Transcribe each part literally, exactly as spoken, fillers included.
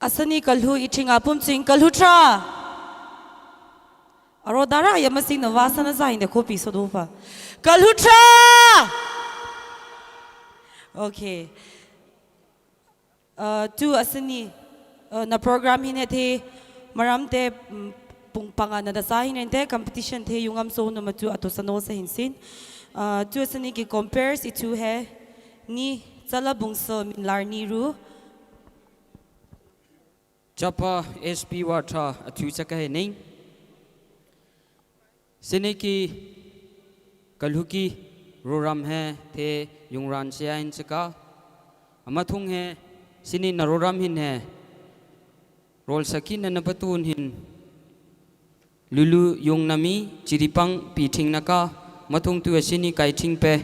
Aseni kalhu iting apum ching kalhu tra. Aro dara ya masing na wasa na zain de kopi sodopa. Kalhu tra. Okay. Uh, tu aseni, uh, na program hin he the maram te, mm, pung panga na dasa hin the competition the yung am so na matu ato sano sa hin sin. Uh, tu aseni ki compares itu he ni chala bungso min lar ni ru. Chapa S P Watha athu chaka he ning. Sini ki kalhu ki roram he the yung ran sia hin saka. Amathung he sini na roram hin he. Rol saki na na patun hin. Lulu yung nami chiripang pi thing naka. Mathung tu sini kai thing pe.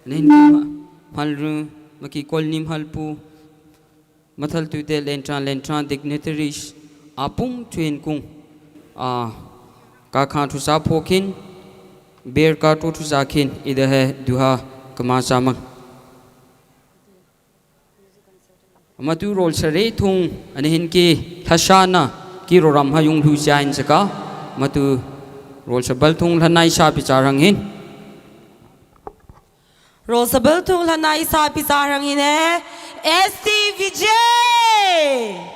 Nen ki ma-, malru maki kol nim halpu. Mathal tute lentran lentran dignitaries apum tuin kung. A, ka khan thusa phokin, ber ka tu thusa kin, ida he duha kama samang. Matu rol sare thung, ane hin ki thasana, ki roram ha yung lu jain saka, matu rol sabal thung lanai sa pichar hang hin. Rol sabal thung lanai sa pichar hang hin e, S T Vijay.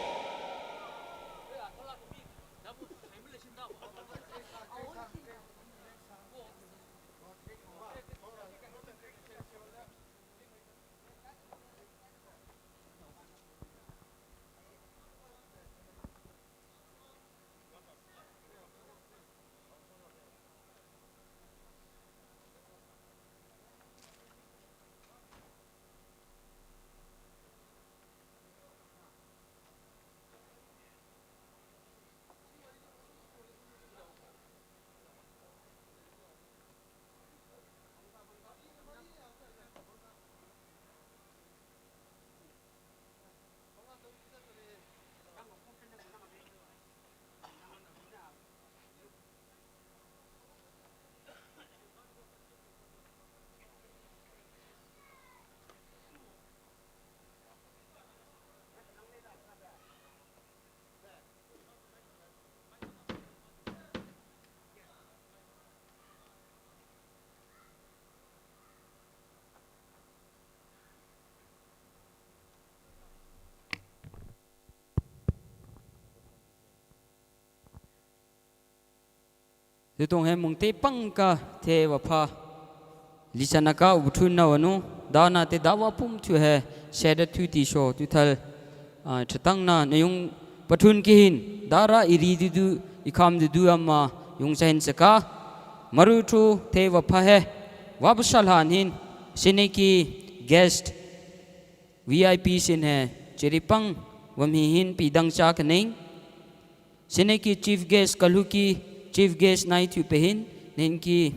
Tutung he mungte pang ka the wapha. Lisana ka ubuthun na wanu. Dana te dawa pum thu he. Seda thu ti so tu thal. A, thatang na na yung pathun ki hin. Dara iri dudu, ikham dudu ama yung sa hin saka. Maru thu the wapha he. Wapha sal han hin. Sini ki guest V I P sin he. Chiripang wam hi hin pi dang cha kaning. Sini ki chief guest, kalhu ki chief guest nai thu pe hin, nen ki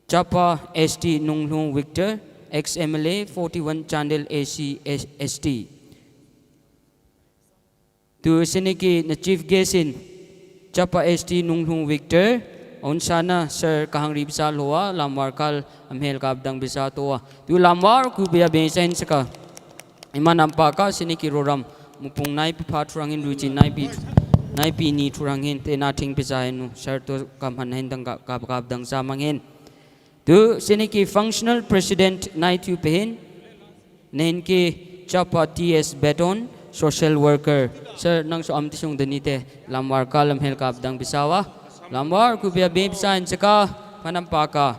Chapa S T Nunglung Victor, ex M L A, forty-one Chandel A C S T. Tu sini ki na chief guest in, Chapa S T Nunglung Victor, onsana Sir Kahangri Bisa Loa, lamwar kal amhel kap dang bisa toa. Tu lamwar ku bia be sa hin saka. Iman ampa ka sini ki roram mupung nai pi pha thurang hin ruchi nai pi, nai pi ni thurang hin te na thing pisa hin nu. Sir to kam han hin dang ka, kap, kap dang sa mang hin. Tu sini ki functional president nai thu pe hin. Nen ki Chapa T S Beton, social worker. Sir nang so am tisung deni te lamwar ka lamhel kap dang pisa wa. Lamwar ku bia be pisa hin saka panam pa ka.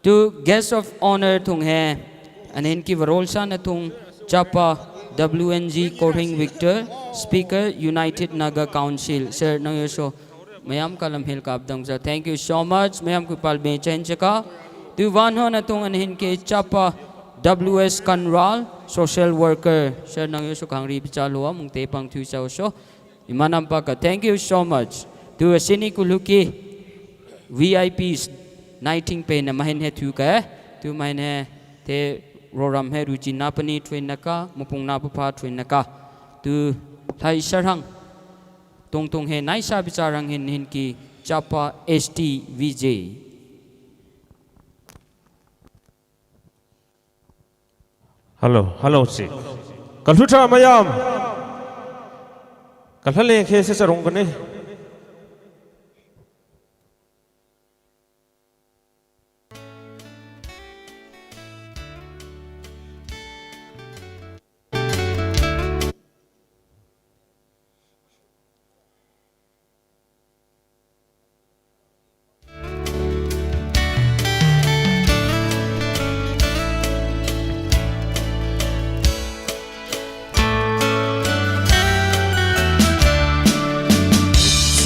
Tu guest of honor thung he. Anen ki varol san athung Chapa W N G Korhing Victor, Speaker, United Naga Council. Sir, nang yoso mayam kalam hil kap dang sa. Thank you so much. Mayam ku pal be chen cheka. Tu van hon athung anen ki Chapa W S Kanral, social worker. Sir, nang yoso Kahangri Bisa Loa, mungte pang thu sa oso. Iman ampa ka, thank you so much. Tu sini ku luki V I Ps nai thing pe na mahin he thu ka, tu mahin he te roram he ruchi na pani thwin naka, mupung na papa thwin naka. Tu thai sarang, tong tong he nai sa bichar hang hin hin ki Chapa S T V J. Hello, hello, si. Ka lhuta mayam. Ka hla leng khe se sa rong kane.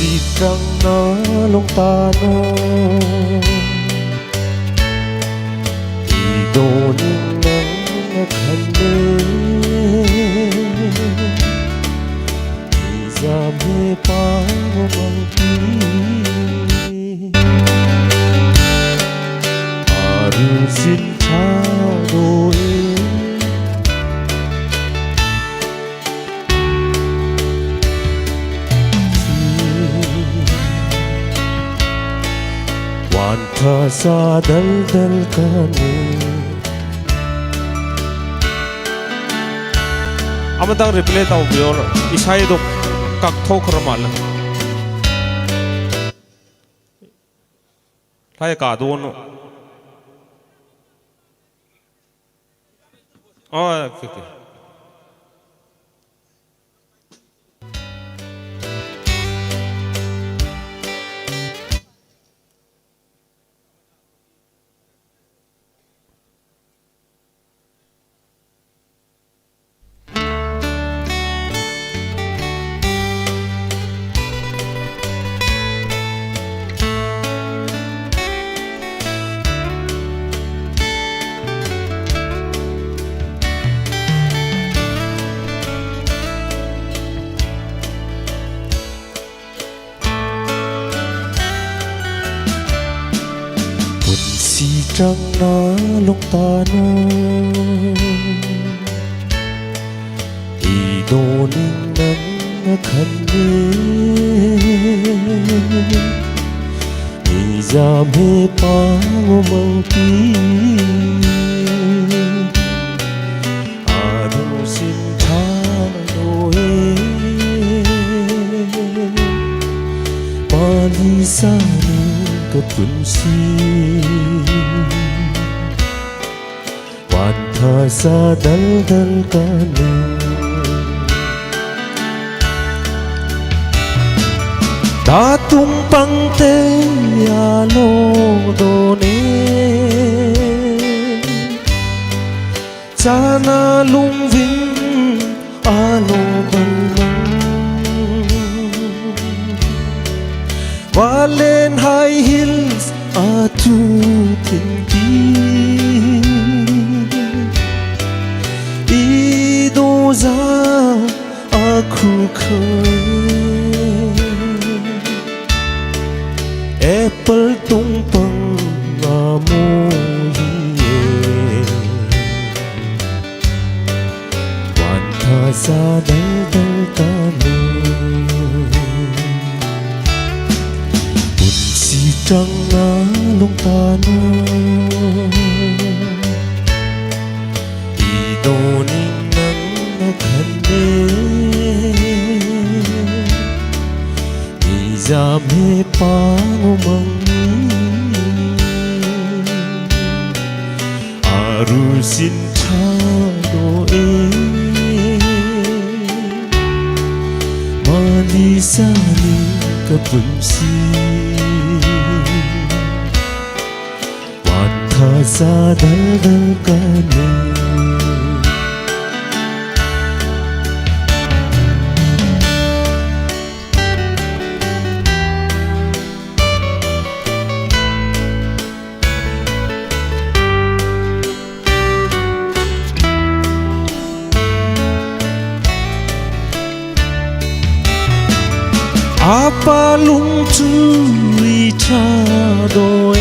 Sitrang na lungtan o, ido ning nang kane, izame pa mangki. Aru sin cha do e. Wan tha sa dal dal kane. Ama dang replay tau bior, isai dok kak thok ramal. Thai ka don. Oh, okay, okay. Pun sitrang na lungtan o, ido ning nang kane, izame pa mangki. Aru sin cha do e. Mali sa ning ka pun si. Wan tha sa dal dal kane. Tatung pang te alo do ne. Chana lungving alo balmang. Valen High Hills atu tingki. Ido za akhu khe. Apple tungpang amo hie. Wan tha sa dal dal kane. Pun sitrang na lungtan o. Ido ning nang kane. Izame pa mangki. Aru sin cha do e. Mali sa ning ka pun si. Wan tha sa dal dal kane. Apa lungtui cha do e.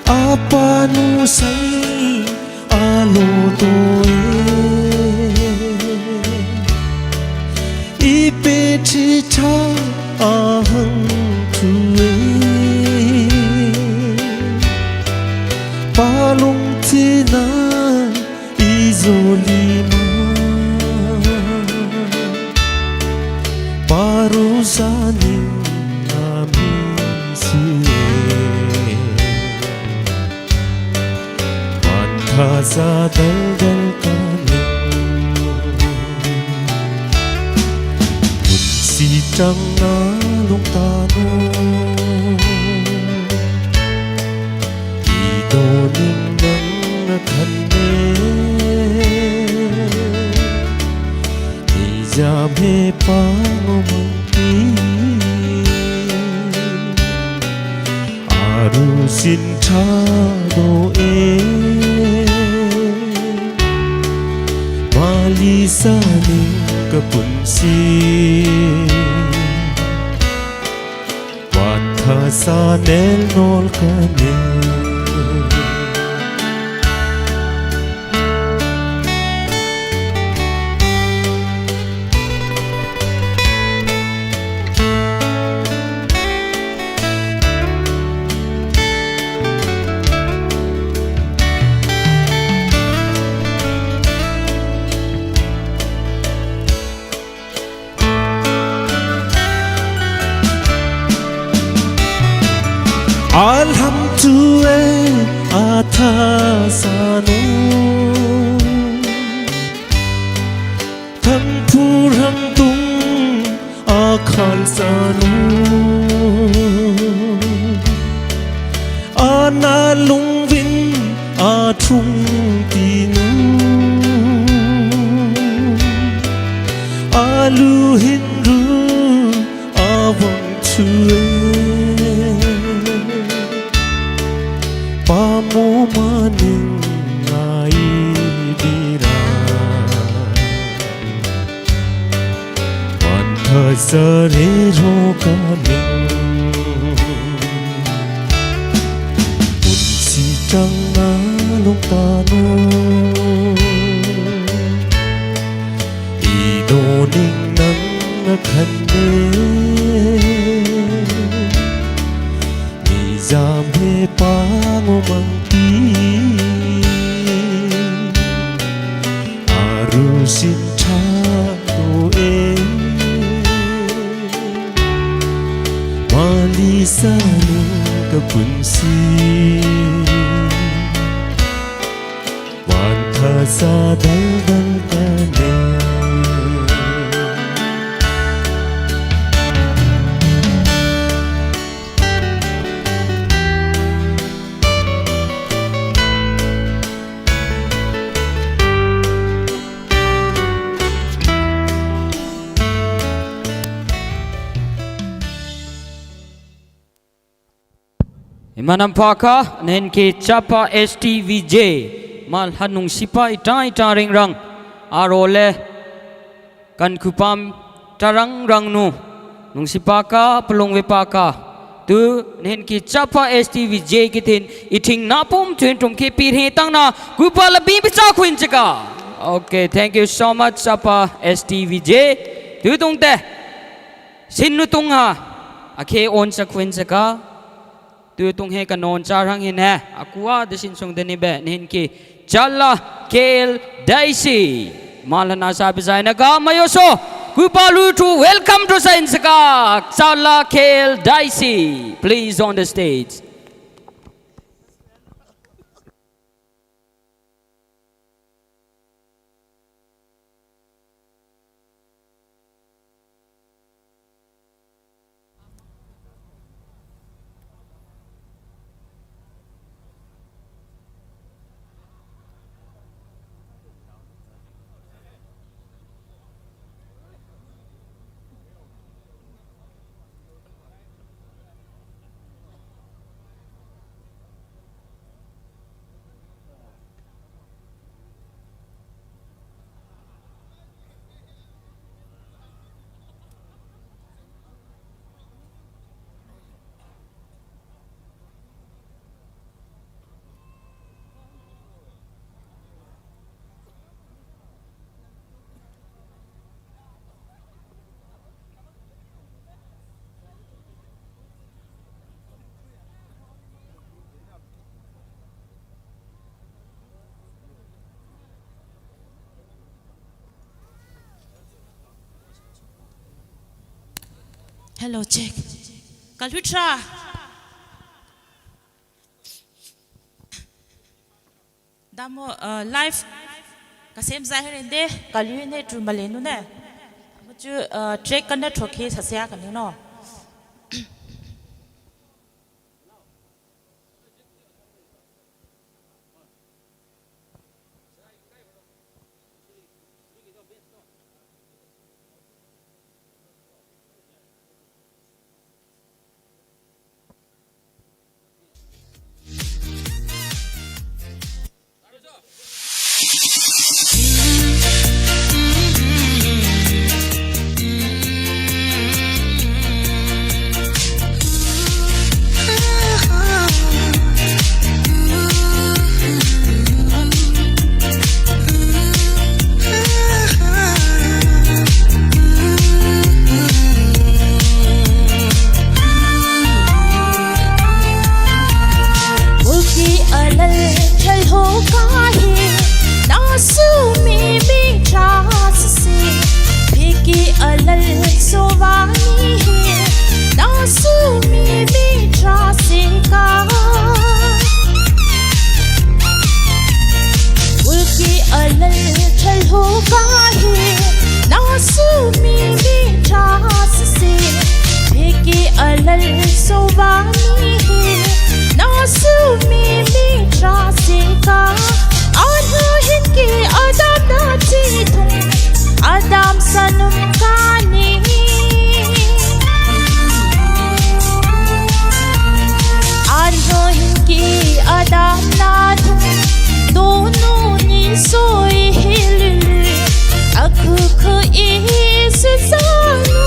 Apa nusai alo do e. Ipe chi cha ahang tu e. Palung tina izolima. Zaning ami si e. Wan tha za dal dal kaning. Pun si tang na long tano. Ido ning nang akan ne. Ija me pang omang ti. Aru sin tha do e. Mali sa ning kapun si. Wan tha sa nel nol kaning. Alham tu e atha sanu. Thang purang tung akhal sanu. Ana lungvin athung tinu. Alu hinru awang tue. Pamo maning ai dira. Wan tha sa re ro kaning. Pun si tang na long tano. Ido ning nang akan ne. Ija me pang omang ti. Aru sin tha do e. Mali sa ning kapun si. Wan tha sa dal dal kaning. Imanam paka, nehin ki chapa S T V J, mal hanung sipa itang itang ringrang, arole, kan kupam tarang rang nu, nung sipa ka, pelung we paka. Tu, nehin ki chapa S T V J kitin, iting napum tuin tum ki pir hi tang na, kupa labi picha kuin chaka. Okay, thank you so much, chapa S T V J. Tu tung te. Sin nu tung ha, akhe on sa kuin saka. Tu tung he kanon charang hin he, akua de sin sung de ni be, nehin ki Chala K L Daisy. Malana sa bizai na ga mayoso. Kupa lu tu welcome to sain saka. Chala K L Daisy. Please on the stage. Hello, check. Kalhut ra. Damo, uh, live kasem zai heren de, kalhut ne tu malen nu ne. Muchu, uh, track kana thok ke sasia kanu no. Muki alal chalho kahi, na su mi mi trust si. Piki alal sovani hi, na su mi mi trust ka. Muki alal chalho kahi, na su mi mi trust si. Piki alal sovani hi, na su mi mi trust ka. Anho hin ki Adam na tithung, Adam sanum kani. Anho hin ki Adam na thung, donu ni soi hilulu. Akhuku i sisanu,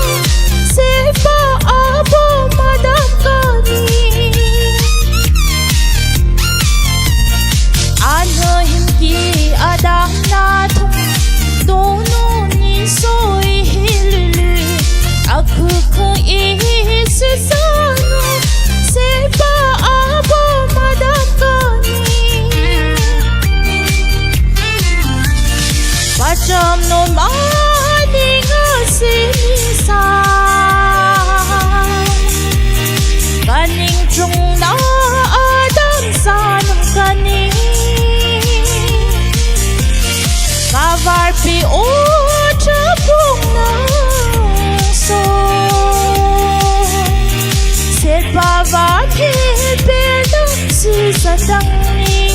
sepa abo madam kani. Anho hin ki Adam na thung, donu ni soi hilulu. Akhuku i sisanu, sepa abo madam kani. Pacham no mani ngasi ni sa. Kaning chung na Adam sanum kani. Kavar pi o chapung na so. Sepa va pi pe na sisa tang ni.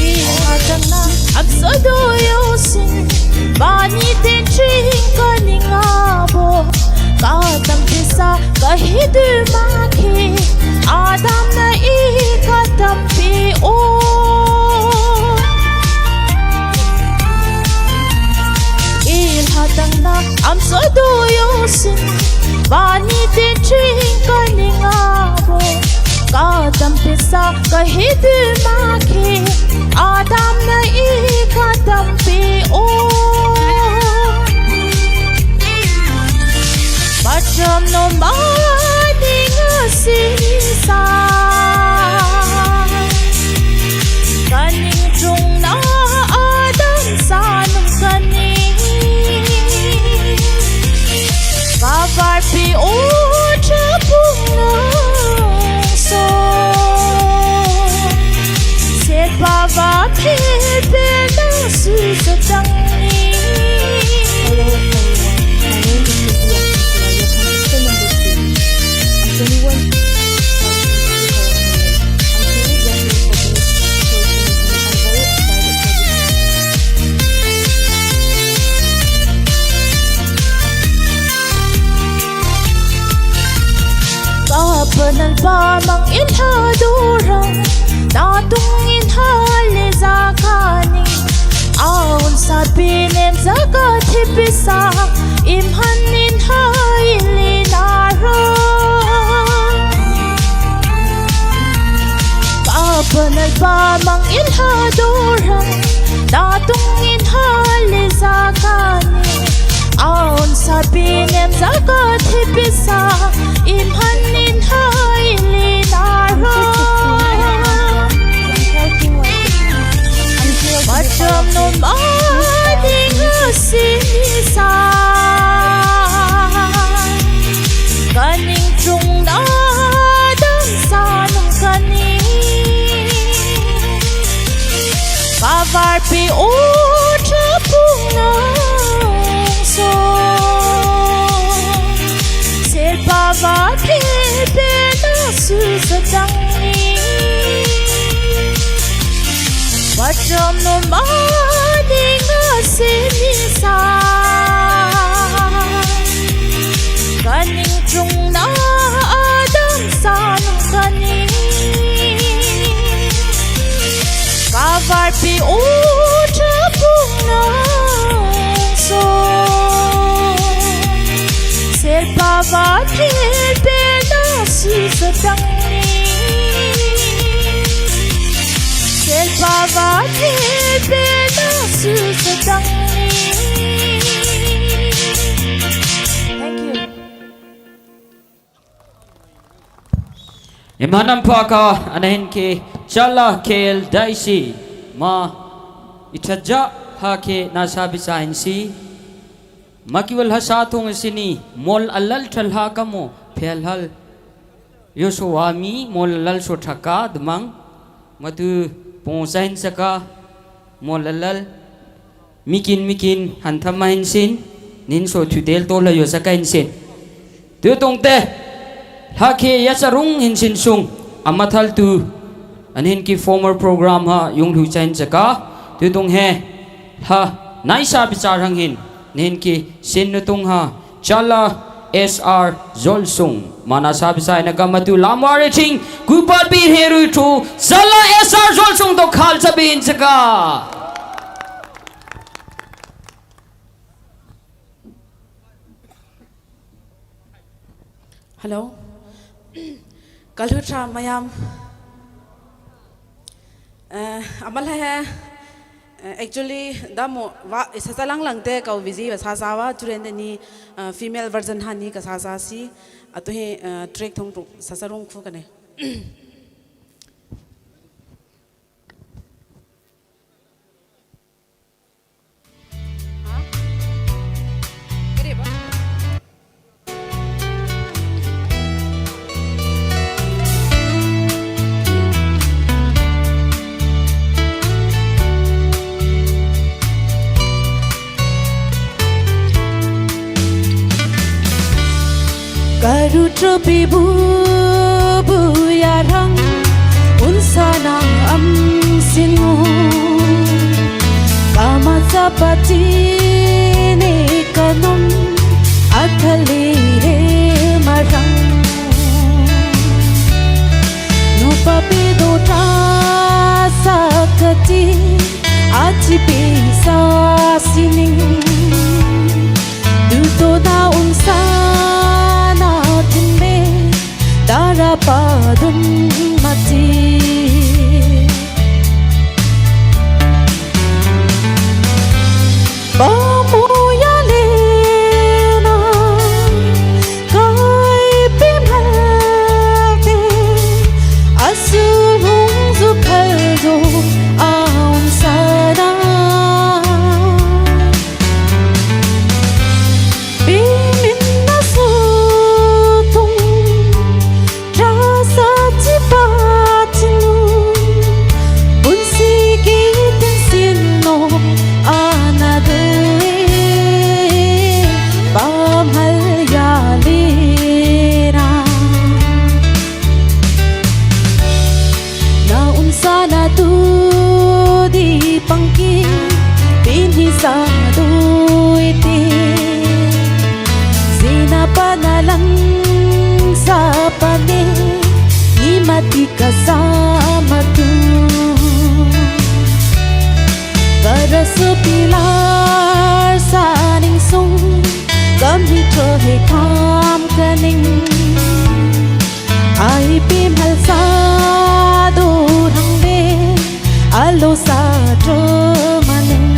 Ihatang na amsodo yosin, bani ten ching kaning abo. Katam pisa kahidu maki, Adam na i katam pi o. Ihatang na amsodo yosin, bani ten ching kaning abo. Katam pisa kahidu maki, Adam na i katam pi o. Pacham no mani ngasi ni sa. Kaning chung na Adam sanum kani. Kavar pi o chapung na so. Sepa va pi pe na sisa tang ni. Hello, everyone. My name is Cynthia Cynthia. You're from school number two. I'm twenty-one. I'm truly grateful for this opportunity. I'm very excited for this. Kapanal pamang inha durang, tatung inha leza kani. Aun sapinem zakat hipisa, imhan inha ili nara. Kapanal pamang inha durang, tatung inha leza kani. Aun sapinem zakat Ka thipisa, i man nin hai li na ro. Pacham no ma ding a si ni sa. Ka ning chung na dang sa nung ka ning. Ka var pi u cha pung nang song. Sel pa va pi pe na su sa dang ni. Pacham no ma ding a si ni sa. Ka ning chung na dang sa nung ka ning. Ka var pi u cha pung nang song. Sel pa va pi pe na su sa dang ni. Sel pa va pi pe na su sa dang ni. Thank you. Imanam paka anahin ki Chala K L Daisy ma itaja ha ki nasa bisa insi. Ma ki wal ha sa thung sini mol alal thalha kamo phel hal. Yo so wami mol alal so thaka demang. Matu pong sain saka mol alal. Mikin mikin han thama hinsin, nin so tutel to la yo saka hinsin. Tutung te, ha ke ya sarung hinsin sung, amathal tu, anin ki former program ha, yung lu chain saka, tutung he, ha, naisa bichar hang hin, nin ki sin nutung ha, Chala S R Zolsung. Mana sabi sai na kamatu lamwari ching, kupat bi heru tu, Chala S R Zolsung to khal sabin saka. Hello. Kalu cha mayam. Eh, amal hai hai. Eh, actually, da mo wa, isa sa lang lang te kau busy wa sa sa wa, turen de ni, eh, female version ha ni ka sa sa si, atu hi, eh, track thong thong, sa sa rung khu kane. Karu tropi bu bu yarang unsa nang am sinu. Kama sapati ne kanum athali he marang. Nupa pido ta sakati achi pisa sining. Duto na unsa na timbe dara padun mati. Pamu ya lena kai pimhal te asu hung zu phal zo aun sana. Pimin na sutung, trasa tipa tinu, bunsi ki tensin no anadui, pamhal ya lina. Na unsa na tu di pangki, pin hi sa tu iti. Zina pa na lang sa pa ne, ni mati ka sa matu. Karasu pilar sa ning sung, kam hi tro he kam kaning. Ai pimhal sa do rang be, alo sa tro maning.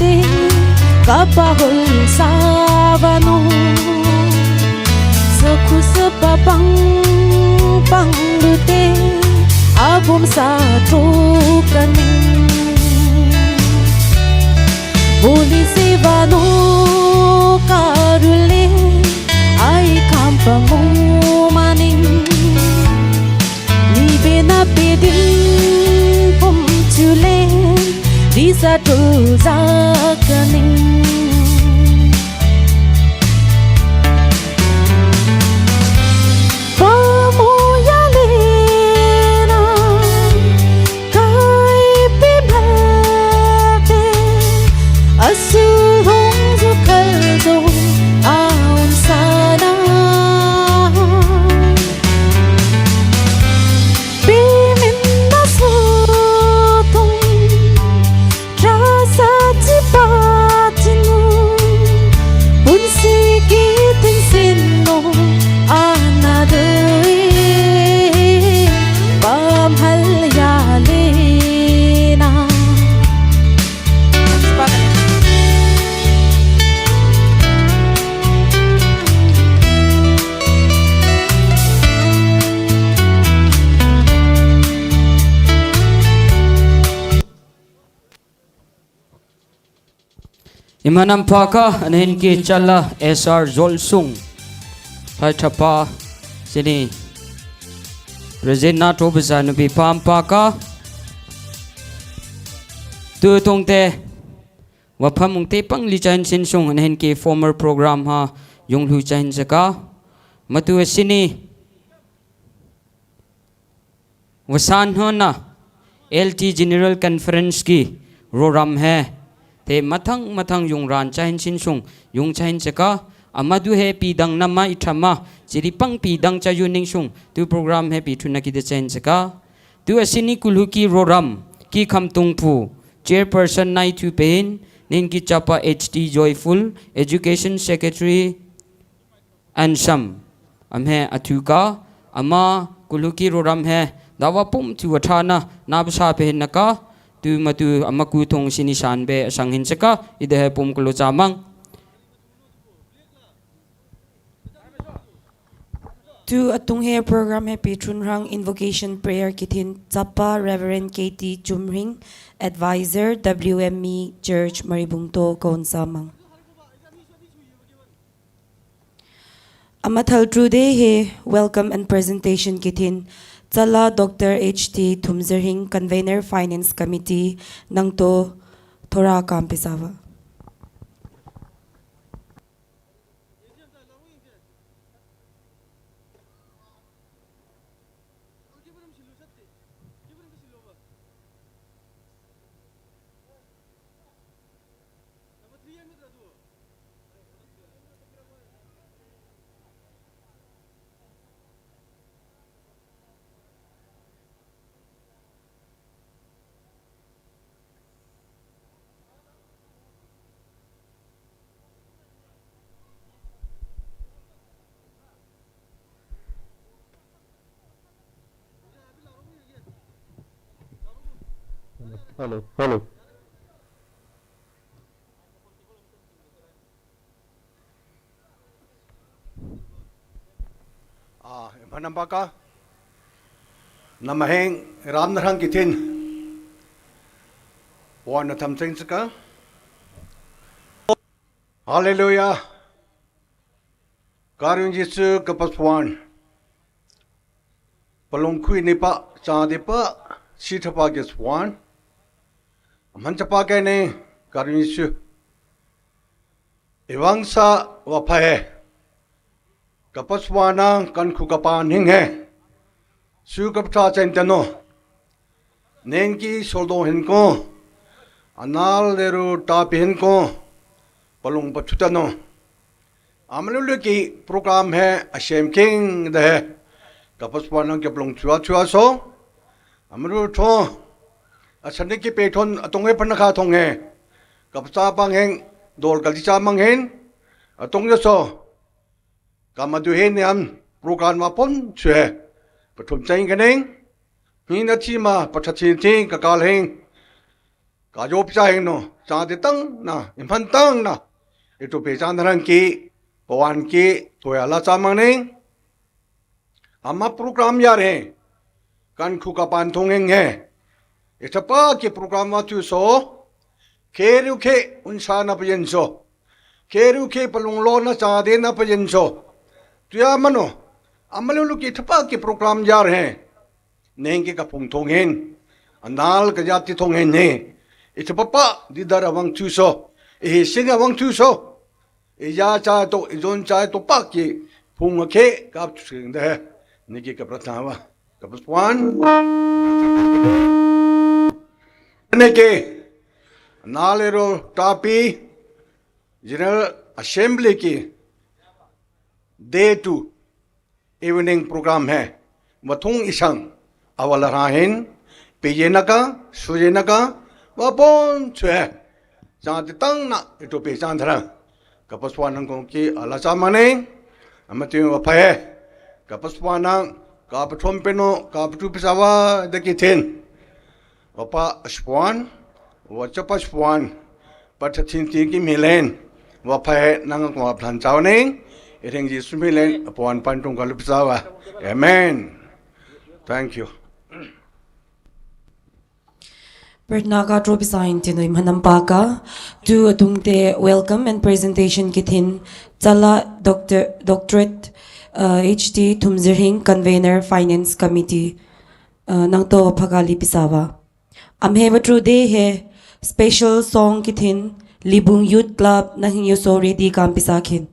Te kapahol sa vano, sokhu sepa pang pang lute, abum sa trokaning. Boli se vano karule, ai kampa mumaning. Ni bena pedin pum chule, di sa tu zakaning. Pamu ya lena, kai pimate, asu hong zukal zo aun sana. Pimin na sutung, trasa tipa tinu, punsi kitin sino, anadoi, pamhal ya lena. Imanam paka, anen ki chala S R Zolsung. Hai thapa sini. Present na to beza nubi pam paka. Tu tongte. Wa pamung te pang li chahin sinsung, anen ki former program ha, yung lu chahin saka. Matu sini. Wasan hona, L T General Conference ki roram he. Te mathang mathang yung ran chahin sinsung, yung chahin saka, amadu he pidang nama itrama, chiri pang pidang chayu ningsung, tu program he pi thuna kide chahin saka. Tu asini kulhu ki roram, ki khamtung pu, chairperson nai tu pehin, nen ki chapa H T Joyful, education secretary, Ansam, am he atu ka, ama kulhu ki roram he, dawa pum tu athana, na basa pehin naka, tu matu ama kutung sini san be asang hin saka, ide he pum kulu chamang. Tu atung he program he pi thun rang invocation prayer kithin chapa Reverend K T Chumring, Advisor W M E Church Maribungto Konsamang. Amathal trude he welcome and presentation kithin, chala Doctor H T Thumzerhing, Convener Finance Committee, nangto thora kam pisava. Hello, hello. Ah, manam baka. Namaheng ram narang kithin. Wan na tham cheng chaka. Hallelujah. Karing Jisu kapaswan. Palung khui ni pa, cha de pa, si thapa ges wan. Aman chapa ke ne, karing Jisu. Iwang sa wa phae. Kapaswana kan khu kapan hing he. Su kaptha chen tano. Neng ki soldo hen ko. Anal leru tapi hen ko. Palung pachu tano. Amalulu ki program he asem king de he. Kapaswana ke palung chua chua so. Amalulu tho. Asani ki pe thon atong he panakha thong he. Kapasa pang heng dol kali cha mang hen. Atong ya so. Kamadu he niam program ma pon chue. Pathum cheng kaneng. Hina chi ma patha chi chi kakal heng. Ka yop cha heng no. chang detang na, imhan tang na, ito pe chang darang ki, pawan ki, toya la chamang ning. Ama program yar he, kan khu kapan thong heng he. Ithapa ki program wa tu so, kheru khe unsa na payen so. Kheru khe palung lo na chang de na payen so. Tuya mano, ama lulu ki ithapa ki program yar he. Neng ki kaphung thong hen. Anal ka yat ti thong hen he. Ithapa pa di dara wang tu so. Ihi sing wang tu so. Iya cha to, ijon cha to pak ki phung khe kap sing de. Niki ka prathawa. Ka paswan. Niki. Nalero tapi General Assembly ki day two evening program he. Wathung isang awala rahin, peye naka, suje naka, wapon chue. Chang detang na, ito pe chang darang. Ka paswan nang kong ki ala chamang ning, ama tu waphe. Ka paswan nang, ka pathom peno, ka pathu pisawa, de ki thin. Wapa aspuan, wachapa aspuan, pathatin ti ki milen, waphe nang ko aplan chau ning, iring Jisu milen, apuan pantung kalup sawa. Amen. Thank you. Pratna ka tropi sain tinu imhanam paka, tu atung te welcome and presentation ki thin, chala Doctor, Doctorate, uh, H T Thumzirhing, Convener, Finance Committee, uh, nang to phakali pisawa. Amhe watru de he special song ki thin, Libung Youth Club nang hing yo so ready kam pisa khin.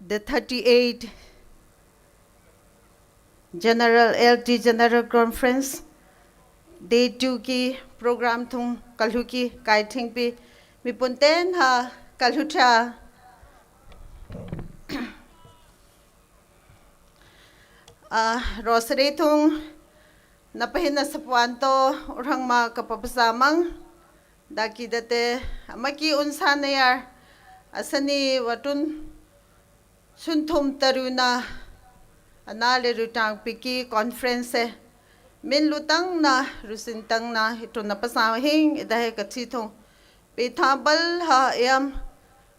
The thirty-eight General, L T General Conference, Day two ki program thung kalhu ki kai thingpi, mipun ten ha kalhu tha. Ah, Rosary thung, na pahin na sapuan to, urhang ma ka papasa mang, daki date, ama ki unsa na yar, asani watun, sunthum taru na, ana le rutang piki conference e, min lutang na, rusin tang na, itu na pasa hing, ida he kati thung. Pe thabal ha yam,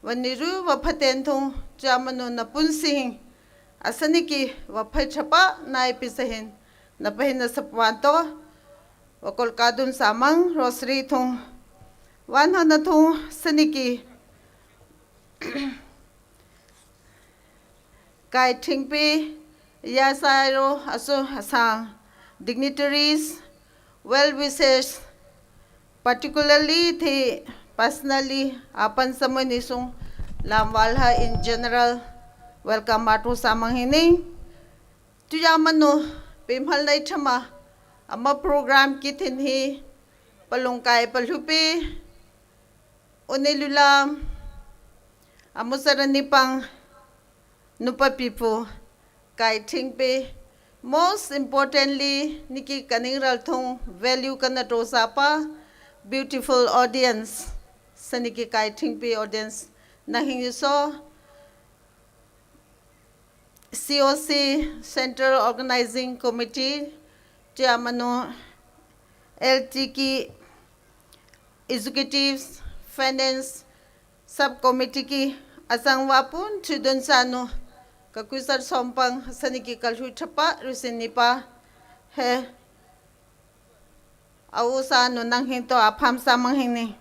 waniru waphaten thung, chamanu na punsing, asani ki wapha chapa nai pisahin, na pahin na sapuan to, wakol kadun samang, Rosary thung, wan ha na thung, sani ki, kai thingpi, ya sairo, asu asang, dignitaries, well wishers, particularly the personally, apan samani sung, lamwal ha in general, welcome matu samang hini. Tuya manu, pimhal nai thama, ama program ki thin hi, palung kai palhupi, Uni lulam, amusara nipang, nupa pipu, kai thingpi. Most importantly, niki kaning ral thung value kana to sapa, beautiful audience. Sani ki kai thingpi audience. Nahing yuso, C O C, Central Organizing Committee, chairman, L T ki, executives, finance, sub committee ki, asang wapun chudun sanu, kakuisar sompang, sani ki kalhu thapa, rusin nipa, he, au sanu nang hing to, apham samang hing ni.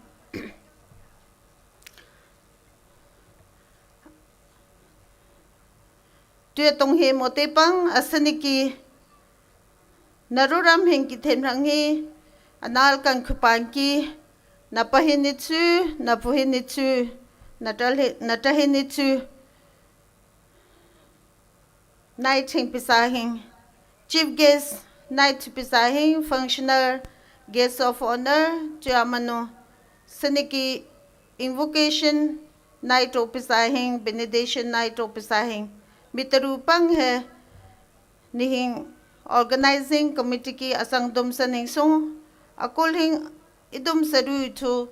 Tuya tong hi mote pang, asani ki naruram hing ki thenrang hi, anal kan khupan ki, na pahin ni chu, na puhin ni chu, na tal hi, na tahin ni chu. Nai thing pisa hing. Chief guest, nai thu pisa hing, functional, guest of honor, chairman, sani ki invocation, nai to pisa hing, benediction, nai to pisa hing. Mitaru pang he, nihing Organizing Committee ki asang dum sa ningsung, akul hing idum sa du itu,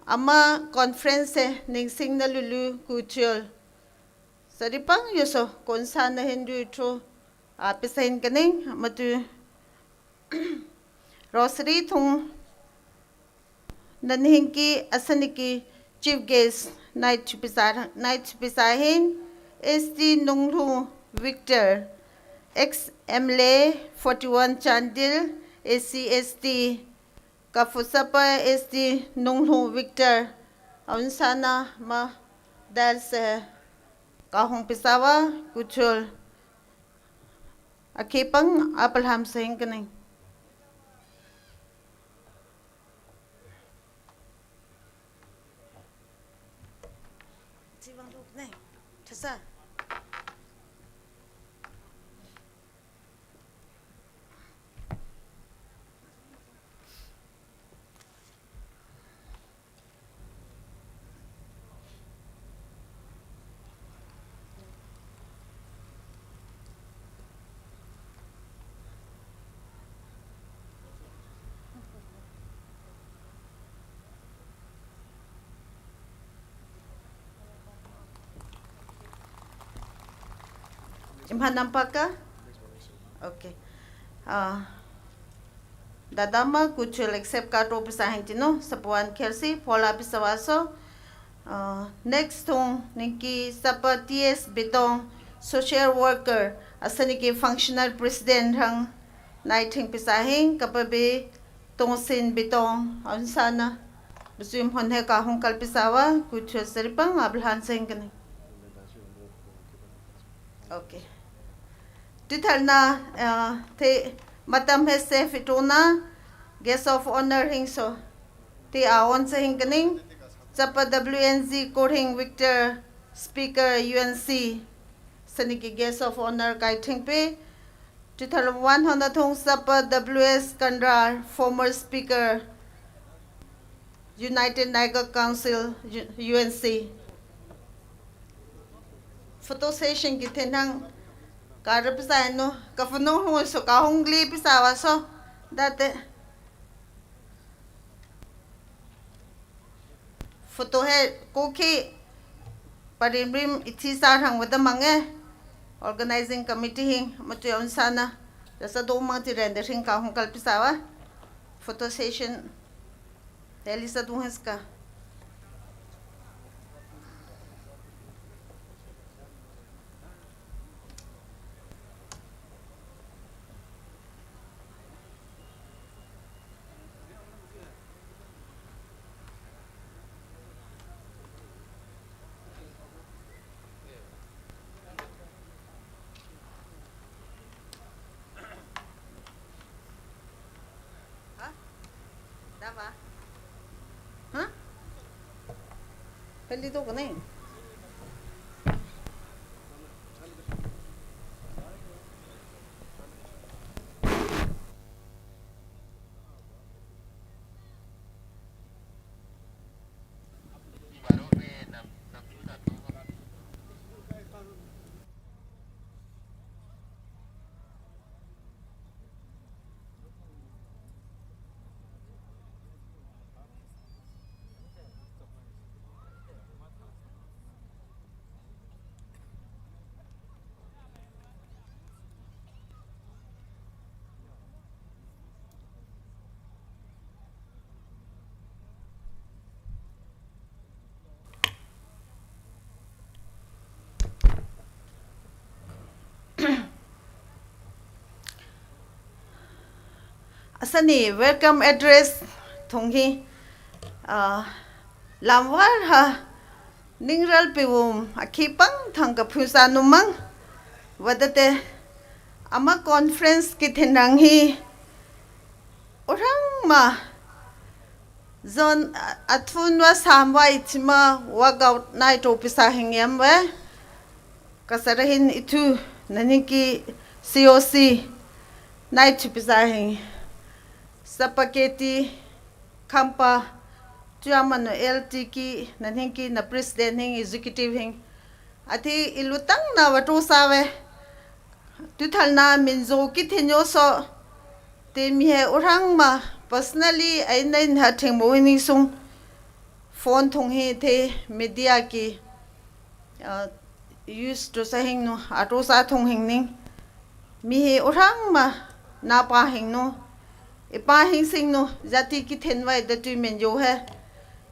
ama conference se ningsing na lulu kuchul. Saripang yoso konsa na hindu itu, a, pisa hin kening, matu Rosary thung Nanhing ki asani ki chief guest nai chupisa, nai chupisa hin S T Nonglung Victor, ex M L A forty-one Chandel, S C S T, ka fusapa S T Nonglung Victor, aunsana ma dal se ka hung pisawa kuchul. Akipang apalham sengkening. Imha nampak ka? Okay. Ah, dadama kuchul accept ka to pisa hin tino, sapuan kersi, pola pisa waso. Ah, next thung ningki sapa T S Bitong, social worker, asani ki functional president hang, nai thing pisa hin, kapa bi Tongsin Bitong, aunsana. Bisi mhon he ka hung kal pisawa, kuchul saripang, apalham sengkening. Okay. Titharna, ah, te matam he se fituna, guest of honor hing so. Te awan sengkening, sapa W N Z Korhing Victor, speaker U N C. Sani ki guest of honor kai thing pe. Titharwan hona thung sapa W S Kandar, former speaker, United Naga Council, U-, U N C. Photo session ki thenang ka represent no, ka phunung hung so ka hung li pisawa so. Date. Photo he koki parimrim iti sa hang wada mange. Organizing committee hing matu aunsana. Dasa do mang ti rende hing ka hung kal pisawa. Photo session. Delhi sa du hing ska. Ha? Dama? Ha? Peli tu kene. Asani welcome address thung hi, ah, lamwar ha Ningral piwum akipang thang ka phusa numang. Wadate ama conference ki thenang hi. Orang ma zon a-, athun wa sam wa itima wa gaut nai to pisa hingyam we. Kasarahin itu nani ki C O C nai to pisa hing. Sapaketi Kampa, Tuamano L T ki, nanhing ki, na president hing, executive hing. Ati ilutang na watu sawe. Tuthal na minzo kithen yo so, te mi he urang ma personally ai na in ha thing mo ni sung phone thung hi te media ki, uh, use to sa hing nu, atu sa thung hing ning. Mi hi urang ma na pa hing nu, i pa hing sing nu, jati kithen wai da tu men yo he.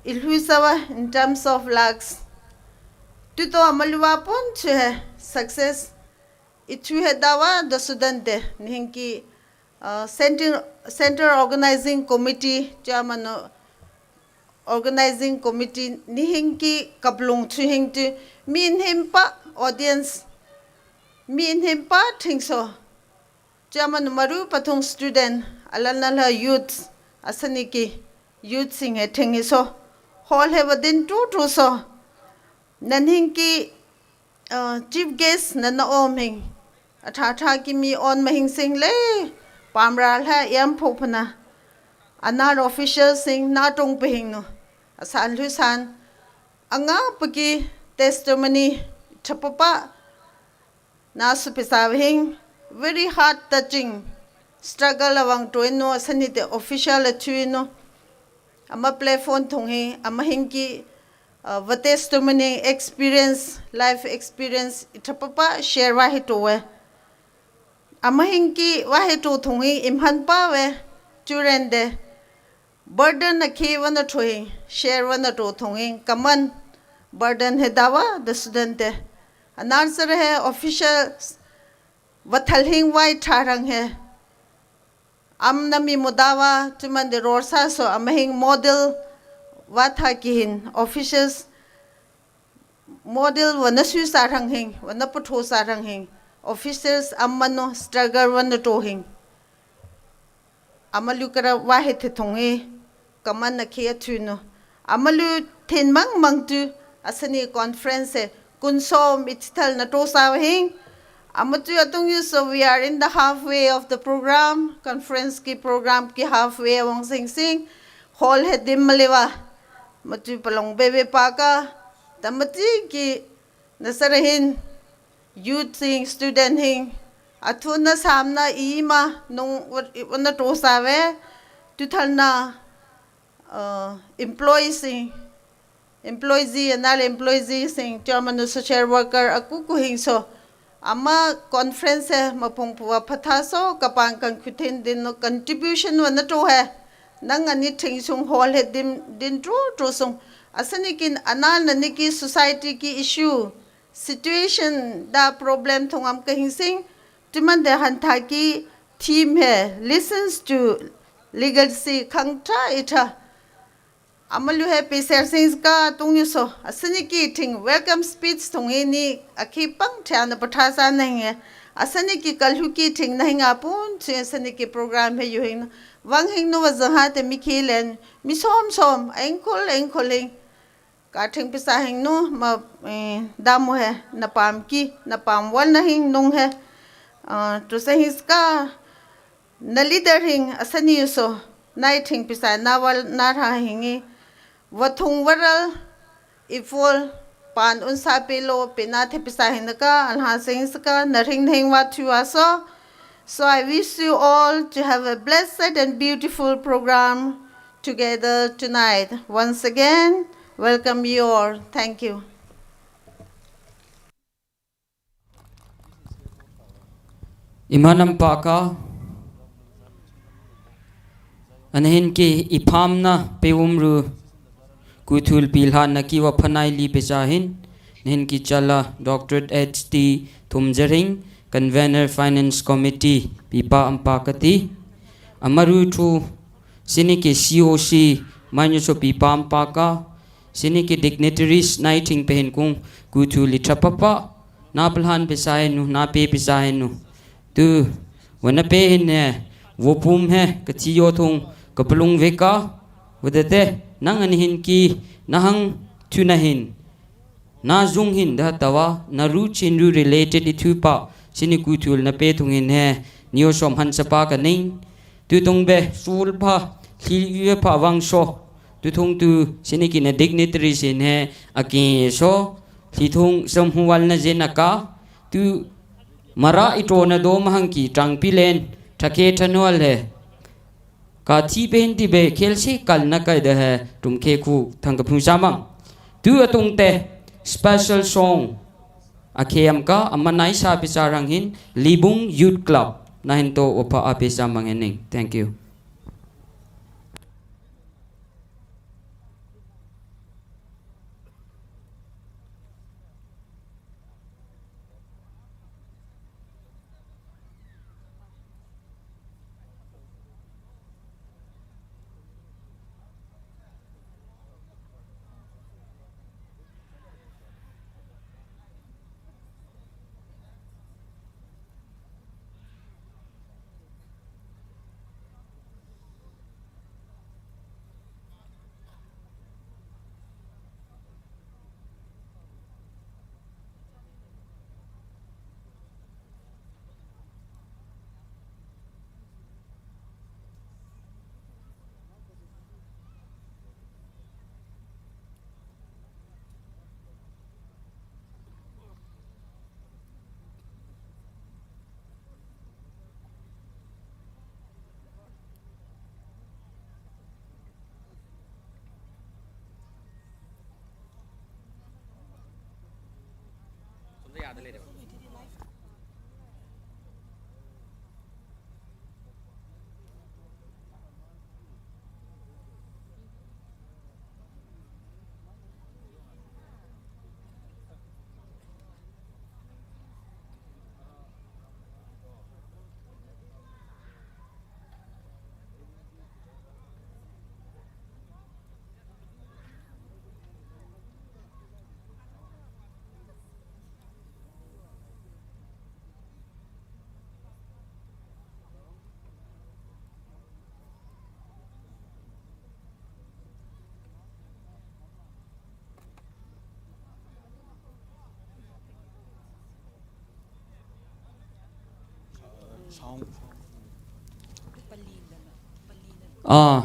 I lu sa wa in terms of lakhs. Tu to amalu wa pun chu he success. I chu he dawa da student de, ni hing ki, uh, center, center organizing committee, chairman organizing committee, ni hing ki kaplung chu hing tu, mi him pa audience, mi him pa thing so. Chairman maru pathung student, alal nala youth, asani ki youth sing he thing hi so. Hall he wa din tu tu so. Nan hing ki, uh, chief guest na na om hing. Atha atha ki mi on ma hing sing le. Pamral ha yam pho phana. Anar official sing na tong pe hing nu. Asan lu san. Anga pe ki testimony thapapa. Na su pisa hing, very heart touching. Struggle awang tu inu asani te official a chu inu. Ama play phone thung hi, ama hing ki, uh, wa testimony experience, life experience, i thapapa share wa hi tu we. Ama hing ki wa hi tu thung hi, im han pa we, children de. Burden a ki wa na thu hing, share wa na thu thung hing, kaman burden he dawa da student te. Anar sar he official wa thal hing wai tharang he. Am na mi mo dawa, tu man de ror sa so, ama hing model wa tha ki hin, officials model wa na su sa rang hing, wa na puthu sa rang hing, officials am mano struggle wa na thu hing. Amalu kara wa he the thung hi, kaman na kia tu no. Amalu thin mang mang tu, asani conference he, kun som i thal na thu sa hing. Ama tu atung yu so we are in the halfway of the program, conference ki program ki halfway awang sing sing, hall he dim malewa. Ama tu palong bebe pa ka, ta ama ti ki na sar hin, youth hing, student hing, athu na sam na i ma nung wa, wa na thu sa we, tu thal na, uh, employees hing, employee, anal employee hing, chairman, social worker, aku ku hing so. Ama conference he, mapung puwa patha so, kapang kan kuthin din no contribution wa na thu he. Nang ani thing sung hall he din, din thu thu sung. Asani kin anal na ni ki society ki issue. Situation da problem thung am ka hing sing, tu man de han tha ki theme he, listens to legacy khang tha i tha. Amalu he pe ser sing ka tung yu so, asani ki thing welcome speech thung hi ni, a ki pang tha na patha sa na hing he. Asani ki kalu ki thing na hing apun, chu asani ki program he yu hing na. Wang hing nu wa zang ha te mi ki len, mi som som, engkol, engkol hing. Ka thing pisa hing nu, ma, eh, damu he, na pam ki, na pam wal na hing nung he. Ah, tu sa hing ska, na leader hing, asani yu so, na i thing pisa, na wal, na ra hing i. Wa thung waral, i fol, pan un sa pe lo, pe na the pisa hing na ka, alha sa hing ska, na ring na hing wa thu wa so. So I wish you all to have a blessed and beautiful program together tonight. Once again, welcome you all. Thank you. Imanam paka. Anahin ki ipam na pe umru. Kuthul pilhan na ki wa phanai li pesa hin. Nin ki chala Doctor H T Thumjaring, Convener Finance Committee, pipa ampa kati. Amaru thu, sini ki C O C, manyu so pipa ampa ka, sini ki dignitaries, nai thing pehin kung, kuthul li thapapa, na pelhan pesa henu, na pe pesa henu. Tu, wa na pe hin he, wa pum he, kati yo thung, kapelung veka, wa dete, nang anihin ki, na hang, thu na hin. Na zung hin da tawa, na ru chin ru related i thu pa, sini kuthul na pe thung hin he, nio som han sapa kaning. Tu thung be, sul pa, thli yu pa wang so. Tu thung tu, sini ki na dignitaries hin he, aki so. Thli thung som huwal na zen aka. Tu Mara ito na do mahang ki tang pilen, take tanwal he. Ka ti pe hin ti be, kel si kal na kai de he, tum ke ku tang ka pung samang. Tu atung te, special song. Ake am ka, ama nai sa pe sa rang hin, Libung Youth Club. Na hin to opa ape samang ening. Thank you. Ah,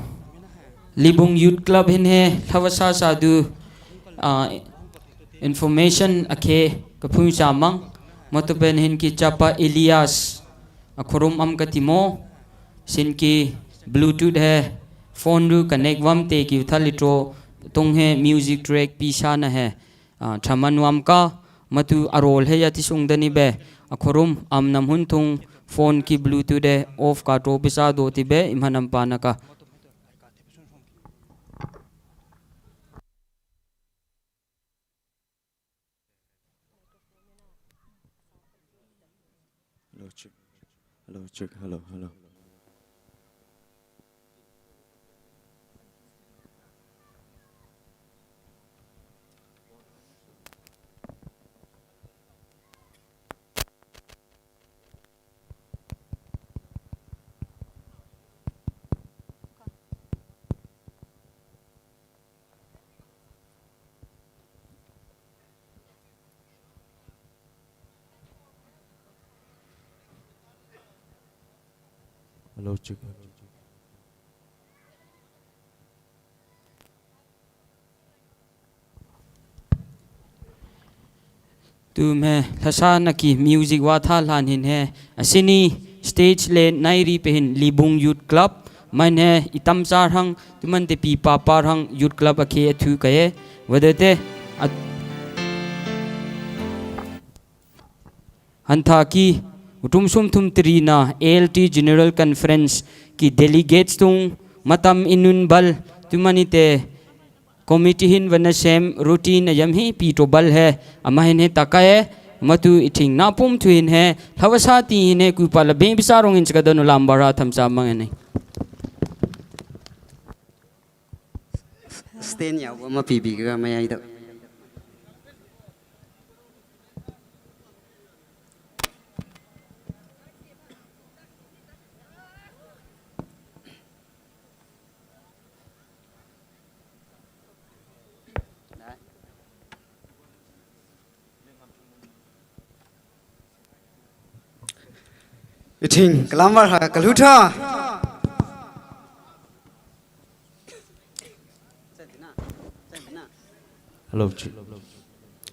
Libung Youth Club hin he, lhawasa sa du, ah, information ake ka phung sa mang, matopen hin ki chapa Elias, a khorum am ka timo, sin ki Bluetooth he, phone ru connect wam te ki thal litro, tung he music track pi sa na he, ah, thaman wam ka, matu a rol he ya ti sung dani be, a khorum am nam hun tung, phone ki Bluetooth he, off ka to pi sa do ti be, imhanam pa na ka. Hello, check. Hello, check. Hello, hello. Hello, check. Tum he, lhasa na ki music wa tha lhan hin he. A sini stage le nai ri pe hin Libung Youth Club. Man he, i tam sa rang, tu man te pi pa pa rang Youth Club a ke a thu ka ye. Wada te, a, hantha ki, utum sum thum tri na A L T General Conference ki delegates tung, matam inun bal, tu man i te, committee hin wa na sem routine a yam hi pi to bal he, ama hin he taka he, matu i thing na pum thu hin he, lhawasa ti hin he, ku pa la be bi sa rong in chika donu lambar ha tham sa mang ne. Stand ya, wa ma pi bi ga ma ya i da. I thing, ka lambar ha, ka lhut ha. Hello, check. Hello, hello.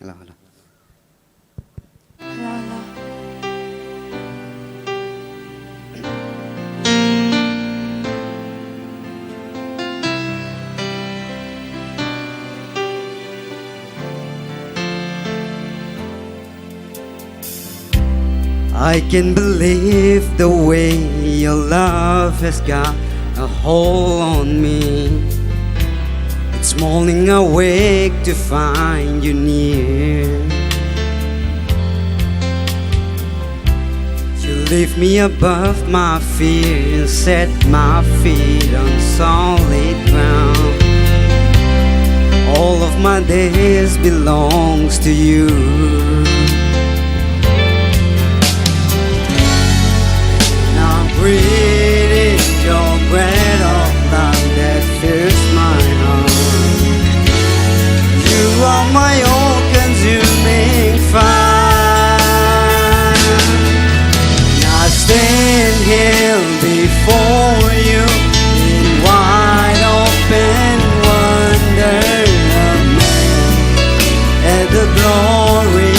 Hello, hello. I can't believe the way your love has got a hold on me. It's morning I wake to find you near. You lift me above my fear and set my feet on solid ground. All of my days belongs to you. And I'm breathing your breath of life that fills my heart. You are my all-consuming fire. And I stand here before you in wide open wonder, amazed at the glory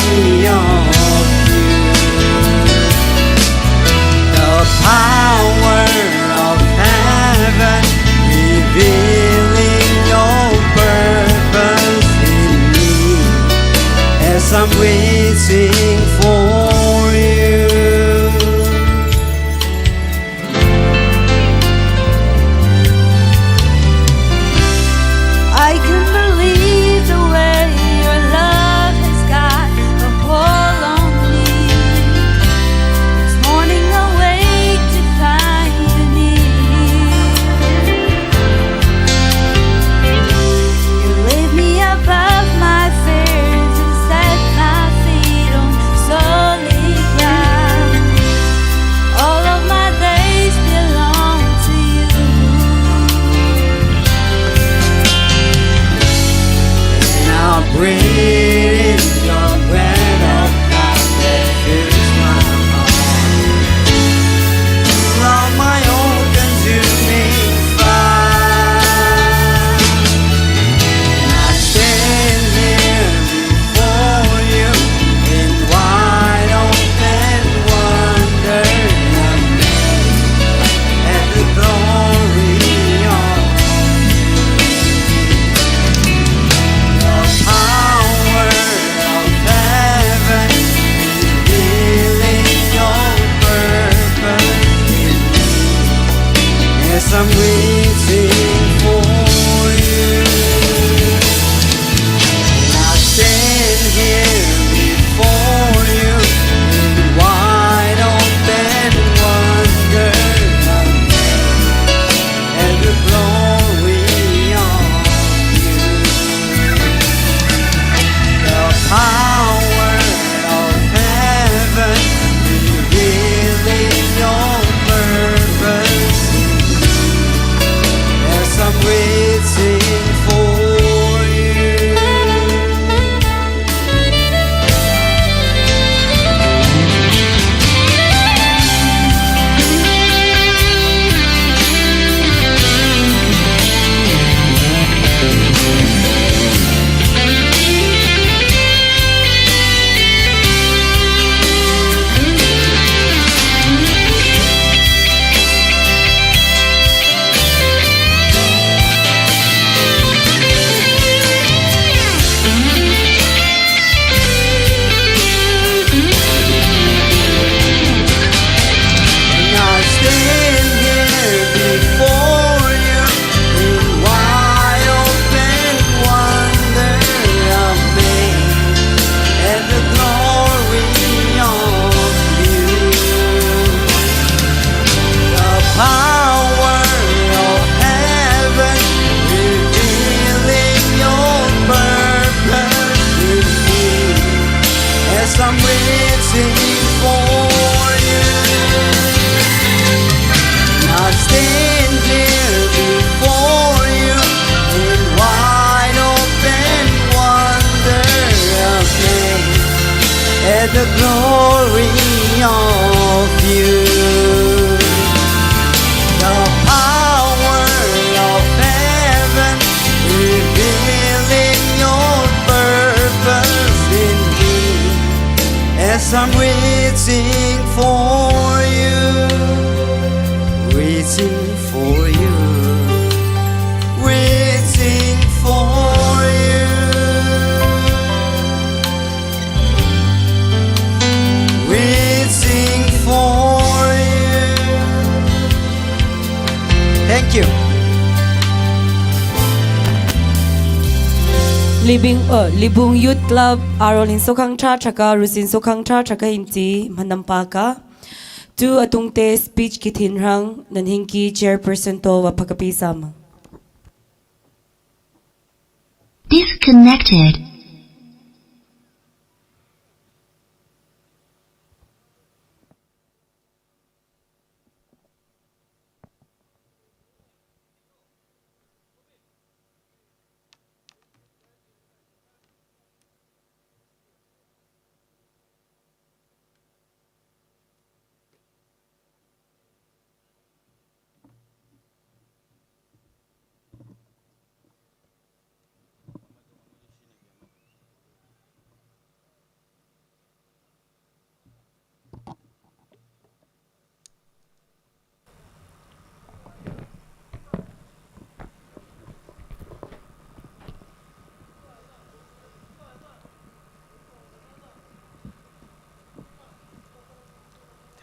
Libung, eh, Libung Youth Club arol insokhang tra traka, rusin sokhang tra traka inti manampa ka. Tu atungte speech kithin rang, nanhinki chairperson to wa pakapi sama. Disconnected.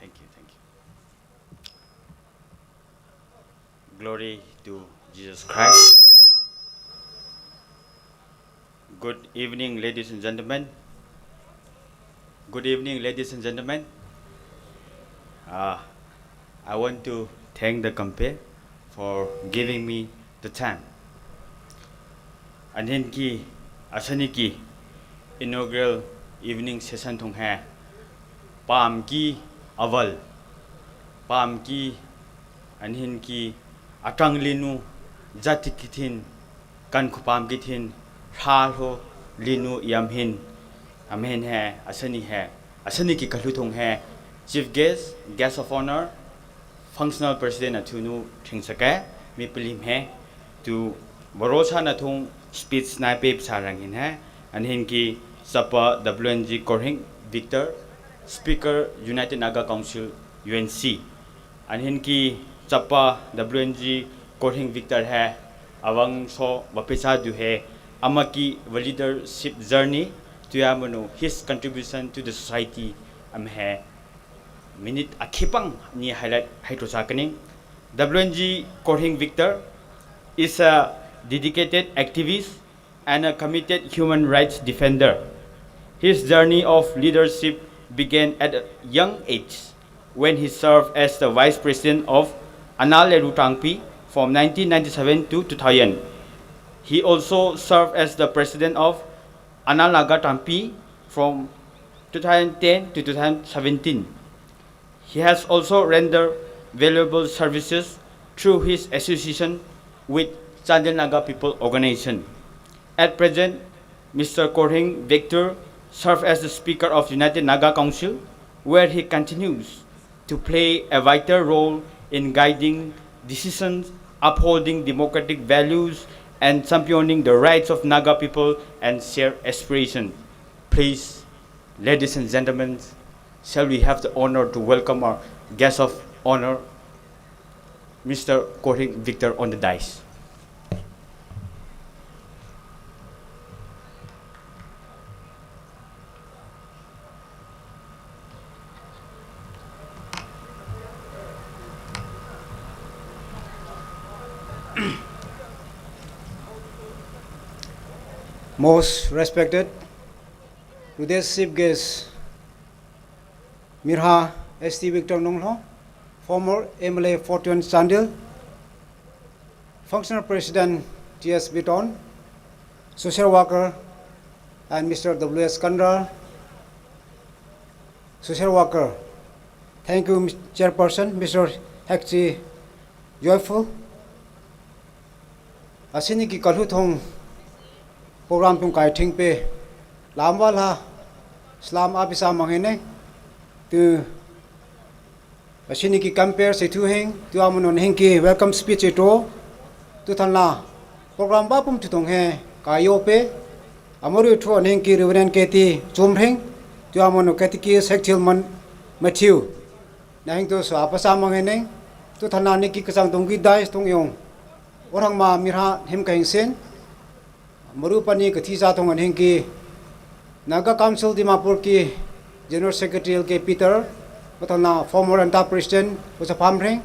Thank you, thank you. Glory to Jesus Christ. Good evening, ladies and gentlemen. Good evening, ladies and gentlemen. Uh, I want to thank the compere for giving me the time. Anhinki, asani ki inaugural evening session thung he, pam ki aval, pam ki, anhinki atrang linu, jati kithin, kan kupam kithin, halo linu yamhin, amhin he, asani he, asani ki kalu thung he, chief guest, guest of honor, functional president atunu thing sake, mi pelim he, tu borosa na thung speech na pe sarang hin he, anhinki chapa W N G Korhing Victor, speaker United Naga Council, U N C. Anhinki chapa W N G Korhing Victor he, awang so bapesa du he, ama ki leadership journey, tuamanu his contribution to the society, am he, minute akhipang ni highlight hai to sa kening. W N G Korhing Victor is a dedicated activist and a committed human rights defender. His journey of leadership began at a young age when he served as the vice president of Anal Leru Tangpi from nineteen ninety-seven to two thousand. He also served as the president of Anal Naga Tangpi from two thousand ten to two thousand seventeen. He has also rendered valuable services through his association with Chandel Naga People Organization. At present, Mister Korhing Victor serves as the Speaker of United Naga Council, where he continues to play a vital role in guiding decisions, upholding democratic values, and championing the rights of Naga people and shared aspirations. Please, ladies and gentlemen, shall we have the honor to welcome our guest of honor, Mister Korhing Victor, on the dais. Most respected today's chief guest, Mirha S T Victor Nonglo, former M L A for Tuen Chandel, Functional President T S Biton, social worker, and Mister W S Kandar, social worker. Thank you, Mis-, Chairperson, Mister Hekchi Joyful. Asini ki kalu thong program thong kai thing pe lam wala salam apisa mangene tu. Asini ki compere se thu heng, tuamanu heng ki welcome speech ito. Tu thanla program ba pum tu thong he kayo pe. Amori thu heng ki Reverend K T Chumheng, tuamanu K T ki Sektil Man Matthew. Na heng tu so apasa mangene. Tu thanla ni ki kasang thong ki dais thong yong. Orang ma Mirha hem ka heng sen. Maru pani ka thisa thong anheng ki Naga Council Dimapur ki General Secretary L K Peter, mathana former anta President Usa Pamreng,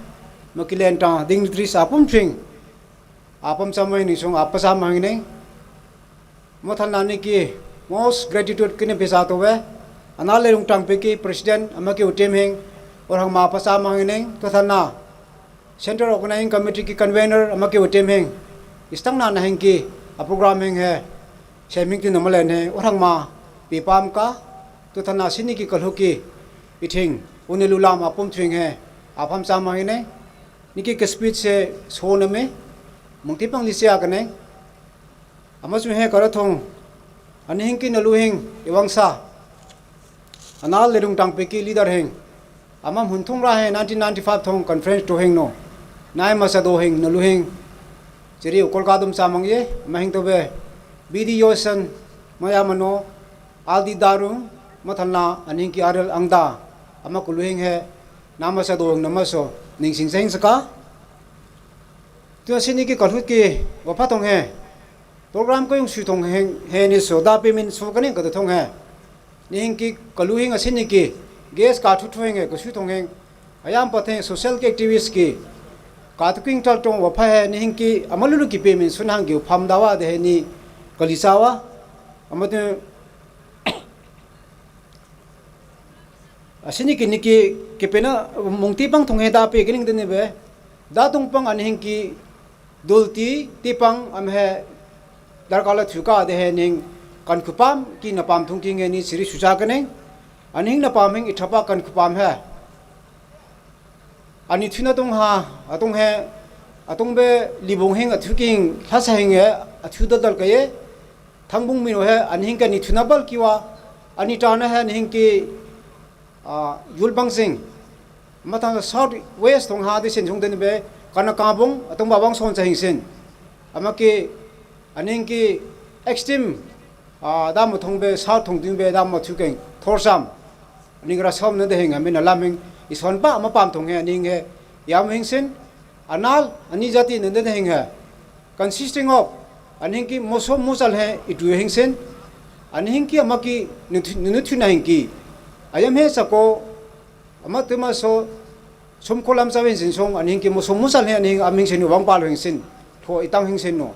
makile anta dignitaries apum thing. Apum samai ni song apasa mangene. Ama tana ni ki most gratitude kini pisa tobe. Ana Ledung Tangpi ki president ama ki utim hing. Orang ma pasa mang ining to tana Central Organizing Committee ki convener ama ki utim hing. Istang na na hing ki a program hing he. Sem hing ti na malen he. Orang ma pi pam ka to tana sini ki kalhu ki iting. Uni lulam apum tuing he. Apam sa mang ining. Ni ki ke speech se so na me. Mungti pang lisia kane. Ama su he karathong. Ani hing ki na lu hing iwang sa. Ana Ledung Tangpi ki leader hing. Ama hun thung ra he nineteen ninety-five thong conference to hing no. Nai masa do hing na lu hing. Jeri ukol kadum sa mang ye, ama hing to be. B D Yosen, maya mano, Aldi Darung, mathanla, ani hing ki Arel Angda. Ama ku lu hing he, na masa do hing na maso, ning sing seng saka. Tu sini ki kalhut ki, wa pha thong he. Program ko yung su thong heng, he ni so, da pe min su kani ka thong he. Ni hing ki, ka lu hing a sini ki, gas ka thu thu heng he, ka su thong heng. Ayam pa theng social activist ki, ka tu king tal tong wa pha he, ni hing ki, ama lulu ki pe min su nang ki, pham da wa de he ni, ka li sa wa. Ama tu, a sini ki ni ki, ki pe na, mungti pang thong he da pe, ki ning de ni be. Da thong pang ani hing ki, dul ti, ti pang am he, darkar la thu ka de he ning, kan ku pam, ki na pam thung ki nge ni siri susa ka ning. Ani hing na pam hing i thapa kan ku pam he. Ani thu na thong ha, a thong he, a thong be libung hing, a thu king, lhasa hing he, a thu dal dal ka ye. Thangbung min he, ani hing ka ni thu na bal ki wa, ani ta na he, ani hing ki, a, yul bang sing. Ama thang South West thong ha di sin sung den be, kana kabung, a thong ba bang son sa hing sin. Ama ki, ani hing ki extreme, a, dam thong be, South thong ding be, dam thu keng, thor sam. Ani hing ra sam na de hing, ami na lam hing, i son pa, ama pam thong he, ani hing he, yam hing sin, anal, ani jati na de hing he. Consisting of, ani hing ki moso mosal he itu hing sin, ani hing ki ama ki nuthu, nuthu na hing ki. Ayam he sako, ama tema so, som kolam sa hing sin song, ani hing ki moso mosal he, ani hing am hing sin, wang pal hing sin, tho itang hing sin no.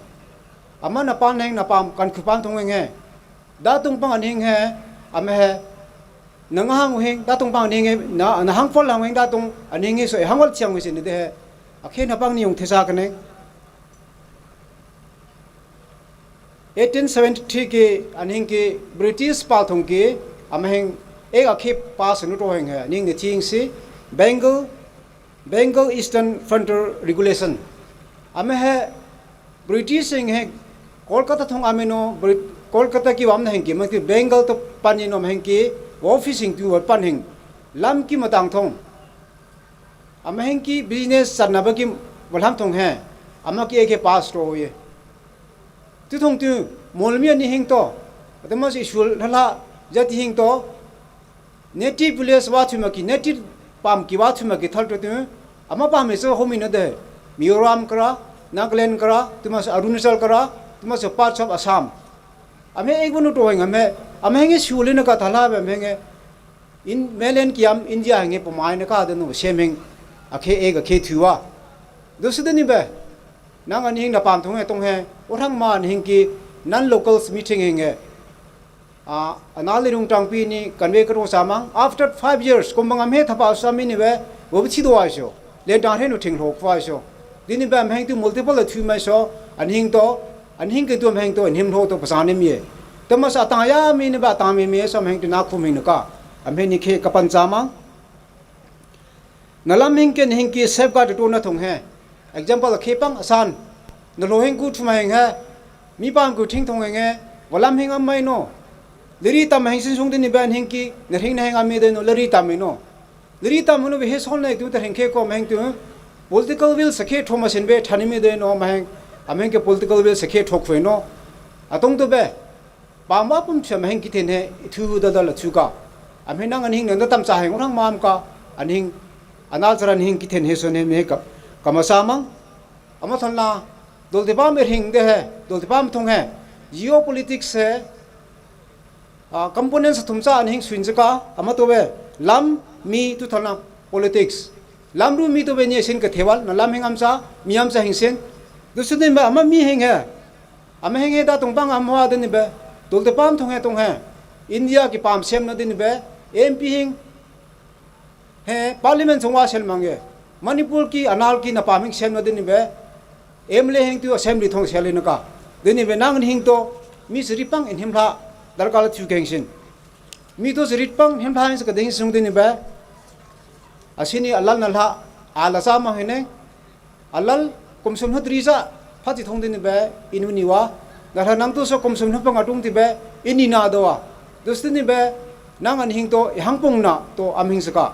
Ama na pan hing na pam, kan ku pan thong hing he. Da thong pang ani hing he, ama he, na nga hang hing, da thong pang ani hing he, na, na hang fol hang hing da thong, ani hing he so, hang wal chiang hing sin de he. Akhe na pang ni yung thesa ka ning. Eighteen seventy-three ki, ani hing ki British pal thong ki, ama hing, ek akhe pass nu to hing he, ani hing ni ting si, Bengal, Bengal Eastern Frontier Regulation. Ama he, British hing he, Kolkata thong ami no, Brit-, Kolkata ki wam na hing ki, ma ki Bengal to pan ni no ma hing ki, office hing tu wa pan hing, lam ki matang thong. Ama hing ki business sat na ba ki walham thong he. Ama ki ek he pass to ye. Tu thong tu, molmi ani hing to. Ata ma si shul lala, jati hing to. Native village wa thu ma ki, native pam ki wa thu ma ki thal to tu. Ama pam he so homi na de. Mizoram kara, Nagaland kara, tu ma si Arunachal kara, tu ma si parts of Assam. Ama ek banu to hing ama, ama hing shul na ka thala ba ama hing In mainland ki am India hing e pamai na ka de no sem hing. Akhe ek akhe thu wa. Do su de ni be. Nang ani hing na pam thong he thong he. Orang ma ani hing ki non-locals meeting hing e. A, ana Ledung Tangpi ni kan we ka thong sa mang. After five years, kum bang am he thapa sa mi ni be. Wo bi chi do wa sho. Len tang he nu ting lo kwa sho. Di ni ba mheng tu multiple a thu ma sho, an hing to, an hing ke tu mheng to, an him lo to pasan ni mi. Te ma sa tang ya mi ni ba tang mi mi so mheng tu na khu mi nu ka. Am he ni ke kapan sa mang. Na lam hing ke ni hing ki safeguard tu na thong he. Example ke pang asan. Na lo hing ku thu ma hing he. Mi pam ku ting thong hing he. Wa lam hing am mai no. Liri tam hing sin sung di ni ba an hing ki, na hing na hing am mi de no, liri tam mi no. Liri tam hunu be he son na tu ta hing ke ko mheng tu. Political will sa ke tho ma sin be thani mi de no mheng. Amheng ke political will sa ke tho khwe no. Atong tu be. Ba ma pum cha mheng ki ten he, thu da da la chu ka. Amheng nang an hing na tam cha heng orang mam ka. An hing, anal cha an hing ki ten he son he me ka. Ka ma sa mang. Ama thon la. Dol te ba me hing de he. Dol te ba me thong he. Geopolitics he. A, components thum sa an hing suin zaka, ama to be, lam, mi tu thana politics. Lam ru mi to be ni sin ka thewal, na lam hing am sa, mi am sa hing sin. Du su din ba ama mi hing he. Amaheng he da tong bang amwa deni be, dol de pam tong he tong he. India ki pam sem na deni be, M P hing he, Parliament song wa sel mang ye. Manipur ki anal ki na pam hing sem na deni be, M L A hing tu Assembly tong sel na ka. Deni be nang hing to, mi seri pang in him la, darkar la tu keng sin. Mi to seri pang him la hing sa ka deng sung deni be. Asini alal na la, ala sa mang hene. Alal, kum sum hut risa, pati thong deni be, inuni wa. Nahla nang tu so kum sum hut pang atung ti be, ini na do wa. Dus deni be, nang an hing to, ihang pung na, to am hing saka.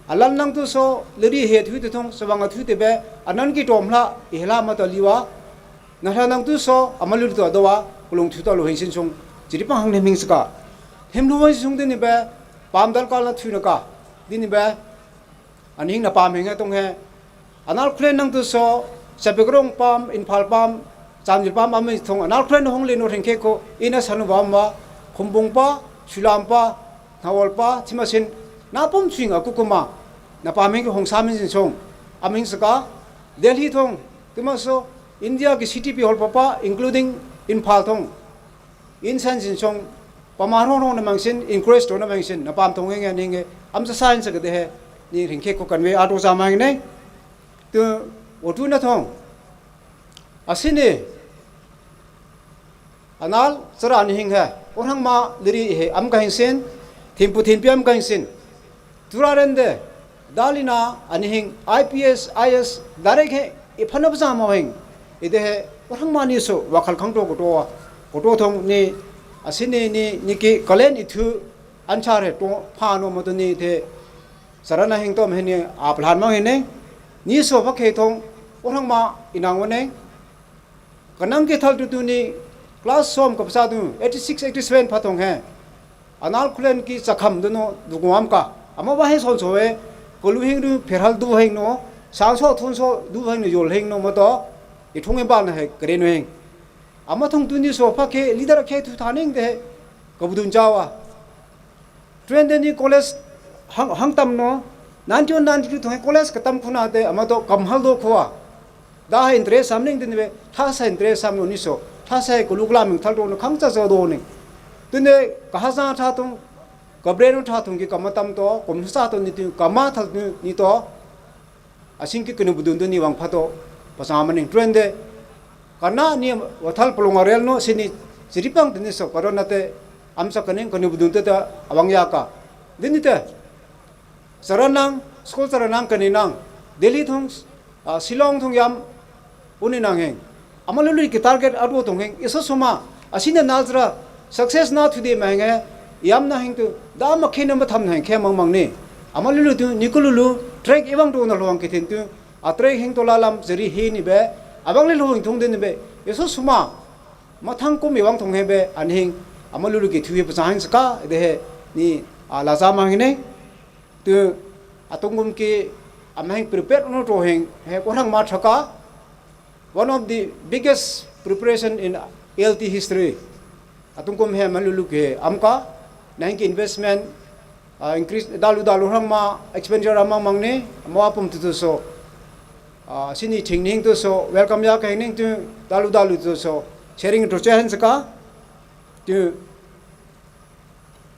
Alal nang tu so, leri he thu tu thong, sabang thu ti be, anan ki tom la, ihla ma to liwa. Nahla nang tu so, amalul to do wa, kulung thu to lo hin sin sung. Jiri pang hang nem hing saka. Hem lo hin sung deni be, pam darkar la thu na ka. Deni be, Anihing na pam hing he tong he. Anal khulen nang tu so, Sapekrong pam, Imphal pam, Chanjil pam, am hing thong. Anal khulen hong le no hing khe ko, ina sanu bam wa, Khumbung pa, Sulam pa, Nawol pa, Thimasin, na pom swing aku kuma. Na pam hing hong sam hing song. Am hing saka, Delhi thong, tima so, India ki city pi hol papa, including Imphal thong. Insan sin song, pama rong rong na mang sin, increase to na mang sin, na pam thong nge nge, am sa sign sa ke de he, ni ring ke ko kan we atu sa mang ne. Tu, otu na thong. Asini, anal, sara ni hing he, orang ma liri he, am ka hing sin, timpu timpi am ka hing sin. Turaren de, dalina, anihing I P S, I A S, direct he, iphana bza mo hing. Ide he, orang mani so, wakal kang to koto, koto thong ni, asini ni, ni ki kalen itu, anchar he to, phano mo to ni the, sarana hing to mhe ni, aplan mo hing ne, ni so pha ke thong, orang ma inang wane, Kanang ke thal tutu ni class som ka pasa tu eighty six, eighty seven pha thong he. Anal khulen ki sakham dono duguam ka. Ama wa he son so he. Kolu hing du pherhal du hing no. Sang so thun so du hing no yol hing no mato. Ithung e bal na he keren hing. Ama thong tu ni so pha ke leader ke tu thaning de he. Kabudun jawa. Twenty ni college hang, hang tam no, nineteen ninety-two thong college ka tam khuna te, ama to kam hal do khua. Da ha interest sam ning tin be, tha sa interest sam no ni so, tha sa ko lukla ming thal do no khang cha so do ni. Tun de ka ha sa tha thong, ka bre no tha thong ki kama tam to, kom sa to ni tu, kama thal ni, ni to. Asing ki kene budun tu ni wang phato, pasama ning trend de. Karena ni wathal pelong arel no sini, siripang tini so, karena te amsa kening kene budun tu ta awang ya ka. Dini te, saranang, school saranang kene nang, Delhi thong, ah, Shillong thong yam, uni nang heng. Ama lulu ki target adu thong heng, iso suma, asina nazra, success na thudi ma heng, yam na heng tu, da ma khe na ma tham na heng, khe mang mang ni. Ama lulu tu, ni ku lulu, track iwang tu na luang ki thin tu, a track heng tu lalam, zeri hi ni be, abang lulu heng thong din ni be, iso suma, ma thang kum iwang thong heng be, an heng, ama lulu ki thu hi pasang heng saka, de he, ni, a, laza ma heng ni. Tu, atungkum ki, ama heng prepare no tu heng, he, ko hang ma thaka, One of the biggest preparation in L T history. Atungkum he malulu ke amka, nang ki investment, ah, increase dalu dalu hang ma expenditure amang mang ni, ma apum tutu so. Ah, sini thing ning tu so, welcome ya ka ning tu, dalu dalu tu so, sharing tu chahan saka, tu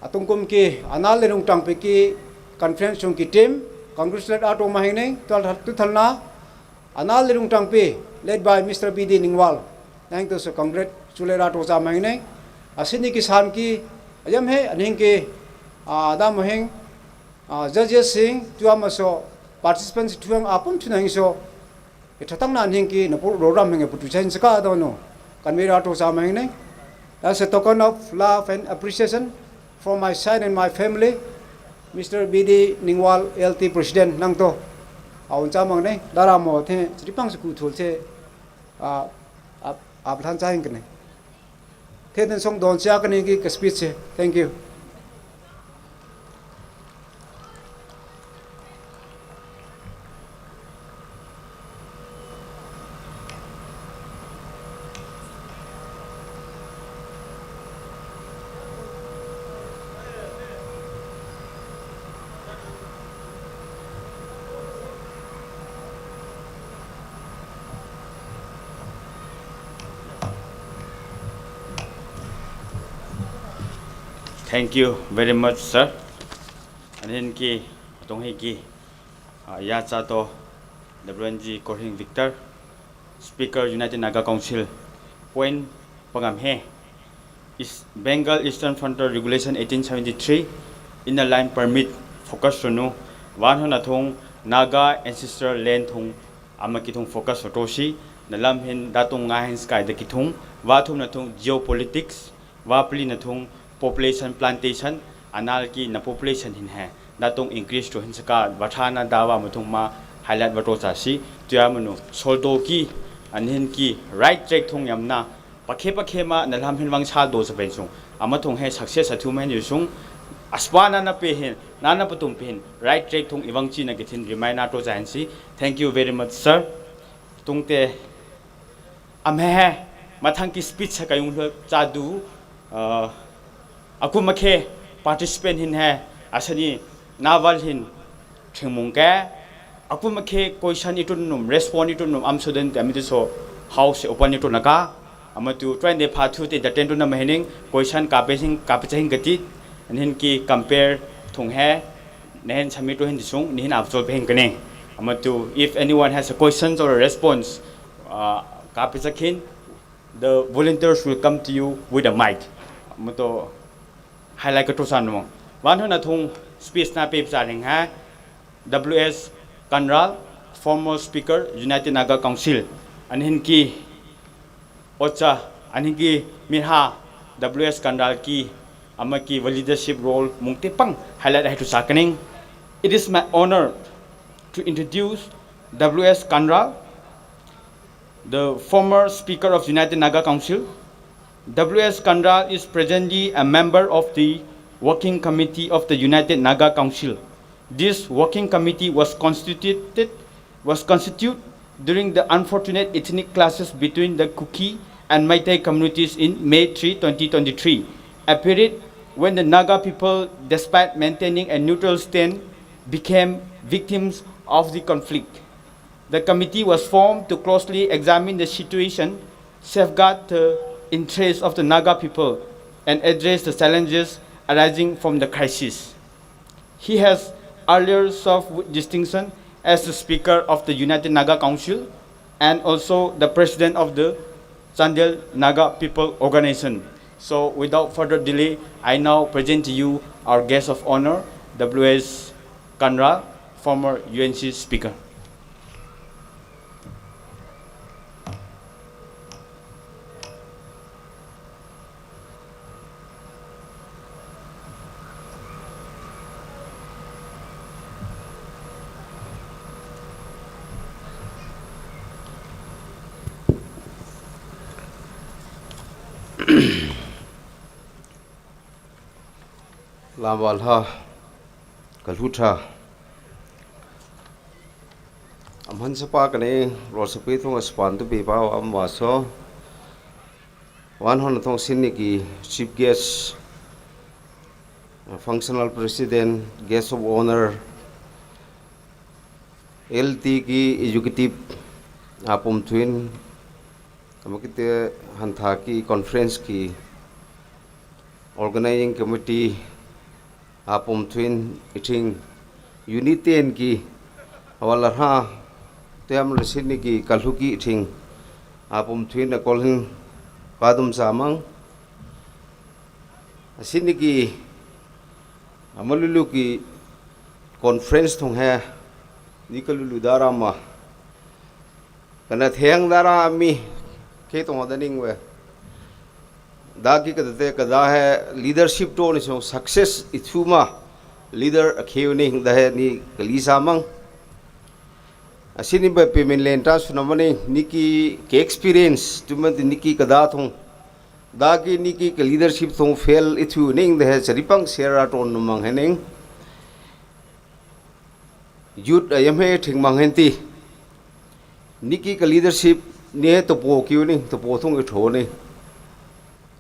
Atungkum ki, anal le rungtang pe ki conference sung ki team, congratulate ato ma heng ning, tual, tu thalna, anal le rungtang pe, led by Mister B D Ningwal, nang tu so congratulate ato sa ma heng ning, asini ki san ki, ayam he, aning ki, ah, da ma heng, ah, judges sing, tu ama so, participants tuang apum tu nang so, Ithatang na hing ki na pu ro ram hing e putu chen saka do no. Kan mi ra to sa ma hing ne. As a token of love and appreciation from my side and my family, Mister B D Ningwal L T President nang to. Aun cha mang ne. Dara mo the, sri pang suku thul che. A, a, a plan cha hing ne. Theden song don sia kani ki ka speech se. Thank you. Thank you very much, sir. Anihin ki, atong hi ki, ah, ya cha to, W N G Korhing Victor, Speaker United Naga Council, point pangam he. Is Bengal Eastern Frontier Regulation eighteen seventy-three, Inner Line Permit, focus tunu, wan hon athung, Naga ancestral land thung, ama ki thung focus oto si, nalam hin datung nga hin sky da ki thung, wa thum nathung geopolitics, wa pli nathung population plantation, anal ki na population hin he, datung increase to hin saka, wa thana dawa mathung ma highlight wa to cha si, tuya manu, soldo ki, anihin ki, right track thung yamna, pakhe pakhe ma nalam hin wang sal do sa pen sung. Ama thung he success athu men yu sung. Aspa nana pe hin, nana patum pe hin, right track thung iwang chi na ki thin remind na to cha hen si. Thank you very much, sir. Tungte, am he he, mathang ki speech ha ka yung hlo cha du, uh, aku makhe participant hin he, asani naval hin, thingmung ke, aku makhe question itun num, respond itun num, am so den te ami te so house open itun naka, ama tu try de pha thu te entertain tun na mahining, question ka pe sing, ka pe sing kati, anihin ki compare thung he, nehen sami to hin disung, nihin ap chol pe hin kane. Ama tu, if anyone has a questions or a response, uh, ka pe sa khin, the volunteers will come to you with a mic. Ama tu, highlight ka to san mo. Wan hon athung speech na pe sa ring ha. W S Kanral, former speaker, United Naga Council. Anihin ki ocha, anihin ki mirha, W S Kanral ki, ama ki wa leadership role mung te pang highlight ahi tu sa kaning. It is my honor to introduce W S Kanral, the former speaker of United Naga Council. W S Kanral is presently a member of the Working Committee of the United Naga Council. This Working Committee was constituted, was constituted during the unfortunate ethnic clashes between the Kuki and Meitei communities in May three, twenty twenty-three, a period when the Naga people, despite maintaining a neutral stand, became victims of the conflict. The committee was formed to closely examine the situation, safeguard the interests of the Naga people, and address the challenges arising from the crisis. He has earlier served with distinction as the Speaker of the United Naga Council and also the President of the Chandel Naga People Organization. So, without further delay, I now present to you our guest of honor, W S Kanral, former U N C Speaker. Lamwalha, ka lhut ha. Am han sapa kane, rol sape thong aspan tu pe pa am wa so. Wan hon thong sin ni ki chief guest, functional president, guest of honor, L T ki executive, apum twin, ama kite hantha ki conference ki organizing committee, apum twin, ithing unit ten ki, awala ha, te am la sin ni ki ka lhut ki ithing, apum twin akol hin, padum samang. Asin ni ki, ama lulu ki conference thong he, ni ka lulu dara ma. Kana theng dara mi, ke thong da ning we. Da ki ka te ka da he leadership to ni so success itu ma. Leader a keu ni da he ni ka li samang. Asin ni ba pe min len ta su na ma ni, ni ki ke experience, tu ma ni ki ka da thong. Da ki ni ki ka leadership thong fail itu ning da he sari pang sera ton mang he ning. Youth a yam he thing mang hen ti. Ni ki ka leadership ni he to po kiu ni, to po thong itu ni.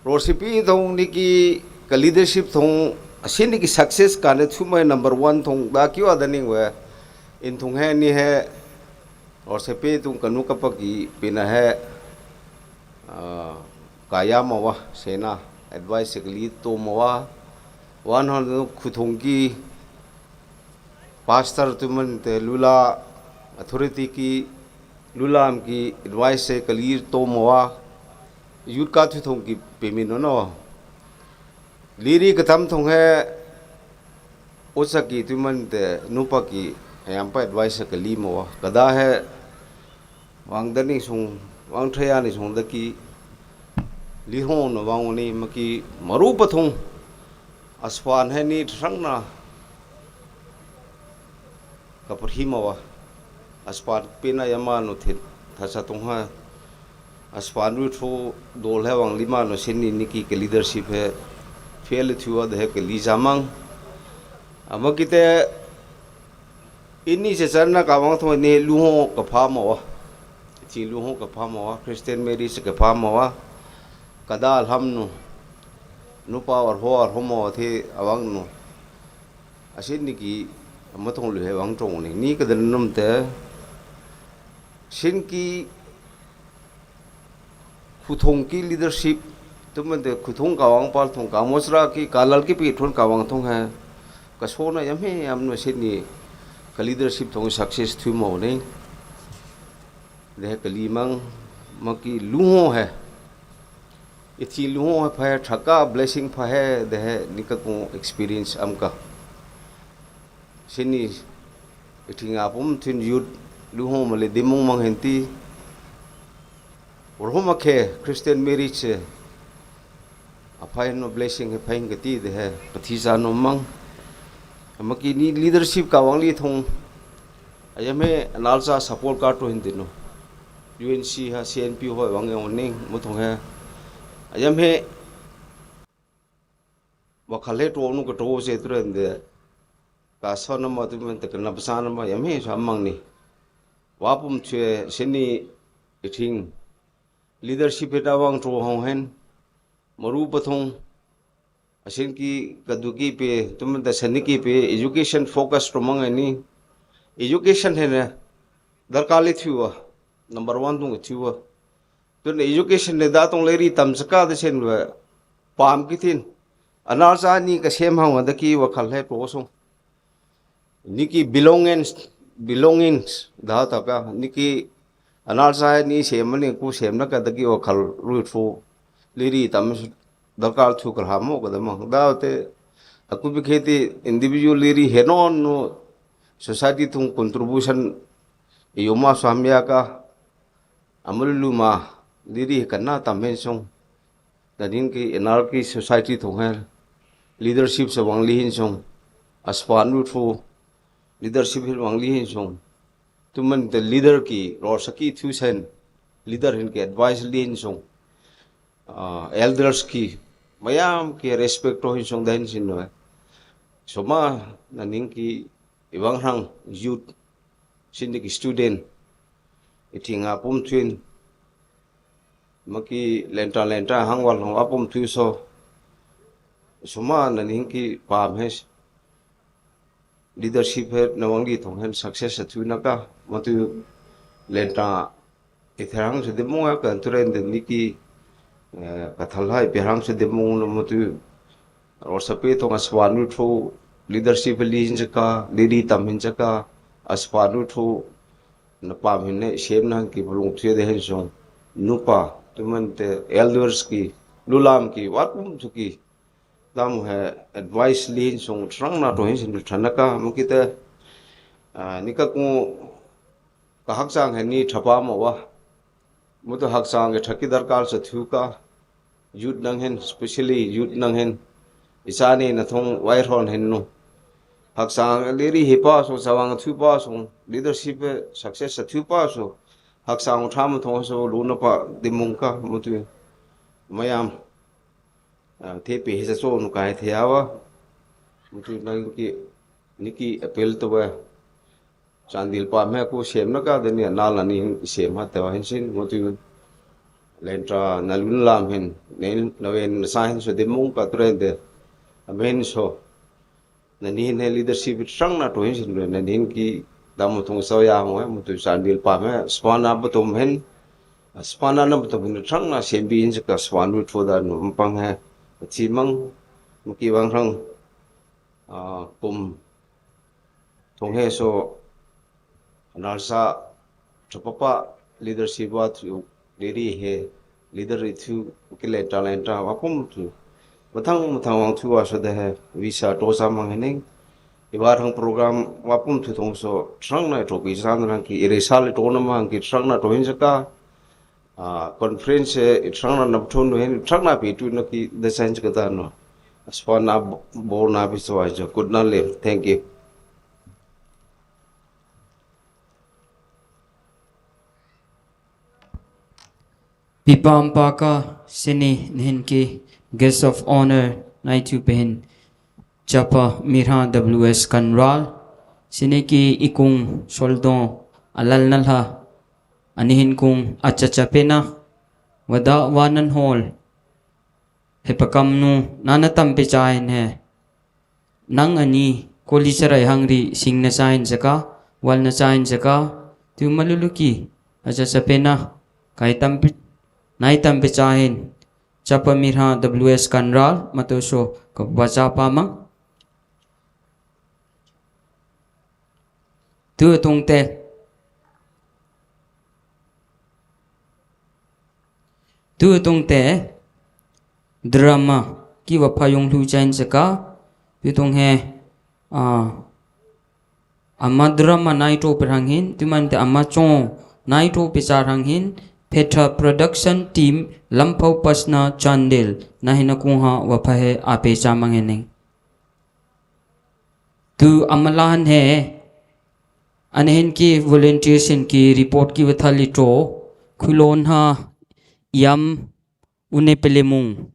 Rol sipi thong ni ki ka leadership thong asin ni ki success ka ne tu ma number one thong da kiu ada ning we. In thong he ni he. Rol sipi thong ka nu ka pa ki pina he. Ah, kaya ma wa, sena, advice sekali to ma wa, wan hon khuthung ki pastor tuman te lula authority ki lulam ki advice se kali to mawa youth ka thuthung ki pemin no no. Liri katam thung he usa ki tuman te nupa ki hayam pa advice kali mawa. Kada he wang dani sung, wang thaya ni sung daki lihong no wang ni maki maru pathung aspan he ni thrang na kaparhi mawa. Aspan pena yama no thet thasa thung ha. Aspan ru thu dol he wang lima no seni niki ke leadership he fail thua de he ke lizamang. Ama kite ini sesana ka wang thung ni luho kapha mawa. Ti luho kapha mawa, Christian marriage kapha mawa. Kada alham no nupa war ho war ho mawa the awang no. Asin niki ama thung lu he wang thung ni. Ni kadan nom te sin ki khuthung ki leadership tuman te khuthung ka wang pal thung ka mosra ki ka lal ki pi thun ka wang thung he. Ka sona yam he yam no seni ka leadership thung success thu mo ni. De he ka limang maki luho he. Iti luho he pha he thaka blessing pha he de he nika kung experience am ka. Seni iti nga pum thin youth luho male dimung mang henti. Urhuma ke Christian marriage se apai no blessing he pain kati de he pati sa no mang. Ama ki ni leadership ka wang li thung. Ayam he analsa support ka to hindi no. U N C ha C N P ho wang yang ning mo thung he. Ayam he wakal he to nu ka to se tu ren de. Ka so nama tuman te ka napsa nama yam he sa mang ni. Wapum chue seni ithing leadership he da wang to hong hen. Maru pathung asin ki kadu ki pe tuman da seni ki pe education focus to mang ni. Education he na darkar li thua number one thung thua. Tun education ne da tong leri tam saka de sen we pam kitin. Anal sa ni ka sem hang da ki wakal he to sung. Niki belongings, belongings da ta ka niki anal sa ni sem ni ku sem na ka da ki wakal ru thu leri tam darkar thu kal hamo ka da mang da te aku bi kheti individual leri he non no society thung contribution yoma swamya ka amul luma leri he kana tam hen sung. Da nin ki anarchy society thung he leadership se wang li hin sung. Aspan nu thu leadership hin wang li hin sung. Tuman te leader ki rol saki thu sen leader hin ki advice li hin sung. Ah, elders ki mayam ki respect to hin sung da hin sin no. Soma na ning ki iwang hang youth sin ki student iti nga pum twin maki lenta lenta hang wal hang apum twi so. Suma na ning ki pam he leadership he na wang di thong hen success a twi na ka matu lenta itherang se de mo ka turen de niki, eh, ka thalhai pe hang se de mo no matu Rol sape thong aspan nu thu leadership li hin saka, li li tam hin saka, aspan nu thu na pam hin ne shem nan ki bulung thie de hin song. Nupa, tuman te elders ki, lulam ki, wat um thu ki. Dam he advice li hin song, trang na to hin sin thana ka, mukite, ah, nika ku ka haksang he ni thapa mo wa. Mutu haksang ke thaki darkar sa thu ka. Youth nang hen, specially youth nang hen. Isani na thong wai ron hen no. Haksang liri hi pa song, sawang thu pa song, leadership success sa thu pa song. Haksang tham thong so lu na pa dimung ka mutu. Mayam. Ah, te pe hi sa so nu kai the awa. Mutu nang ki, niki appeal to wa. Sandil pam he ku sem na ka deni anal na ni sem ha te wa hin sin mutu lenta na lun lam hin nen na wen na sa hin so de mung ka tren de amen so na ni hin he leadership sang na to hin sin na ni hin ki dam thong so ya mo mutu sandil pam he spana betum hin spana na betum hin sang na sem bi hin ka span wit fo da nu pang he chi mang muki wang sang Ah, kum thong he so, nalsa, chapapa, leadership wa thu, diri he, leader ri thu, kile talent wa pum thu. Mathang, mathang wang thu wa so de he, visa to sa mang hening. Iwa thang program wa pum thu thong so, trang na to visa nang ki, iri sal to na mang ki, trang na to hin saka. Ah, conference, eh, trang na nap thon hen, trang na pi tu na ki design kata no. Aspan na bo na pi so aja, kut na le. Thank you. Pipam paka sini nihin ki guest of honor nai tu pehin. Chapa Mirha W S Kanral, sini ki ikung soldong alal nalha, anihin kung achacha pena, wada wanan hol, hepakam nu nana tam pechain he. Nang ani koli sarai hangri sing na sain saka, wal na sain saka, tu maluluki, achacha pena, kai tam pe, nai tam pechain, Chapa Mirha W S Kanral, matoso, kabacha pamang. Tu tungte. Tu tungte. Drama. Ki wa payong lu chain saka. Tu tung he. Ah. Ama drama nai to perhang hin. Tu mante ama chong nai to pesar hang hin. Petra Production Team, Lampau Pasna Chandel. Nahin akung ha wa pahe ape chamang hening. Tu amalan he, anihin ki volunteers hin ki report ki wathali to, khulon ha, yam, une pelemung,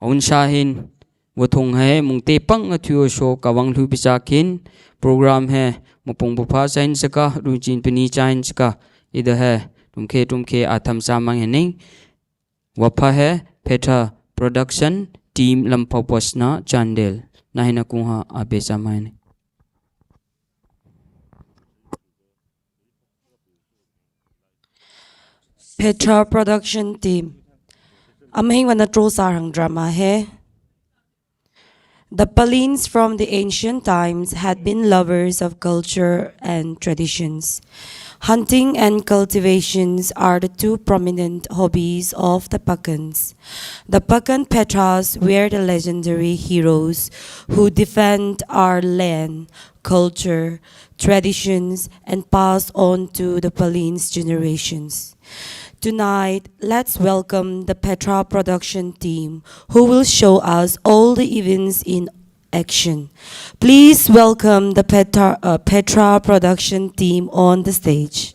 aun sahin, wathong he, mungte pang athu so kawang lu pisakin, program he, mapung pupa sain saka, runchin peni sain saka, ida he, tumke tumke atham samang hening, Wapha he Petra Production Team Lampau Pasna Chandel. Nahin akung ha ape chamang hening. Petra Production Team. Amahing wana tro sarang drama he. The Palins from the ancient times had been lovers of culture and traditions. Hunting and cultivations are the two prominent hobbies of the Pakans. The Pakan Petras were the legendary heroes who defend our land, culture, traditions, and pass on to the Palins generations. Tonight, let's welcome the Petra production team, who will show us all the events in action. Please welcome the Petra, uh, Petra production team on the stage.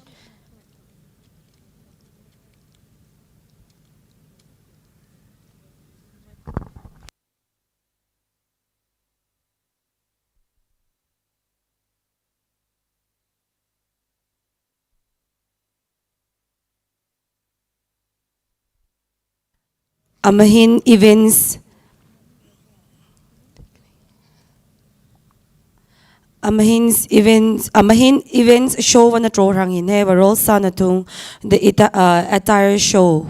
Amahin events, amahin events, amahin events show wana tro rang in he, wa rol sa na tung the ita-, uh, attire show.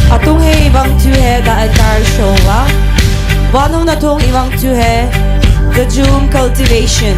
Atung he iwang tu he the attire show wa. Wanung na tung iwang tu he the Jum cultivation.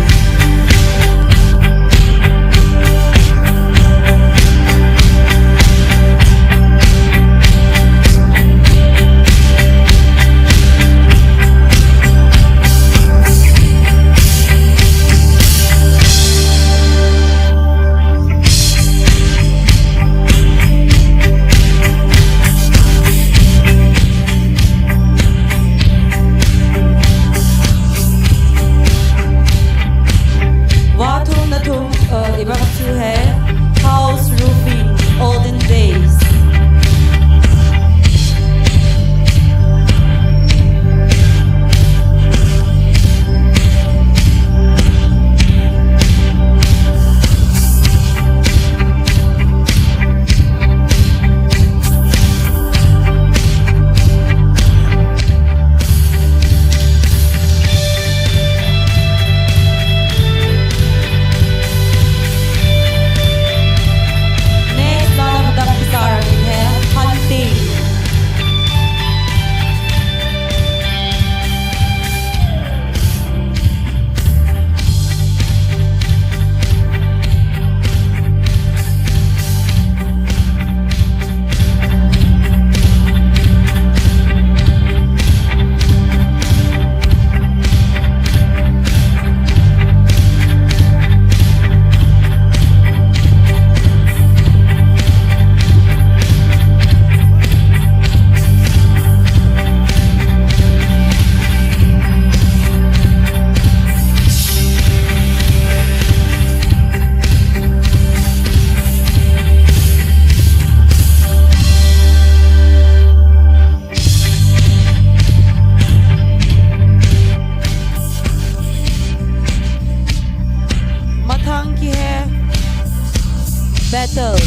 Battle.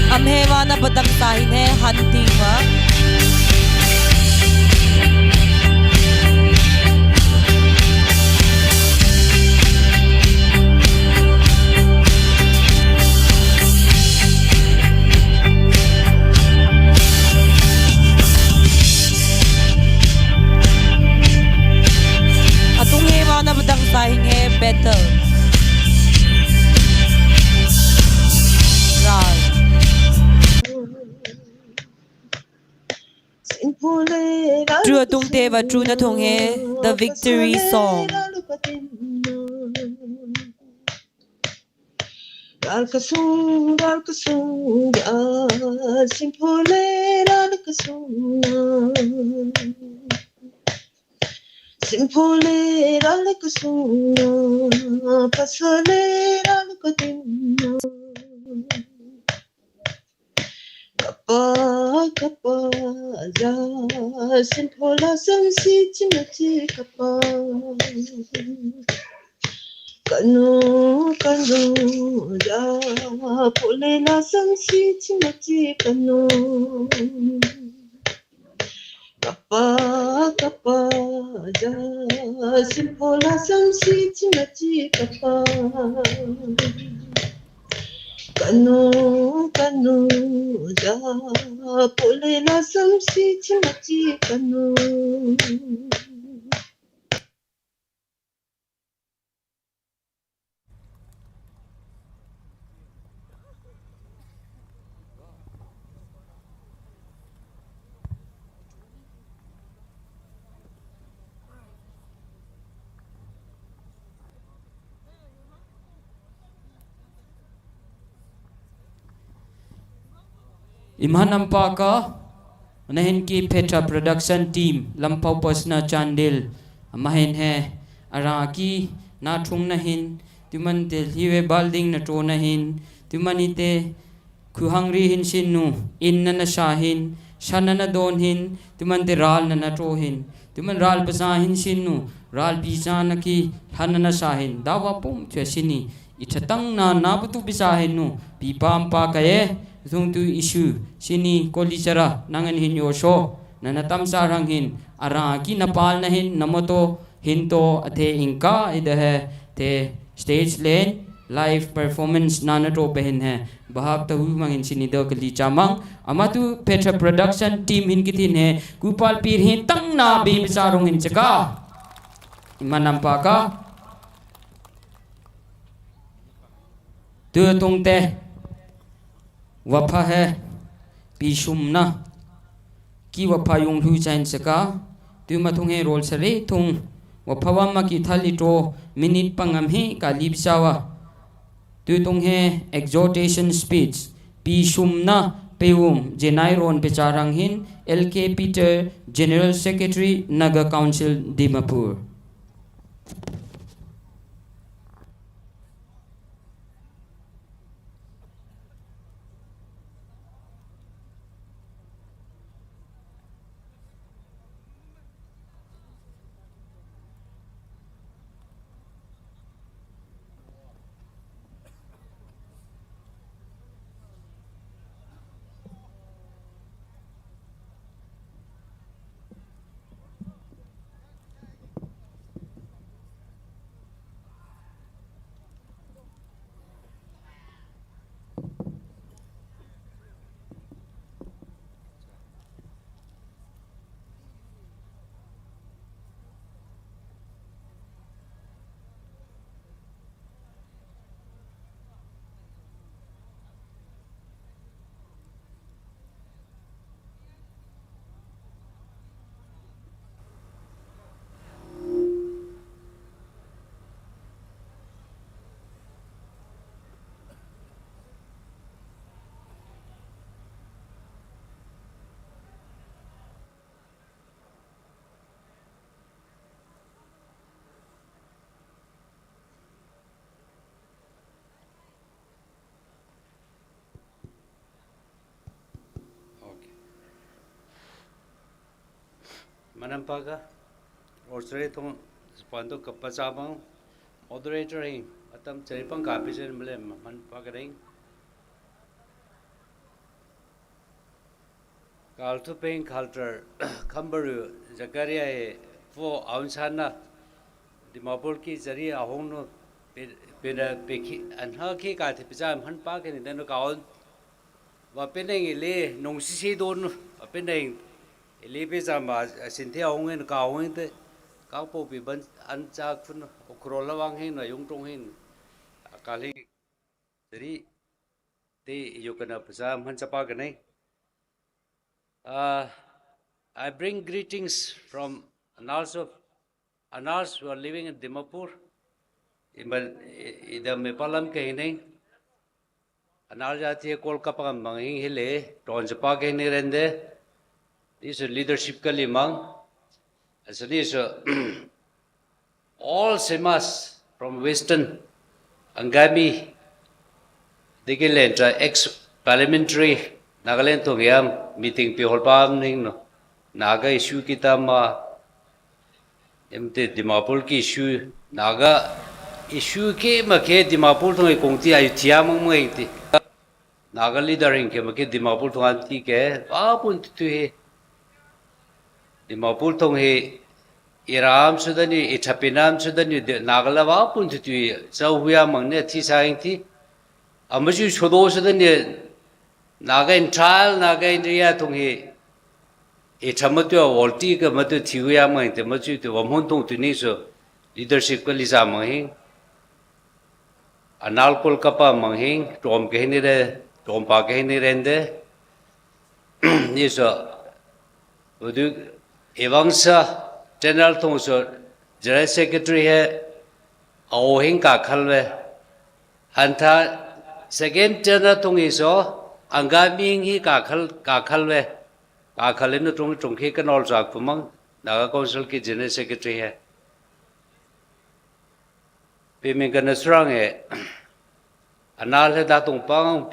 Amhewa na badang sa hin he, Hunting wa. Atung hewa na badang sa hin he, Battle. Ral. Tru atung te wa tru na thong he, The Victory Song. Kapa, ja, simphola samsi chimati kapa. Kanu, kanu, ja, pole la samsi chimati kanu. Kapa, kapa, ja, simphola samsi chimati kapa. Kanu, kanu, ja, pole la samsi chimati kanu. Iman ampa ka, nahin ki Petra Production Team, Lampau Pasna Chandel, amahin he, arang ki, na thung nahin, tuman te hiwe building na to nahin, tuman ite, Khuhangri hin shin nu, inn na na sha hin, shan na na don hin, tuman te ral na na to hin, tuman ral pasa hin shin nu, ral pisa na ki, han na na sha hin, dawa pum chwe shini, ithatang na na putu pisa hin nu, pi pam pa kaye, zung tu isu, shini koli chara, nangan hin yo sho, na na tam sa rang hin, arang ki na pal nahin, na moto, Hin to athe ingka i de he te stage len live performance na na to pe hin he. Bahak ta hu mang hin sini do kali chamang. Amatu Petra Production team hin kitin he. Kupal pir hin tang na bi bisa rong hin chaka. Iman ampa ka. Tu tung te. Wapha he. Pi shum na. Ki wapha yung lu chain saka. Tu ma thung he rol sari thung. Wapha wa ma ki thali to minute pangam hi ka lip sawa. Tu tung he exhortation speech. Pi shum na pe um jenai ron pe charang hin L K Peter, General Secretary, Naga Council, Dimapur. Okay. Manam paga, orchestra thong spando kapachabang, moderator hing, atam cheripang kapijen mele man paga ding. Kal tu peng culture, Kambaru, Zakaria e, fo aun sana, Dimapur ki jari ahong no, pe, pe na, pe ki, anha ki ka te pisa man paga ni dano kaon, Wa peneng ile nong sisi don, wa peneng ile pe sama sinthe ahong en ka ahong te, ka po pi ban an chak fun okro lawang hin na yung tong hin. Akali. Jadi, te yo kana pesa man chapa kane. Uh, I bring greetings from Annals of Annals who are living in Dimapur. Imbal, i, ida me palam ke hineng. Annals jati kol kapang mang hing hile, ton sepa ke hini rende. This is leadership kalimang. As this, uh, all Semas from Western, Angami, Digilentra, ex-parliamentary, Nagaland tong yam, meeting pi holpa amning no. Naga issue kita ma, em te Dimapur ki issue, Naga issue ke ma ke Dimapur tong i kong ti ayu tia mang mang ti. Naga leader hing ke ma ke Dimapur tong an ti ke, ba pun tu tu he. Dimapur tong he, iram sudan ni, itapinam sudan ni, de, Naga la ba pun tu tu he, sa huya mang ne ti sa hing ti. Ama ju shodo sudan ni, Naga entire, Naga India tong he, itama tu a wol ti ke ma tu ti huya mang te ma ju tu, wa mon tong tu ni so, leadership ke lisa mang hing. Anal kol kapa mang hing, tom ke hini re, tom pa ke hini rende. Ni so, udu, evangsa, general tong so, general secretary he, ao hing ka khalwe. Anta, second general tong iso, angga ming hi ka khal, ka khalwe. Ka khal inu tong, tong ke kanol sa kumang, Naga Council ki general secretary he. Pimin kana surang e, anal he da tong pang,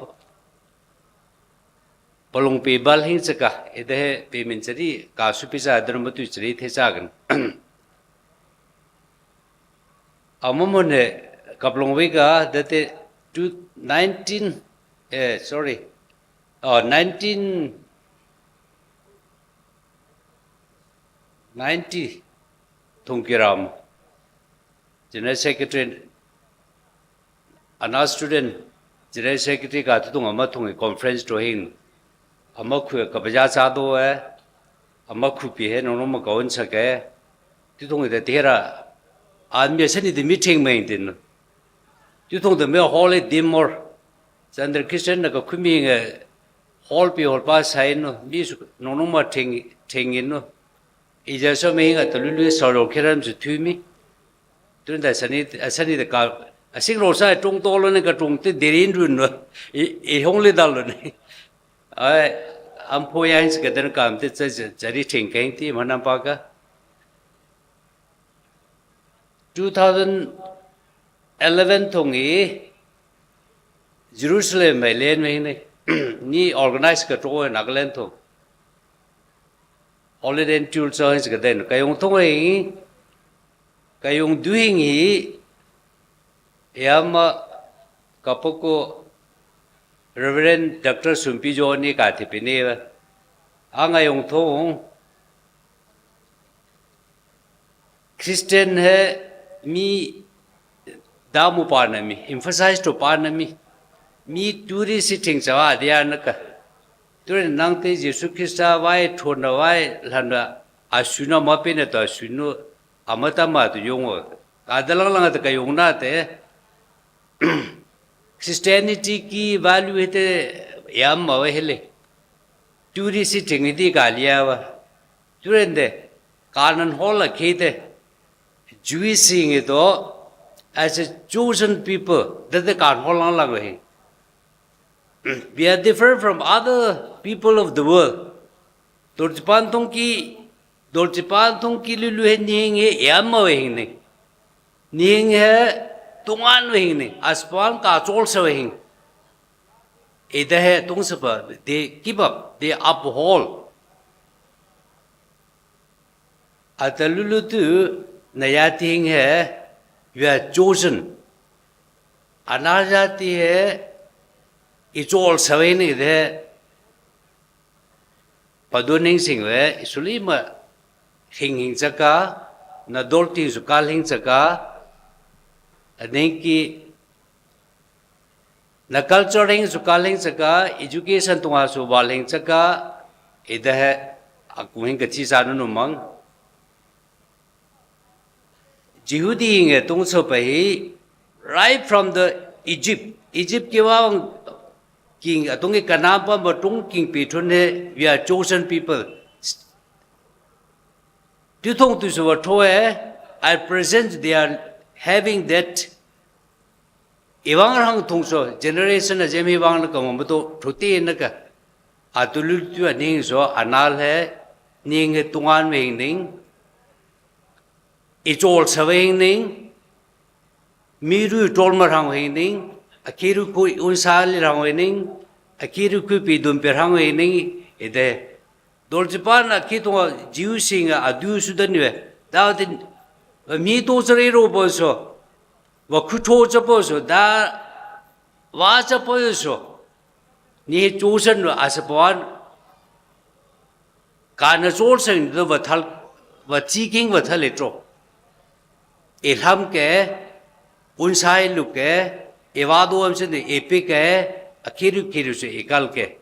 palung pi bal hing saka, ede he pimin sari, ka supi sa, dana matu sari te sagan. Amamone, kaplong wika, date two, nineteen, eh, sorry, oh, nineteen ninety, tong kiram. General Secretary, ana student, General Secretary ka tutung ama tung conference to hing. Ama khu kabaja sa do e, ama khu pi he nong nong ma kaun sa ke. Tutung de tera, an mi sani de meeting main din. Tutung de me hall e dim mor. Sandra Christian na ka khu mi nge hall pi holpa sa ino, mi su nong nong ma ting, ting ino. Ija so me hinga ta lulu sa lo kiram su tu mi. Tun da sani, asani da ka, asing lo sa tung to lo ne ka tung te derin run lo. I, i hong le dal lo ne. Ai, am po yang se ka den kam te sa, sa, sa ri ting keng ti ma nam pa ka. Two thousand eleven thong i Jerusalem mai len me ne. Ni organize ka to Nagaland thong. Holiday tour so hing se ka den. Ka yong thong hing, ka yong du hing hi, yama ka poko Reverend Doctor Sumpi John ni ka te pini ba. Anga yong thong, Christian he mi damu pa na mi, emphasize to pa na mi, mi tourist sitting chawa dia na ka. Ture nang te Jesu Christa wai thona wai lhana asuna ma pe na ta asunu amata ma tu yong o. Ka dalang lang ta ka yong na te. Christianity ki value he te yam ma we hele. Tourist sitting di ka lia wa. Turende, Kanan hol la kete, Jewish hing ito, as a chosen people, dede Kanan hol lang lang he. We are different from other people of the world. Dor Japan thong ki, Dor Japan thong ki lulu he ni hing he yam ma we hing ne. Ni hing he tungan we hing ne. Aspan ka chol sa we hing. Ida he tong sa pa, they keep up, they uphold. Ata lulu tu, na yati hing he, you are chosen. Ana yati he, i chol sa we ne de, padun hing sing we, i suli ma hing hing chaka, na dol ting su kal hing chaka, aning ki, na culture hing su kal hing chaka, education tunga su bal hing chaka, ida he, aku hing ka chi sa nunu mang. Jihudi nge tung so pa hi, right from the Egypt. Egypt ki wang king, atung ki Canaan pa ma tung king pi thun he, we are chosen people. Tu thong tu so wa tho he, at present they are having that Iwang rang thung so, generation a jem iwang na ka mo to, thuti na ka. Atu lul tu a ning so, anal he, ning he tungan we hing ning. I chol sa we hing ning. Mi ru tol ma rang we hing ning. A ki ru ku un sa li rang we ning. Akire kupi dun pe rang we ning ide. Dol jipan aki tung a jiu sing a adu sudan we. Dau din, mi to sere ro bo so. Wa kuto cha bo so. Da wa cha bo so. Ni he chosen wa asapan. Ka na chosen do wa thal, wa tiking wa thal etro. Elam ke, unsai lu ke, ewado am sen epic ke, akiru kiru se ekal ke.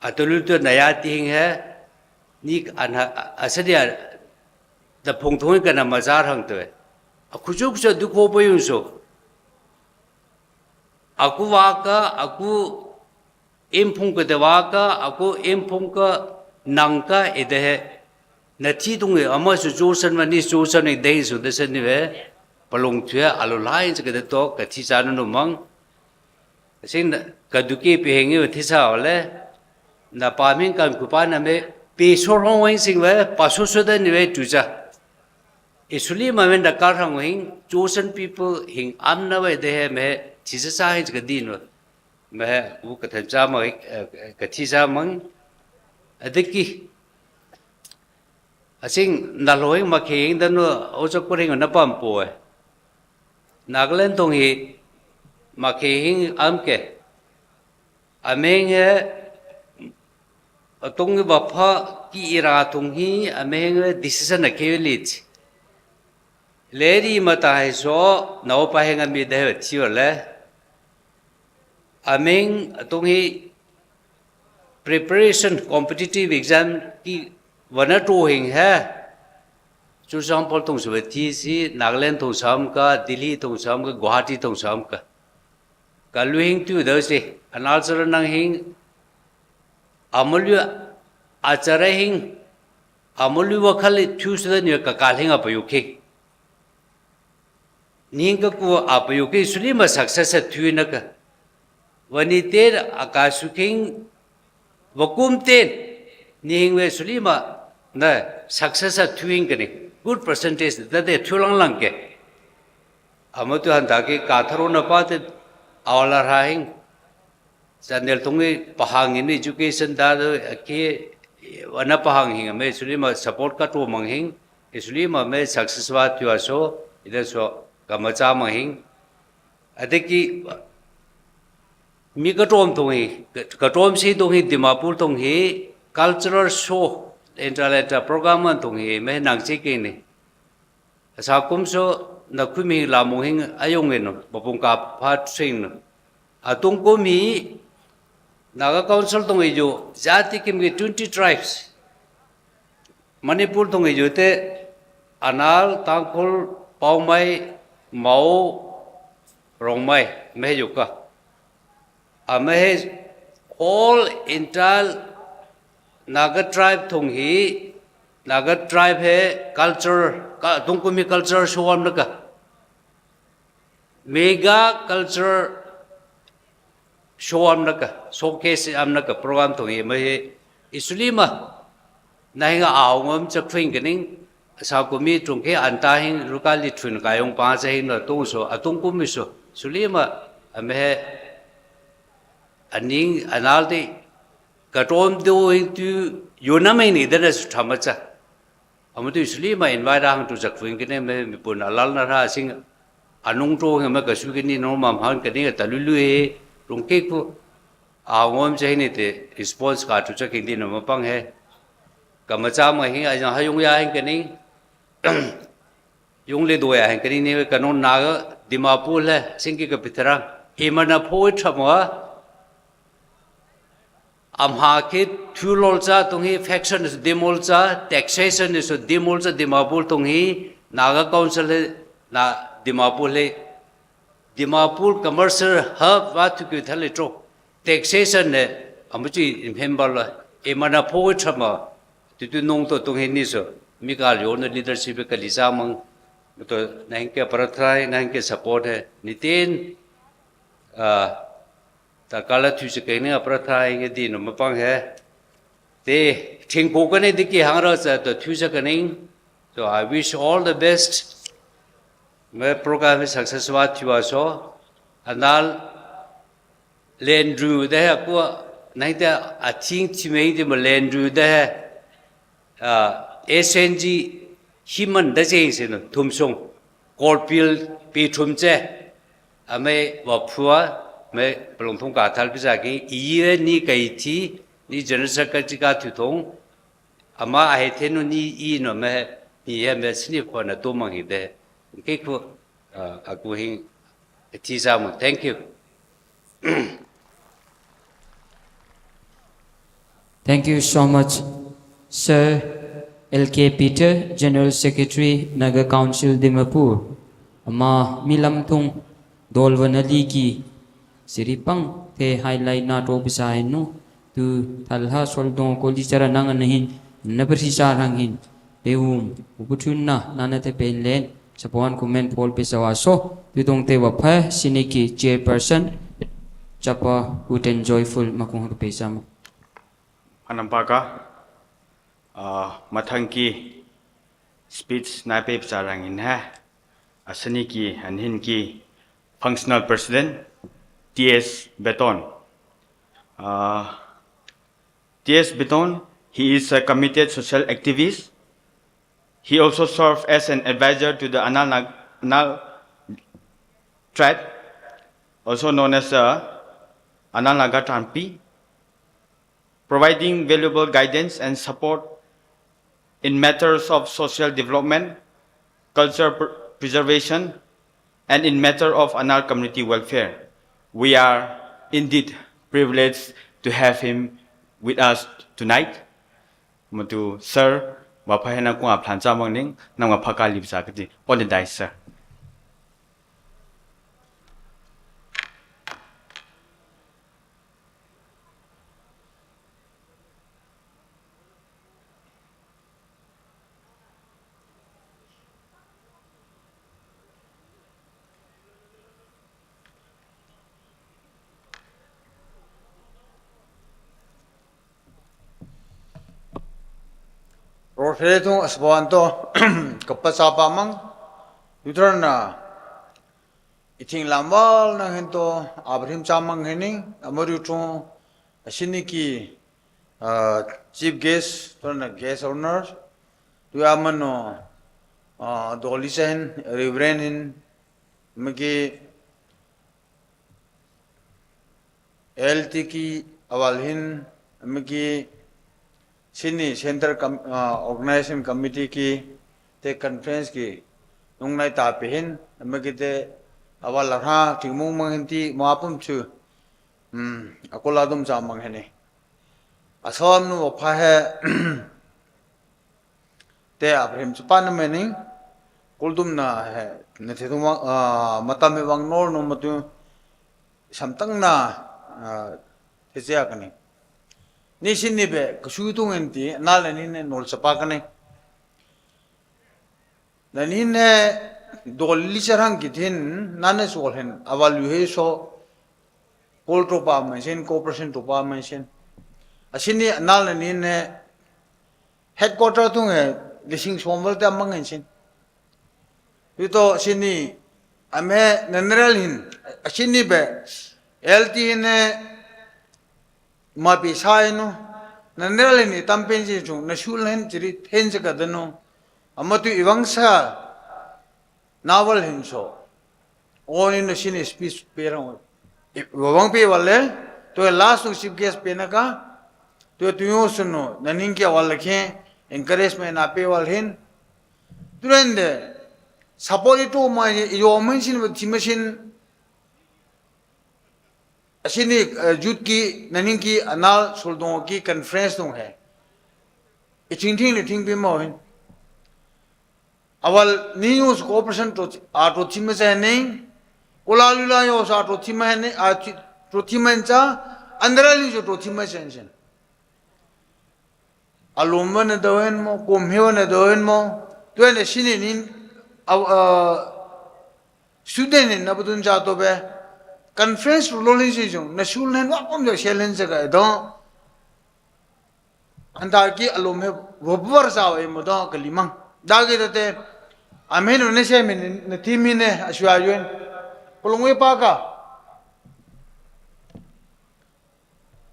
Atolu to naya ting he, ni an ha, asadia, da pungtung ka na mazar hang to. Akujuk se du ko bo yun so. Aku waka, aku impung ke dewaka, aku impung ke nangka edehe. Na ti tung e, ama su josen ma ni josen e dei su desen ni we. Palung tue alu lain se ke de to, ka ti sa nu mang. Sin ka duki pi hengi we ti sa ole. Na pa ming kan kupa na me, pi so rong weng sing we, pa so so den ni we tuja. Isuli ma men da kar hang weng, chosen people hing am na we de he me, ti sa sa hing ka din we. Me, u ka than cha ma, eh, ka ti sa mang. Adiki. Asing na lo hing ma ke hing dan we, o cha ko hing na pam po e. Nagaland tong hi, ma ke hing am ke. Ameng e, atong ba pha ki ira tong hi, ameng e decision a ke lit. Leri mata hai so, na o pa heng ami de ti le. Ameng atong hi preparation competitive exam ki wana to hing he. Chu example tong su ti si, Nagaland tong sam ka, Delhi tong sam ka, Guwahati tong sam ka. Ka luing tu do si, anal sara nang hing, amolu achara hing, amolu wakali tu sida ni ka kal hing apa yuki. Ning ka ku apa yuki suli ma success a tu na ka. Wani te aka suking, wakum ten, ning we suli ma na success a tuing kani. Good percentage, da de tu lang lang ke. Ama tu hanta ke ka tharo na pa te awala rahing. Sandel tungi pahang ini education da do ke wana pahang hing me suli ma support ka tu mang hing. Suli ma me success wa tu aso, ida so kamacha mang hing. Adiki mi katom tong hi, katom si tong hi, Dimapur tong hi, cultural show, intra intra program tong hi, me nang si kini. Asa kum so, na kum hi lamung hing ayong eno, bapung ka pa sing no. Atung kum hi, Naga Council tong hi jo, jati kim ki twenty tribes. Manipur tong hi jo te, Anal, Tangkhul, Paomai, Mao, Rongmei, me he jo ka. Ama he all entire Naga tribe tong hi, Naga tribe he culture, ka, tong kum hi culture show am na ka. Mega culture show am na ka, showcase am na ka program tong hi ma hi. Isuli ma, na hinga aw ngom chak twing kening, sa kumi tung ke anta hing rukali tun ka yong pa sa hing na tung so, atung kumi so. Suli ma, ame he, aning, anal di, katom do hing tu, yonam hing ni dana su thamacha. Ama tu isuli ma invite hang tu chak twing kene me, mi pun alal na ra sing, anung to hing me kasu kini no mam hang kini ta lulu he, rung ke ku, a ngom sa hing ni te, response ka tu chak hing di no ma pang he. Kamacha ma hing, a jang ha yung ya hing kini, yung le do ya hing kini ni, kanong Naga, Dimapur le, sing ki kapitara, imana po thama, Amha ke thu lolcha tong hi faction is dim olcha, taxation is dim olcha, Dimapur tong hi, Naga Council he, na Dimapur he, Dimapur commercial hub wa thu ke thale tro. Taxation ne, amuchi member la, imana po thama, tutu nong to tong hi ni so, mi ka yo na leadership ka lisa mang, to na hing ke prathai, na hing ke support he, nitin, ah, Ta kala thu se keng ni a prathai nge di no ma pang he. Te, thing ko kane di ki hang ra sa ta thu se keng. So I wish all the best. Me program hi success wa thu aso. Anal, lendru de he, akua, nang de ating chimeng de me lendru de he. Ah, S N G himan da jeng se no, tumsung. Korpil pi tum che. Ame wa phua, me pelong thong ka thal pisa ki, i ye ni ka i ti, ni General Secretary ka tu thong. Ama a he tenu ni i no me, ni ye me sini ko na to mang hi de. Ke ko, ah, aku hin, ti sa mo. Thank you. Thank you so much, Sir L K Peter, General Secretary, Naga Council, Dimapur. Ama mi lamtung dol wa na li ki siripang te highlight na to bisa inu tu thalha soldong ko li chara nang na hin na persi sa rang hin. Pe um, u putun na, nana te pen len, sapawan kumen pol pe sawa so, tu dong te wa pha, sini ki chairperson, chapa Uten Joyful makung pe sama. Anam paka, ah, mathang ki speech na pe psa rang in ha, asini ki, anhin ki functional president, T S Beton. Ah, T S Beton, he is a committed social activist. He also served as an advisor to the Anal Nag-, Anal tribe, also known as the Anal Naga Tampi, providing valuable guidance and support in matters of social development, culture pr-, preservation, and in matter of Anal community welfare. We are indeed privileged to have him with us tonight. Matu, sir, wa pha hena kung a plan cha mang ning, nang wa pha ka lip sa kati. On the dais, sir. Rorphe thung asbawan to, kapasa pa mang, yutra na, ithing lamwal nang hin to, abrim cha mang hening, amadu thung, asini ki, ah, chief guest, to na guest honor, tu amano, ah, doli sen, Reverend hin, miki, L T ki awal hin, miki, sini Central Com-, ah, Organization Committee ki, te conference ki, nung nai ta pe hin, miki te awal la ha, ting mung mang hin ti, mo apum chu, hmm, akula dum cha mang hin ni. Asawam nu wa pha he, te Abraham chapa na mening, kuldum na he, na te tung wang, ah, mata me wang nol no matu, samtang na, ah, te sia kani. Ni sini be, kasu tung enti, na le ni ne nol chapa kani. Na ni ne dol li charang ki thin, na ne sol hen, awal yu he so, kol to pa mention, cooperation to pa mention. Asini na le ni ne, headquarter tung he, lising som wal te amang hen sin. Yuto sini, ame, na neral hin, asini be, L T hin ne, ma pi sai no, na neral hin i tam pen sin chung, na sul hen chiri, hen se ka deno. Amatu iwang sa, na wal hin so. Oni na sini speech pe rang. I, wawang pe wal le, to last to chief guest pe na ka, to tu yo suno, na ning kia wal le ke, encouragement na pe wal hin. Turende, support itu ma yo mention with machine. Asini, eh, youth ki, na ning ki, anal soldong ki conference dong he. I ting ting le ting pe mo hin. Awal ni yus cooperation to, a to team se ning. Kula lula yus a to team ne, a ti-, to team cha, andra li jo to team se ning. Alum ne doen mo, kum hiu ne doen mo. Tuen sini nin, a, a, student nin na budun ja to be. Conference lo lin si jong, na sul nen wa kom jo sel nen se ka do. Anta ki alum he, robar sa wa mo do ka limang. Da ki te, amen ne se men, ne team ne, asua yuen. Kolong we pa ka.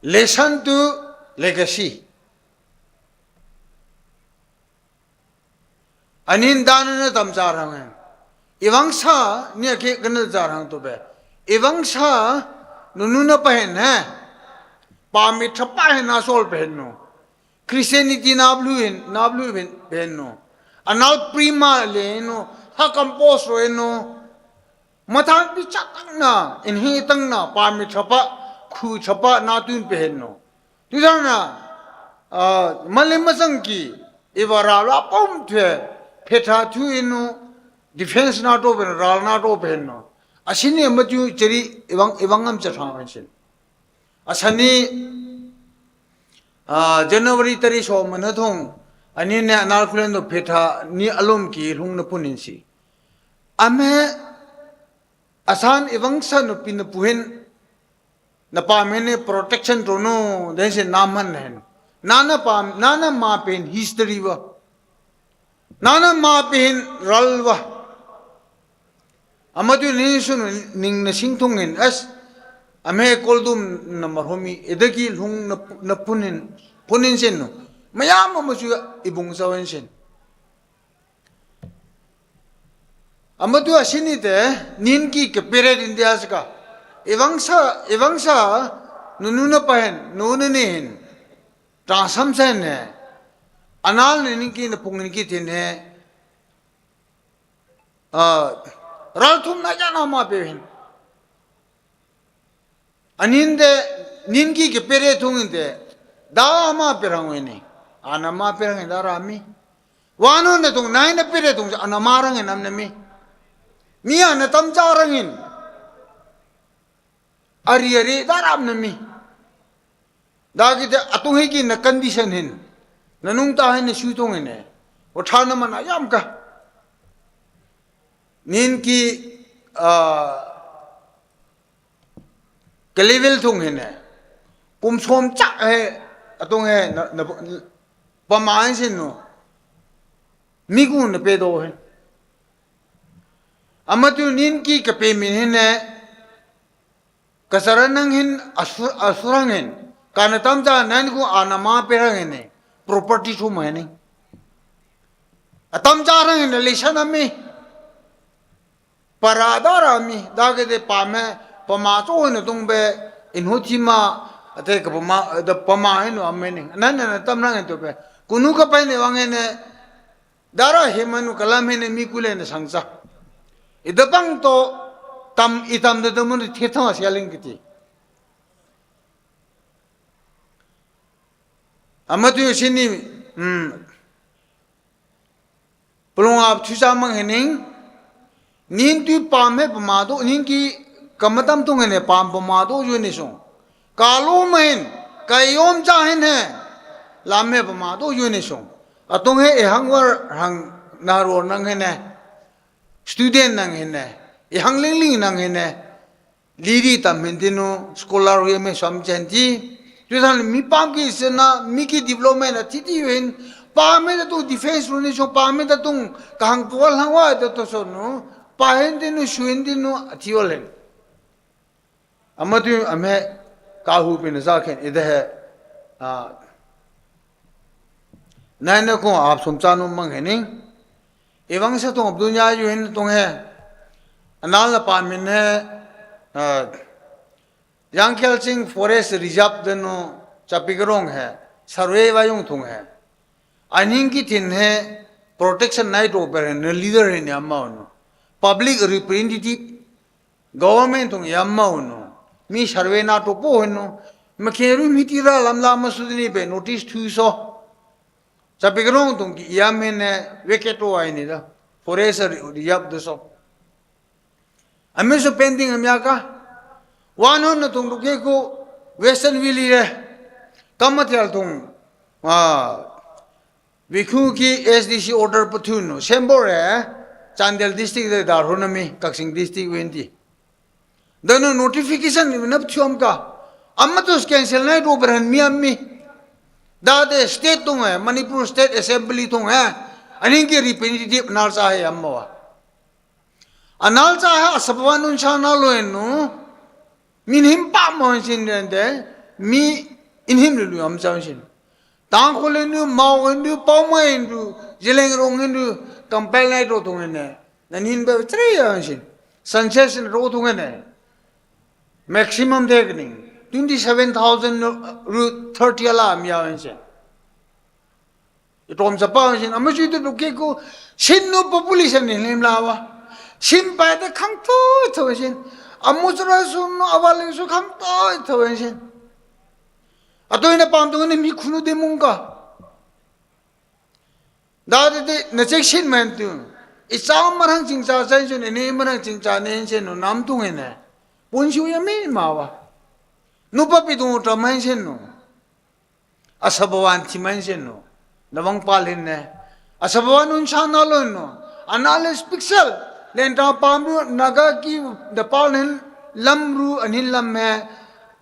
Lesson to legacy. Anin da nene tam cha rang en. Iwang sa, ni ake kene cha rang to be. Iwang sa, nunu na pahen he. Pamit thapa hen na sol pahen no. Christianity na blu hen, na blu hen, pahen no. Anal prima le no. Ha compose ro no. Matang pi chak tang na, in hi tang na, pamit thapa, khu thapa, na tun pahen no. Tujan na, ah, male masang ki, iwa ral la pom thwe, phetha thu inu, defense na to pahen, ral na to pahen no. Asini matu cheri iwang, iwang ngam cha thang wen sin. Asani, ah, January tari so mana thong, ani ne anal kulen do phetha, ni alum ki lhung na punin si. Ame, asan iwang sa no pin na puhen, na pam hen ne protection to no, den se na man hen. Na na pam, na na ma pen history wa. Na na ma pen ral wa. Amatu ni sun ning na sing thung hen as. Ame koldum na marhomi, edaki lhung na, na punin, punin sen no. Mayam ma su ibung sawen sen. Amatu asini te, nin ki keperet India saka. Iwang sa, iwang sa, nunu na pahen, nunu ne hin. Tang sam sen ne. Anal ne nin ki na pung nin ki tin he. Ah, ral thum na ja na ma pe hin. Anin de, nin ki keperet thung in de, da ma perang weni. Ana ma perang da rami. Wano na thung, nai na peret thung, ana ma rang in am na mi. Mi ana tam cha rang in. Ari ari da ram na mi. Da ki de atung hi ki na condition hin. Na nung ta hin na shu thung hin e. O tha na man ayam ka. Nin ki, ah, Ka level thung hin e. Kum som chak he, atung he, na, na, pama hin sin no. Mi kum na pe do hin. Amatu nin ki ka pe min hin e. Ka sara nang hin asu-, asurang hin. Ka na tam cha nan ku ana ma pe rang hin e. Property thum hin e. Atam cha rang hin e, leshan ami. Para da rami, da ke de pame, pama cho hin tung be, in hu chi ma, ate ka pama, da pama hin wa me ning. Nan nan tam rang hin to be. Kunu ka pai ne wang hin ne, dara he manu kalam hin ne mi kule ne sangsa. Ida pang to, tam, itam de de mun the thong asialing kiti. Amatu sini, hmm. Pulung ap thu sa mang hening. Nin tu pam he pama do, nin ki kamatam tung he ne pam pama do yo ne sung. Ka lo main, ka yom cha hin he. Lam he pama do yo ne sung. Atung he e hang war hang na ro nang he ne. Student nang he ne. E hang ling ling nang he ne. Liri tam hin tinu, scholar wi me som chen ti. Tu san mi pam ki sena, mi ki development a ti ti win. Pa me ta tu defense ru ni so, pa me ta tu kahang pual hang wa ta tu so nu. Pa hin tinu, shu hin tinu, a ti wal hin. Ama tu, ame ka hu pin sa ken, ida he, ah, nai na ko ap som cha nu mang he ning. Iwang sa tong ap dunya yu hin tong he. Anal na pa min he, ah, Yang Khelsing Forest Reserve de nu Chapigrong he, survey wa yung thung he. Aning ki tin he, protection nai to per he, ne leader he ne amount nu. Public representative, government thung yam mau nu. Mi survey na to po he nu. Ma ke ru mi ti ra lam la ma su ni be notice thu so. Chapigrong thung ki yam he ne vacate wa ini da. Forest Reserve de so. Ami so pending ami aka. Wan hon na tung duke ko Western Valley re. Kamathial tung. Ah. Wikhu ki S D C order pathun no. Sembor re. Chandel district de dar hon ami. Kaksing district wenti. Dano notification ni nap chuam ka. Amma to cancel nai do berhan mi ami. Da de state tung he. Manipur State Assembly tung he. Aning ki representative nal sa he amma wa. Anal cha ha asapwan un cha na lo en nu. Min him pa mo en sin den de. Mi inhim lulu am chang shin. Tangkhul ndu, Mawkyndu, Poumai ndu, Zeliangrong ndu, compel na ito tung ene. Nan hin be three yang shin. Census ndu tung ene. Maximum tekning. Twenty-seven thousand ru thirty ala am yang shin. Itom sapa shin, ama shu tu ke ku, shin nu population ni lim lawa. Shin pai te khang toi toi shin. Amu sura sun nu awal su khang toi toi shin. Atoi na pam tu ni mi khunu de mungka. Da de de na chek shin man tu. Isa marang chingcha chan shin, ini marang chingcha nen shin nu nam tu ngene. Pun shu ya mi mawa. Nu papi tu ta man shin nu. Asabawan ti man shin nu. Na wang pal hin ne. Asabawan un chan na lon nu. Analysis pixel. Len ta pam ru naga ki da pal hin lam ru anin lam me.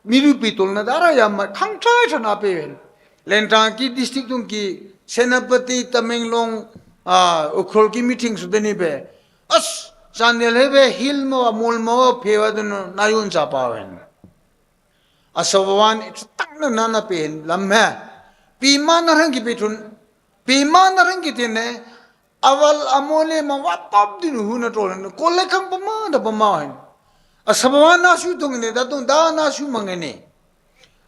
Miru pitul na dara ya ma khang chai chana pe hin. Len ta ki district tung ki Senapati, Tamenglong, ah, Ukhrul ki meeting su deni be. As, chan ne le be hill mo, amul mo, pewa denu, na yun cha pa wen. Asabawan, it's tak na nana pe hin lam he. Pi ma na rang ki pe tun. Pi ma na rang ki tin ne. Awal amole ma wa pap din hu na tol ne. Kole kang pama da pama hin. Asabawan na su tung ne, da tung da na su mang ne.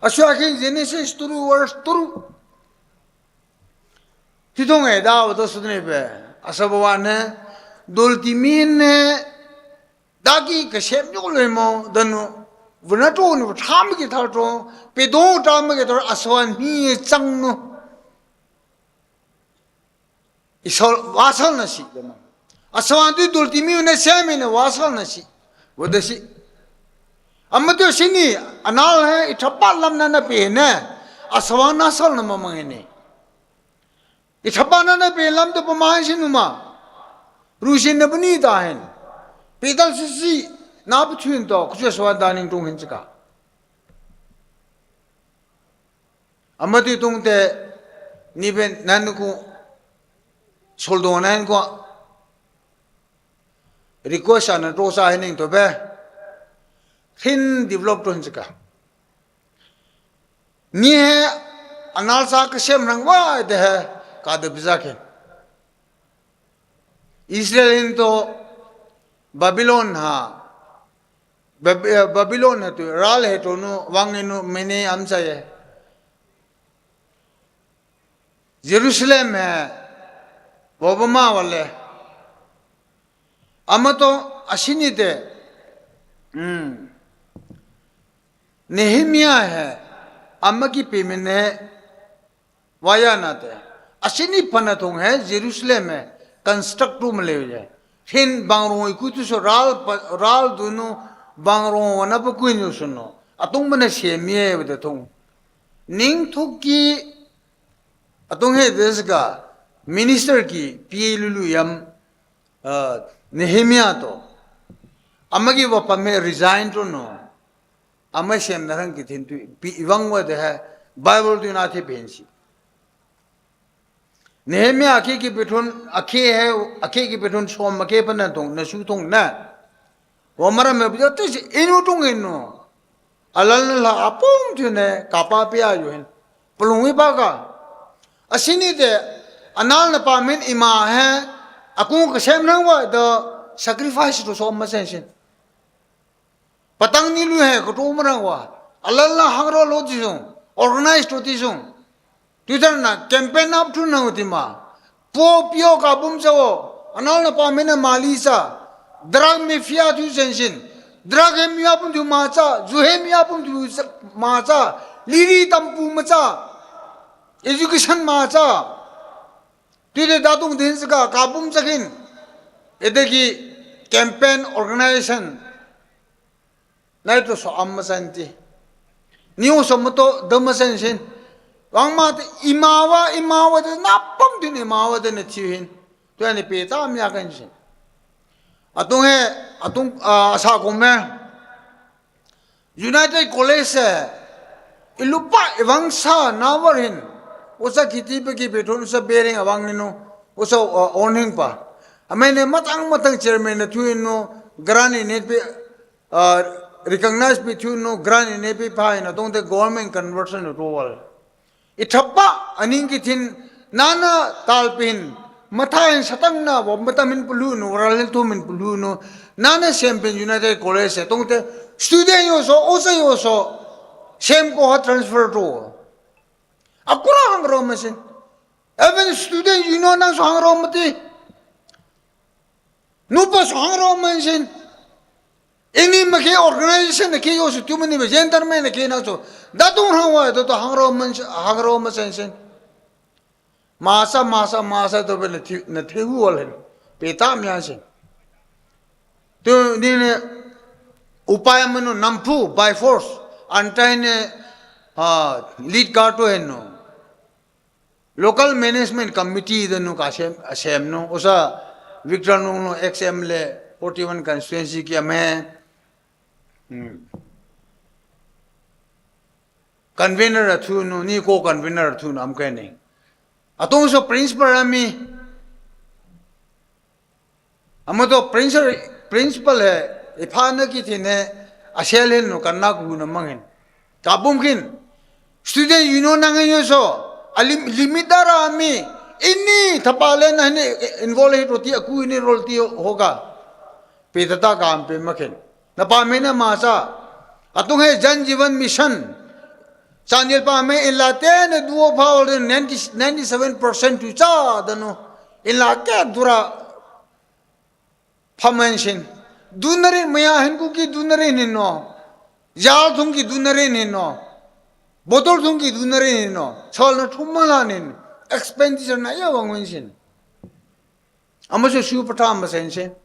Asu akin Genesis turu, verse turu. Ti tung e da wa to su ne pe. Asabawan ne. Dol ti min ne. Dagi kasem nyok le mo danu. Vuna to nu tham ki thar to. Pe do tham ki thar aswan mi chang nu. Isol wasol na si dama. Aswan tu dul ti mi ne sem ne wasol na si. Wada si. Amma tu sini anal he itapat lam na na pe ne. Aswan na sol na mamang ne. Itapat na na pe lam tu pamain sinu ma. Rusin na bani tahen. Pedal sisi na puthuin to kuchua swan daning tung hin chika. Amati tung te ni ben nan ku soldo nan ku request ana to sa hening to be. Hin develop to hin chika. Ni he anal sa kasem rang wa de he ka de bizaken. Israel hin to Babylon ha. Bab-, eh, Babylon ha tu ral he to nu wang nu mene am sa ye. Jerusalem he, wabama wale. Amato asini te, hmm, Nehemia he, ama ki pemene waya na te. Asini pana thong he, Jerusalem he, construct tu male ye. Hin bangrong ikutu so ral pa, ral dunu bangrong wana pa kuinyo suno. Atung mana semie wada thong. Ning thuki Atung he desga minister ki pie lulu yam, ah, Nehemia to. Ama ki wa pame resign to no. Ama sem na rang ki thin tu pi iwang wa de he Bible tu na the pensi. Nehemia ake ki petun, ake he, ake ki petun som ake pana tong, na su tong na. Wa mara me buja te si inu tong inu. Alal na la apung tu ne kapa pia yu hen. Pelung wi baka. Asini te anal na pamin ima he. Akung kasem nang wa de sacrifice to som masen sin. Patang ni lu he kutu merang wa. Alal na hangro lo tisung. Organize to tisung. Twitter na campaign up tu nang utima. Po pio kabum sa wo. Anal na pamina mali sa. Drug mafia tu sensin. Drug hem ya pun tu macha. Zu hem ya pun tu macha. Liri tampu macha. Education macha. Twitter datung din saka kabum sakin. Edeki campaign organization. Nai to so am masan ti. Ni o so mato de masan sin. Wang ma te imawa, imawa te napam tin imawa te ne ti hin. Tu ani pe ta mi akan sin. Atung he, atung, ah, asa kome. United College he. Ilupa iwang sa na war hin. Usa kiti pe ki petun usa bering awang ninu. Usa, ah, owning pa. Amene matang matang chairman na tu inu. Grani ne pe, ah, recognize pi thiu nu, grant ine pi pha in, atungte government conversion ito wal. Ithapa aning kitin, nana talpin, matha in satang na, wa matamin pulu nu, ralin tumin pulu nu, nana sempin United College se, tungte student yoso, osa yoso, sem ko ha transfer to. Akura hang ro masin. Even student union nang so hang ro mati. Nupa so hang ro masin. Ini maki organization na ki yoso tumani ba gentleman na ki nang so. Datung hang wa to to hang ro man, hang ro masin sin. Masa, masa, masa to be na thi, na thi hu wal hen. Pe tam yan sin. Tu ni ne upai menu nampu by force. Antai ne, ah, lead ka to hen no. Local Management Committee de nu ka sem, sem nu. Osa Victor Nung nu X M le forty one constituency ki ame. Hmm. Convener athu nu, ni ko convener athu nu am kene. Atung so principal ami. Amato principal, principal he, ipha na kitin he, asel hen nu, kan na ku na mang hen. Kabum kin. Student union nang yoso, alim, limit dara ami, ini thapa le na ini involve roti aku ini roti hoga. Pe tata kam pe maken. Napa mena masa. Atung he Jal Jeevan Mission. Chandel pa me inla ten dua pha wal ninety, ninety seven percent tu cha danu. Inla ke dura pha mention. Dunarin maya hen ku ki dunarin hin no. Jal thung ki dunarin hin no. Botol thung ki dunarin hin no. Chal na thumala nin. Expenditure na ya wang mention. Ama so su patam mention.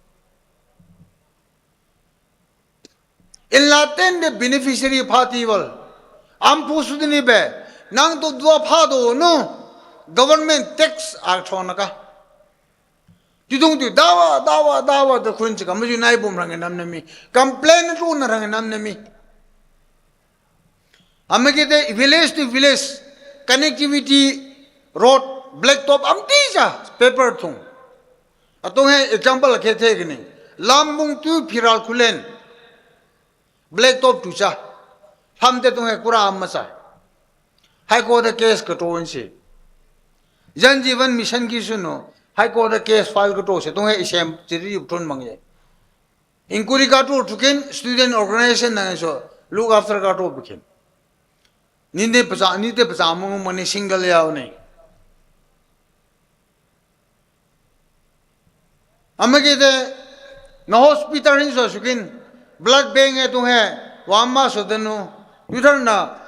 Inla ten de beneficiary party wal. Am pu sudini be. Nang to dua pha do no. Government tax a thona ka. Tidung tu dawa, dawa, dawa de khun chika. Maju nai bum rang nam nami. Complain tu na rang nam nami. Amekete village to village connectivity road blacktop am tisa paper thung. Atung he example ke the kini. Lambung tu Phiral Khullen. Blacktop tu cha. Hamte tung he kura am masa. High Court case kato insi. Jal Jeevan Mission ki sunu. High Court case file kato se tung he isem chiri yup thun mang ye. Inquiry kato tukin student organization nang so look after kato bikin. Ni de pasa, ni de pasa mung mani single yau ni. Amekete na hospital hin so sukin blood bank e tung he wama so denu. Yutar na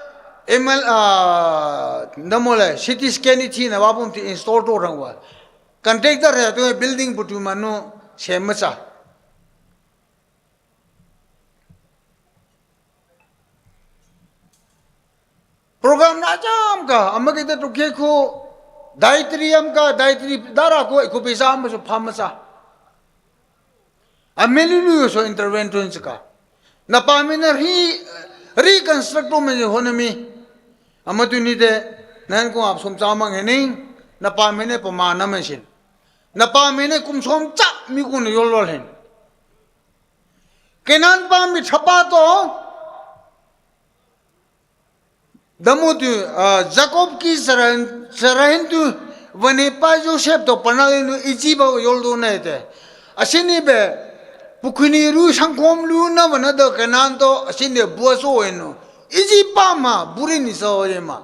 M L, ah, namole C T scan i thi na wabum ti install to rang wa. Contractor he tung he building butu manu se masa. Program na jam ka, ama kita tu ke ko dietary am ka, dietary dara ko, ko pisa am so pam sa. Ame lulu so intervention ka. Na pa mene re, reconstruct me honami. Ama tu ni de, nan ko ap som sa mang hening, na pa mene pama na mention. Na pa mene kum som cha mi kun yol lol hen. Kenan pa mi thapa to. Damu tu, ah, Jakob ki sarahin, sarahin tu, vane pa Joseph to panal nu Egypt a yol do na te. Asini be, pukhuni ru sangkom lu na vana do Kenan to, asini bua so enu. Egypt pa ma, buri ni so ye ma.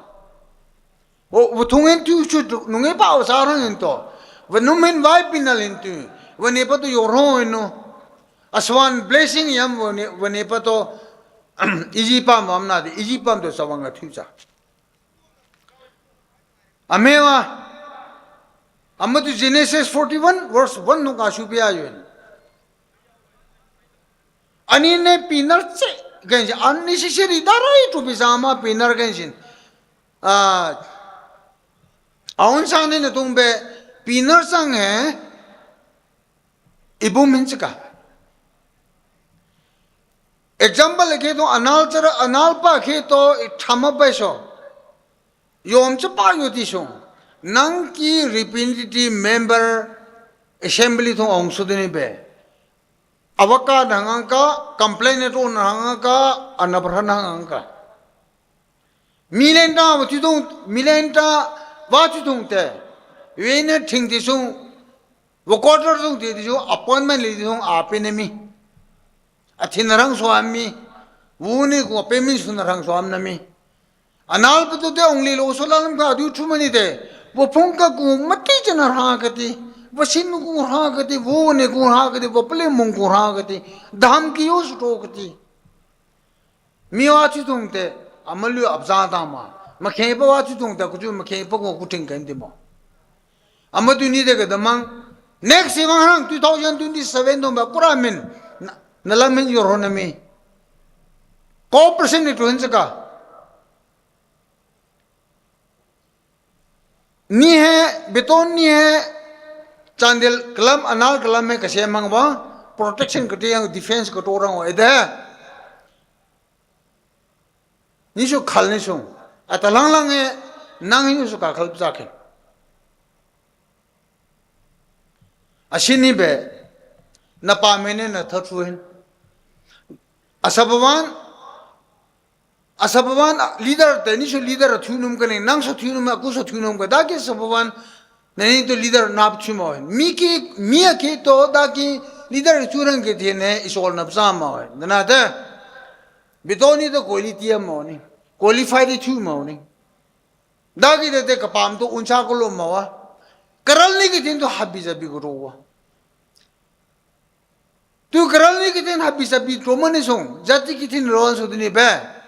O, vthungen tu chu tu, nunge pa o sarang ento. Vanum hen vai pinal hen tu. Vane pa tu yorho eno. Aswan blessing yam vane, vane pa to, Egypt pam am na de, Egypt pam to sawang a thucha. Amewa, ama tu Genesis forty-one, verse one nung ka shu pia yun. Ani ne pinar che, ganjin, unnecessary darai tu pisa ama pinar ganjin. Ah, aun sang ne natung be, pinar sang he, ibum hin chika. Example ke to anal chara, anal pa ke to ithama pa so. Yom chapa yo ti so. Nang ki representative member assembly thong ong so deni be. Awak ka nang angka, complain eto nang angka, anabra nang angka. Milen ta wa tutung, milen ta wa tutung te. Wene ting ti sung, wa quarter sung ti, ti sung, appointment li ti sung, ape ne mi. Athin rang suam mi. Wuni ku ape min sun rang suam na mi. Anal petu te ong li lo so lalam ka du tu mani te. Wa pung ka ku mati jana ra ka ti. Wa sin ku ra ka ti. Wuni ku ra ka ti. Wa pele mung ku ra ka ti. Dam ki yo su to ka ti. Mi wa tutung te, ama lu abza ta ma. Ma khe pa wa tutung te, ku tu ma khe pa ko ku ting kan ti ma. Ama tu ni de ka damang. Next year hang two thousand twenty-seven dong ba kura min. Na, na la min yo ro na mi. Ko percent ni tu hin saka. Ni he, beton ni he, Chandel kalam, Anal kalam he, kasem hang ba, protection kati yang defense kato rang o, ede. Ni su khal ni su. Ata lang lang he, nang ni su ka khal psa khen. Asini be, na pa mene na thatru hin. Asabawan, Asabawan leader te ni su leader thunum kane, nang su thunum, aku su thunum ka, daki Asabawan, nani to leader nap thuma. Mi ki, mi aki to daki leader thurang ke tiene isol nap sama. Nana te, bitoni to quality ma ni, qualified thuma ni. Daki te te kapam to unsa ko lo ma wa. Karal ni ki tin to habi sabi ko ro wa. Tu karal ni ki tin habi sabi to mani song, jati ki tin ron so dini be.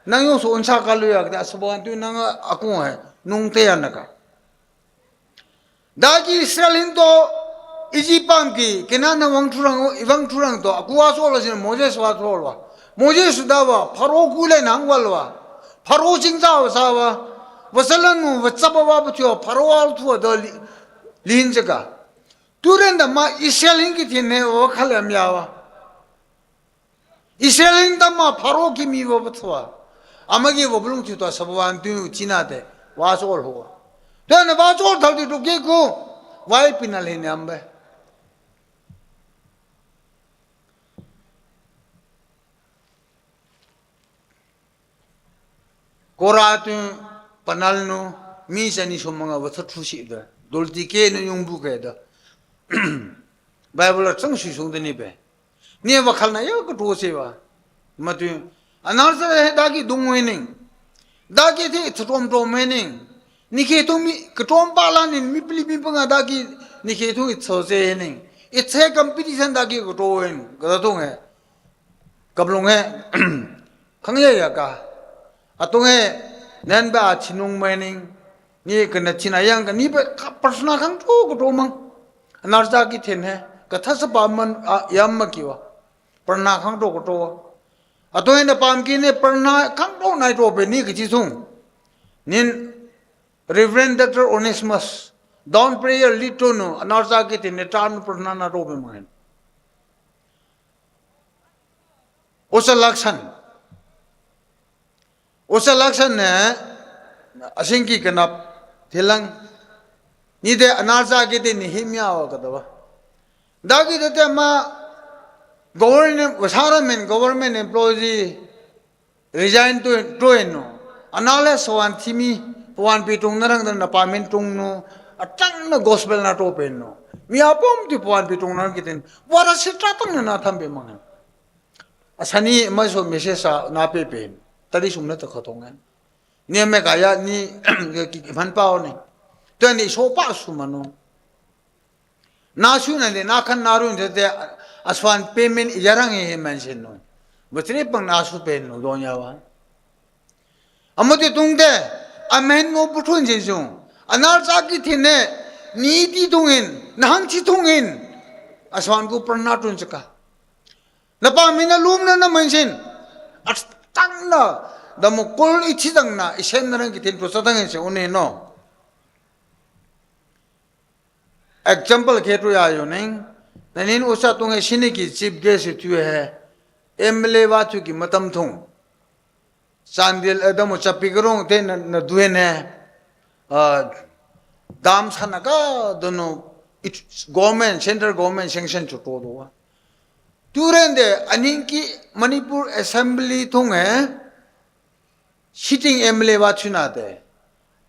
Nang yong so unsa ka lo ya, kita Asabawan tu nang aku he, nung te ya naka. Daki Israel hin to, Egypt pam ki, Kenan na wang thurang, iwang thurang to, aku wa so lo sin Moses wa so lo wa. Moses da wa, Pharaoh ku le nang wa lo wa. Pharaoh sing sa wa sa wa. Wa salan mu, wa saba wa ba thua, Pharaoh al thua do li, lin saka. Turen da ma Israel hin ki tin ne o khalam ya wa. Israel hin da ma Pharaoh ki mi wa ba thua. Ama ki wa bulung thua Asabawan tu china te. Wa so ho. Te na wa so thal ti to ke ko. Wai pinal hin ambe. Kora tu panal nu, mi sani sumanga wa thatru si da. Dulti ke nu yung bu ke da. Bible a chang si sung de ni be. Ni wa khal na ya ka to se wa. Ma tu. Anal sa he daki dung we ning. Daki te thatom tom we ning. Ni ke tu mi, katom pa la ning, mi pli mi panga daki, ni ke tu it so se ning. It se competition daki ka to wen, ka to he. Kablung he, khang ya ya ka. Atung he, nen ba chinung mening, ni kena china yang ka, ni ba ka prasna khang to ko to mang. Anarja ki then he, ka thasa ba man, a, yam ma ki wa. Prasna khang to ko to wa. Atung he na pam ki ne prasna khang to nai to be ni ka chi sung. Nin Reverend Doctor Onesimus, dawn prayer lead to nu, anarja ki then ne tan prasna na to be mang. Usa laksan. Usa laksan ne, asing ki kenap, thilang. Ni de anarja ki de ni himya wa kata wa. Dagi de te ma government, wasara men government employee resign to, to en no. Anale sawan thimi, pawan pitung narang dan na pamen tung no. Atang na gospel na to pen no. Mi apom ti pawan pitung narang kiten. Wara sitra tang na na tham pe mangan. Asani mai so mese sa na pe pen. Tadi sum na ta khatong en. Ni me kaya ni ki man pao ni. To ni so pa sumano. Na su na de na kan na run de de aswan payment yarang he man sen no. Betri pang na su pen no donya wa. Amati tung de amen no putun je jung. Anarja ki thine ni ti tungin, nang chi tungin. Aswan ku pran na tun chaka. Na pa mi na lum na na mansin. At tang na, da mo kol i chi tang na, i sen na rang ki tin tu sa tang se une no. Example ke tu ya yo ning, na nin usa tung he sini ki chief guest tu he, M L A wa tu ki matam thung. Chandel, eh, da mo chapi karong te na, na duen he, ah, dam sana ka dono, it, government, central government sanction chu to do wa. Turende aning ki Manipur Assembly thung e, sitting M L A wa chuna te.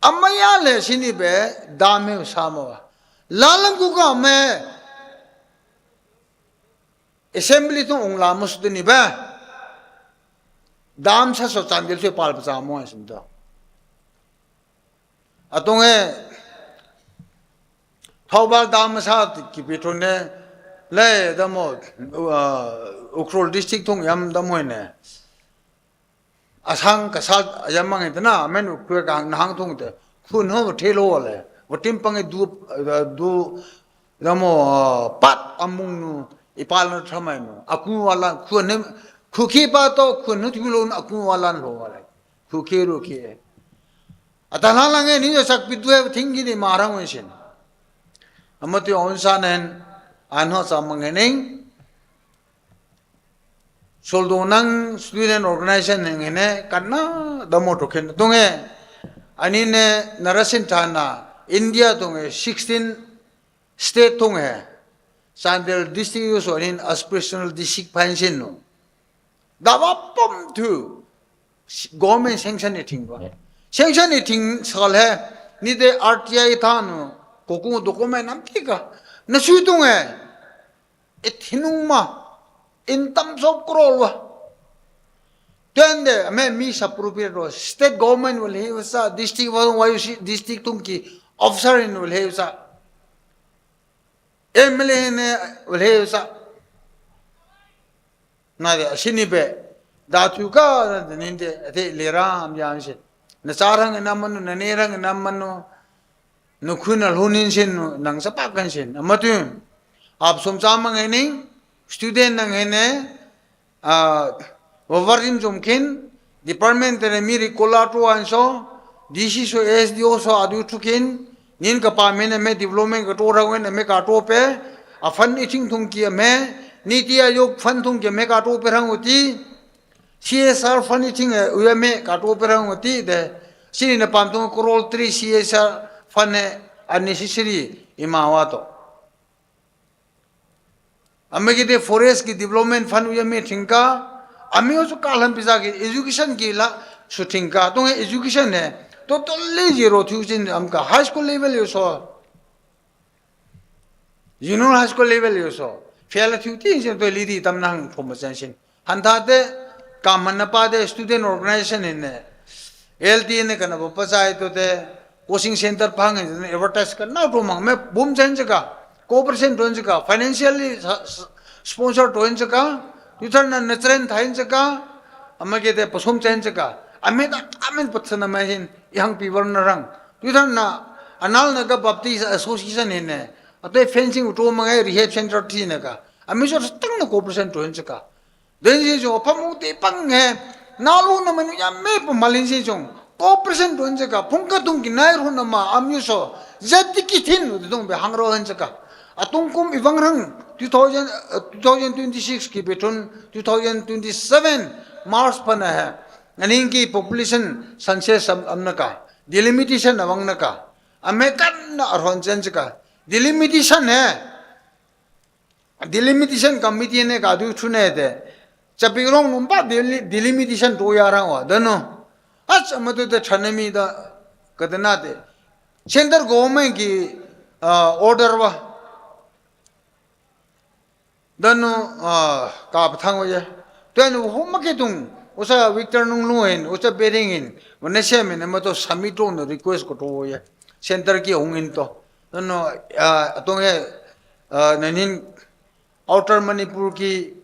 Amaya le sini be dam he sama wa. Lalam ku ka me Assembly thung ong la mus deni be. Dam sa so Chandel so pal pasa mo sim to. Atong e, Thoubal dam sa ki pi thun ne, le damo, uh, Ukhrul district thung yam damo ne. Asang ka sat yam mang ita na, men u kwe ka nahang thung te. Khun ho thelo le. Wa tim pang e du, uh, du, damo, uh, pat amung nu, ipal na thamai nu. Aku wala, khun ne, khu ki pa to, khun nu tulo, aku wala lo wala. Khu ki ru ki. Ata la lang e ni yo sak pi due ting gini marang wen shin. Amatu on sa nen, an ho sa mang hening. Soldonang student organization neng hene, katna damo to ken. Tung e, ani ne narasin thana, India tung e, sixteen state tung e. Chandel district yo so anin aspirational district phain shin no. Dawa pom tu, government sanction e ting ba. Yeah. Sanction e ting sal he, ni de R T I tha no, koku document nam tika. Na su tung e, e tinung ma, in terms of crore wa. Tuende, ame misappropriate wa. State government will he sa, district wa, wa yu si, district tung ki, officer in will he sa. M L A ne, will he sa. Na de, sini be. Da tu ka, na de, nin de, ate le ram, yan shin. Na sa rang na manu, na ne rang na manu. Nu khun al hunin shin, nu nang sa pa kan shin. Amatu. Ap som sa mang hening, student nang hene, ah, wavar dim jom kin, department tere mi ri kola to an so, D C so, S D O so adu tu kin, nin ka pa men ame development ka to rang wen ame ka to pe, a fund iting thung ki ame, Niti Aayog fund thung ki ame ka to pe rang uti, C S R fund iting e, u ame ka to pe rang uti de, sini na pam thung crore three C S R fund e unnecessary ima wa to. Ame ki de forest ki development fund u ya me thingka, ame yo su ka lam pisa ki education ki la su thingka, tung e education e, totally zero thu chin am ka high school level yo so. Junior high school level yo so. Fail thu ti chin to li di tam nang thom chan chin. Han tha te, kam han na pa te student organization in ne, L T ne kana ba pasai to te, coaching center phang in advertise ka na to mang me bum chen chaka, cooperation to chen chaka, financially sa-, sa-, sponsor to chen chaka, tu thar na na train tha chen chaka, ama ke te pasum chen chaka, ame ta amen patsan na ma hin, yang pi war na rang. Tu thar na, anal na ka Baptist Association in ne, ate fencing to mang e rehab center ti na ka, ame so tang na cooperation to chen chaka. Den sing sung, pamung te pang he, na lu na manu ya me pamalin sing sung, cooperation to chen chaka, pung ka tung ki nai ru na ma, am yu so, zat ti ki thin, u te tung be hang ro chen chaka. Atung kum i wang rang, two thousand, uh, two thousand twenty-six ki betun, two thousand twenty-seven, March pa na he. Aning ki population census am, am na ka, delimitation awang na ka. Ame kan na aron chen chaka. Delimitation he. Delimitation Committee ne ka du thune te. Chapingrong num pa deli-, delimitation to ya rang wa, dano. Ach, ama tu te chanami da, ka dana te. Central government ki, ah, order wa. Dano, ah, ka pathang wa ye. Tuan u huma ke tung, usa Victor Nunglung in, usa Bering in, wana sem in, ama to submit to no request ko to wa ye. Central ki hung in to. Dano, ah, atong he, ah, nanin Outer Manipur ki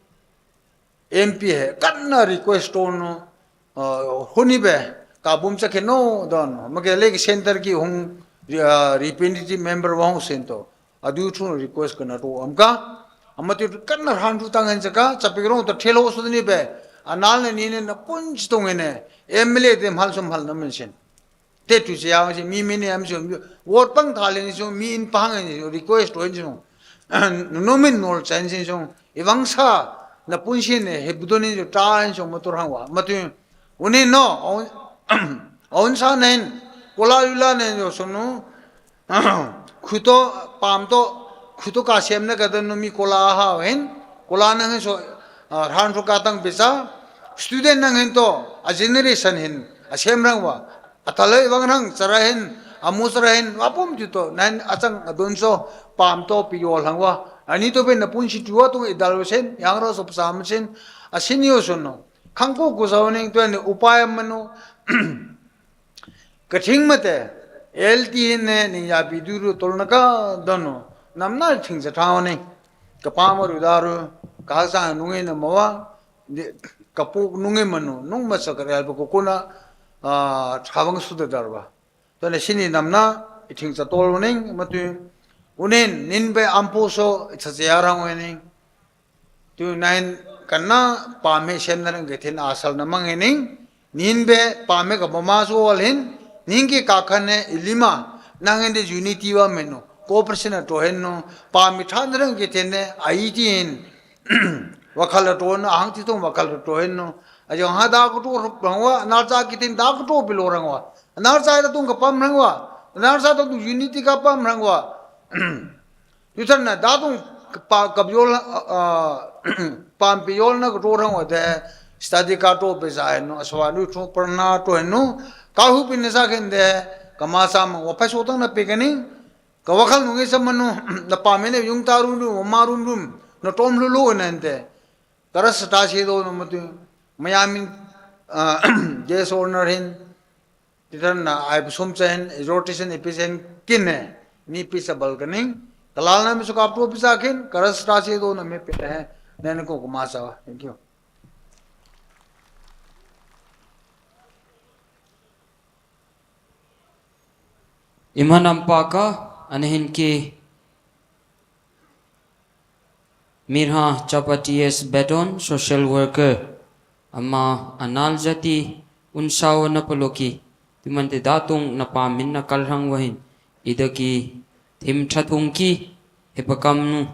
M P he, kan na request to no, ah, huni be, ka bum cha ke no, don, ma ke le central ki hung, ah, representative member wa hung sento, adu thun request kana to, am ka, ama tu kan na han tu tang hen chaka, Chapingrong to thelo so ni be, anal ne ni ne na pun chitung ne, M L A te hal som hal na mention. Te tu se yang se mi mi ne am se, wot pang tha le ni se, mi in pang ni se, request to ni se. No min nol chan se, i wang sa, na pun sin ne, he budo ni se, ta ni se, ma tur hang wa, ma tu. Uni no, on, on sa nen, kola yula nen yo so no, khuto, pam to, khuto ka sem ne ka don no mi kola ha hen, kola na hen so, ah, hran ru katang bisa, student nang hin to, a generation hin, a sem rang wa, a talai wang rang, sara hin, a mu sara hin, wa pum ti to, nan a chang a don so, pam to pi yol hang wa, ani to ben na pun si tuwa tung idal sen, yang ro so psa sen, a senior so no. Khang ko ku sa ning to ne upai mano. Ka thing mate, L T hin ne, ning ya bi du ru tol na ka dono. Nam na thing sa thao ne. Ka pa ma ru da ru, ka sa nungi na ma wa, de, ka pu nungi mano, nung ma sa ka real ba ko kuna, ah, thawang su da dar ba. To ne sini nam na, i thing sa tol ning, ma tu. Unen, nin be ampo so, i sa se arang we ning. Tu nain kana pame sem na rang ke ten asal na mang ening, nin be pame ka bama so wal hin, nin ke ka kane ilima, nang ende unity wa meno, cooperation a to hen no, pame than na rang ke ten ne, a iti hin, wakal a to no, hang ti tong wakal a to hen no, a jong ha da ko to rang wa, nar sa ke ten da ko to bilo rang wa, nar sa da tong ka pam rang wa, nar sa da tong unity ka pam rang wa. Yutan na datung pa kap yol, ah, pam pi yol na ka to rang wa de study ka to pe sa no, aswa nu to perna to no, ka hu pin sa ken de, ka ma sa ma, wa pa so tang na pe kani, ka wakal nungi sa mano, na pam ne yung ta rum rum, ma rum rum, na tom lulu nan de. Kara sa ta si do no matu, mayamin, ah, je so na rin, Titan na ai busum chen, exhortation, epistle kin ne, ni pisa balkaning, kalal na mi sukap tu pisa kin, karas ta si do na mi pita he, nene ko kumasa. Thank you. Imanam paka, anahin ki Mirha Chapati S. Beton, social worker. Ama anal jati unsau na paloki. Timante datung na pamin na kalhang wahin. Idaki tim thatung ki hepakamnu.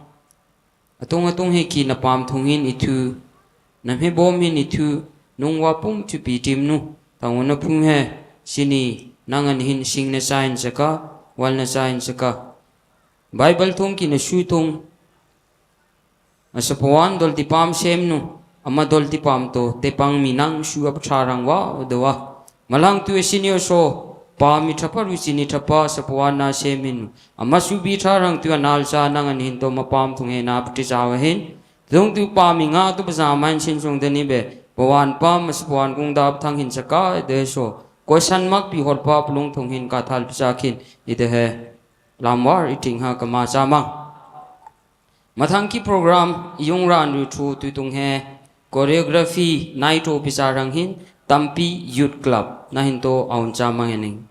Atung atung he ki na pam thungin ithu. Nam he bomin ithu. Nung wapung chupi timnu. Tang wana pung he. Sini nangan hin sing na sain saka. Wal na sain saka. Bible thung ki na su thung. Asapuan dol tipam semnu, ama dol tipam to, tepang minang su ap tharang wa, dewa. Malang tu esinio so, pa mi thapa ru sini thapa asapuan na semin. Ama su bi tharang tu anal sa nangan hin to mapam thung he na pati sa wa hin. Thung tu pa mi nga tu pasa man sin sung deni be, pawan pam asapuan kung dap thang hin saka, de so. Koisan mak pi hot pa pulung thung hin ka thal pisa kin, ide he. Lamwar iting ha kama sama. Mathang ki program yung ran ru thu tutung he choreography nai to pisa rang hin Tampi Youth Club na hin to aun cha mangening.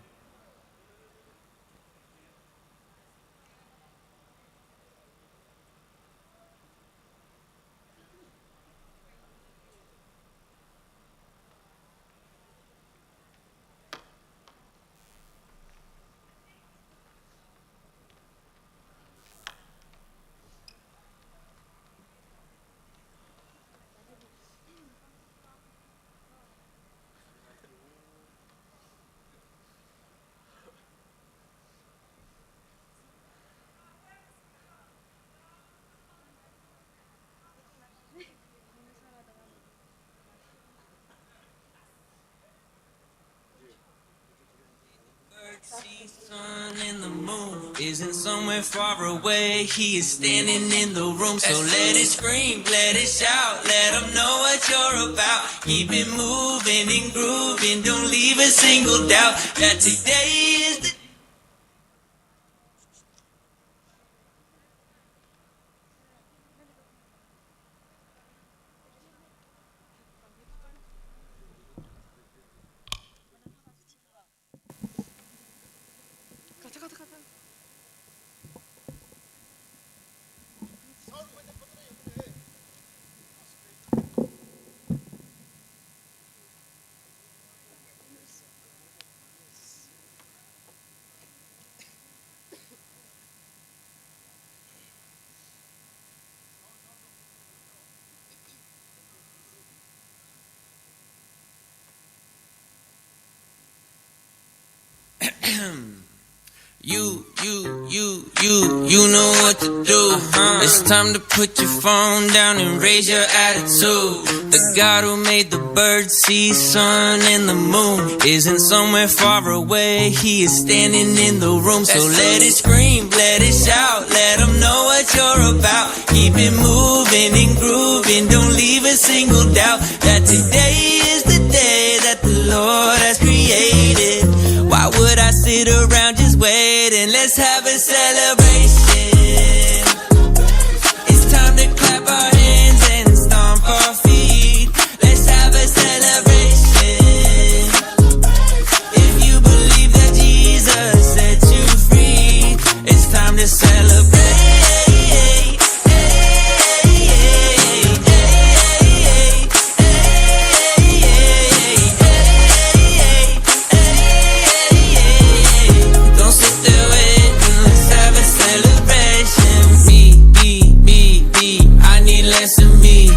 Sun and the moon isn't somewhere far away. He is standing in the room. So let it scream, let it shout, let 'em know what you're about. Keep it moving and grooving, don't leave a single doubt that today is the You, you, You, you, you know what to do. Uh-huh. It's time to put your phone down and raise your attitude. The God who made the birds, sea, sun, and the moon isn't somewhere far away. He is standing in the room. So let it scream, let it shout, let 'em know what you're about. Keep it moving and grooving, don't leave a single doubt that today is the day that the Lord has created. Why would I sit around just waiting? Let's have a celebration. It's time to clap our hands and stomp our feet. Let's have a celebration. If you believe that Jesus set you free, it's time to celebrate. Don't sit there waiting, let's have a celebration. Me, me, me, me, I need less of me.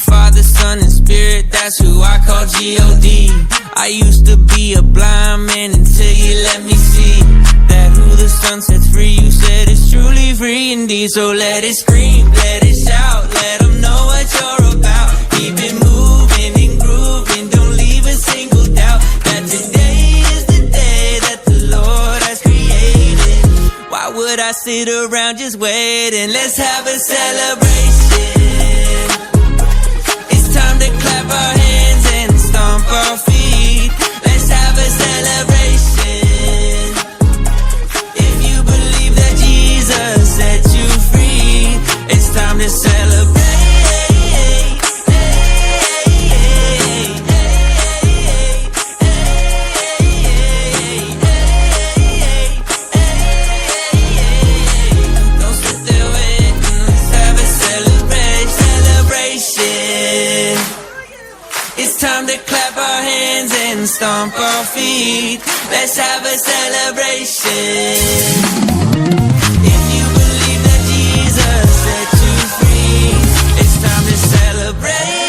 Father, Son, and Spirit, that's who I call G O D. I used to be a blind man until you let me see that who the Son sets free, you said, is truly free indeed. So let it scream, let it shout, let 'em know what you're about. Keep it moving and grooving, don't leave a single doubt that today is the day that the Lord has created. Why would I sit around just waiting? Let's have a celebration. It's time to clap our hands and stomp our feet. Let's have a celebration. If you believe that Jesus set you free, it's time to celebrate. Don't sit there waiting, let's have a celebration, celebration. It's time to clap our hands and stomp our feet. Let's have a celebration. If you believe that Jesus set you free, it's time to celebrate.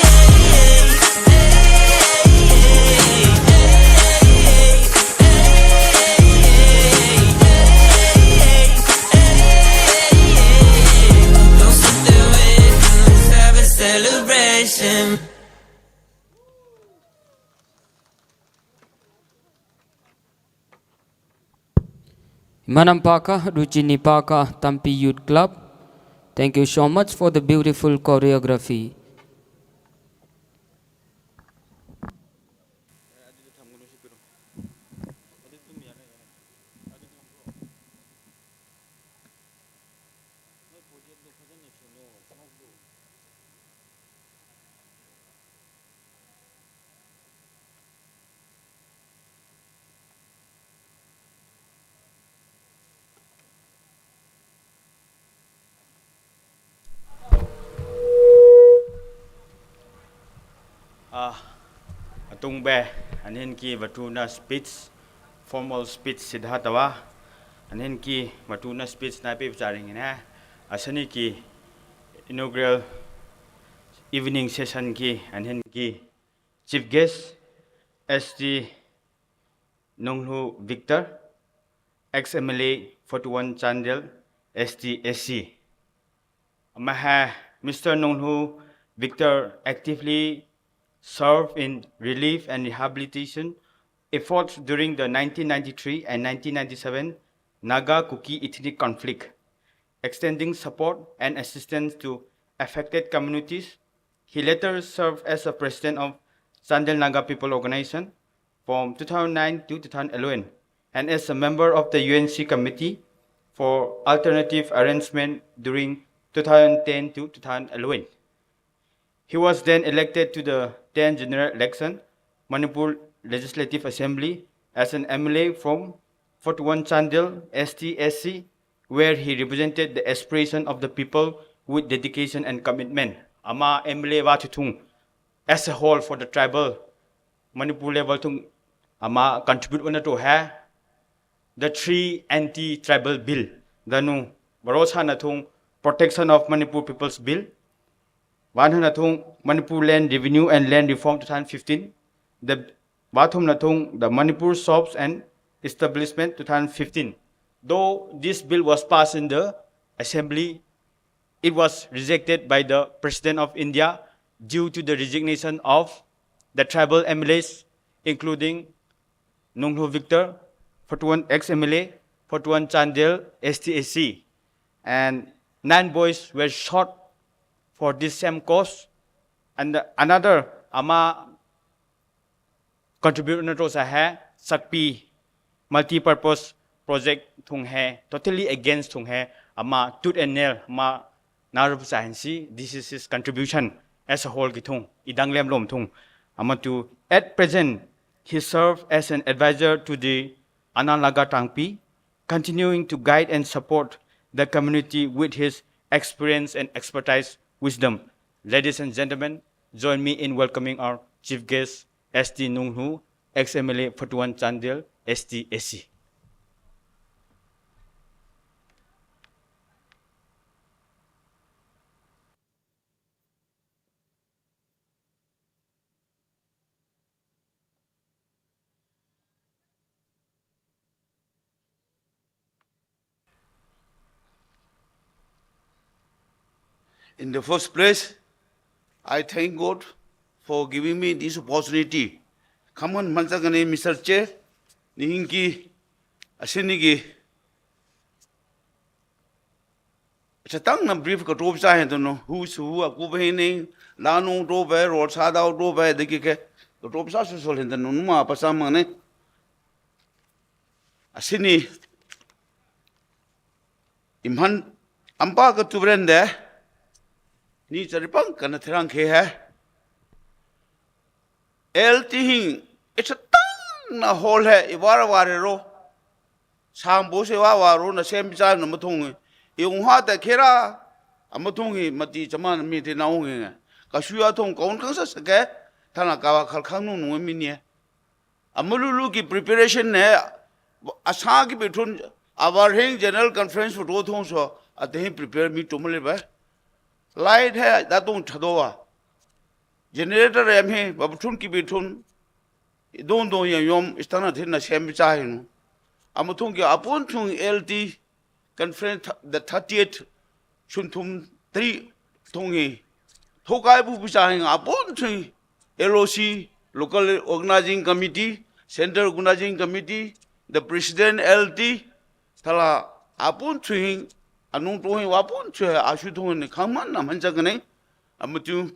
Don't sit there waiting, let's have a celebration. Imanam paka, Rujini paka, Tampi Youth Club. Thank you so much for the beautiful choreography. Ah, atung be, anhin ki batuna speech, formal speech sidha tawa, anhin ki batuna speech na pe bicharing ne, asani ki inaugural evening session ki, anhin ki chief guest, S T Nonglhu Victor, ex-M L A forty-one Chandel, S T S C. Ama ha, Mister Nonglhu Victor actively served in relief and rehabilitation efforts during the nineteen ninety-three and nineteen ninety-seven Naga Kuki ethnic conflict, extending support and assistance to affected communities. He later served as a president of Chandel Naga People Organization from two thousand nine to two thousand eleven and as a member of the U N C Committee for Alternative Arrangement during two thousand ten to two thousand eleven. He was then elected to the tenth General Election, Manipur Legislative Assembly, as an M L A from forty-one Chandel, S T S C, where he represented the aspiration of the people with dedication and commitment. Ama M L A wa thung, as a whole for the tribal Manipur level thung, ama contribute wana to ha the three anti-tribal bill. Danu, baro chana thung Protection of Manipur People's Bill. Wanhana thung Manipur Land Revenue and Land Reform two thousand fifteen. The bathumna thung the Manipur Shops and Establishment two thousand fifteen. Though this bill was passed in the assembly, it was rejected by the President of India due to the resignation of the tribal M L As, including Nunglhu Victor, forty-one ex-M L A, forty-one Chandel S T A C, and nine boys were shot for this same cause. And another ama contribute na to sa hai Sakpi multi-purpose project thung hai, totally against thung hai, ama tooth and nail ama na rup sa hen si, this is his contribution as a whole ki thung, i dang lem lom thung. Ama tu, at present, he served as an advisor to the Anang Laga Tangpi, continuing to guide and support the community with his experience and expertise wisdom. Ladies and gentlemen, join me in welcoming our chief guest, S T Nunglhu, ex-M L A forty-one Chandel, S T A C. In the first place, I thank God for giving me this opportunity. Khaman mansa kane Mister Chair, nihinki asini ki chetang na brief ka top sa hen tono, who's who, aku ba hen ning, la nung top ba, rol sa dau top ba, de ki ke, ka top sa so so hen tono, numa pa sa mane. Asini, imhan, ampa ka tubren de, ni chari pang kana therang ke hai. L T hing, i chetang na hol hai, i war war ro. Sang bo se wa wa ro na sem cha na mathung. I ung ha ta kera, a mathung i mati chama na mi te na ung i. Ka shu ya thung ka un kang sa sa ke, ta na ka wa khal khang nung nung mi ni. A malulu ki preparation ne, a sa ki bi thun, a war hing general conference for do thung so, a te hing prepare mi to male ba. Light hai, da thung thado wa. Generator em hi, ba thun ki bi thun, don don yom yom, is ta na thin na sem cha hin. A mathung ki apun thung L T conference th-, the thirtieth, chun thum three thung hi. Thokai bu bu cha hin, apun thung L O C, local organizing committee, central organizing committee, the president L T, thala apun thung hin, anung thung hin, apun thung hin, a shu thung hin, khaman na man cha kane, a matu.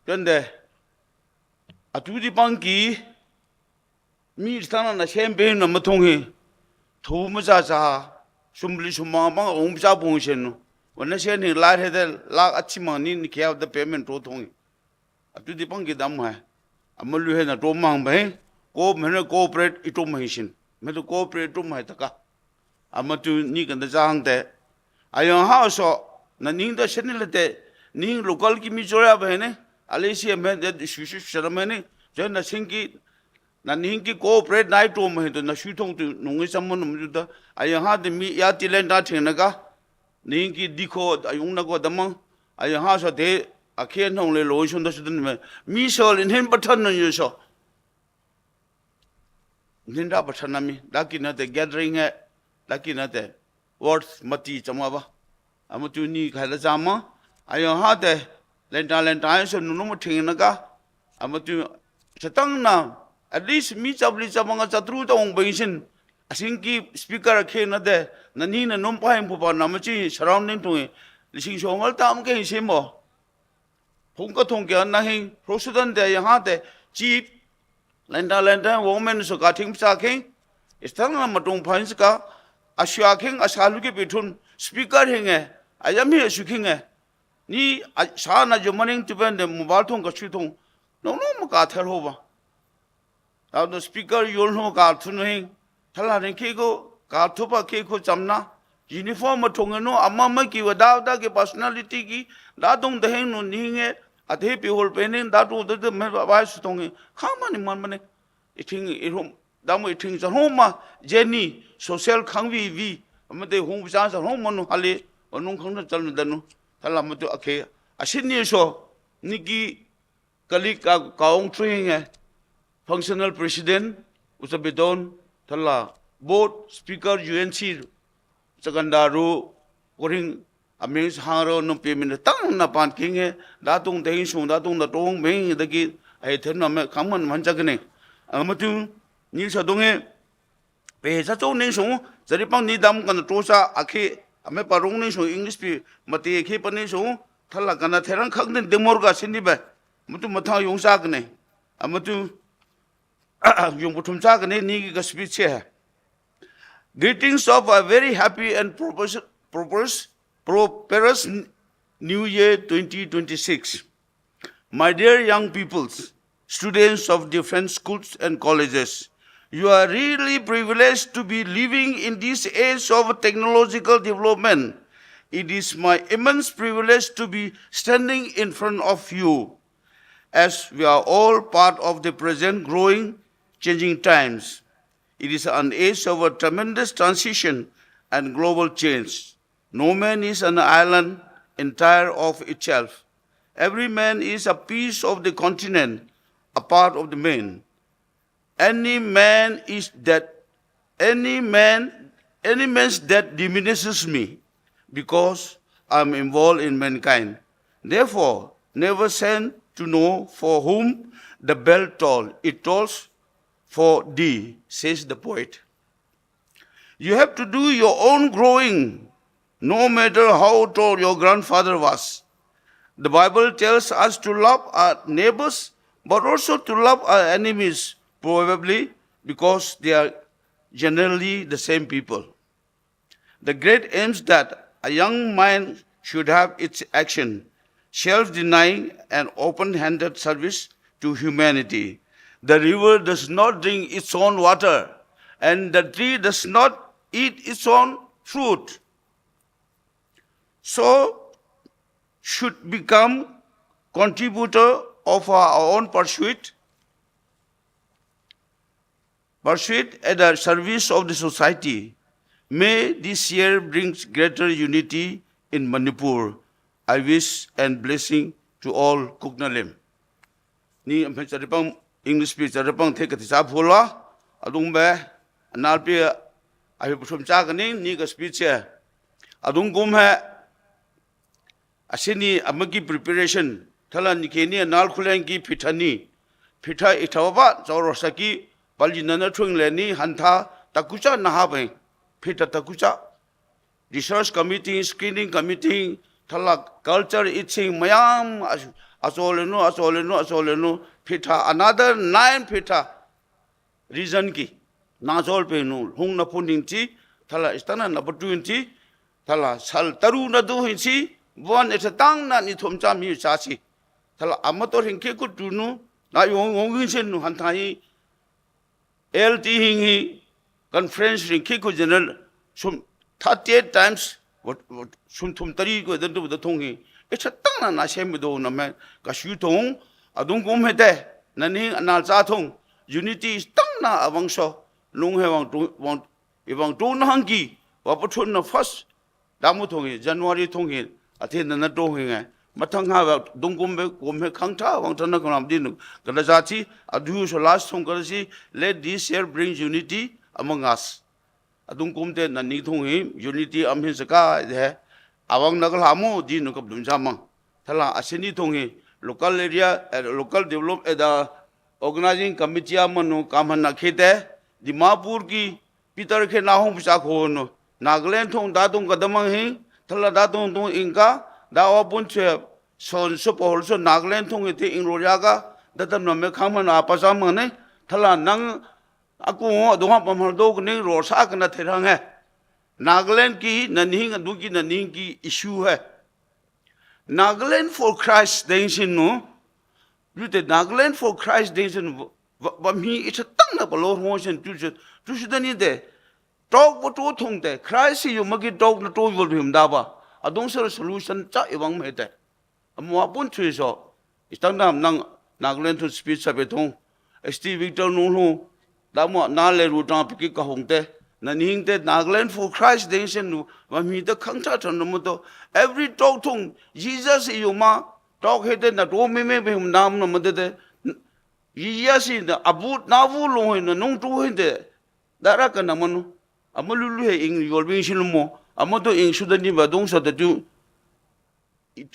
Tende, a tu di pang ki, mi ta na na sem be na mathung hi. Thu ma cha cha, sum li sum ma bang ung cha bung shen no. Wan na shen hi la he de la a chi ma ni ni kia de payment to thung hi. A tu di pang ki dam hai. A malu he na to mang ba hi. Ko me na cooperate i to ma hi shin. Me to cooperate to ma hi ta ka. A matu ni kan da jang te. A yang ha so, na ning da shen ni le te. Ning local ki mi jora ba hi ne. A le si me de shu shu sha ma ne. Jo na sing ki, na ning ki cooperate na i to ma hi to na shu thung tu nung i sa mo num ju da. A yang ha de mi ya ti len da thing na ka. Ning ki di ko, a yung na ko da mang. A yang ha so de, a kien hong le lo shon da shu den me. Mi so le nen ba than no yo so. Nen da ba than na mi, da ki na te gathering he, da ki na te words mati chama ba. A matu ni ka la chama. A yang ha te, len ta len ta so nu nu mo thing na ka. A matu chetang na, at least mi chap li chap nga chatru ta ong beng shin. A sing ki speaker a khe na te, na ni na nom pa hing pu pa na ma chi surrounding thung hi. Li sing so ngal ta am ke shin mo. Thung ka thung kia na hing, President te yang ha te, chief, lenda lenda, women so ka thing sa khing, is ta na ma thung phan sa ka, a shua khing, a sa lu ki bi thun, speaker hing e, a yam hi a shu khing e. Ni, a sa na jo ma ning tu ben de mobile thung ka shu thung, no no ma ka thel ho ba. Tau no speaker yol no ka thun hing. Thala ning ki ko, ka thupa ki ko chamna. Uniform ma thung no, ama ma ki wa da da ki personality ki, da thung da hing no ni hing e, a te pi hol pe ning, da thung da da me ba ba su thung e. Kha ma ni man ma ne. I thing, i hom, da mo i thing sa hom ma, Jenny, social khang vi vi. Ama te hong sa sa hom ma no hale, wa nung khang na chal na da no. Thala ma tu a khe. A shin ni so, ni ki, kali ka, ka ong training e, functional president, usa beton, thala, both speaker U N C, Saganda ru, Koring, aming hang ro nung pe min tang na pan king he, datung deng shung, datung da tong beng da ki, ai then na me kaman man chak ne. Amatu, ni sa dong he, pe sa chong ning shung, sari pang ni dam kan to sa, ake, ame pa rong ning shung English pi, mate ke pa ning shung, thala kana therang khak den demor ga sini ba. Amatu matang yung sa kene. Amatu, yung putum sa kene ni ka speech he. Greetings of a very happy and propers-, propers-, prosperous New Year twenty twenty-six. My dear young peoples, students of different schools and colleges, you are really privileged to be living in this age of technological development. It is my immense privilege to be standing in front of you, as we are all part of the present growing, changing times. It is an age of a tremendous transition and global change. No man is an island entire of itself. Every man is a piece of the continent, a part of the man. Any man is that, any man, any man's death diminishes me because I'm involved in mankind. Therefore, never send to know for whom the bell toll. It tolls for thee, says the poet. You have to do your own growing, no matter how tall your grandfather was. The Bible tells us to love our neighbors, but also to love our enemies, probably because they are generally the same people. The great aims that a young mind should have its action, self-denying and open-handed service to humanity. The river does not drink its own water, and the tree does not eat its own fruit. So should become contributor of our own pursuit, pursuit at the service of the society. May this year brings greater unity in Manipur. I wish and blessing to all. Kuknalim. Ni ampe charipang English pi charipang the kati sa phula. Adung be anal pi ahi putum cha kani ni ka speech ya. Adung kum he. Asini amaki preparation, thala ni keni anal khulen ki phitha ni. Phitha ithawa ba, chaw ro saki, pali nana thuing le ni, hantha, takucha na ha beng. Phitha takucha. Research committee, screening committee, thala culture, eating, mayam, as-, asole no, asole no, asole no, phitha, another nine phitha. Reason ki, na chol pe nu, hung na pun hing chi, thala istana na patu hing chi, thala sal taru na du hing chi, buan e tatang na ni thom cha mi cha chi. Thala amator hing ke ku tu nu, na yong yong hing sen nu han thai, L T hing hi, conference hing ke ku general, sum thirty-eight times, wat, wat, sum thum tari ko dan tu da thong hi. E cha tang na na shem do na me, ka shu thong, adung kum he te, na ni anal cha thong, unity is tang na awang so, nung he wang tu, wang, i wang tu na hang ki, wa pu thun na first, da mu thong hi, January thong hi, a the na na thong hi nge. Ma thang ha wa dung kum be, kum he khang tha, wang tha na kum lam din, ka da cha chi, a du so last thong ka da chi, let this year bring unity among us. Adung kum te na ni thung hi, unity am hin saka he. Awang na ka la mu, di nu kap dun sa mang. Thala asini thung hi, local area, eh, local develop, eh, the organizing committee am nu kam han na khete, Dimapur ki, Peter ke na hung pisa ko nu. Nagaland thung da thung ka da mang hi, thala da thung thung ingka, da wa pun che, son so pohol so Nagaland thung hi te ing ro ya ka, da tam na me kam han a pa sa mang ne, thala nang, Aku adung ha pamhal do kene ro sa kena therang he. Nagaland ki nanihing adung ki nanihing ki issue he. Nagaland for Christ deng sin nu. Lu te Nagaland for Christ deng sin nu. Wa, wa mi i cha tang na pa lo hong sin tu se, tu se dani de. Talk wa tu thung te. Christ yu ma ki talk na tu wa him da ba. Adung se solution cha i wang me te. Amwa pun thui so. Istang dam nang Nagaland thu speech sa pe thung. Steve Victor nung lu. Dam wa na le ru tang piki ka hung te. Na ning te Nagaland for Christ deng sen lu. Wa mi te khang cha chan mo to. Every talk thung. Jesus i yu ma. Talk he te na to me me be hum nam na mo te te. Jesus i na abut na vu lu he na nung tu he te. Dara kana mano. Ama lulu he ing yol bing shin mo. Ama to ing suda ni ba dong sa ta tu.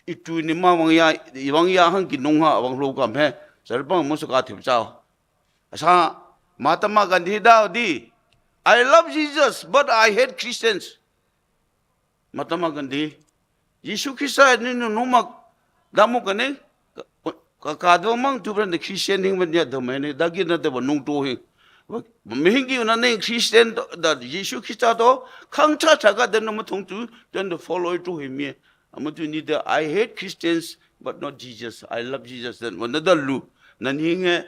Itu ni ma wang ya, wang ya hang ki nong ha, wang lo kam he. Sa bang mo sa ka tip sa. Asa, Mahatma Gandhi da di, "I love Jesus, but I hate Christians." Mahatma Gandhi, Jisu Khrista ni nu nu mak damu kane, ka, ka, ka do mang tu bran de Christian hing ban ya do mene, da gi na de ba nung to hing. Ba, ba mi hing gi na ne Christian to, da Jisu Khrista to, khang cha cha ka de no ma thung tu, then the follow to him ye. Ama tu ni de, "I hate Christians, but not Jesus. I love Jesus." Then, wa na da lu, na ni hing e,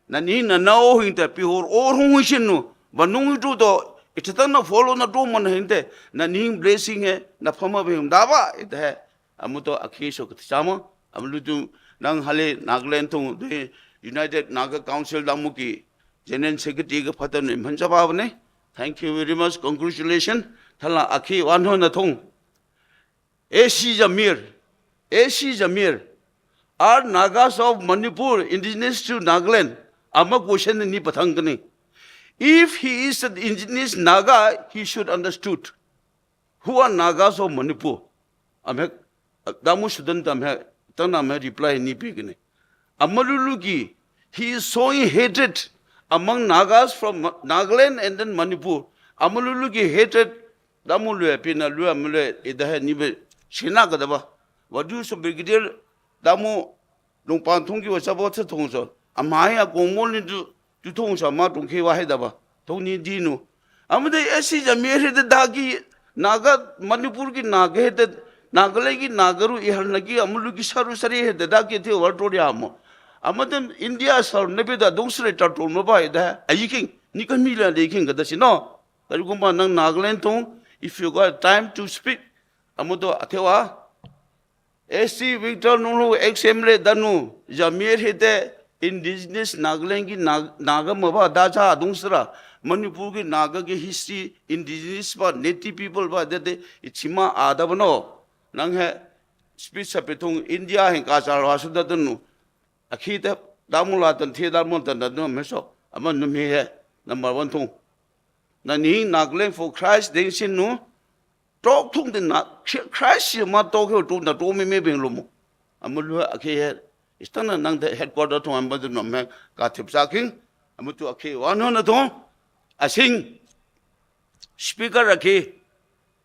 na ni hing na na o hing te pi hor, o hung hing shin nu. Ba nung tu to, ita ta na follow na to man hing te, na ni hing blessing he, na phama be hing da ba, ita he. Ama to a khi so ke sama, ama lu tu nang hale Nagaland thung, the United Naga Council damu ki General Secretary ke phatan ne man sa ba ne. Thank you very much. Congratulations. Thala a khi wan ho na thung. A C Jamir, A C Jamir, are Nagas of Manipur indigenous to Nagaland? Ama question ni patang kani. If he is an indigenous Naga, he should understood who are Nagas of Manipur. Ama damu student tam he, tang na me reply ni pi kani. Ama lulu ki, he is sowing hatred among Nagas from Nagaland and then Manipur. Ama lulu ki hatred, damu lue pi na lue ama lue ida he ni be shina ka da ba. Wa du so Brigadier damu lung pan thung ki wa sa bo te thung so. Ama ya kong mol ni du, du thung so ma thung ki wa he da ba. Thung ni di nu. Ama de A C Jamir he de da ki Naga, Manipur ki Naga he de, Nagaland ki Naga ru i hal na ki ama lu ki saru sari he de da ki the wal to ya mo. Ama de India sar ne be da dong sre ta to mo ba he da. Ayi king, ni ka mi la de king ka da si no. Kari kumba nang Nagaland thung, if you got time to speak, ama to a the wa. A C Victor Nulu, ex M L A danu, Jamir he de indigenous Nagaland ki Nag-, Naga ma ba da cha adung sra, Manipur ki Naga ki history, indigenous ba, native people ba, de de, ichima ada ba no. Nang he, speech sa pe thung, India he ka cha lwa su da danu. A khi te, damu la tan the, damu tan da danu me so, ama num he he, number one thung. Na ni Nagaland for Christ deng sin nu, tok thung de na, Christ ye ma tok he tok na tok me me beng lo mo. Ama lu a khi he, istana nang de headquarter thung ama de no me ka thip sa king, ama tu a khi wa no na thung, a sing, speaker a khi,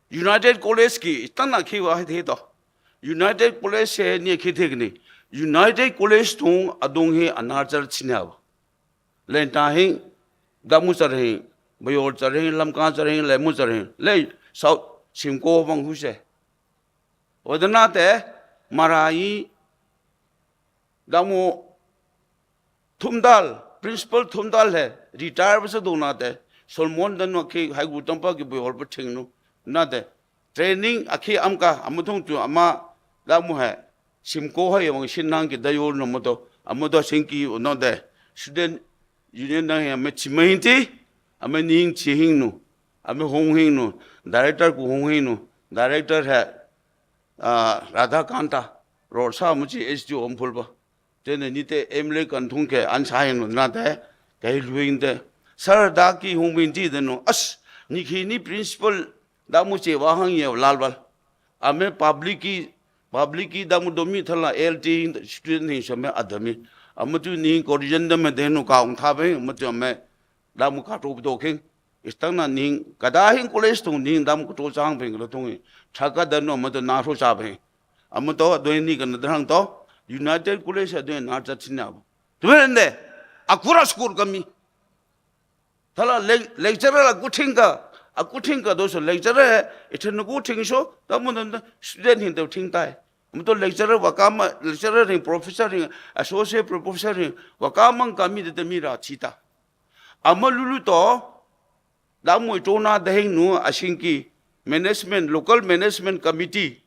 United College ki, istana khi wa he to. United College he ni khi the ni. United College thung adung he anarchar chine ba. Lenta hing, Damu char hing, Bayol char hing, Lamka char hing, Lemu char hing, le South Simko bang hu se. Odana te, Marai, Damu Thumdal, Principal Thumdal he, retire ba se dona te, Solomon dan wa ki, hai gu tampa ki Bayol pa thing nu, na te, training a khi am ka, ama thung tu, ama, Damu he, Simko he, yong shin nang ki da yo no moto, ama to sing ki no de. Student union nang he, ama chima hing ti, ama ning chi hing nu, ama hung hing nu, director ku hung hing nu, director he, ah, Radha Kanta, rol sa ama chi H D O Imphal ba. Tene ni te M L A kan thung ke an sa hing nu na te, ke luing te. Sir da ki hung bin ti de nu, as, ni khi ni principal, Damu che wa hang ye lal bal. Ama public ki, public ki Damu domi thala L T student hing sa me adami. Ama tu ni corruption da me de nu ka ung tha be, ama tu ama Damu ka to do king. Istang na ning, kada hing college thung ning Damu ka to chang be lo thung. Thaka da nu ama tu na ro cha be. Ama to do ni kan da hang to. United College do na cha china. Tu be de. Akura school kami. Thala lec-, lecturer la kuthing ka, a kuthing ka do so lecturer, ite nu kuthing so, da mo da student hin do thing tai. Mo to lecturer wa kama, lecturer hin, professor hin, associate professor hin, wa kama kami de mi ra chita. Ama lulu to, Damu ito na de hing nu, a sing ki management, local management committee,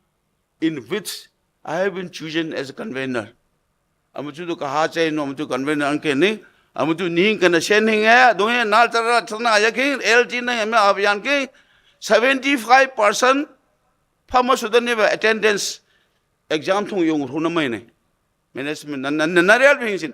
in which I have been chosen as a convener. Ama tu do ka ha chai no, ama tu convener an ke ni, ama tu ning kana shen hing e, do ye nal tara tana ya ke, L T na ya me abyan ke, seventy five percent phama suda ni ba attendance exam thung yong ru na mai ne. Management na, na, na, na real bing sin.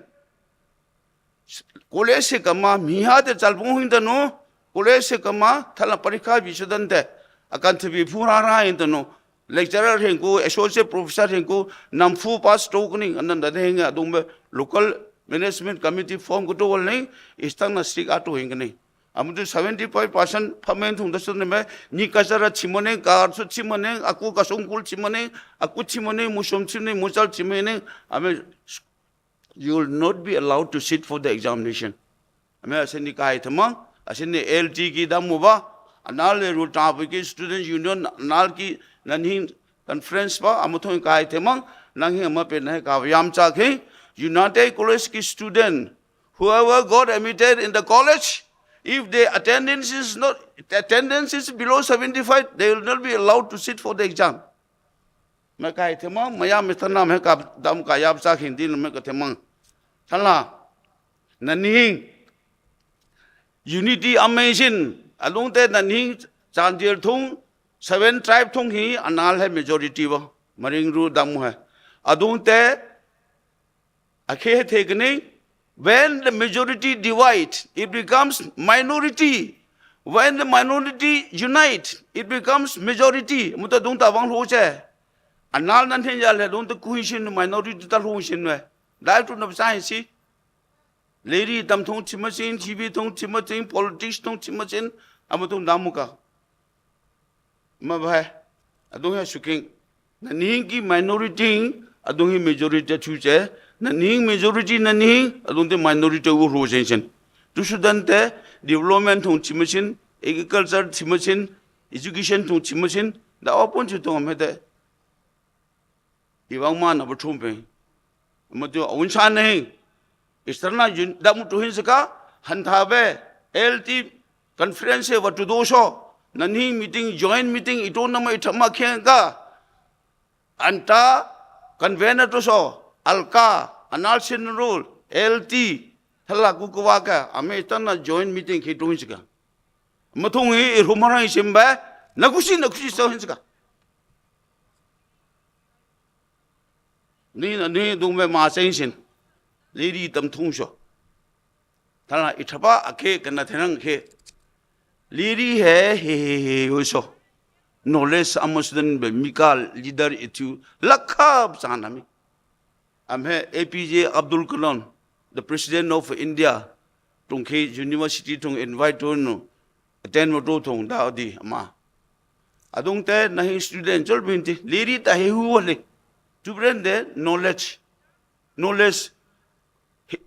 College se kama miha te chalpung hing ta no, college se kama, thalang parikha bi chadante, akan thibi pura ra yin tano. Lecturer hen ko, associate professor hen ko, nam fu pass to kuni, anan da hen adung be local management committee form ko to wal ning, istang na strict ato hen kuni. Amutu seventy-five percent payment thung da sun me, ni ka sara chimane, ka arsu chimane, aku ka songkul chimane, aku chimane, musom chimane, musal chimane, ame you will not be allowed to sit for the examination. Ame aseni kai thamang, aseni L T ki damu ba, anal le rule tapu ki student union, anal ki nanhin conference ba, amuthung kai thamang, nanghin ama pe na ka yam cha ke, United College ki student, whoever got admitted in the college, if the attendance is not, attendance is below seventy-five, they will not be allowed to sit for the exam. Me kai thamang, me yam me thanam he ka dam ka yap sa khin din me ka thamang. Thala, nanhin, unity amazing, adungte nanhin, Chandigarh thung, seven tribe thung hi, anal he majority ba, maring ru dam he. Adungte, akhe the kene, when the majority divide, it becomes minority. When the minority unite, it becomes majority. Muta dung ta bang hlu che. Anal nan hen ya le dung ta kuhin shin minority ta hlu shin we. Dai tu na sa si. Lady tam thung chimachin, T V thung chimachin, politics thung chimachin, ama thung damuka. Ma bhai, adung hi suking. Nanhin ki minority, adung hi majority chu che. Nanhin majority nanhin, adung te minority u ro chen chen. Tu Sudan te development thung chimachin, agriculture chimachin, education thung chimachin, da open chu thung am he te. Iwang man apa thum pe. Matu awun chan nahi. Istrana yun damu tuhin saka, hantha be, L T conference wa tu doso, nanhi meeting, joint meeting, itu nama itama khenga, anta convener to so, alka, anal sin rule, L T, thala kukuwa ka, ame itana joint meeting ke tuhin saka. Matung i, i rumarang i simba, nakusi, nakusi so hin saka. Ni na ni dung me ma seng sin. Lady tam thung sho. Tala i thapa ake kana thenang ke. Lady he, he, he, he, yo so. Knowledge amasdan be mikal leader itu. Lakab sana mi. Am he A P J Abdul Kalam, the President of India, tung ke university tung invite to no, attend mo to tung da di ama. Adung te nahi student jol binti, liri ta he hu wale. Tu bren de knowledge. Knowledge,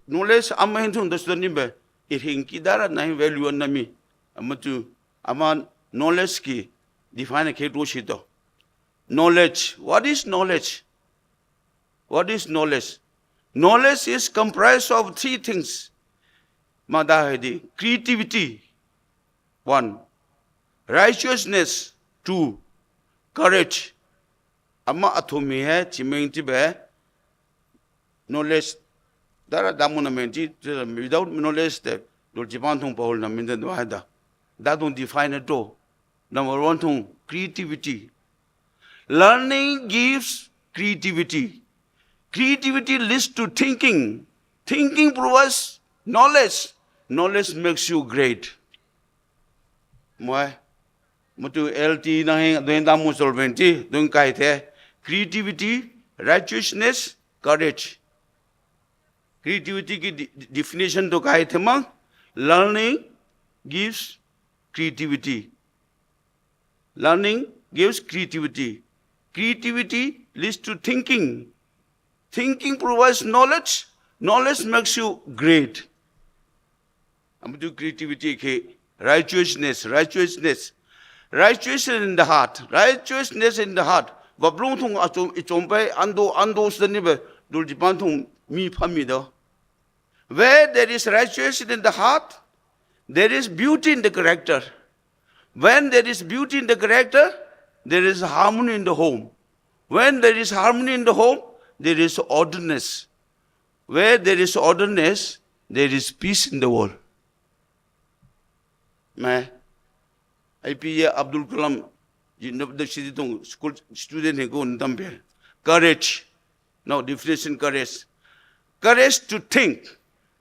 knowledge ama hin tung da student nimbe. It hin ki dara nahi value na mi. Ama tu, ama knowledge ki define ke to shito. Knowledge. What is knowledge? What is knowledge? Knowledge is comprised of three things. Mada hedi, creativity, one. Righteousness, two. Courage. Ama athumi he, chimeng tibe. Knowledge. Dara damu na menti, without knowledge, the dul Japan thung pahul na menti dua da. Da thung define to. Number one thung, creativity. Learning gives creativity. Creativity leads to thinking. Thinking provides knowledge. Knowledge makes you great. Moi, mutu L T na hing, doin da mu solventi, doin kai the. Creativity, righteousness, courage. Creativity ki de-, definition to kai the mang, learning gives creativity. Learning gives creativity. Creativity leads to thinking. Thinking provides knowledge. Knowledge makes you great. Am tu creativity ke righteousness, righteousness. Righteousness in the heart. Righteousness in the heart. Bablung thung achom, ichom pe ando, ando seni be dul Japan thung mi pha mi do. Where there is righteousness in the heart, there is beauty in the character. When there is beauty in the character, there is harmony in the home. When there is harmony in the home, there is orderliness. Where there is orderliness, there is peace in the world. मैं A P J Abdul Kalam university thung school student hi ko tam pe. Courage. Now definition courage. Courage to think.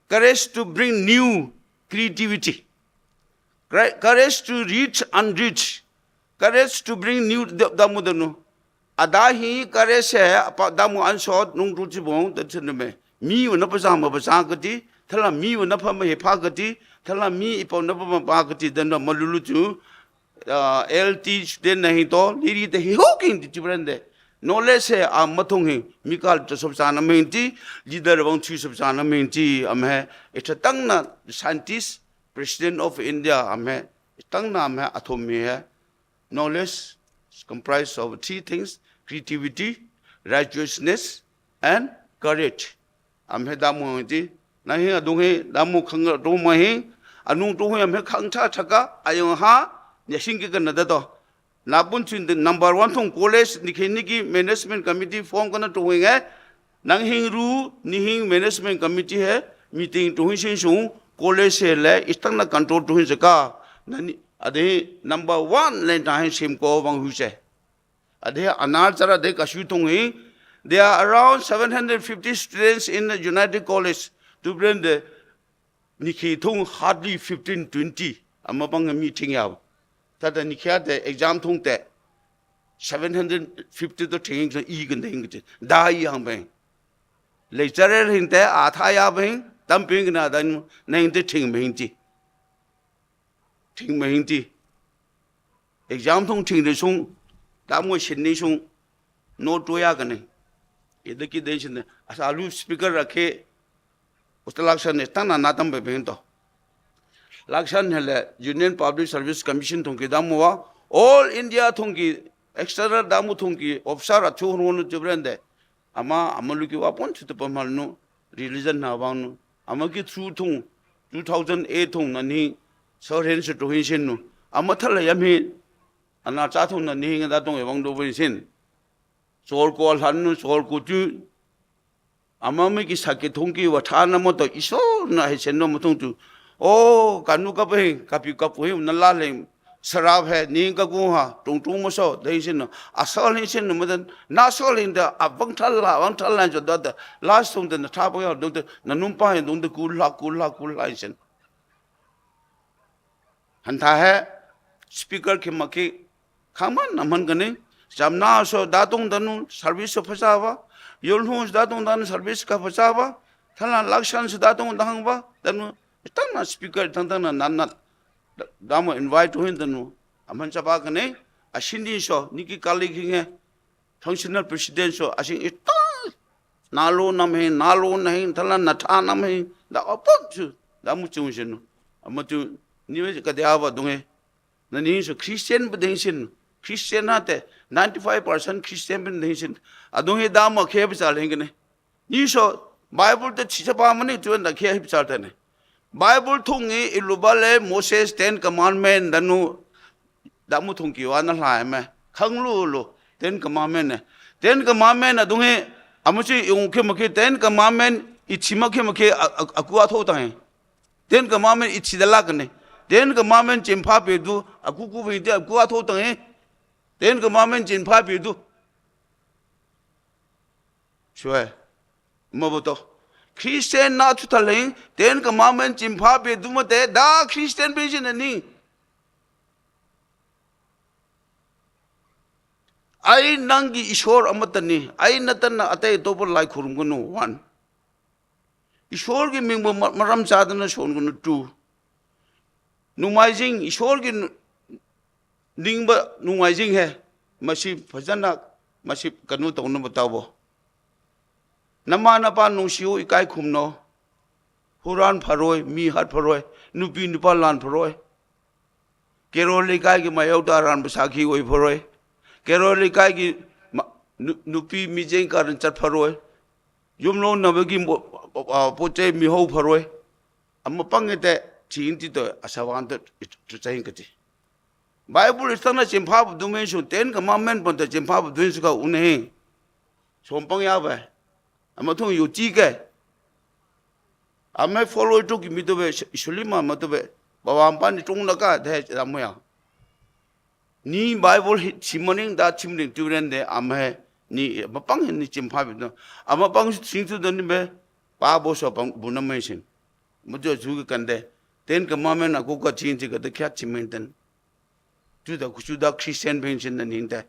Courage to bring new creativity. Courage to reach unreached. Courage to bring new, da-, damu danu. Ada hi courage he, apa damu ansot, nung tu chibong, da chene me. Mi wa na pasa ma pasa kati, thala mi wa na pa ma he pa kati, thala mi ipa na pa ma pa kati, danu malulu tu. Ah, L T student na hi to, liri te hi ho king di chibren de. Knowledge he, a matung hi, mi kal to sop sana menti, leader bang tu sop sana menti, am he, ita tang na scientist, President of India, am he, tang na am he, atom mi he. Knowledge is comprised of three things: creativity, righteousness, and courage. Am he damu ti, na hi adung hi, damu khang tu ma hi, anung tu hi am he khang cha cha ka, ayong ha, nya sing ke kana da to. Na pun chin de number one thung college ni khe ni ki management committee form kana tu hi nge, nang hing ru, ni hing management committee he, meeting tu hi sin sung, college he le, istang na control tu hi saka, na ni, ade number one len ta hi sim ko bang hu se. Ade anar chara de ka shu thung hi. There are around seven hundred fifty students in the United College. Tu bren de ni khi thung hardly fifteen, twenty. Ama bang mi thing yau. Tata ni khia de exam thung te seven hundred fifty to thing so i kan ding te. Da i hang beng. Lecturer hin te a tha ya beng. Tam ping na dan neng te thing beng ti. Thing ma hing ti. Exam thung thing de sung, damu shin ni sung, no to ya kane. Ida ki den shin, asa lu speaker rakhe, usta lakshan ne tang na na tam be ben to. Lakshan hele Union Public Service Commission thung ki damu wa, All India thung ki, external damu thung ki, officer achu hunu hunu chubren de. Ama, ama lu ki wa pon chu te pamal nu, religion na bang nu. Ama ki chu thung, two thousand eight thung na ni, so ren su tu hin sin nu. Ama thala yam hi, ana cha thung na ni, nga da thung e bang do bin sin. Sol ko hlan nu, sol ko chu. Ama mi ki sa ki thung ki wa tha na mo to iso na he sen no mo thung chu. O, kanu ka pe, ka pi ka pu hi, na la leng. Sarap he, ni ka gu ha, tung tung mo so, da hin sin no. Asal hin sin no, mo dan, na asal hin da, a bang thal la, bang thal la, jo da da. Last thung da, na tha pa ya, dung da, na num pa hin, dung da, kul la, kul la, kul la hin sin. Han tha he, speaker ki ma ki, khaman na man kane, jam na so, da tung da nu, service so phasa ba, yol nu, da tung da nu, service ka phasa ba, thala lakshan so, da tung da hang ba, da nu, tang na speaker, tang tang na nan nat, Da, da mo invite hin tanu. Aman chapa kane, a shin din so, ni ki kali ki nge. Functional president so, a shin ita. Na lo nam hin, na lo na hin, thala na tha nam hin. Da apot chu, da mu chu shin nu. Ama chu, ni we ka dia ba dung he. Na ni so Christian ba ding shin. Christian na te, ninety-five percent Christian ba ding shin. A dung he da mo ke ba sa leng kane. Ni so, Bible te chi chapa mani tuan da kia hip sar tene. Bible thung ngi iluba le Moses Ten Commandment danu, damu thung ki wana hlai me. Khang lu lu, Ten Commandment ne. Ten Commandment na dung he, amusi yung ke maki Ten Commandment ichi maki maki a, a, aku atho tang he. Ten Commandment ichi da lak ne. Ten Commandment chin pha pe du, aku ku pe de aku atho tang he. Ten Commandment chin pha pe du. Shwe. Maboto. Christian na chu taleng, Ten Commandment chin pha pe du mate, da Christian pe shin ani. Ai nang ki Ishwar amat tani, ai na tan na atai to pun lai khurum kunu, one. Ishwar ki ming bo ma-, maram cha tana shon kunu, two. Nungmai jing, Ishwar ki nu-, ning ba nungmai jing he, masi phajana, masi kanu tong nu ba tau bo. Nama napa nungsi u ikai khum no, huran pharoi, mi hat pharoi, nupi nupa lan pharoi. Keroi lekai ki mayau ta ran besakhi oi pharoi. Keroi lekai ki ma-, nu-, nupi mi jeng karan chat pharoi. Yum lo na bagi mo-, a, poche mi hau pharoi. Ama pang ete, chin ti to, asawan to, it-, to chain kati. Bible is tana chin pha bu dum hen shun, Ten Commandment pon to chin pha bu dum hen shun ka un he. Shon pang ya ba. Ama thung yo chi ke. Ama follow to ki mi to be, sh-, shulima ma to be. Ba wan pan ni tung na ka, de, da mo ya. Ni Bible hi, chi maning da chim ring tu ren de, ama he, ni, ama pang he ni chin pha bu dum. Ama pang sing tu dum ni be, pa bo so pang bu na me sing. Mo jo ju ke kan de. Ten Commandment akoka chin ti kata kiat chi maintain. Tuda kuchuda Christian pen chin na ning te.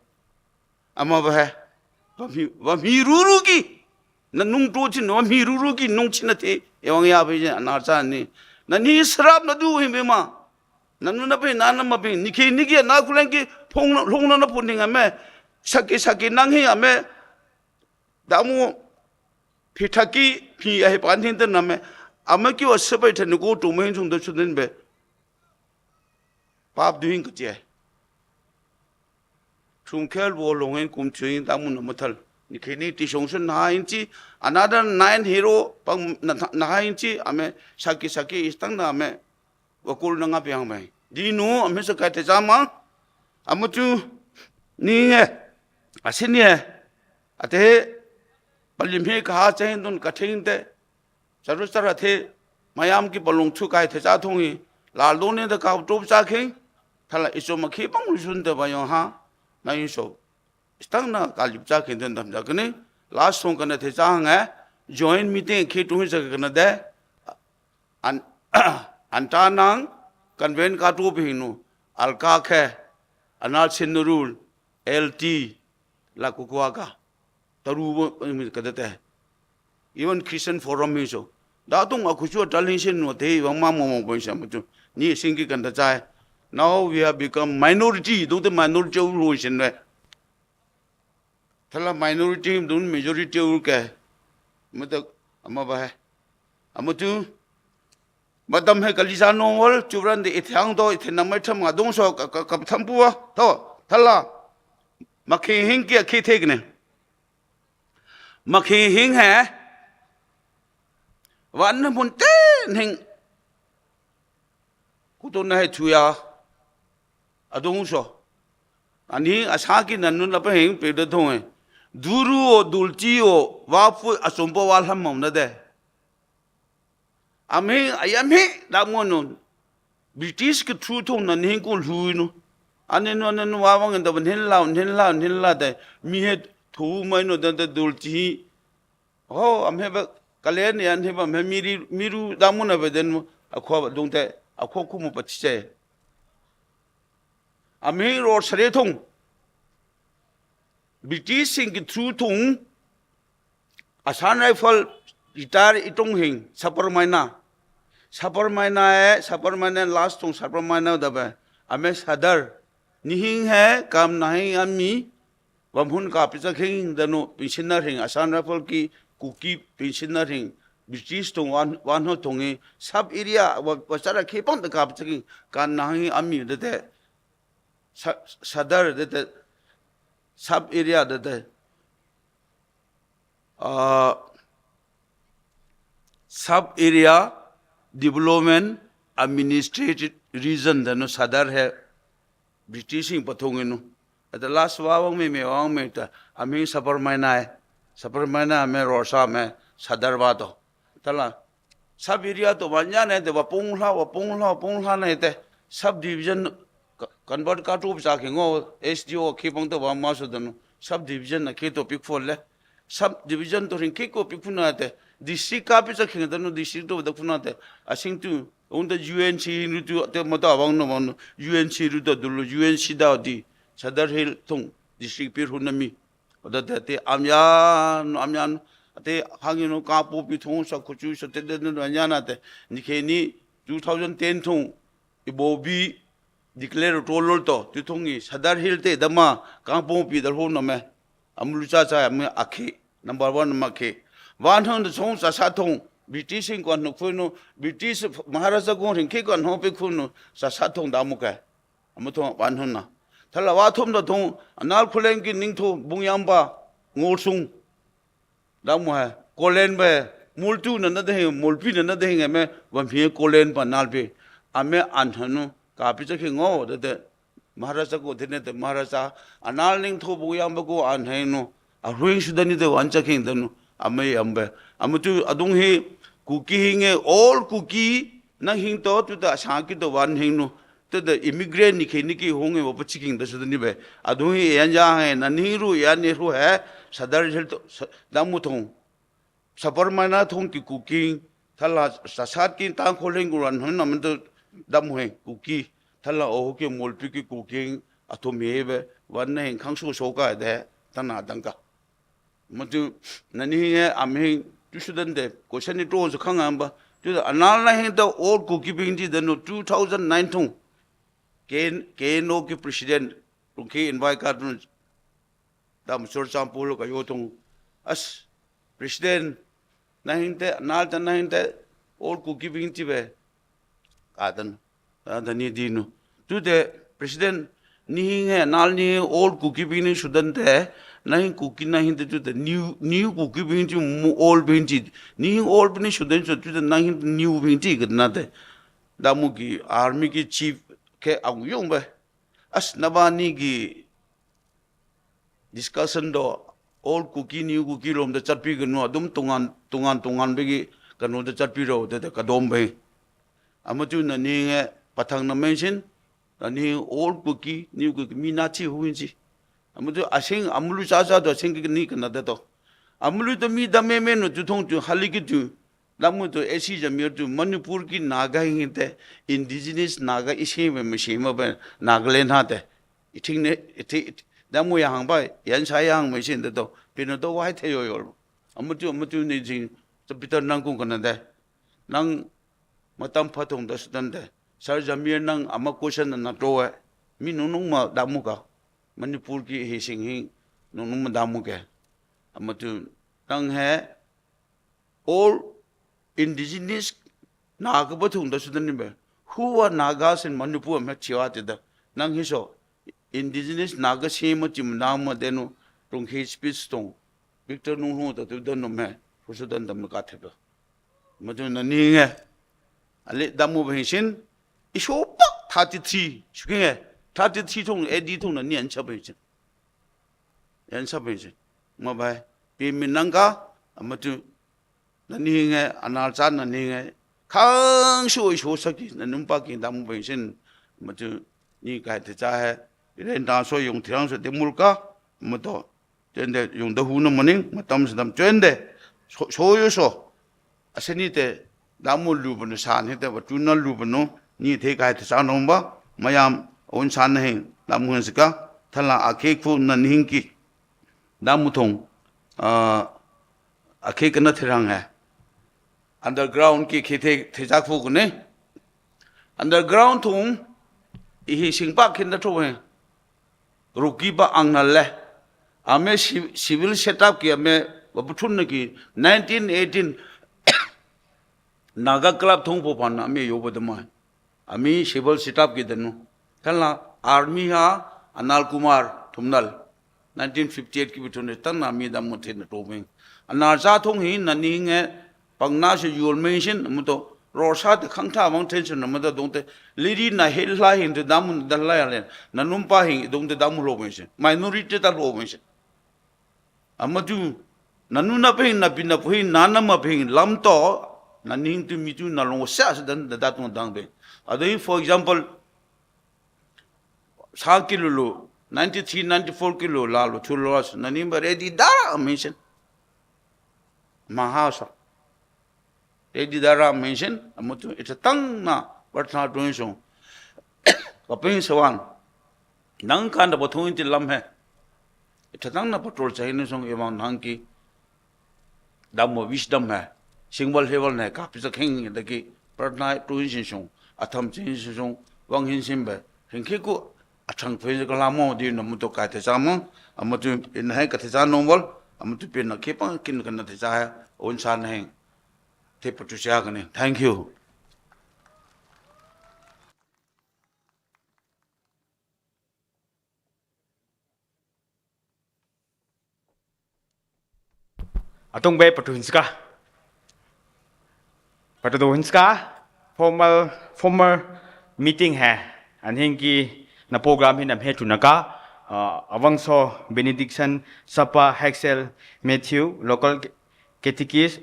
Ama ba he. Ba mi, ba mi ruru ki. Na nung to chin, ba mi ruru ki nung chin na te. Ewang ya be je, na sa ni. Na ni serap na du hin be ma. Na nu na be, na na ma be. Ni ke ni ki na kulen ki phong na, phong na na pun ning ame. Saki, saki nang hi ame. Damu phi thaki, phi ahi pan hin te na me. Ame ki wa sepai te ni ko to me hin chung da chun den be. Pap du hin ka tie. Chung kel bo long hen kum chuin damu na mathal. Ni ke ni ti shong shun na hin chi, another nine hero pang na, na hin chi, ame saki saki istang na me. Wa kul na nga piang me. Di nu, ame sa kai te sama. Ame tu, ni nge. Asi ni e. Ate, palim he ka ha chen dun ka thing te. Saru sara te, mayam ki palung chu kai te cha thong hi. Lal dun ne te ka tup cha khing. Thala iso ma khi pang lu sun te ba yong ha. Na iso. Istang na ka lip cha khing den dam ja kene. Last song kana te cha nge. Joint meeting khi tu hi sa kana de. An, an ta nang convent ka tu pi nu. Al ka khe. Anal sin rule. L T. La kukua ka. Taru bo, eh, mi kadate. Even Christian Forum hi so. Da tung aku chu tal hin shin no te, wang ma mo mo bon sha mutu. Ni sing ki kanda chai. Now we have become minority. Dung te minority u ru shin we. Thala minority dung majority u ke. Mutu ama ba he. Amutu. Madam he kalisa no wal, chubran de ithe ang do, ithe namai tham nga dung so, ka, ka, ka tham pua. To, thala. Makhi hing kia khi thek ne. Makhi hing he. Wan na mun te hing. Kuto na he chuya. Adung so. Ani asaki na nun apa hing pe de thong he. Duru o, dulti o, wapu asumpo wa lam mam na de. Amhi, ayamhi, da mo nun. British ke thu thong na ning ko lu nu. Ane nu, ane nu wa wang da ban hin la, hin la, hin la de. Mi he thu mai nu da, da dulti. Ho, am he ba, kalen yan he ba, am he miri, miru damu na ba den mu, akho ba dung te, akho kumu pa chiche. Am he ro sare thong. British sing ki thu thong, Assam Rifle retire itong hing, Saparmaina. Saparmaina e, Saparmaina last thong, Saparmaina da ba, am he Sadar. Ni hing he, kam na hing ami, Wam hun ka pisa king danu pensioner hing, Assam Rifle ki Kuki pensioner hing, British thong wan, wan ho thong i, sub area, wa, wa sara ki pang te ka pisa king, kan na hing ami de te, sa-, Sadar de te, sub area de te, ah, sub area development administrative region danu Sadar he, British hing pathong inu. At the last wa wang me me wang me ta, am hing Saparmaina e. Saparmaina me Rosa me Sadar wa to. Tala, sub area to wa nya ne te wa pung la, wa pung la, wa pung la ne te. Sub division ka-, convert ka tu sa ke ngo, S D O ki pang to wa ma so danu. Sub division na ki to pick for le. Sub division to ring ki ko pick for na te. District ka pisa king danu district to da for na te. Asing tu, un da U N C ru tu, te ma ta wang no, wang no. U N C ru da dulu, U N C da di. Sadar Hill thong, district pir hun na mi. Oda te, te amyan, amyan, te hangin no ka po pi thong sa kuchu sa te de no nya na te. Ni ke ni two thousand ten thong, i bo bi declare to lol to, tu thong i Sadar Hill te dama, kang pong pi dal ho no me. Am lu cha cha me akhe, number one ma khe. Wan hon de thong sa sa thong, British hing kwan no khu no, British Maharaja kong hing ke kwan ho pe khu no, sa sa thong da mu ka. Am thong wan hon na. Thala wa thom da thong, anal khuleng ki ning tho, bung yam ba, ngol sung. Da mu he, kolen be, multu na na de hing, mulpi na na de hing me, wam hie kolen pa nal pe. Ame an hanu, ka pi cha ki ngo, de de, Maharaja ko de ne de Maharaja, anal ning tho bu yam ba ko an he no, a ruing su de ni de wan cha king de no, ame yam be. Ame tu adung hi, Kuki hing e, all Kuki, na hing to, tu da sang ki de wan hing no, Te da immigrant ni ke ni ki hong e wa pa chiking da su da ni be. Adung hi yan ja he, na ni ru yan ni ru he, Sadar Hill to, sa-, da mu thong. Saparmaina thong ki Kuki, thala sa sat ki tang kholeng gu ran hon na men to, Dam heng Kuki, thala oho ki molpi ki Kuki heng atom hebe, wan na heng kang so so ka de, tana dang ka. Matu, nani heng e am heng, tu sudan de, ko sani to so kang amba, tu da anal na heng da old Kuki bing ti da no two thousand nine thong. Ken, Ken o ki president, rung ki invite ka tun. Dam sur sampul ka yo thong. As, president, na heng te, anal ta na heng te, old Kuki bing ti be. Ka dan, ka dan ni di no. Tu te, president, ni heng e, anal ni old Kuki bing ni sudan te, na heng Kuki na heng te tu te, new, new Kuki bing ti mu old bing ti. Ni heng old bing ni sudan so tu te, na heng new bing ti ke na te. Damu ki army ki chief ke ang yung be. As na ba ni ki discussion do old Kuki, new Kuki lom da chatpi ke nu adum tungan, tungan, tungan be ki ka nu da chatpi ro de, de ka dom be. Ama tu na ni nge patang na mention, na ni old Kuki, new Kuki, mi na ti hu in si. Ama tu asing, amulu sa sa do asing ki ni ke na de to. Amulu to mi da me me no tu thong tu hali ki tu. Damu tu esi jamir tu Manipur ki Naga hing te, indigenous Naga isi me me si me be Nagaland ha te. Iting ne, iti, iti, damu ya hang bai, yan sa ya hang me sin de to, pino to wai te yo yo. Amutu, amutu ni jing, to Peter nang kung kana de. Nang matam patung da sudan de. Sar jamir nang ama question na to e. Mi nung nung ma damu ka. Manipur ki hi sing hi, nung nung ma damu ke. Amutu, nang he, all indigenous Naga batung da sudan ni be. Who are Nagas in Manipur me chiwa te da. Nang hi so. Indigenous Naga si ma chim na ma de no rung hi speech tong. Victor nung hung da tu da no me. Fu sudan da me ka te da. Ma tu na ni nge. Ali damu ba hin sin. Iso pak thirty-three. Suki nge. Thirty-three tong A D tong na ni an cha ba hin sin. Yan sa pen sin. Ma bai. Pi mi nang ka, ama tu. Na ni nge, anal sa na ni nge. Kang shu shu sa ki, na num pa ki dam pen sin. Ma tu. Ni kai te cha he. Ren ta so yung tiang so te mul ka. Ma to. Tende yung da hu na maning, ma tam sa tam tende. So, so yo so. Aseni te, damu lu banu san hi te, ba tu na lu banu, ni te kai te san hong ba, mayam, un san na hing, damu hing sika, thala akek fu na ning ki. Damu thong, ah, akek na te rang he. Underground ki ki te, te jak fu kune. Underground thong, ihi sing pak kin da thong he. Ruki ba ang na le. Ame ci-, civil setup ki ame ba butun na ki nineteen eighteen Naga Club thong po pan ame yo ba dama. Ame civil setup ki danu. Thala army ha Anal Kumar Thumnal. Nineteen fifty-eight ki butun tan ame dam mo the na to bing. Anal sa thong hi na ni nge Pangna se yuol mention, muto, rorsa te khang tha wang tension na mata dong te, lady na hel hla hin te damu da hla ya len, na numpa hin dong te damu lo mention. Minority ta lo mention. Ama tu, na nu na pe hin, na pi na pu hin, na na ma pe hin, lam to, na ning tu mi tu na long sa sa dan da da tung dang pe. Ada hi, for example, sa kilo lo, ninety-three, ninety-four kilo la lo, chu lo as, na ning ba ready dara mention. Mahasa. Ready dara mention, amutu, ita tang na, bartha tuin song. Kapin sawan. Nang kan da bathung inti lam he. Ita tang na patrol chahin song, iwang nang ki. Dam mo wisdom he. Singwal hewal ne, ka pisa king, da ki, bartha tuin song. Atam chin song, wang hin simbe. Hin ki ku, Achang phe ka lamo di na mutu ka te sa mo, amutu in hai ka te sa nong wal, amutu pin na kipang kin ka na te sa hai, un sa na heng. Te patu sa ka ni. Thank you. Atung be patu hin sika. Patu do hin sika. Formal, formal meeting hai. An hin ki na program hin am he tu na ka. Ah, awang so benediction, Sapa, Hexel, Matthew, local catechist,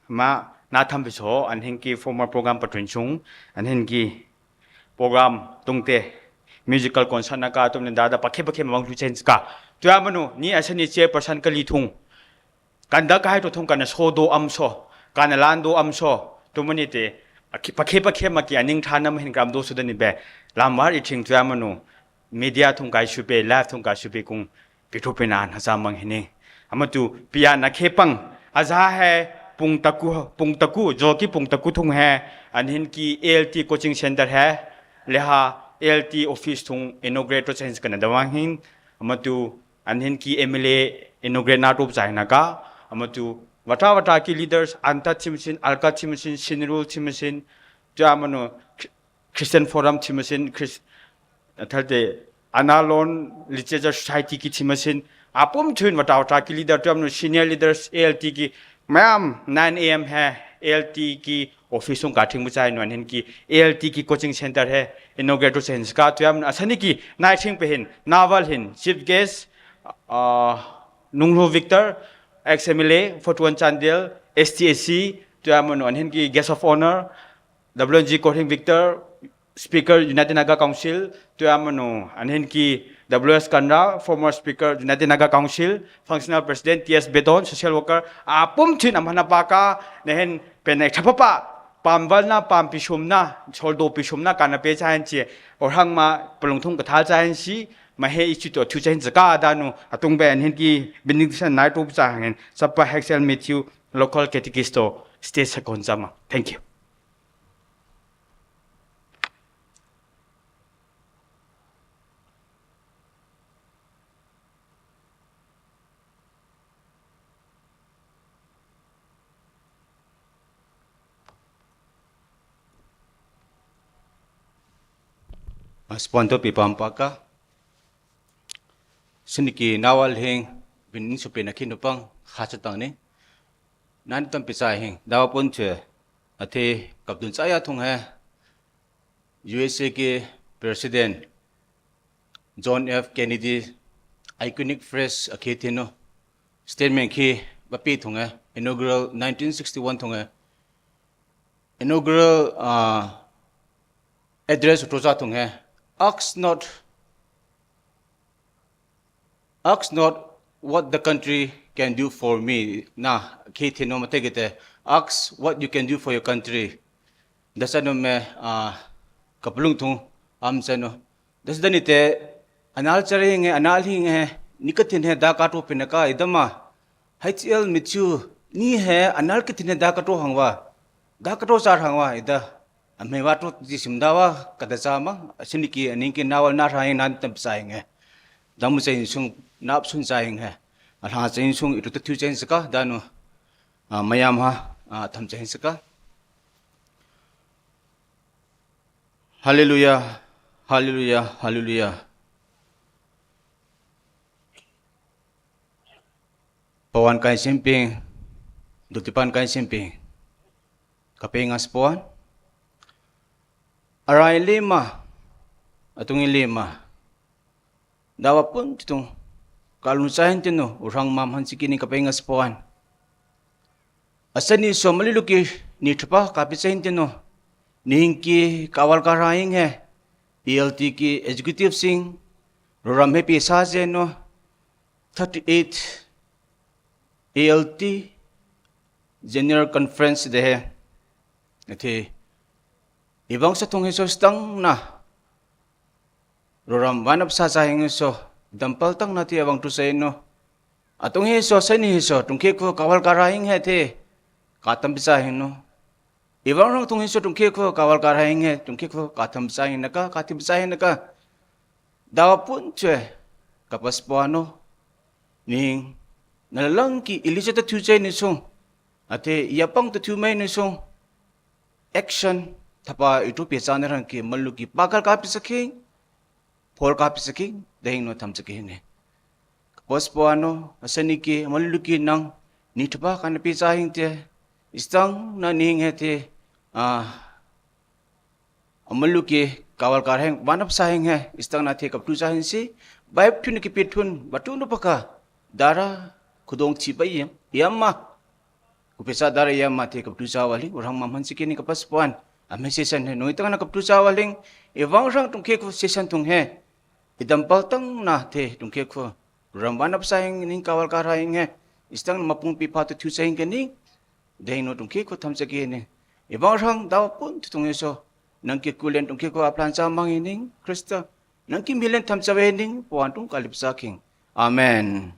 ma na tham piso, an hin ki formal program patu hin sung, an hin ki program tungte musical concert na ka tum ne dada pakhe pakhe mawang tu chen ka. Tu ya manu, ni asa ni chairperson ka li thung. Kan da ka hai to thung kan so do am so, kan lan do am so, tu mani te, Aki, pakhe pakhe ma ki aning thanam hin kramdo sudani be. Lamwar iting tuamanu. Media thung kai supe, live thung kai supe kung. Pitu pinan hasa mang hini. Amatu pia na khepang. Aza he pung taku, pung taku, joki pung taku thung he. Anhin ki A L T coaching center he. Leha A L T office thung inaugurate to chahin kanadawang hin. Amatu anhin ki M L A inaugurate na tup chahin naka. Amatu wata wata ki leaders, Anta Thimsin, Alka Thimsin, Sinrul Thimsin, tuamanu Christian Forum Thimsin, Chris, thalte Analon Literature Society ki Thimsin, apum thun wata wata ki leader tuamanu senior leaders A L T ki, mayam nine A M he A L T ki office ung kating buchai nu anhin ki A L T ki coaching center he inaugurate to chahin saka tuamanu asani ki nai thing pe hin, nawal hin, chief guest, uh, Nunglu Victor, ex M L A, Forty-One Chandel, S T A C, tuamanu anhin ki guest of honor, W N G Korhing Victor, Speaker, United Naga Council, tuamanu anhin ki W S Kanra, former Speaker, United Naga Council, Functional President, T S Beton, social worker, apum thun amana paka, nehen penek thapapa, pamwalna, pampishumna, soldo pishumna, kana pe chahin chi, orang ma pelungthung kathal chahin si, mahe ichi to thu chahin saka danu, atung be anhin ki benediction nai tup chahin, Sapa Hexel Matthew, local catechist to, stage second sama. Thank you. Sponsor pi pam paka. Sini ki nawal hing bin supe na kin pang kha chatang ni. Nan tam pi sa hing. Dawa pun che. Athe kapdun saya thung he. U S A ki President John F Kennedy iconic phrase akhe theno, statement khi bapi thung he, inaugural nineteen sixty-one thung he, inaugural, ah, address utrosa thung he, "Ask not, ask not what the country can do for me." Na, khi theno mate kite, "Ask what you can do for your country." Dasa no me, ah, kapelung thung am seno. Dasa dani te, anal chari nge, anal hi nge, ni kathin he da kato pinaka idama. H L Matthew, ni he anal kathin he da kato hangwa. Da kato sar hangwa ida. Ame wato ti sim dawa kada sama, sini ki aning ki nawal na rang nan tam sa nge. Damu sa insung nap sun sa nge. Alha sa insung itu tetu sa saka danu. Ah, mayam ha, ah, tham sa saka. Haleluya, haleluya, haleluya. Pawan kai simping, dutipan kai simping. Kapeng as pawan. Arai lima, atung lima. Dawa pun titung. Kalun sahin teno, urang mam han sikini kapeng as pawan. Asani so malulu ki ni thapa kapi sahin teno. Ning ki kawal karaing he. A L T ki executive sing. Roram he pi sa zeno. Thirty-eight A L T General Conference de he. Ate. Ibang sa thung he so stang na. Roram wanap sa sa hing so, dampal tang na ti abang tu sa ino. Atung he so, seni he so, tungke ko kawal kara hing he te, katam sa hing no. Ibang rang tung he so, tungke ko kawal kara hing he, tungke ko katam sa hing naka, katam sa hing naka. Dawa pun chwe, kapas po ano, ning, nalang ki ilisa ta tu chwe ni sung, ate, yapang ta tu mai ni sung, action, thapa itu pia sa na rang ki malu ki pakal ka pisa king, Paul ka pisa king, dahing no tham sa king ne. Kapas po ano, asani ki, malu ki nang, ni thapa ka na pisa hing te, istang na ning he te, ah, amalu ki kawal kara hing, wanap sa hing he, istang na te kaptu sa hing si, baip tun ki pitun, batu no paka, dara, kudong chi ba yam, yam ma. Kupesa dara yam ma te kaptu sa waling, urang mamhan sikini kapas puan. Ame sesan he, nung itang na kaptu sa waling, iwang rang tungke ku sesan tung he. Idampal tang na te tungke ku. Urang wanap sa hing ning kawal kara hing he. Istang mapung pi patu tu sa hing ke ning. Dahing no tungke ku tham sa ke ne. Ibang rang dau pun tutung eso. Nang ki kulen tung ki ko aplan sa mang ining Krista. Nang ki milen tham sa wening puan tung kalip sa king. Amen.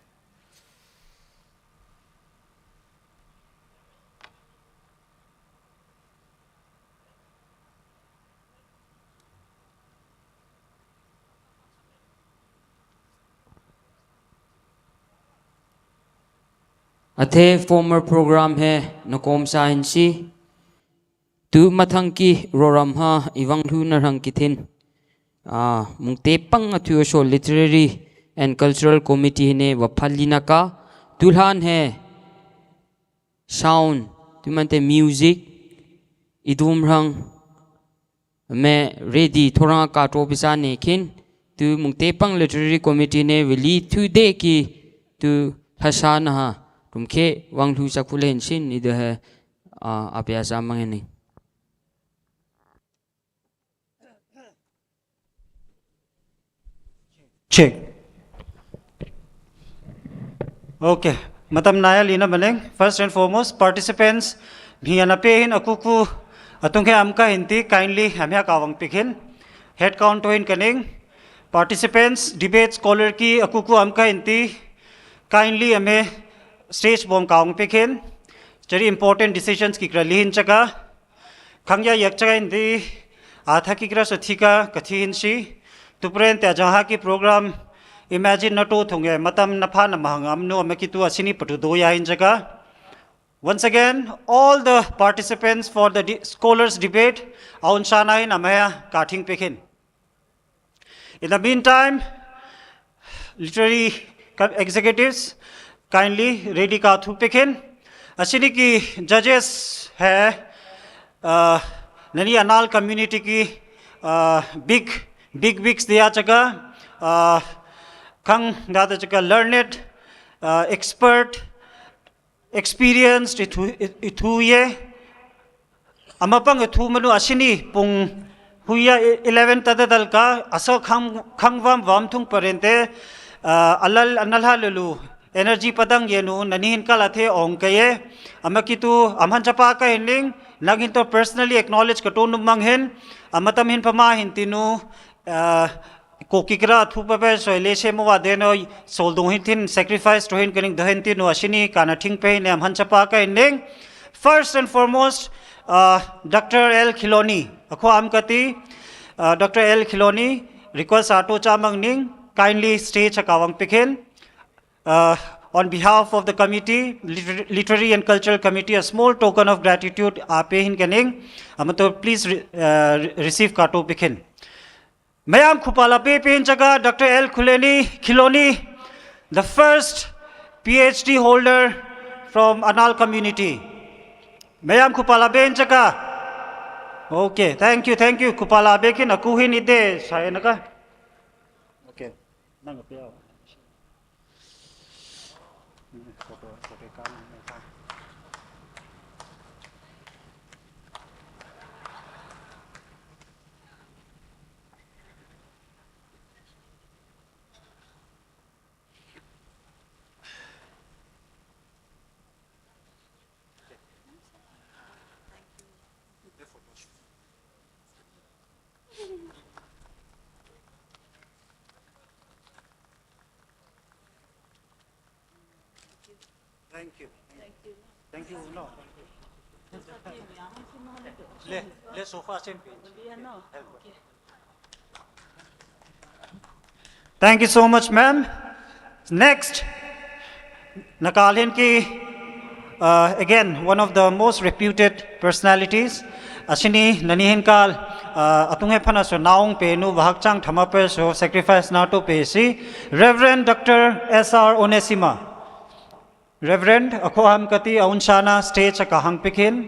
Athe formal program he nakom sa hin si. Tu mathang ki roram ha ibang lu na rang kithin. Ah, mungte pang athu so Literary and Cultural Committee ne wa phali na ka. Tu lhan he sound, tu mante music, idum rang me ready thorang ka to bisa ne kin, tu mungte pang Literary Committee ne wili tu de ki tu hasa na ha, tum ke wang lu sa kulen sin ide he, ah, apia sa mangeni. Check. Okay. Matam naya lina maneng. First and foremost, participants, mi ana pe hin akuku atung he am ka hin ti kindly am ya ka wang pikin. Head count to hin kaning. Participants, debate scholar ki akuku am ka hin ti kindly am he stage bom ka wang pikin. Very important decisions ki kra lihin chaka. Khang ya yak chaka indi, atha ki kra so thika, ka thi hin si. Tupren te ajang ha ki program, imagine na to thung e, matam na pha na mahang am no, ama ki tu asini patu do ya hin chaka. Once again, all the participants for the de-, scholars debate, aun sana hin amaya ka thing pekin. In the meantime, literary co-, executives, kindly ready ka thu pekin. Asini ki judges hai, uh, nani anal community ki, uh, big, big wigs dia chaka, uh, khang dada chaka learned, uh, expert, experienced ithu, ithu ye. Ama pang ithu manu asini pung huya e-, eleven tadadal ka aso khang, khang vam vam thung parente, ah, alal analha lulu energy padang ye nu nani hin kala the ong ka ye. Ama ki tu amhan chapa ka hin ling, nang hin to personally acknowledge ka to nu mang hin, ama tam hin pama hin tinu, ah, ko ki kra thu pa pe so le se mo wa de no, soldung hin tin sacrifice to hin kening de hin tinu asini kana thing pe ne amhan chapa ka hin ning. First and foremost, uh, Doctor L Khiloni. Akho am kati, uh, Doctor L Khiloni, request ato cha mang ning, kindly stage akawang pikin. Uh, on behalf of the committee, Liter-, Literary and Cultural Committee, a small token of gratitude ape hin kening. Amato, please re-, uh, re-, receive kato pikin. Mayam khupala pe pen chaka Doctor L Khuleni, Khiloni, the first P H D holder from Anal community. Mayam khupala pen chaka. Okay, thank you, thank you. Khupala bekin aku hin ide saya naka. Okay. Nang pia. Thank you. Thank you. Thank you. No. Le, le sofa same page. Thank you so much, ma'am. Next, nakal hin ki, uh, again, one of the most reputed personalities. Asini nani hin kal, uh, atung he phana so naung pe nu wahak chang thama pe so sacrifice na to pe si, Reverend Doctor S R Onesima. Reverend, akho ham kati aun sana stage akahang pikin.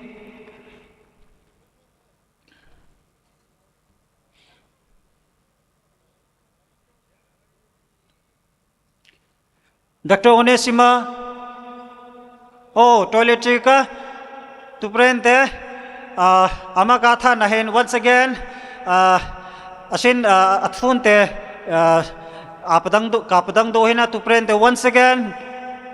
Doctor Onesima, oh, toilet ka, tuprente, ah, ama katha nahen, once again, ah, asin, ah, atfunte, ah, apadang do, kapadang do hina tuprente, once again,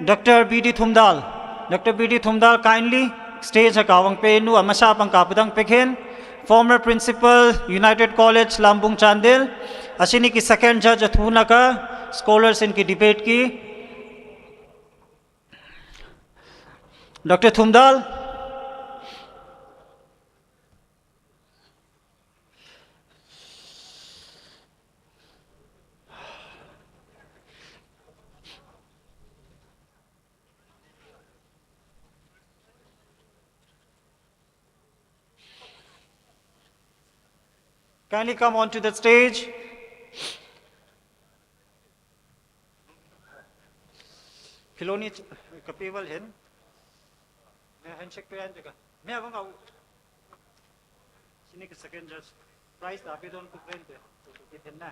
Doctor B D Thumdal. Doctor B D Thumdal, kindly stage ha kawang pe nu, amasa pang kapdang pe khin, former principal, United College, Lambung Chandel, ashini ki second judge athu naka, scholars in ki debate ki, Doctor Thumdal. Kindly come onto the stage. Philoni Ch-, Kapewal hen. Me handshake pe an jaga. Me abang au. Sini ke second judge. Prize da pe don ku friend de. Hen na.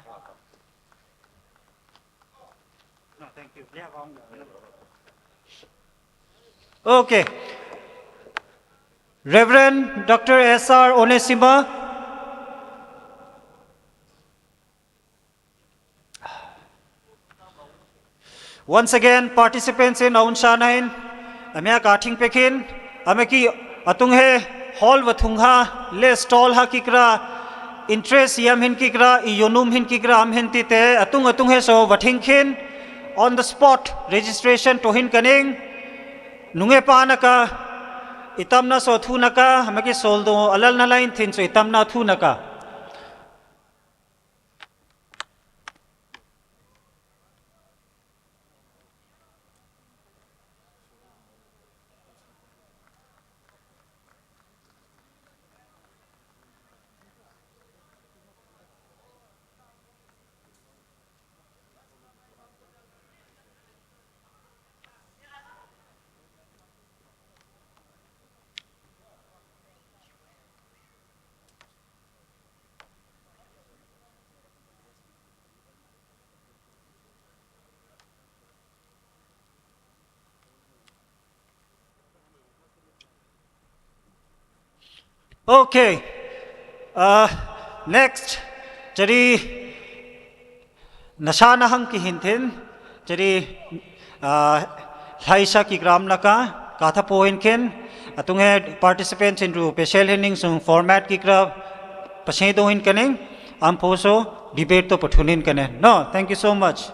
No, thank you. Me abang. Okay. Reverend Doctor S R Onesima. Once again, participants in aun shana in, amia ka thing pe khin, amia ki atung he hall wa thung ha, le stall ha kikra, interest yam hin kikra, i yonum hin kikra, am hin tite, atung atung he so wa thing khin, on the spot, registration to hin kaning, nunge pa naka, itam na so thu naka, amia ki soldo, alal na lain thin so itam na thu naka. Okay. Uh, next, jadi nasa na hang ki hin thin, jadi, uh, laisa ki gram laka, katha po hin khin, atung he participants in ru, special hening sung format kikra, pasai do hin kaning, am po so debate to pathun hin kaning. No, thank you so much.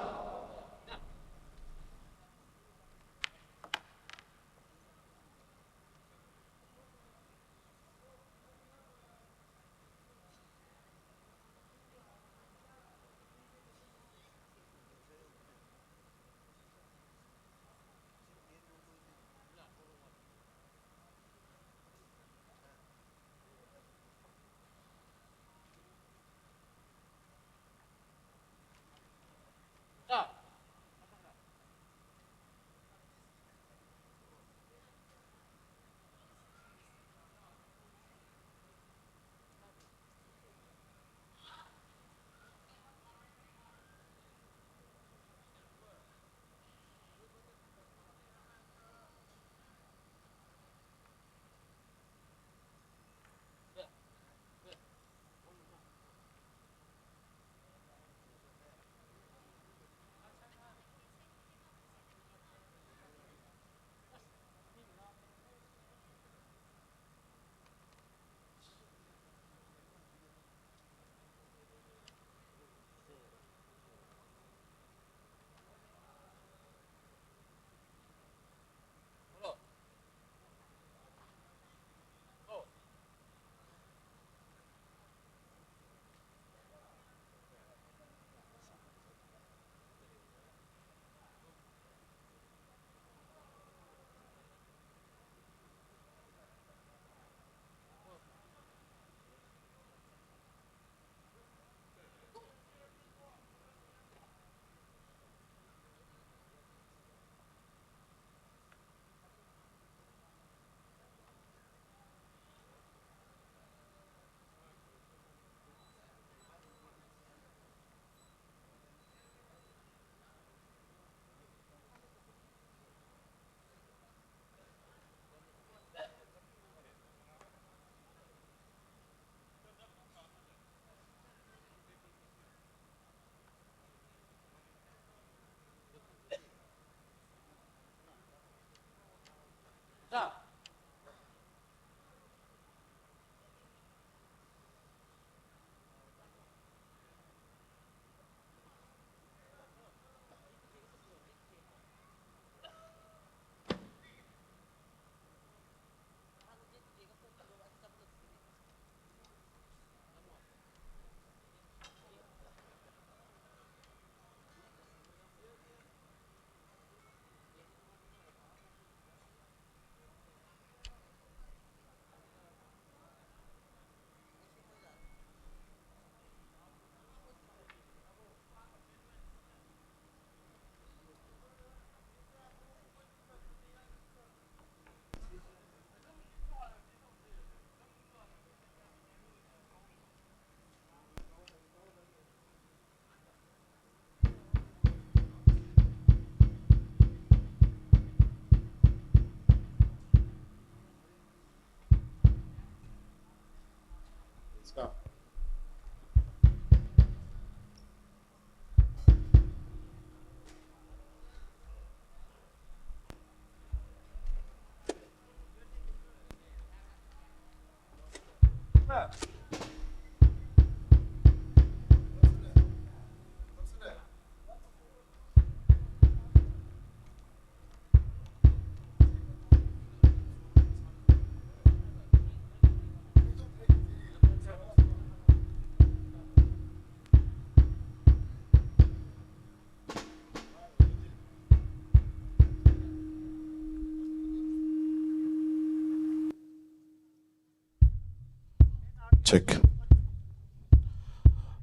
Check.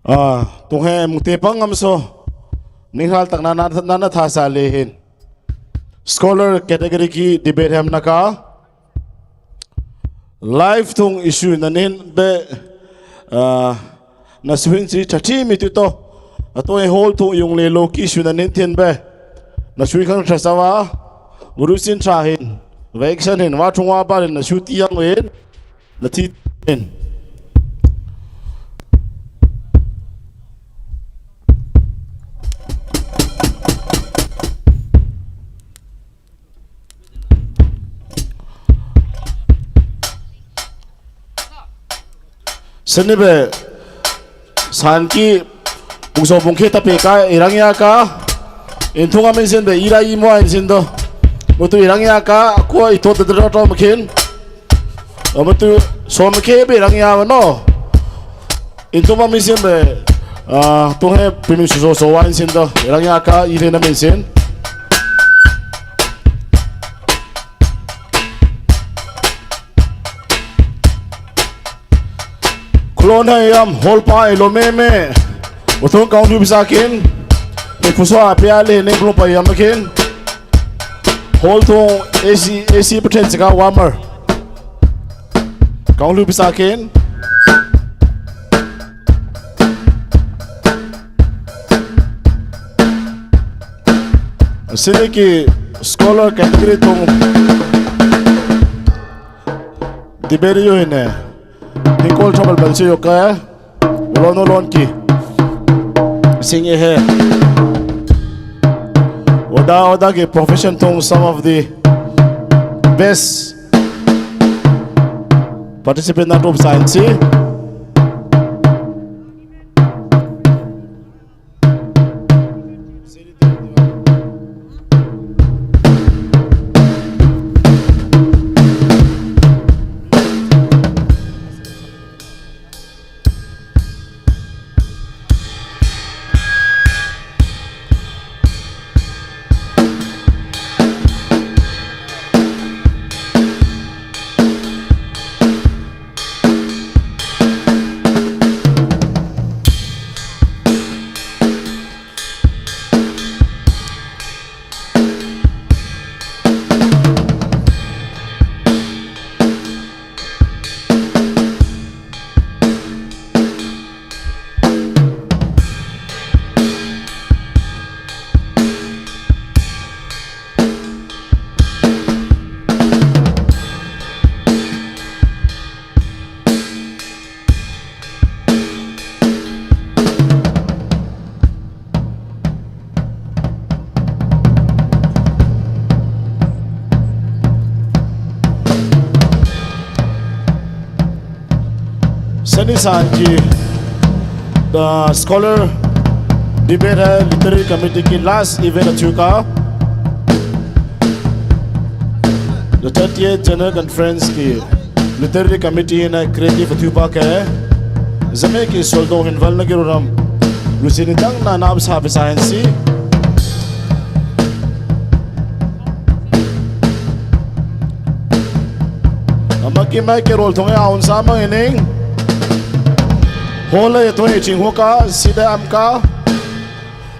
Ah, tung he mungte pang ngam so. Ning hal tak na na na na tha sa le hin. Scholar category ki debate hem na ka. Live tung issue na nin be, ah, na swing si thati mi tu to. Ato e hall tung yung le lo ki issue na nin tin be. Na swing kang tra sa wa. Guru sin tra hin. Ve action hin. Wa tung wa ba hin na shu ti yang wen. Na ti hin. Seni be san ki bungso bungkhe ta pe ka irang ya ka. Intung amin sin be ira imo ain sin do. Mutu irang ya ka ko ito te dro to makin. Mutu so makin be irang ya no. Intung amin sin be, ah, tung he pimin so so ain sin do. Irang ya ka ire na min sin. Klon ha yam hall pa ilo meme. Utung kaung lu bisa kin. Ni puso apia le ne klon pa yam kin. Hall tung AC, AC peten sika warmer. Kaung lu bisa kin. Sini ki scholar category tung. Debate yo hine. Ni kol trouble bal se yo ka. Ulon ulon ki. Sing e he. Oda oda ki profession tung some of the best participant na top science. Seni san ki, the scholar debate hai literary committee ki last event athuk a. The thirtieth General Conference ki Literary Committee na creative athuk pa ke. Zeme ki soldong hin val na ki ruram. Lusi ni tang na nab sa bisa hen si. Ama ki mai ke rol thong e aun sa mang ining. Hole thong e ching ho ka, sida am ka.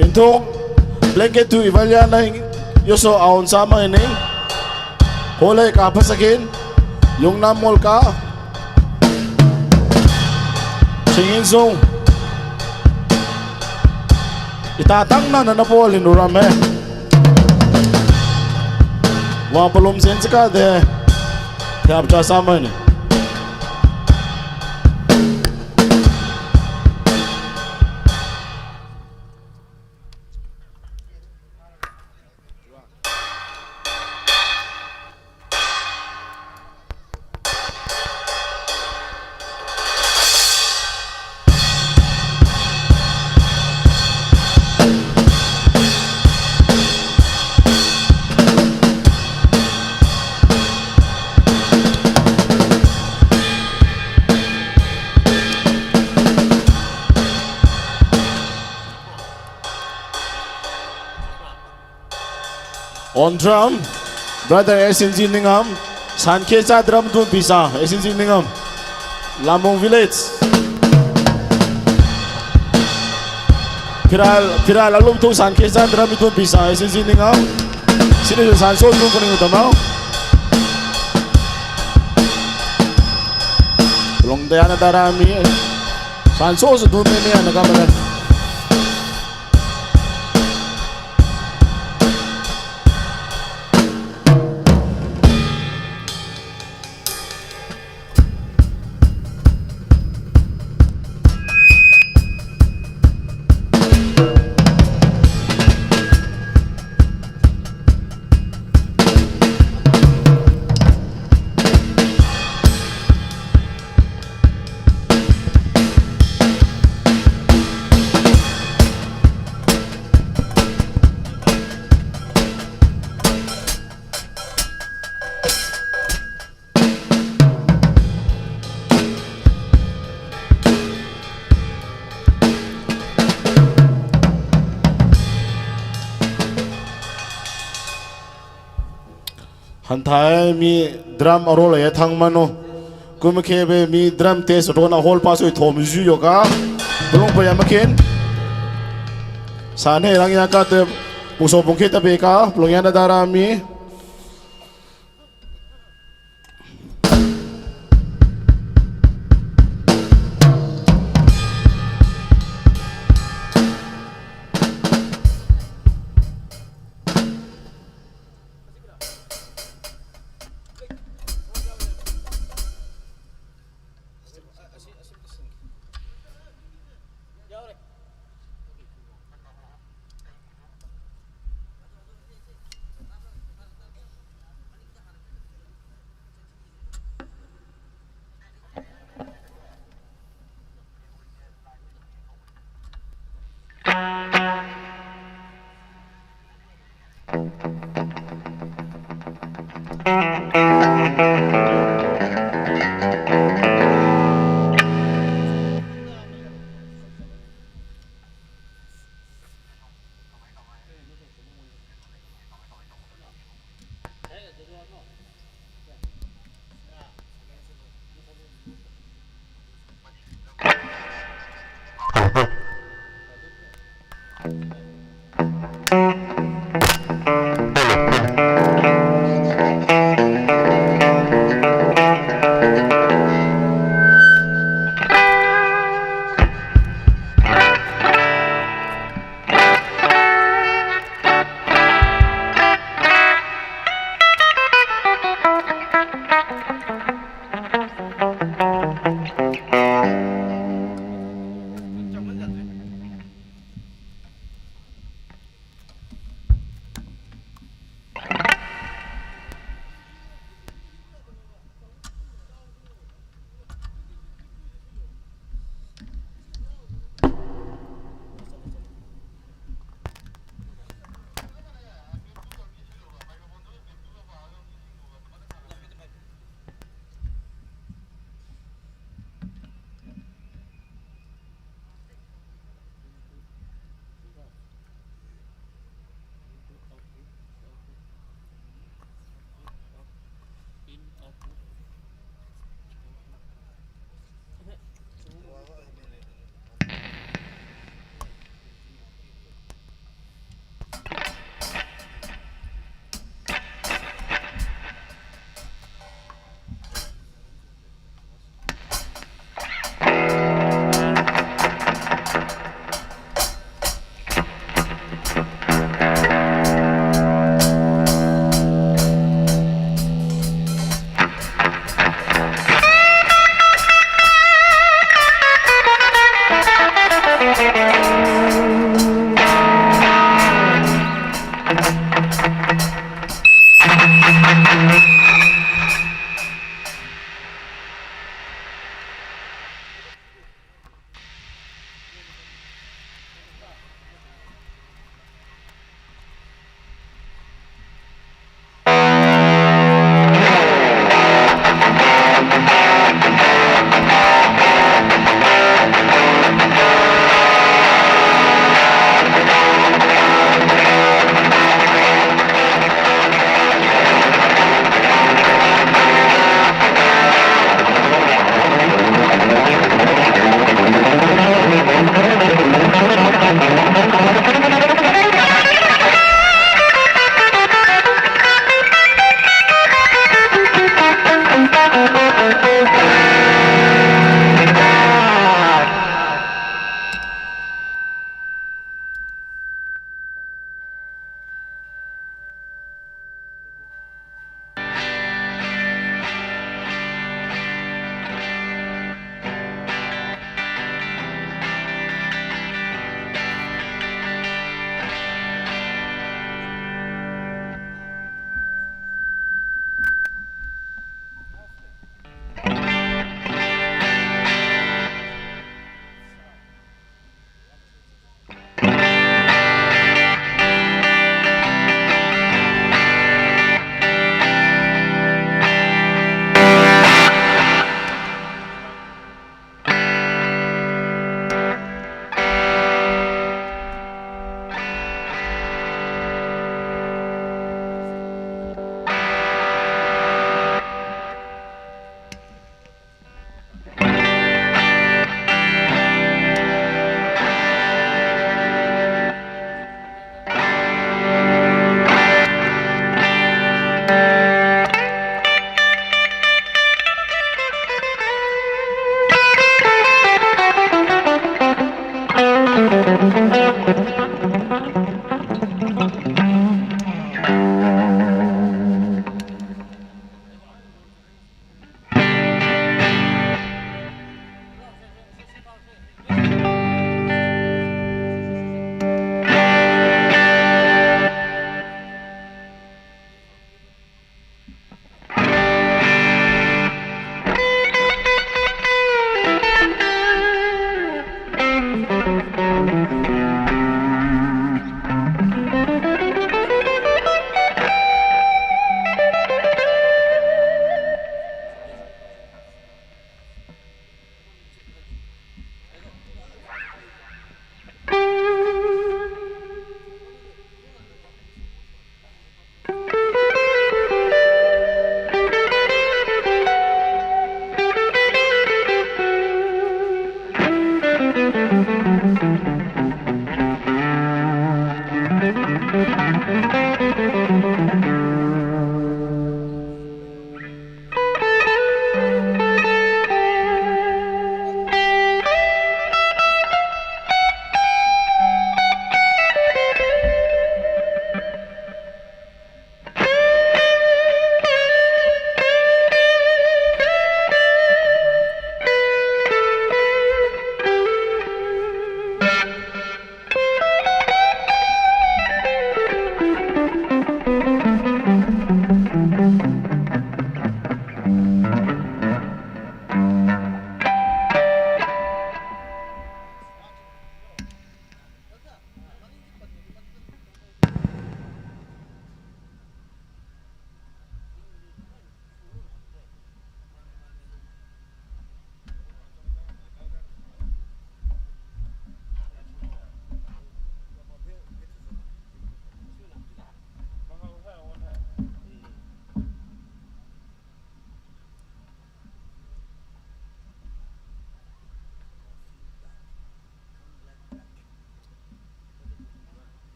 Inthok, blanket tu ivalia na ing, yoso aun sa mang ining. Hole ka pasakin, yung na mol ka. Singin sung. Ita tang na na na pol in ruram he. Wa pelum sen sika de. Tiap cha sa mang ining. On drum, Brother S N G Ningam. San Kesa drum tun pisa, S N G Ningam. Lamong Village. Piral, piral alum tu San Kesa drum tun pisa, S N G Ningam. Sini San So tun kuning utamau. Long dayana darami. San So se tun meme ana kamera. Hanthae mi drum arol e thang mano. Kum kebe mi drum test rona hol paso ithom ju yoka. Bulung pa yamakin. Sane rang yaka te puso bungke ta beka. Bulung yana darami.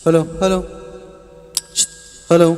Hello, hello. Hello.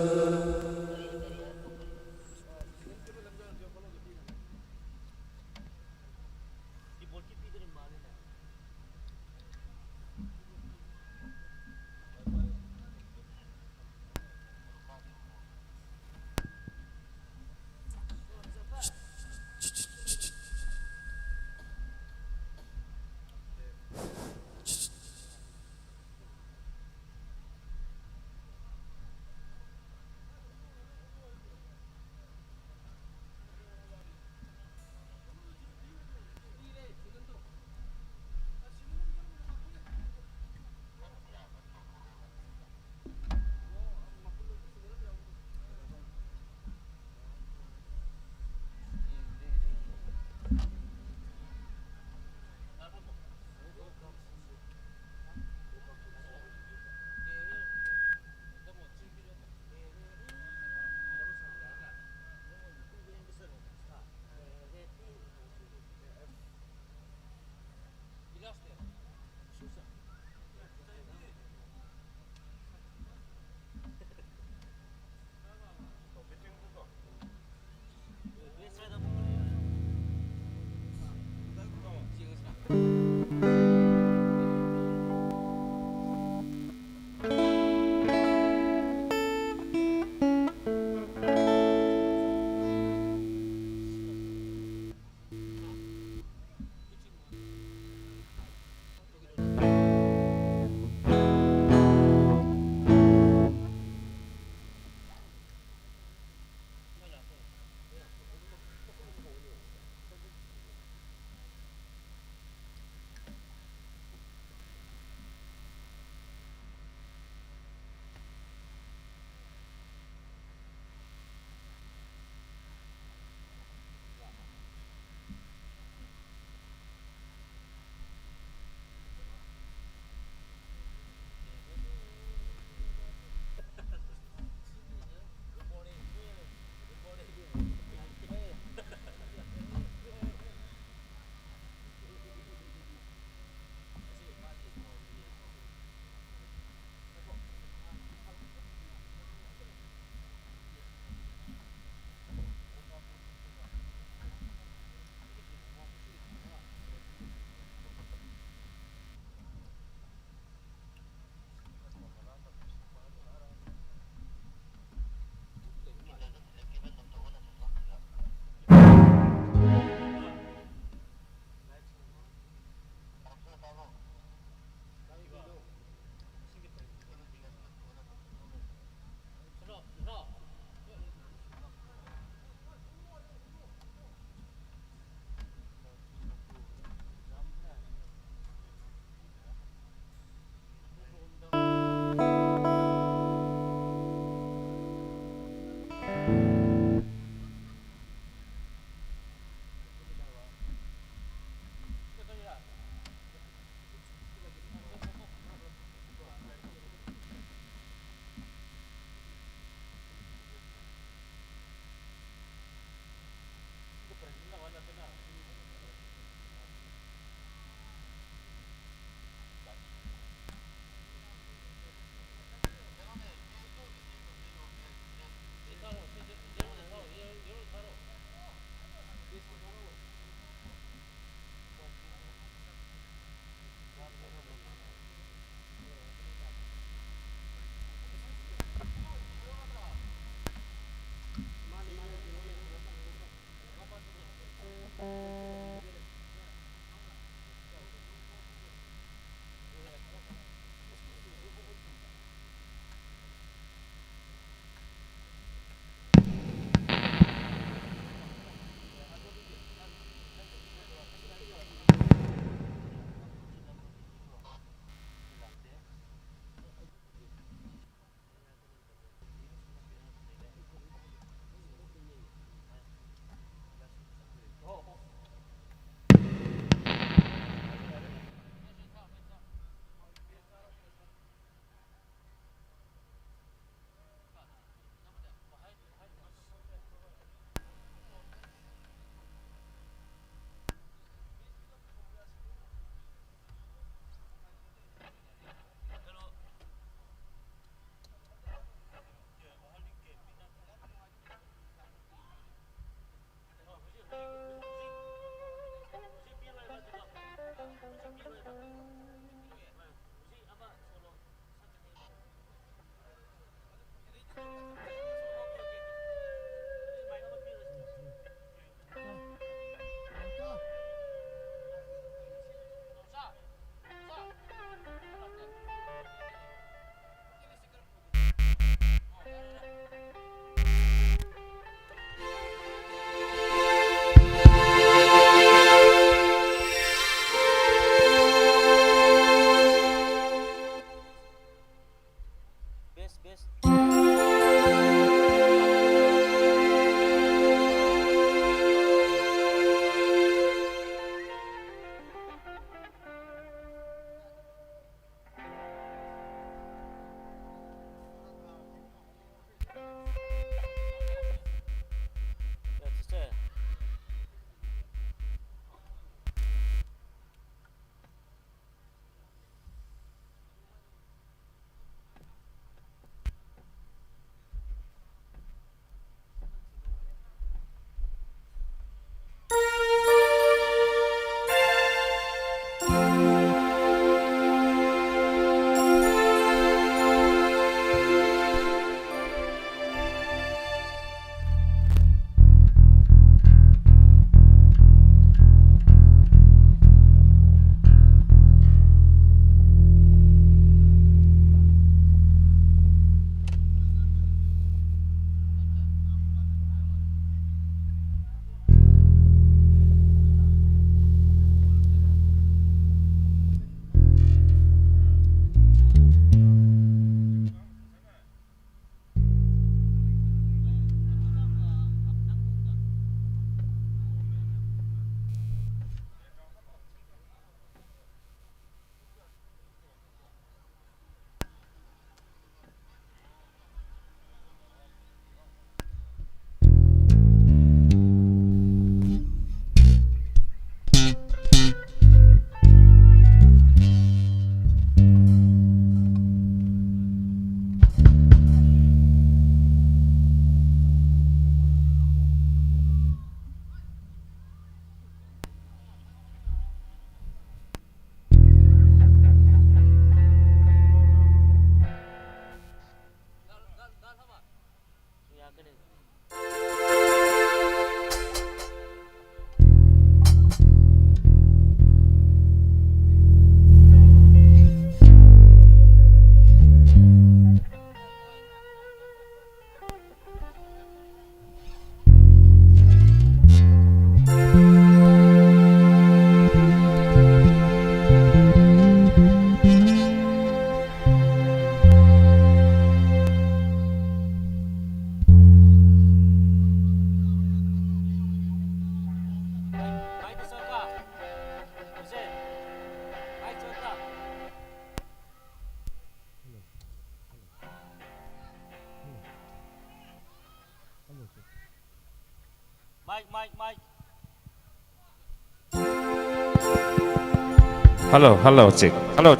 Hello, hello, check. Hello.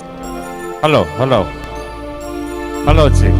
Hello, hello. Hello, check.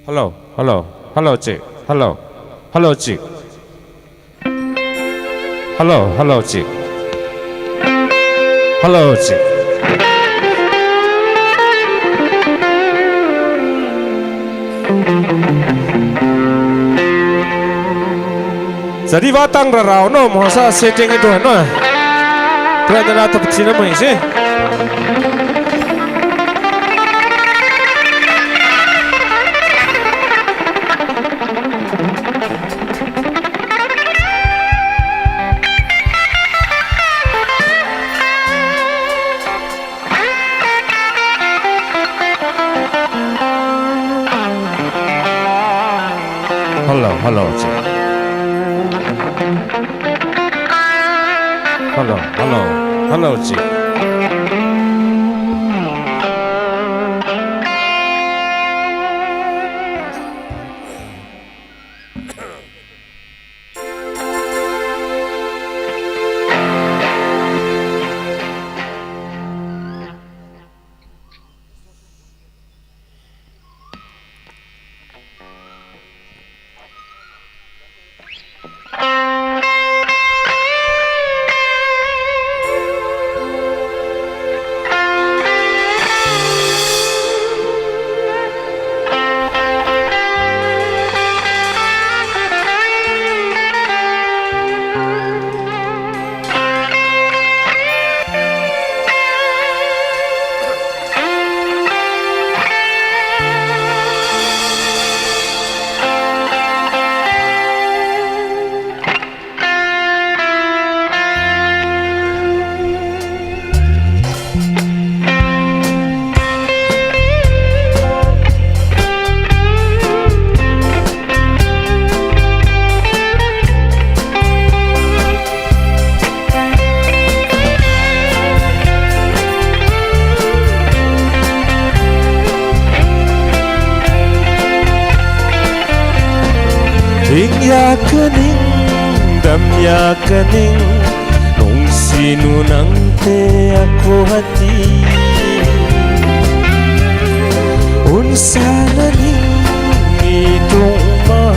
Hello, hello, hello, check. Hello, hello, check. Hello, hello, check. Hello, check. Jadi watang rarau no, masa setting itu no. Tuan dana tepecina main sih. Hello, hello, check. Hello, hello, hello, check. Ing ya kening, dam ya kening, nung sinu nang te aku hati. Un sana ning itung ma,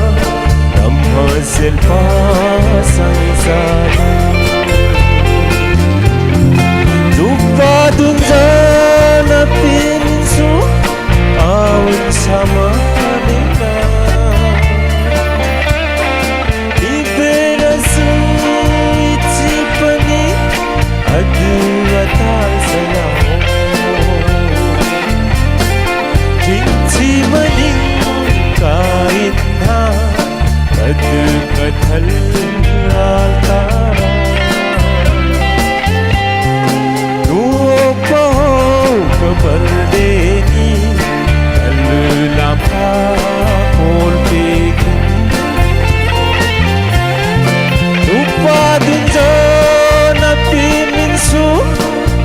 dam hasil pasang sana. Dupa dun sana pin su, aun sama ning na. Ibera su iti pani, adu atal salam. Kinti maning kain ha, adu katal altar. Nuo paho kabar deni, kalu lampa pol peki. Nupa dunjo na pimin su,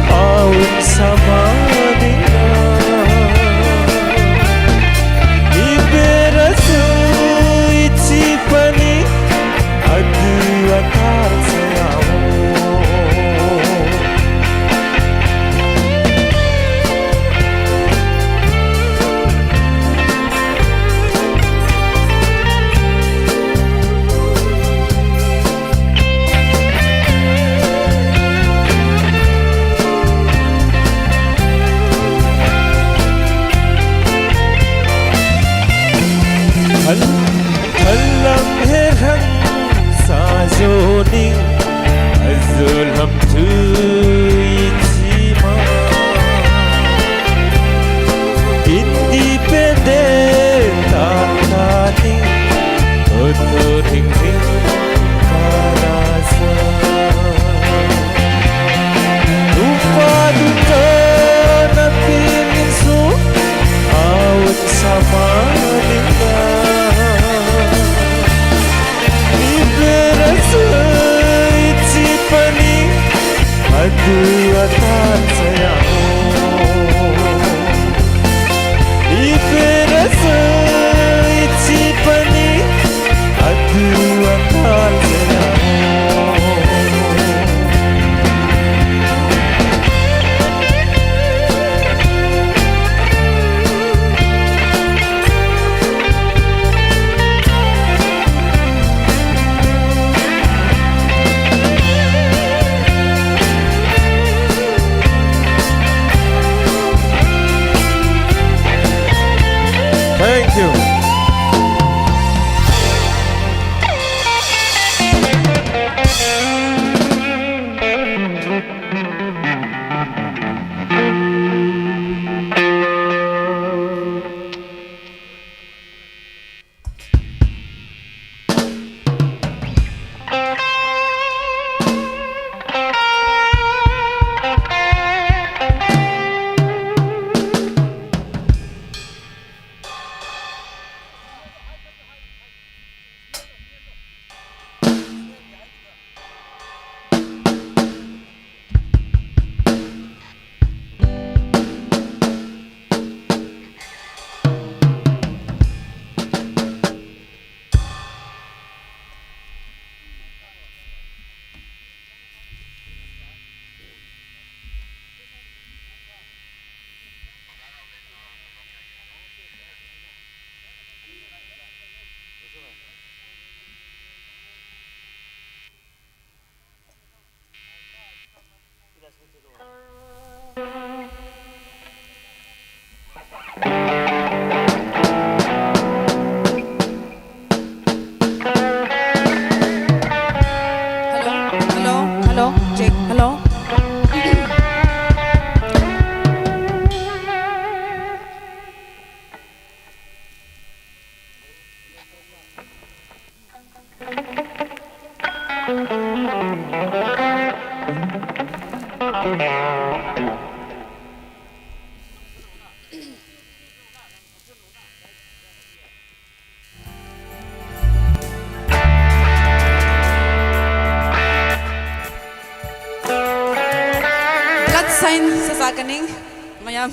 aun sama dina. Ibera su iti pani, adu atal Thank you. Hello, hello, hello, check, hello. Lat sign sa sa kaning mayam.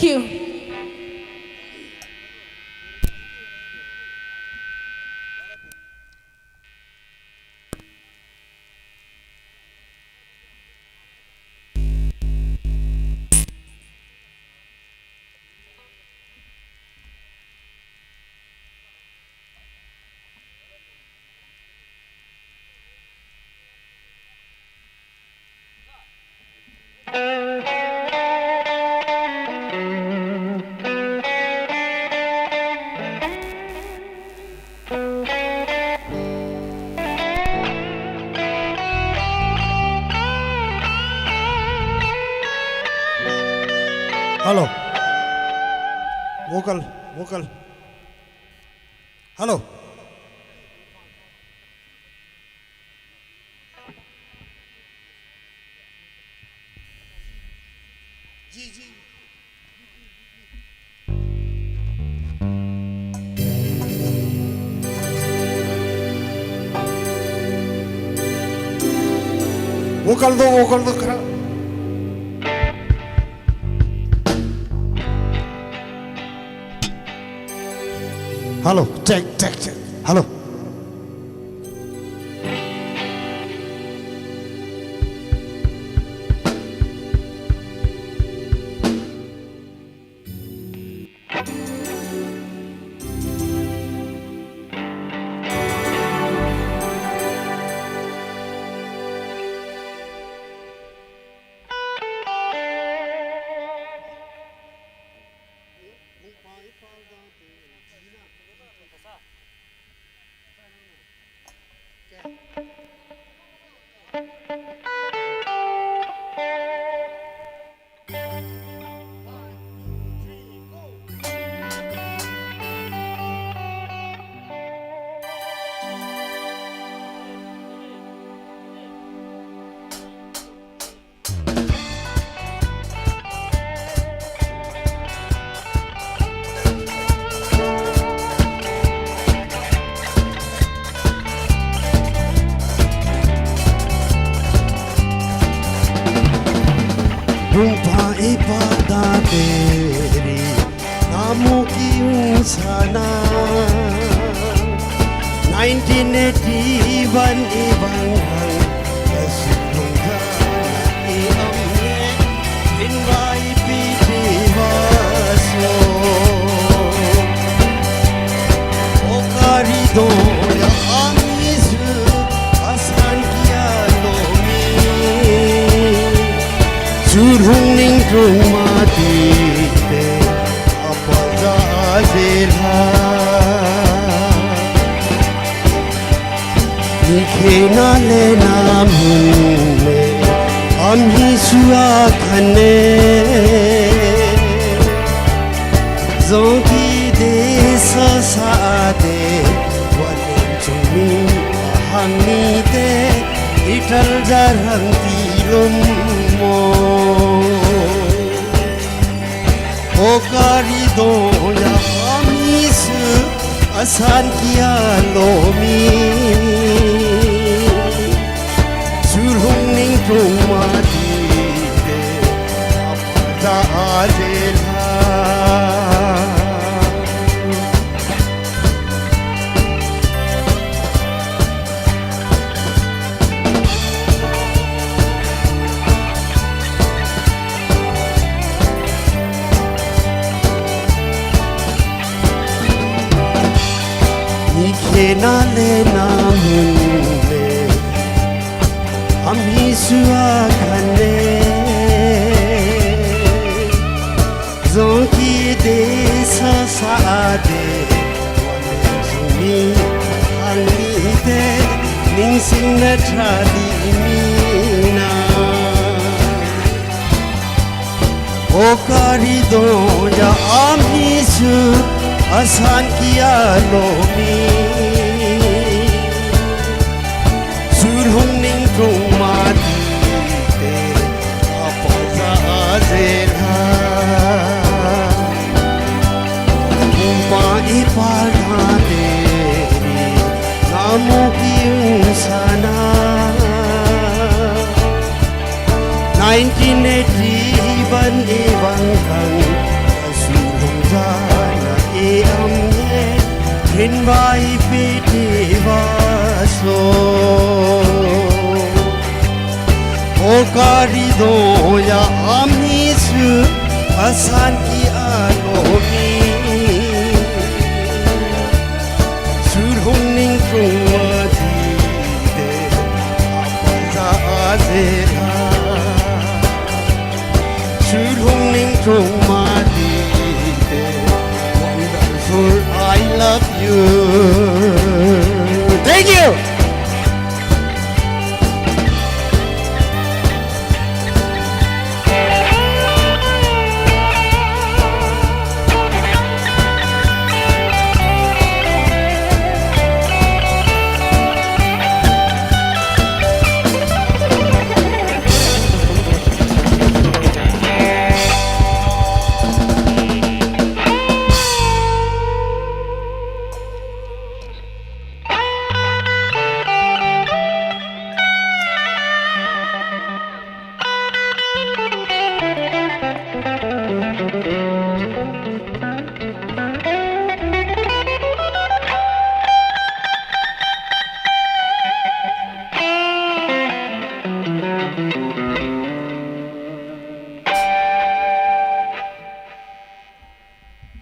Cue. Hello. Vocal, vocal. Hello. Vocal do, vocal do, kara. Hello, check, check, check. Hello. Bumpa ipa da teri, namu ki ung sana. Nineteen eighty-one i bang bang, kasu lung ka i amne, in bai piti baso. O kari dong ya ami su, asan kia lomi. Surhung ningtung mati te, apa za azela. Ni kena le namun me, ami su akane. Zong ki de sa sa de, wanen sumi ahang ni de, ital zarang ti lom mo. O kari dong ya ami su, asan kia lomi. Surhung ningtung mati de, apa za azela. Ni kena le namun me, ami su akane. Zong ki de sa sa de, wanen sumi ahang ni de, ningsing na tra di mi na. O kari dong ya ami su, asan kia lomi. Surhung ningtung mati te, apa za azela. Bumpa ipa da teri, namu ki ung sana. Nineteen eighty-one i bang bang, Inbai piti vaso. O karido ya amni su asan ki alomi. Surhung ningkrong madide apanza azela. Surhung ningkrong madide, wonderful, I love you. Thank you.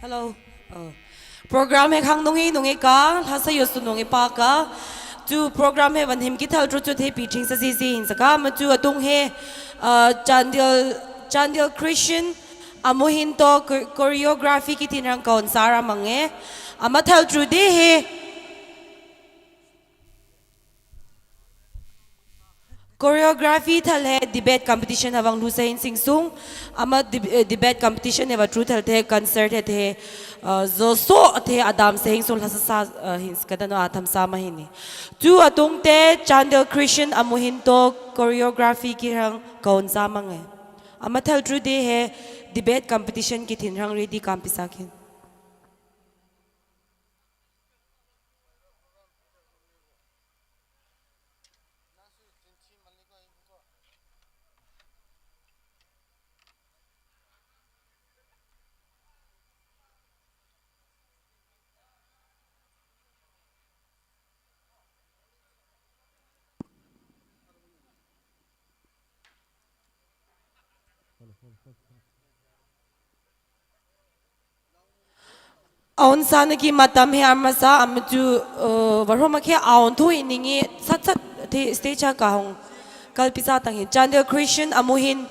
Hello. Oh. Program he khangnung i nung i ka, Lhasa Youth nung i pa ka. Chu program he van him kithal chu chu the pi ching sa zizi hin sa ka, ma chu atung he, uh, Chandel, Chandel Christian, amu hin to cho-, choreography ki thin rang kaun sa ra mange. Ama thal chu de he. Choreography thal he debate competition ha vang lu sa hin sing sung. Ama deb-, eh, debate competition he va chu thal the concert he the, uh, zo so the adam sa hin sung Lhasa sa, uh, hin skada no atam sa ma hin ni. Chu atung te Chandel Christian amu hin to choreography ki rang kaun sa mange. Ama thal chu de he debate competition ki thin rang ready kam pi sa kin. Aun sa na ki matam he ama sa ama chu, uh, varhoma khe aun thu i ningi sat sat the stage ha ka hong kalpi sa tang hin. Chandel Christian amu hin.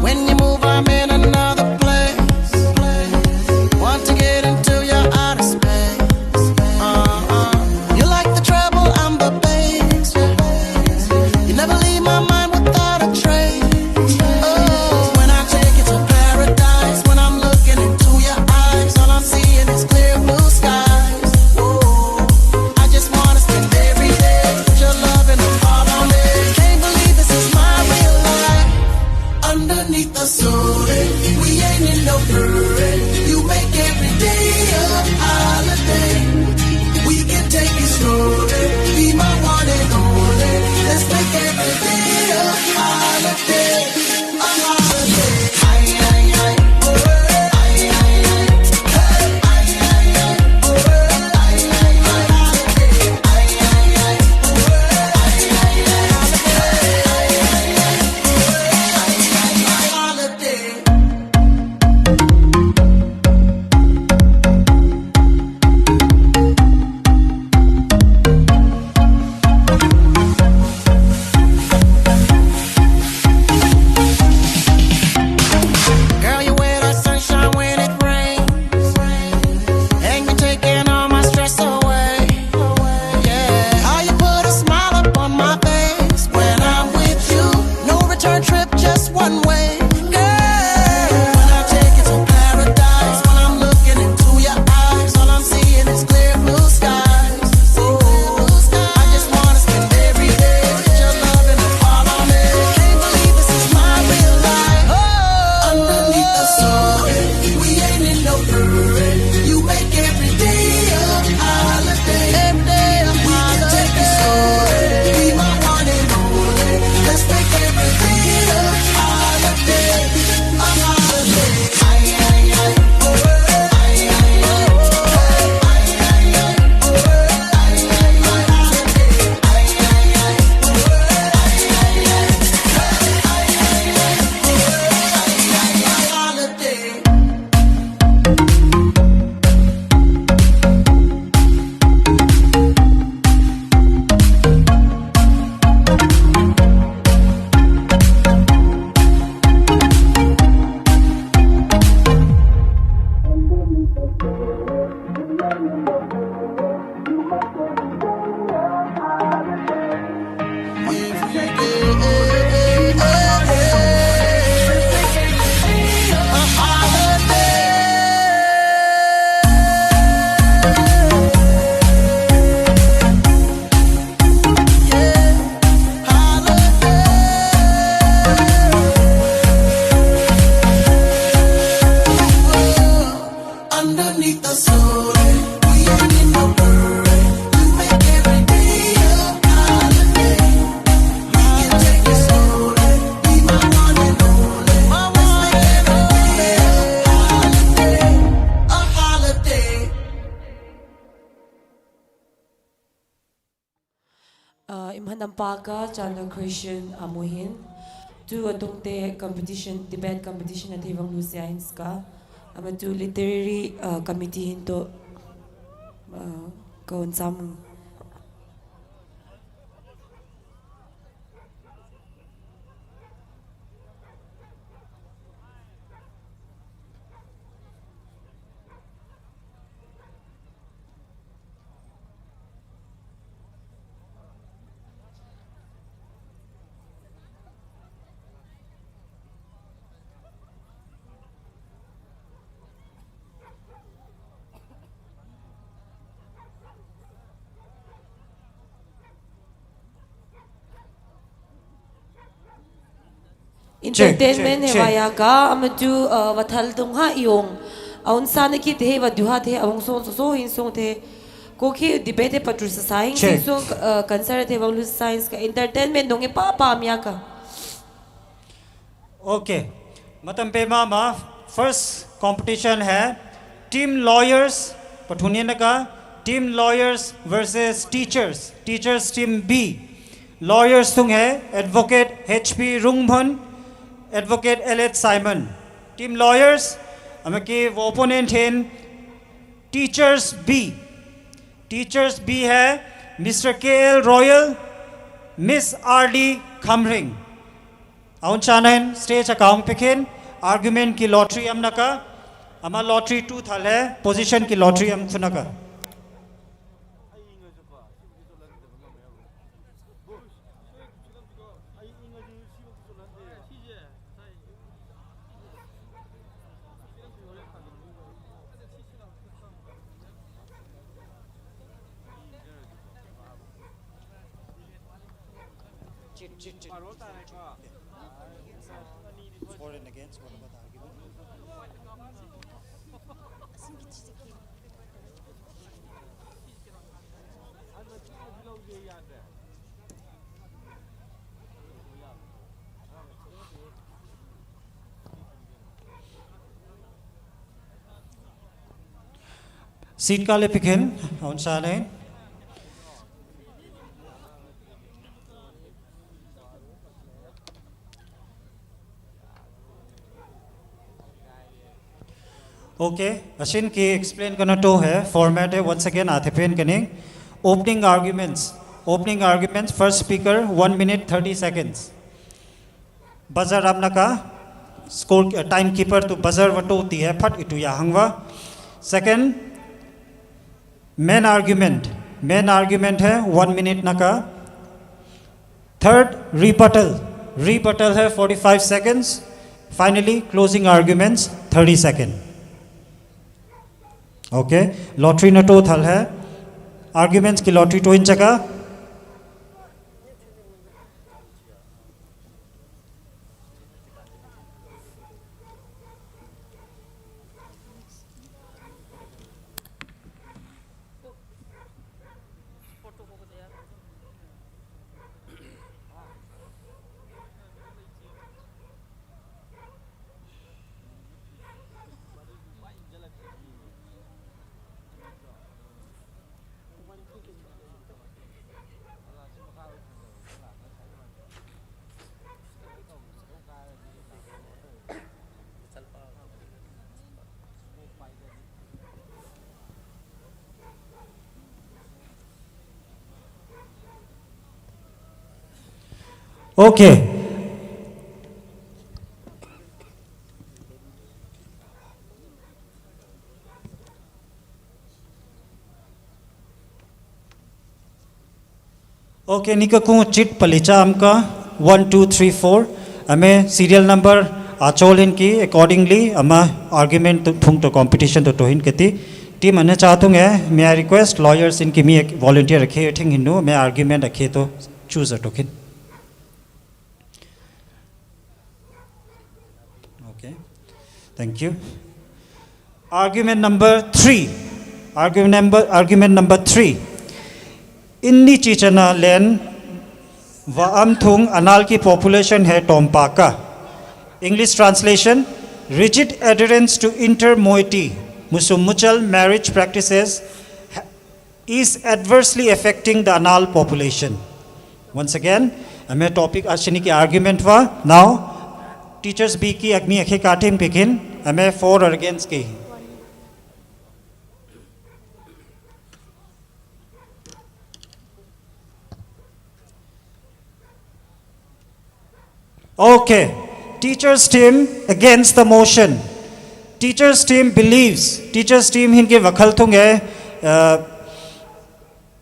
When you move, I'm in another place. Want to get into your outer space. Uh-uh. You like the treble, I'm the bass. You never leave my mind without a trace. Oh, when I take you to paradise, when I'm looking into your eyes, all I'm seeing is clear blue skies. Ooh, I just wanna spend every day with your love in the palm of my hand. Can't believe this is my real life. Underneath the sun, we ain't in no hurry. You make every day a holiday. We can take it slowly. Be my one and only. Let's make every day a holiday. A holiday. Girl, you wear the sunshine when it rains, and you're taking all my stress away. Yeah, how you put a smile up on my face when I'm with you. No return trip, just one way. Girl, when I take you to paradise, when I'm looking into your eyes, all I'm seeing is clear blue skies. Ooh, I just wanna spend every day with your love in the palm of my hand. Can't believe this is my real life. Oh. Underneath the sun, we ain't in no hurry. You make every day a holiday. Every day a holiday. We can take it slowly. Be my one and only. Let's make every day a holiday. A holiday. Underneath the sun, we ain't in no hurry. You make every day a holiday. We can take it slowly. Be my one and only. Let's make every day a holiday. A holiday. Uh, Imhanam Park ka Chandler Christian Amuhin. Tu atungte competition, debate competition athei vang lu science ka. Ama tu literary, uh, committee hin to, uh, kawan sam. Entertainment he wa ya ka, ama tu, uh, wa thal dung ha iong. Aun sa na ki te he wa du ha te, awang song so so hin song te. Ko ki debate he patru sa sa hin sin song, uh, cancer te wang lu science ka entertainment dung he pa pa mia ka. Okay. Matam pe mama, first competition hai team lawyers, pathunia na ka, team lawyers versus teachers, teachers team B. Lawyers tung hai Advocate H P Rungmon, Advocate L H Simon. Team lawyers, ama ki opponent hin teachers B. Teachers B hai Mister K L Royal, Miss R D Khamring. Aun chanain stage a kaung pekin, argument ki lottery am na ka, ama lottery two thal hai, position ki lottery am khu na ka. For and against, what about the argument? Seat ka le pekin, aun sa le. Okay, asin ki explain kanato hai, format hai, once again, athe pen kaning. Opening arguments. Opening arguments, first speaker, one minute, thirty seconds. Buzzer am na ka, score, uh, timekeeper tu buzzer wa to ti hai, phat itu ya hang wa. Second, main argument. Main argument hai, one minute na ka. Third, rebuttal. Rebuttal hai forty-five seconds. Finally, closing arguments, thirty second. Okay, lottery na to thal hai. Arguments ki lottery to in chaka. Okay. Okay, ni ka kung chit palicha am ka, one, two, three, four. Ame serial number achol hin ki, accordingly ama argument to, thung to competition to, to hin keti. Team ane cha thung hai, may I request lawyers in ki mi ek volunteer rakhe thing hin nu, may argument rakhe to choose to kin. Okay. Thank you. Argument number three. Argument number, argument number three. Inni chi chana len wa am thung anal ki population hai tom pa ka. English translation, rigid adherence to inter moiety, musum mutual marriage practices, ha-, is adversely affecting the anal population. Once again, ame topic asini ki argument wa. Now, teachers B ki agmi akhe katim pekin, ame for or against ki. Okay. Teachers team against the motion. Teachers team believes, teachers team hin ki wakhal thung hai, uh,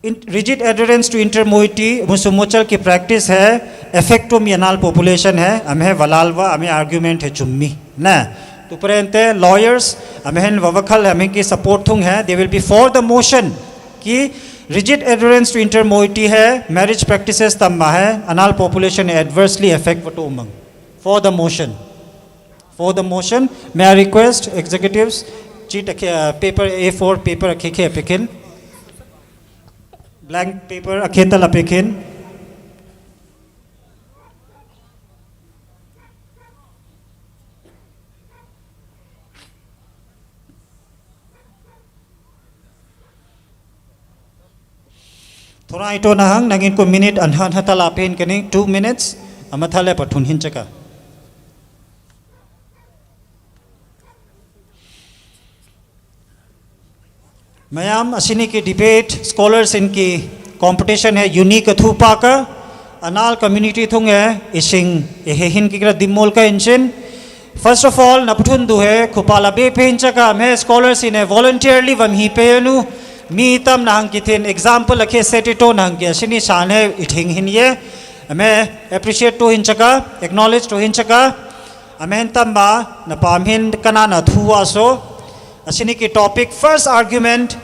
in, rigid adherence to inter moiety, musum mutual ki practice hai, effect to mi anal population hai, ame hai walal wa, ame argument hai chummi. Na, tu prente lawyers, ame hin wawakhal, ame ki support thung hai, they will be for the motion ki rigid adherence to inter moiety hai, marriage practices tam ma hai, anal population adversely affect wa to mang. For the motion. For the motion, may I request executives, sheet akhe, uh, paper A four paper akhe khe pekin. Blank paper akhe ta la pekin. Thora ito nahang, nang in ko minute anha anha ta la pen kani, two minutes, amathale pathun hin chaka. Mayam, asini ki debate, scholars in ki competition he unique athu pa ka, anal community thung he, ising, ehe hin ki kra dimol ka insin. First of all, na pathun du he, khupa la be pen chaka, me scholars in he voluntarily vam hi pe nu, mi tam nahang ki thin example akhe set ito nahang ki asini san he ithing hin ye, me appreciate to hin chaka, acknowledge to hin chaka, Amen tam ba, na pam hin kana na thu aso. Asini ki topic, first argument,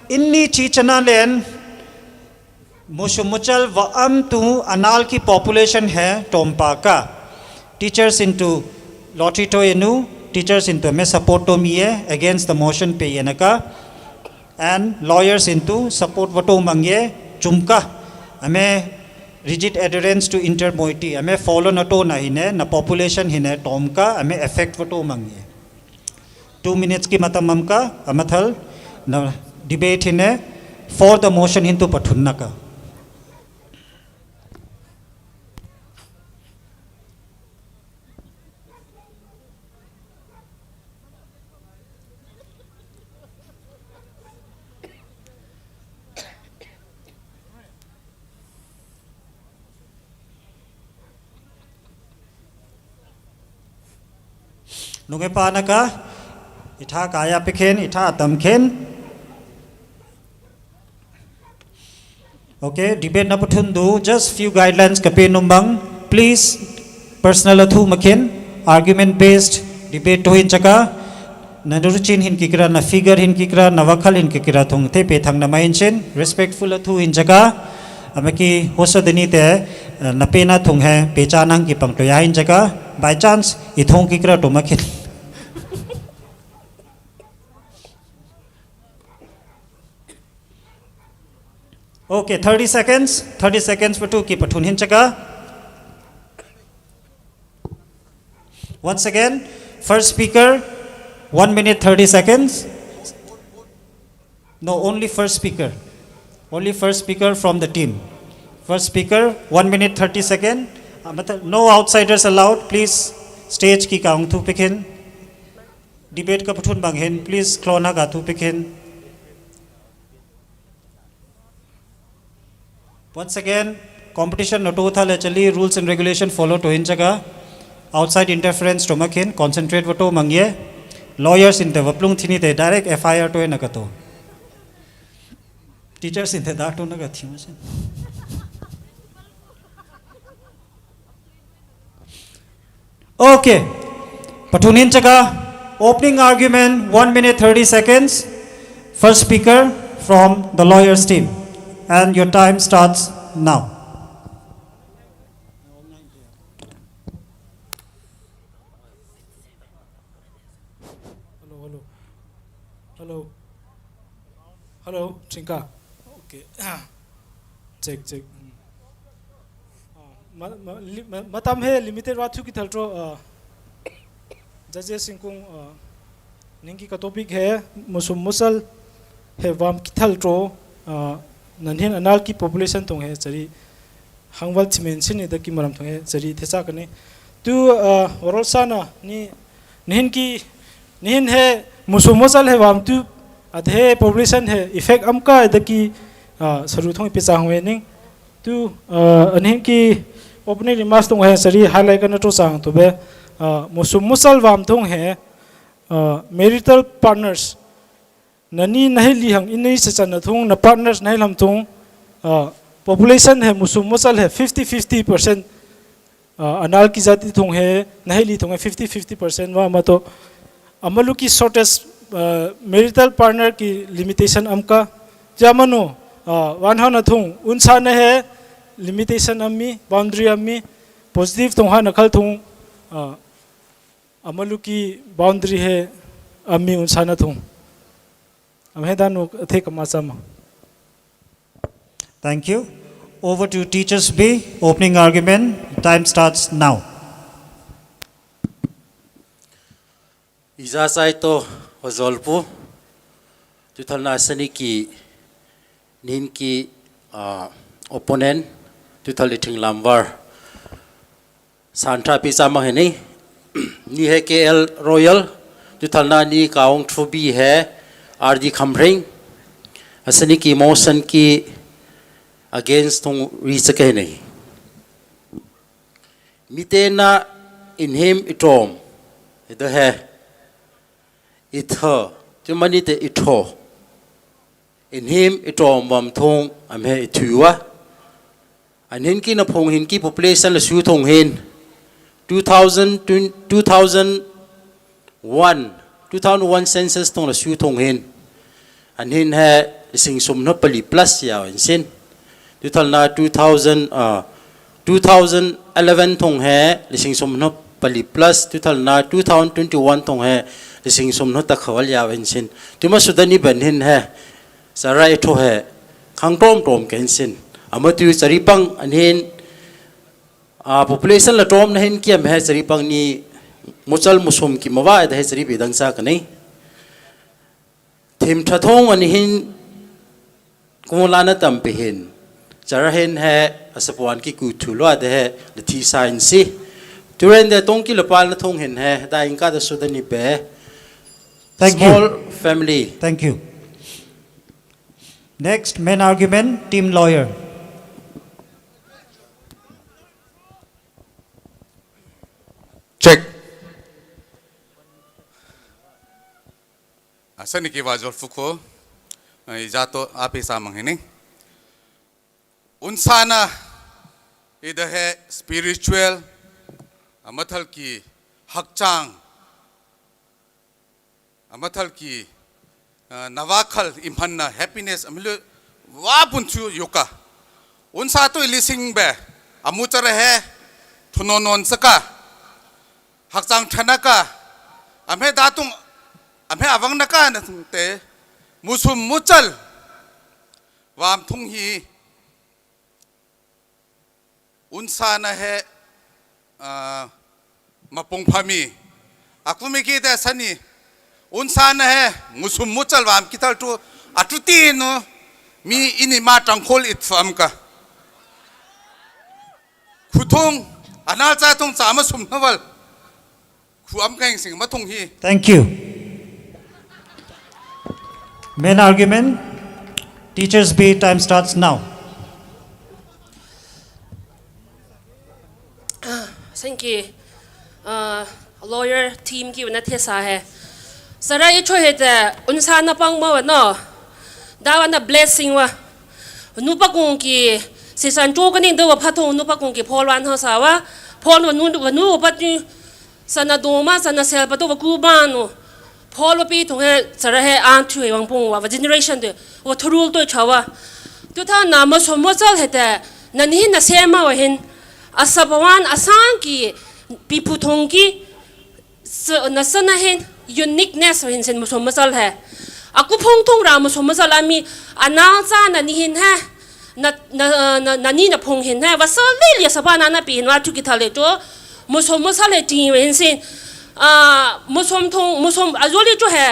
ini chi chana len, musum muchal va am tu anal ki population he tom pa ka. Teachers in tu lottery to enu, teachers in tu me support to mi e, against the motion pe ye na ka. And lawyers in tu support va to mang ye, chum ka. Ame rigid adherence to inter moiety. Ame follow na to na hin e, na population hin e tom ka, ame effect va to mang ye. Two minutes ki matam am ka, amathal, na debate hin e, for the motion hin tu pathun na ka. Nunge pa na ka, itha kaya pe khen, itha atam khen. Okay, debate na pathun du, just few guidelines ka pe numbang. Please, personal athu makhin, argument based debate to hin chaka. Na ruchin hin ki kra, na figure hin ki kra, na vakhal hin ki kra thung te pe thang na main chin, respectful athu hin chaka. Ama ki hosa deni te, eh, na pe na thung he, pe cha nang ki pang to ya hin chaka. By chance, i thung ki kra to makhin. Okay, thirty seconds. Thirty seconds for two. Keep a tune hin chaka. Once again, first speaker, one minute, thirty seconds. No, only first speaker. Only first speaker from the team. First speaker, one minute, thirty second. Uh, matlab, no outsiders allowed. Please, stage ki ka ong thu pe khin. Debate ka pathun bang hin. Please, khlona ka thu pe khin. Once again, competition na to tha le chali, rules and regulation follow to hin chaka. Outside interference to makhin, concentrate va to mang ye. Lawyers in te va plung thini te direct F I R to na ka to. Teachers in te da to na ka thi ma sin. Okay. Pathun hin chaka, opening argument, one minute, thirty seconds. First speaker from the lawyers team. And your time starts now. Hello, hello. Hello. Hello, Trinka. Okay. Check, check. Hmm. Ah, ma, ma, li-, ma, matam he limited va thu ki thal tro, ah, judges singkung, ah, ning ki ka topic he, musum musal he vam ki thal tro, ah, nan hin anal ki population thung he, chari hangval chimen sin ni da ki maram thung he, chari thesa kani. Tu, ah, orol sana ni, ni hin ki, ni hin he musum musal he vam tu, at he population he effect am ka da ki, ah, saru thung pe chang we ning. Tu, ah, an hin ki opening remarks thung he sari highlight kana to sang tu be, ah, musum musal vam thung he, ah, marital partners. Nani na heli hang, ini sachan na thung, na partners na helam thung, ah, population he musum musal he fifty fifty percent, ah, anal ki jati thung he, na heli thung he fifty fifty percent va mato. Amalu ki shortest, ah, marital partner ki limitation am ka. Jamanu, ah, van hana thung, unsa na he limitation am mi, boundary am mi, positive thung hana khal thung, Ah, ama luki boundary he ami Unsana thung. Am he danu athe kama sama. Thank you. Over to teachers B, opening argument. Time starts now. Ija saito wazolpu. Tuthalna sani ki nin ki, ah, opponent. Tuthal iting lamvar. Santra pisa ma heni. Ni he K L Royal. Tuthalna ni kaung thubi he R D Khamring. Asani ki motion ki against thung ri sake heni. Mitena inhim itom. Ida he. Itho. Tumani te itho. Inhim itom bam thung am he ithuwa. An hin ki na phong hin ki population la su thung hin. Two thousand, two thousand one, two thousand one census thung la su thung hin. An hin he lising sumnop pali plus ya en sin. Tuthalna two thousand, ah, two thousand eleven thung he lising sumnop pali plus, tuthalna two thousand twenty-one thung he lising sumnop takhawal ya en sin. Tuma sudani ban hin he. Sarai tho he. Khang tom tom ken sin. Ama tu saripang an hin, ah, population la tom na hin kiam he saripang ni muchal musum ki mawa da he saripi dang sa kani. Thim thathong an hin kung lana tam pe hin. Chara hin he asapuan ki ku thu lua de he the thi sign si. Turen de tong ki lapal na thong hin he da inka da sudani be. Thank you. Small family. Thank you. Next, main argument, team lawyer. Check. Asani ki wazolpu ko, eh, ijato api samang hini. Unsana ida he spiritual, amathal ki hakchang, amathal ki, eh, nawakhal imhanna happiness, amile wa bunchu yoka. Unsa to ilising be, amuchara he, thunonon saka, hakchang thanaka, am he datung, am he awang naka na te, musum muchal, wam thung hi, unsana he, ah, mapung phami, akumi ki te sani, unsana he, musum muchal wam kithal tu, atuti nu, mi ini ma tangkhol it fam ka. Khutung, anal cha tung cha masum nawal. Khu am kaing sing matung hi. Thank you. Main argument, teachers B, time starts now. Thank you. Uh, lawyer team ki una thesa he. Sara i cho he te unsana pang ma wa no. Da wa na blessing wa. Nupa kung ki sisan cho kaning da wa phatung nupa kung ki Paul wan ha sa wa. Paul wa nu, wa nu wa patu. Sana doma, sana sel pa to wa ku ba nu. Paul wa pi thung he, sara he an thu he wang pung wa, wa generation de, wa thurul to cha wa. Tu tha na ma som wa sal he te, na ni hin na se ma wa hin. Asa pa wan, asan ki, pi pu thung ki, sa, na sana hin, uniqueness wa hin sen ma som wa sal he. Aku phung thung ra ma som wa sal ami, anang sa na ni hin he. Na, na, na, na ni na phong hin he, wa sa lel ya sa ba na na pi hin wa tu ki tha le to. Mo som mo sa le ti we hin sin. Ah, mo som thong, mo som azol i to he.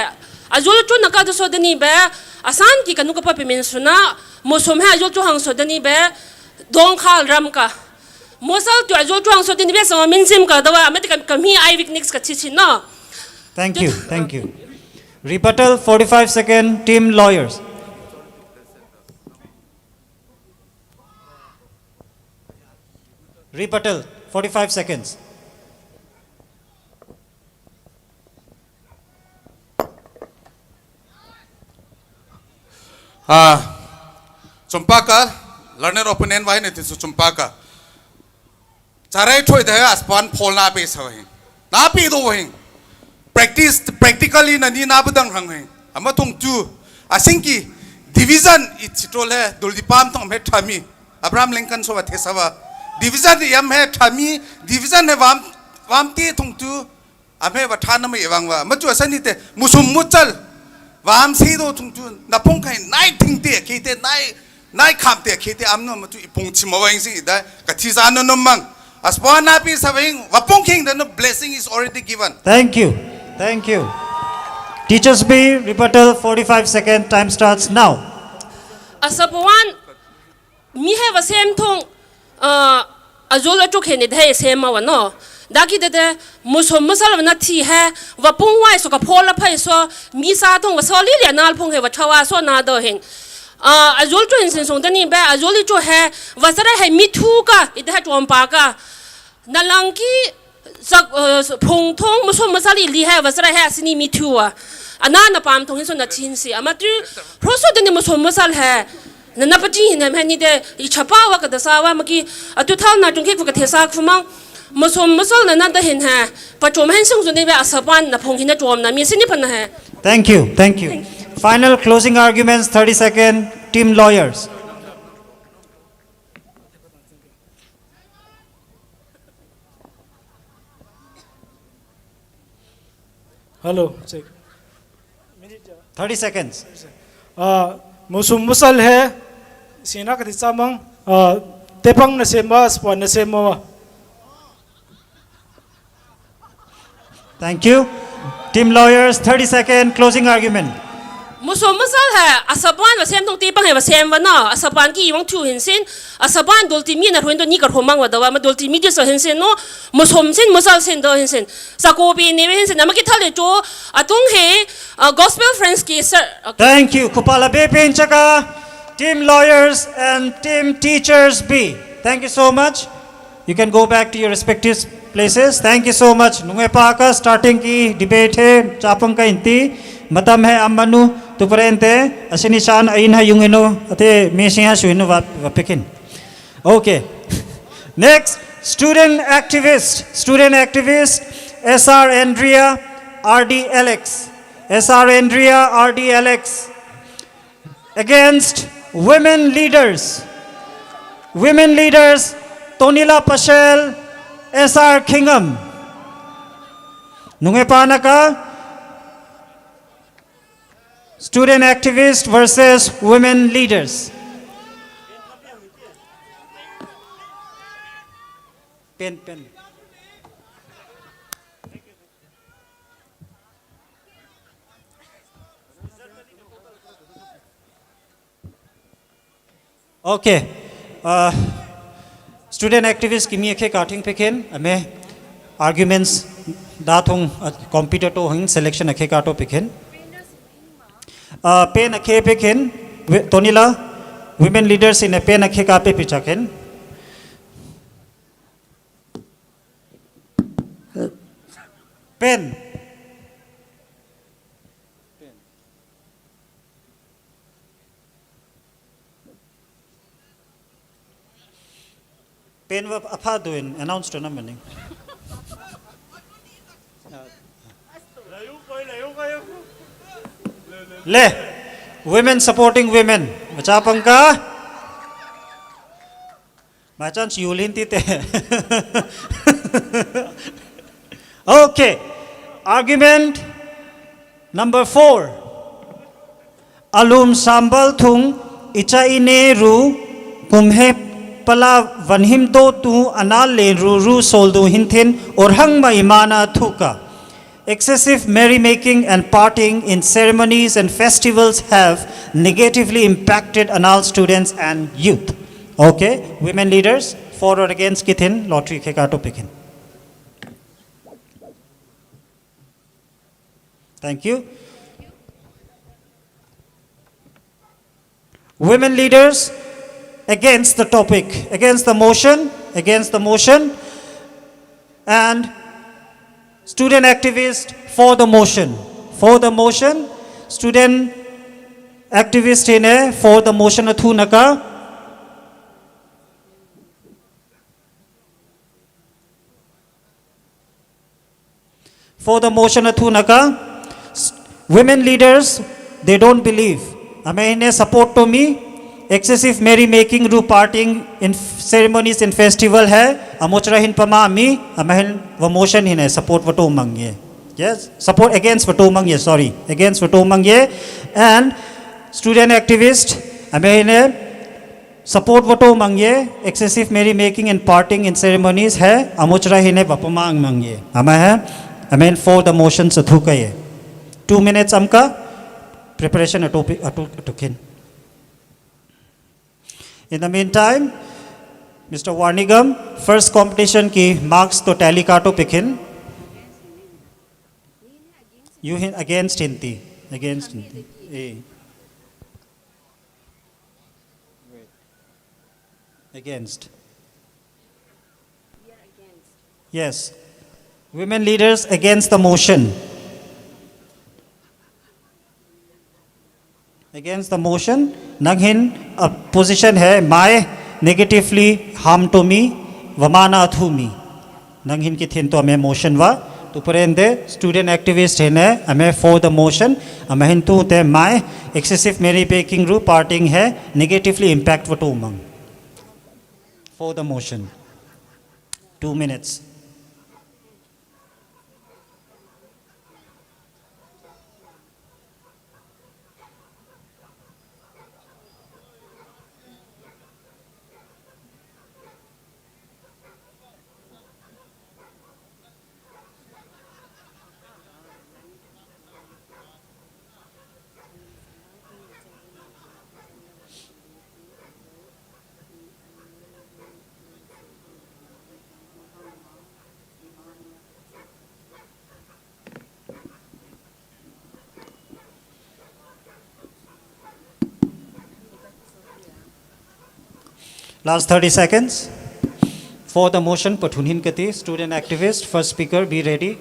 Azol i to na ka to so de ni be. Asan ki ka nu ka pa pi min suna. Mo som he azol to hang so de ni be. Dong khal ram ka. Mo sal to azol to hang so de ni be sa min sim ka da wa. Met ka, ka mi ai wik nix ka chi chi no. Thank you, thank you. Rebuttal, forty-five second, team lawyers. Rebuttal, forty-five seconds. Ah, chumpaka, learned opponent wai ne tin su chumpaka. Charai thoi de as pan Paul na pe sa wai. Na pe do wai. Practice, practically na ni na bedang hang wai. Ama thong tu. Asing ki division i chitol he dul di pam thong me thami. Abraham Lincoln so wa the sa wa. Division i am he thami, division he wam Wamte tungtu, ame wa tana me iwang wa. Matu asani te, musum mutsal. Wam sedo tungtu, na pung kai, nai ting te, kite, nai, nai kam te, kite, amno matu ipung chima wang sing ida, katisa no no mang. Asbona pi saving, wa pung king, the no blessing is already given. Thank you. Thank you. Teachers B, rebuttal, forty-five second, time starts now. Asapuan, mi he wa sem thong, ah, azul achuk he ne dai sem ma wa no. Dagi dede, musom musal wa na ti he, wa pung wai so ka phola phai so, mi sa thong wa so lili anal pung he wa chawa so na do hen. Ah, azul chu hin sin song dani ba, azul chu he, wa sara he mi thu ka, ida he chompa ka. Na lang ki, sak, eh, phung thong musom musal ili he, wa sara he asini mi thu a. Ana na pam thong hin so na chin si. Ama tu, roso deni musom musal he. Na na pati hin hem he ni de, i chapa wa ka da sa wa ma ki, atu thal na chung ke fu ka the sa fu mang. Musom musal na na da hin he. Pa chom hen sung zuni ba asapan na phung hin na chom na mi sini pa na he. Thank you, thank you. Final closing arguments, thirty second, team lawyers. Hello, check. Thirty seconds. Ah, musom musal he, sina ka ti sa mang, ah, tepang na sem ba, spuan na sem ba. Thank you. Team lawyers, thirty second closing argument. Musom musal he, asapuan wa sem thong tepang he wa sem wa no, asapuan ki iwang thu hin sin, asapuan dulti mi na ruin do ni ka rumang wa da wa ma dulti mi di so hin sin no, musom sin musal sin do hin sin. Sa ko bi ni hin sin, ama ki thale cho, atung he, ah, Gospel Friends ki sir. Okay. Thank you. Kupala be pen chaka, team lawyers and team teachers B. Thank you so much. You can go back to your respective places. Thank you so much. Nunge pa ka starting ki debate he, chapang ka inti, matam he amanu, tuparente, asini chan ain ha yung ino, ate mesi ha su ino wa, wa pekin. Okay. Next, student activist, student activist, S R Andrea, R D Alex. S R Andrea, R D Alex. Against women leaders. Women leaders, Tonila Pashel, S R Kingam. Nunge pa na ka, student activist versus women leaders. Pen, pen. Okay. Uh, student activist ki mi akhe ka thing peken, ame arguments da thong, uh, computer to hing selection akhe ka to peken. Uh, pen akhe peken, wi-, Tonila, women leaders in a pen akhe ka pe pichaken. Pen. Pen wa apha duin announce to na maning. Le, women supporting women. Macha pangka. Machan si yulin tite. Okay. Argument number four. Alum sambal thung icha ine ru kumhe pala vanhim do tu anal le ru ru sol du hinthin or hang ma imana thuka. Excessive merrymaking and partying in ceremonies and festivals have negatively impacted anal students and youth. Okay, women leaders, for or against kithin, lottery kheka topic hin. Thank you. Women leaders against the topic, against the motion, against the motion, and student activist for the motion. For the motion, student activist hine for the motion athu naka. For the motion athu naka, s-, women leaders, they don't believe. Ame ine support to me, excessive merry making ru partying in f-, ceremonies and festival hai, Amochara hin pama mi, amen hin wa motion hin e support wa to mang ye. Yes, support against wa to mang ye, sorry. Against wa to mang ye. And student activist, amen hin e support wa to mang ye, excessive merry making and partying in ceremonies he, Amochara hin e wa pama mang ye. Ama he, amen for the motion sa thuka ye. Two minutes amka, preparation atu pi-, atu, atu kin. In the meantime, Mister Warnigam, first competition ki marks to tally kato pikin. You hin against hinti, against hinti. Eh. Against. Yes. Women leaders against the motion. Against the motion, nang hin, uh, position he, mai negatively harm to me, wa mana athu mi. Nang hin ki thin to ame motion wa, tu pren de student activist hin e, ame for the motion, ame hin tu te mai excessive merry making ru partying he, negatively impact wa to mang. For the motion. Two minutes. Last thirty seconds. For the motion, pathun hin kati, student activist, first speaker, be ready.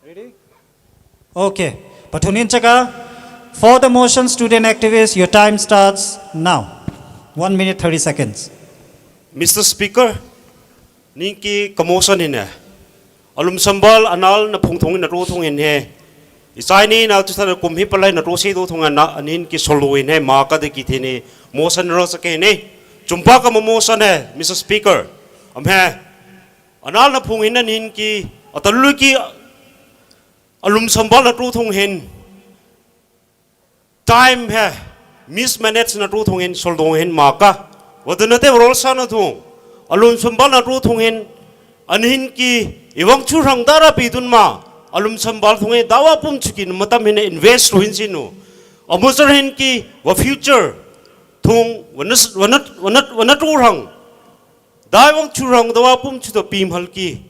Ready? Okay. Pathun hin chaka. For the motion, student activist, your time starts now. One minute, thirty seconds. Mister Speaker, nin ki ka motion hin e. Alum sambal anal na phung thung hin na tu thung hin he. Isai ni na tu sa kum hi palai na tu si tu thung hin na anin ki solu hin he ma ka de ki thini motion ro sa ke ni. Chumpa ka motion he, Mister Speaker. Am he. Anal na phung hin na nin ki atalu ki alum sambal na tu thung hin. Time he mismanage na tu thung hin, soldong hin ma ka. Wa dun na te rol sa na thung. Alum sambal na tu thung hin. Anin ki iwang chu rang dara pi dun ma. Alum sambal thung hin dawa pum chu ki matam hin invest ru hin sinu. Amusar hin ki wa future thung wa na, wa na, wa na, wa na tu rang. Dai wang chu rang dawa pum chu to pim hal ki.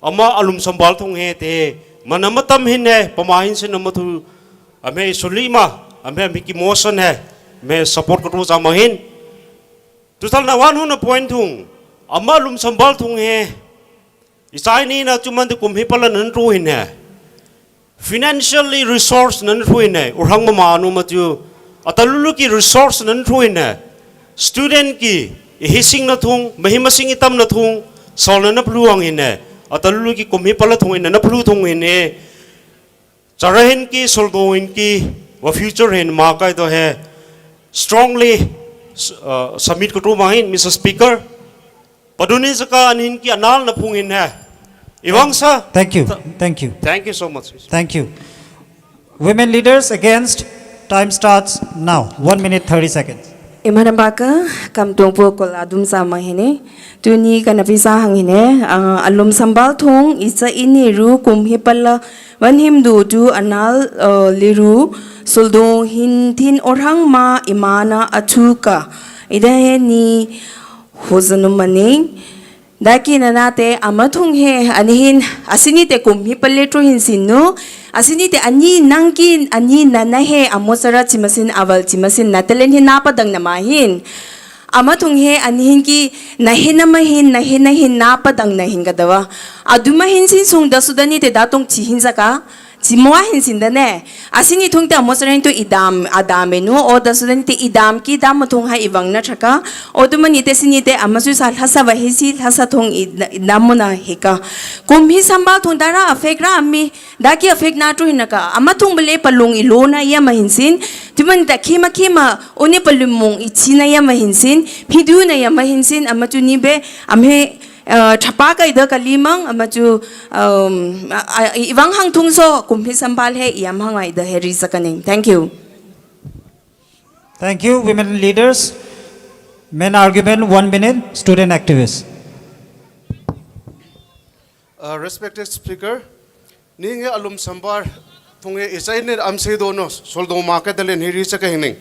Ama alum sambal thung he te. Mana matam hin he, pama hin sin ama thu. Ame isuli ma, ame mi ki motion he. Me support ka tu sama hin. Tu tal na wan hun a point thung. Ama alum sambal thung he. Isai ni na chuman de kum hi pala nan tu hin he. Financially resource nan thu hin e, urhang mama nu ma chu. Atalulu ki resource nan thu hin e. Student ki, ihi sing na thung, mahi masing itam na thung, sol na na plu ang hin e. Atalulu ki kum hi pala thung hin e, na plu thung hin e. Chara hin ki, soldo hin ki, wa future hin ma kai to he. Strongly, uh, submit ka tu ma hin, Mister Speaker. Padun hin saka anin ki anal na phung hin he. Iwang sa. Thank you. Thank you. Thank you so much. Thank you. Women leaders against, time starts now. One minute, thirty seconds. Imanam baka, kam tong po kol adum sa mang hin e. Tuni ka na pisa hang hin e, ah, alum sambal thung, isa ini ru kum hi pala, wan him du tu anal, ah, liru, soldong hin thin orang ma imana atuka. Ida he ni Hozanum maning. Daki nana te ama thung he, ani hin, asini te kum hi pale tru hin sinu, asini te ani nang ki, ani nana he, amo sara chimasin, awal chimasin, na telen hin na padang nama hin. Ama thung he, ani hin ki, na he nama hin, na he na hin, na padang na hin kadawa. Aduma hin sin sung da Sudani te da tong chi hin saka, Simowa hin sin dane. Asini thung te amo seren tu idam, adam enu, o da sudan te idam ki dam thung ha iwang na chaka. O tu mani te sini te ama su sa lhasa wa hisi, lhasa thung i, idam mo na heka. Kum hi sambal thung dara afek ra ami, da ki afek na tu hinaka. Ama thung bele palung ilo na iya ma hin sin. Tu mani ta kima kima, oni palung mung i china iya ma hin sin. Hidu na iya ma hin sin, ama tu ni be, amhe, eh, chapa ka ida ka limang, ama tu, um, a, a, iwang hang thung so, kum hi sambal he, iam hang ai da he ri sakaning. Thank you. Thank you, women leaders. Men argument, one minute, student activist. Uh, respected Speaker, ning e alum sambal thung e isa inen am se dono, soldong ma ke dalen hiri sa ke hining.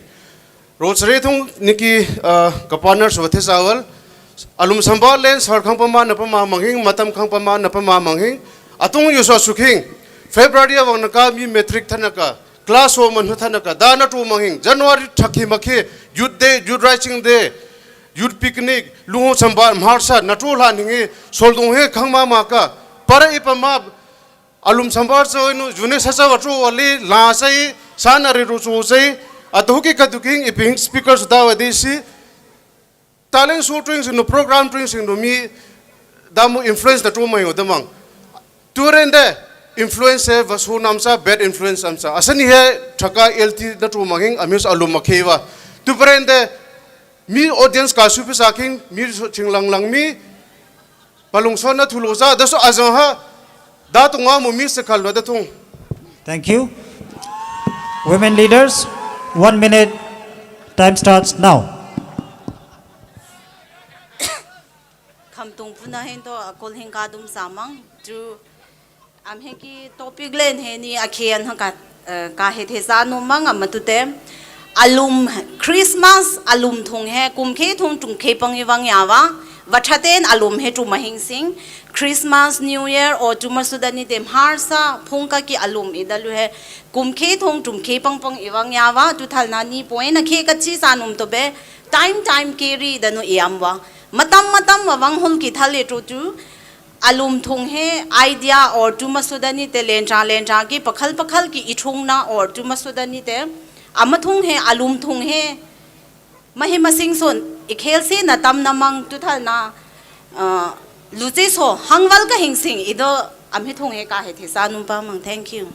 Rosary thung niki, uh, ka partner so the sawal. Alum sambal len sar khang pama na pama manghing, matam khang pama na pama manghing. Atung yu so suking. February awang naka mi matric thanaka. Class ho man thanaka. Da na tu manghing. January thaki makhe. Youth day, youth rising day. Youth picnic. Lungo sambal mharsa. Na tu lan hingi. Soldong he khang mama ka. Para ipama. Alum sambal so inu, june sasa watu wali, la sai, sana ri rusu sai. Atu huki kaduking, iping speaker suda wadi si. Talent show tuing sing no, program tuing sing no mi, damu influence da tu mai o damang. Turende influence e vasu namsa, bad influence amsa. Asani he thaka L T da tu manging, amis alum makewa. Tuprende mi audience ka supi saking, mi so chinglang lang mi, palung so na thulo sa, da so azang ha, da tunga mu mi se kal da tung. Thank you. Women leaders, one minute, time starts now. Khamtung puna hin to akol hin ka dum samang tu am hin ki topic len he ni akhian ha ka, eh, ka he the sa nu mang am tu te. Alum Christmas alum thung he kum khe thung thung khe pang i wang ya wa. Wa thaten alum he tu mahing sing. Christmas, New Year, o tu masudani te mharsa phung ka ki alum i dalu he. Kum khe thung thung khe pang pang i wang ya wa. Tu thal na ni point na khe ka chi sa num to be. Time time keri danu iam wa. Matam matam wa wanghul ki thale tu tu. Alum thung he idea or tu masudani te lencha lencha ki pakhal pakhal ki ithung na or tu masudani te. Ama thung he alum thung he. Mahi masing son ikhel si na tam na mang tu thal na. Ah, luchi so hangwal ka hing sing ido am hi thung he ka he the sa num pa mang. Thank you.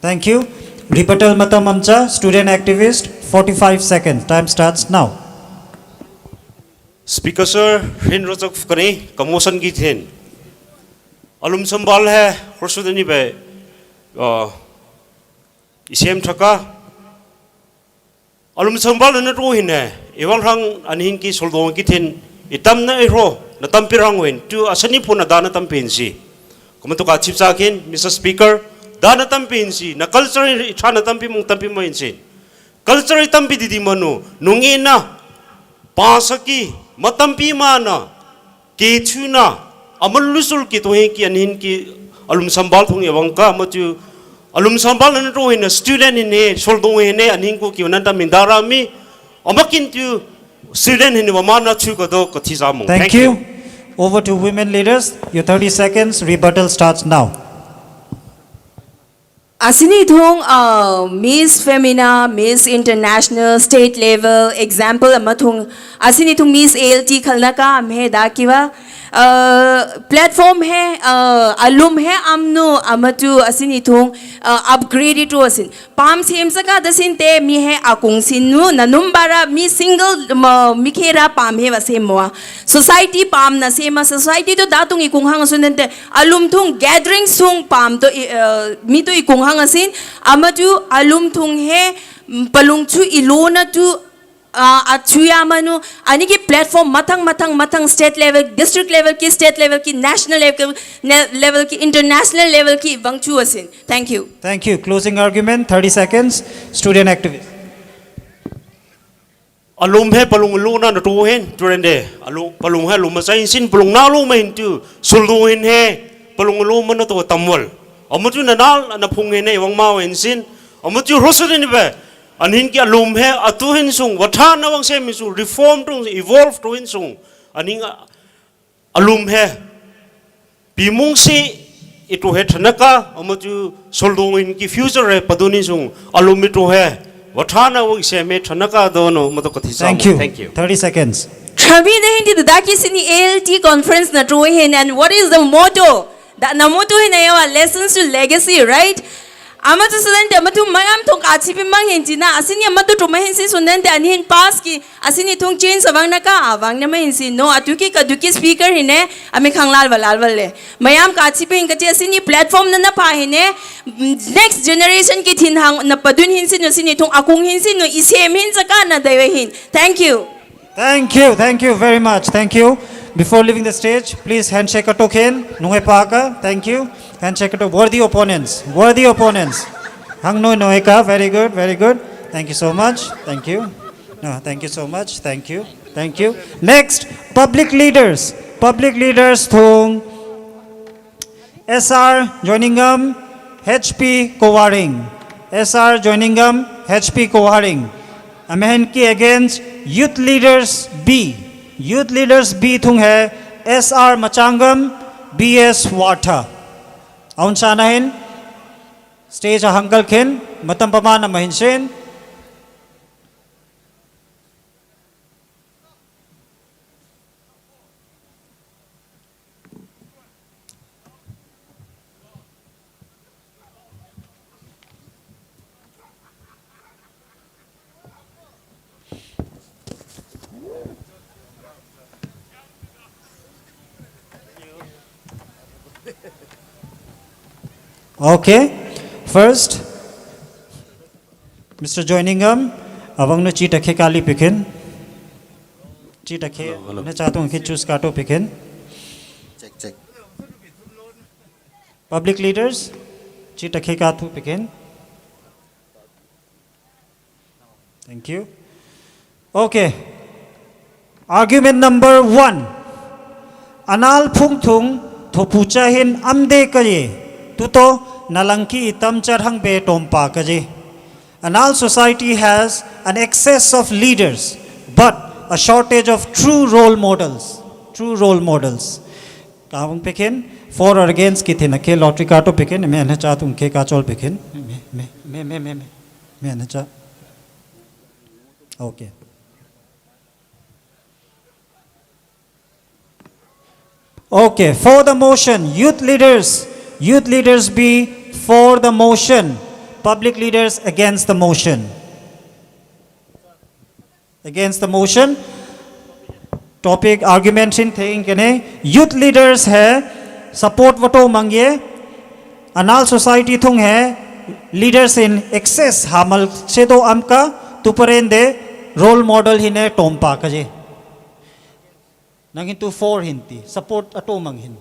Thank you. Rebuttal matam amcha, student activist, forty-five seconds. Time starts now. Speaker sir, hin rochok kani, ka motion ki then. Alum sambal he, khursu dani be, ah, isem thaka. Alum sambal na tu hin he, iwang hang an hin ki soldong ki then, itam na iro, na tampi rang wen, tu asani pun ada na tampi hin si. Kuma tu ka chief sakin, Mister Speaker, da na tampi hin si, na culture i tha na tampi mung tampi mo hin si. Culture i tampi didi manu, nungi na, pasaki, matampi mana, kechuna, amal lusul ki tuhe ki an hin ki alum sambal thung e wang ka, matu alum sambal na tu hin student hin he, soldong hin he, an hin ku ki nan tam hin dara mi, amakin tu student hin wa mana chu ka do ka thi sa mung. Thank you. Over to women leaders. Your thirty seconds. Rebuttal starts now. Asini thung, uh, Miss Femina, Miss International, State Level, example ama thung, asini thung Miss A L T khalna ka am he da kiwa, uh, platform he, uh, alum he amnu amatu asini thung, uh, upgrade itu asin. Pam sem saka da sin te mi he akung sin nu, na num bara mi single, ma, mi khera pam he wa sem wa. Society pam na sem ma, society tu da thung ikung hang asun te, alum thung gathering sung pam tu i, eh, mi tu ikung hang asin, ama tu alum thung he, mm, palung chu ilo na tu, ah, achu ya manu, ani ki platform mathang, mathang, mathang state level, district level ki, state level ki, national level, ne-, level ki, international level ki, bang chu asin. Thank you. Thank you. Closing argument, thirty seconds. Student activist. Alum he palung luna na tu hen, turende. Alum, palung he lum sa insin, palung na lum hen tu, suldu hen he, palung lum na tu tamwal. Amutu na nal, na phung hen he, wang mau hen sin. Amutu rosu den be. An hin ki alum he, atu hen sung, watan na wang sem sung, reform tu, evolve tu hen sung. An hin alum he. Pi mung si, Itu he thanaka, amatu soldung in ki future he padun in sung, alum itu he. Watana wong se me thanaka dono, amatu kati Thank samu. you. Thank you. Thirty seconds. Three minutes hindi daki sini A L T conference na tuwe hin, and what is the motto? Da na motto hin na yawa lessons to legacy, right? Amatu student, amatu mayam thong kachipi mang hin tina, asini amatu tumahin sin student, ani hin pass ki, asini thong change awang naka, awang nama hin sin. No, atu ki kaduki speaker hin ne, ami khanglal walal wale. Mayam kachipi hin kati asini platform na na pa hin ne, next generation ki thin hang na padun hin sin no, sini thong akung hin sin no, isem hin saka na dewe hin. Thank you. Thank you, thank you very much. Thank you. Before leaving the stage, please handshake atok hin. Nungai paka. Thank you. Handshake atok. Worthy opponents. Worthy opponents. Hang no no eka. Very good, very good. Thank you so much. Thank you. No, thank you so much. Thank you. Thank you. Next, public leaders. Public leaders thong S R Joiningam, H P Kowaring. S R Joiningam, H P Kowaring. Amen ki against Youth Leaders B. Youth Leaders B thung he S R Machangam, B S Wartha. Aun sana hin stage a hanggal khen, matam pamana mahin shen. Okay, first, Mister Joiningam, awang no chi takhe kali pikin. Chi takhe, hello, hello. Na chatung khe choose kato pikin. Check, check. Public leaders, chi takhe kato pikin. Thank you. Okay. Argument number one. Anal phung thung thopucha hin amde kaye. Tuto nalangki itam char hangbe tompa kaje. Anal society has an excess of leaders, but a shortage of true role models. True role models. Kawang pekin, for or against ki thina ke lottery kato pekin, me ana cha tung ke kachol pekin. Me, me, me, me, me, me. Me ana cha. Okay. Okay, for the motion, youth leaders, youth leaders be for the motion, public leaders against the motion. Against the motion, topic argument hin theng kene, youth leaders he support wato mangye, anal society thung he leaders in excess hamal sedo amka, tuparende role model hine tompa kaje. Nang hin tu for hin ti, support ato mang hin.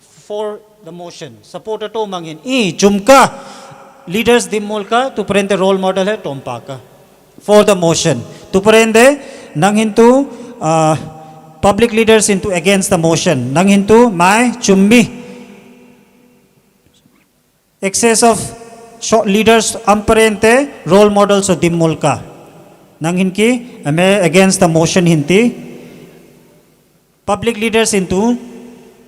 For the motion, support ato mang hin. I, chumka, leaders dimmolka, tuparente role model he, tompaka. For the motion. Tuparente, nang hin tu, uh, public leaders hin tu against the motion. Nang hin tu, mai, chummi. Excess of short leaders amparente role models o dimmolka. Nang hin ki, ame against the motion hin ti. Public leaders hin tu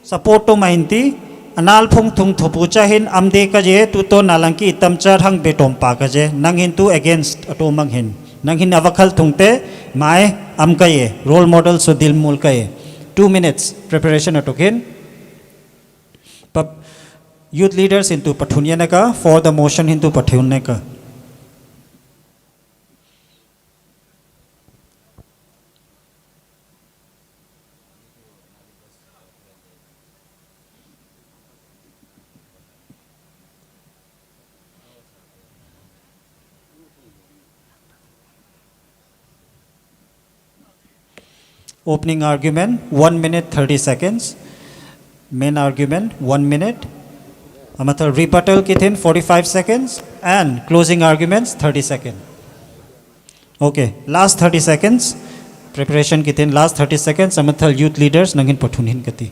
support to ma hin ti. Anal phung thung thopucha hin amde kaje tuto nalangki itam char hangbe tompa kaje. Nang hin tu against ato mang hin. Nang hin avakhal thungte mai am kaye. Role models o dimmolka ye. Two minutes preparation ato khin. Pub-, youth leaders hin tu pathun ye neka, for the motion hin tu pathun neka. Opening argument, one minute, thirty seconds. Main argument, one minute. Amathal rebuttal ki thin, forty-five seconds. And closing arguments, thirty seconds. Okay, last thirty seconds. Preparation ki thin, last thirty seconds. Amathal youth leaders, nang hin pathun hin kati.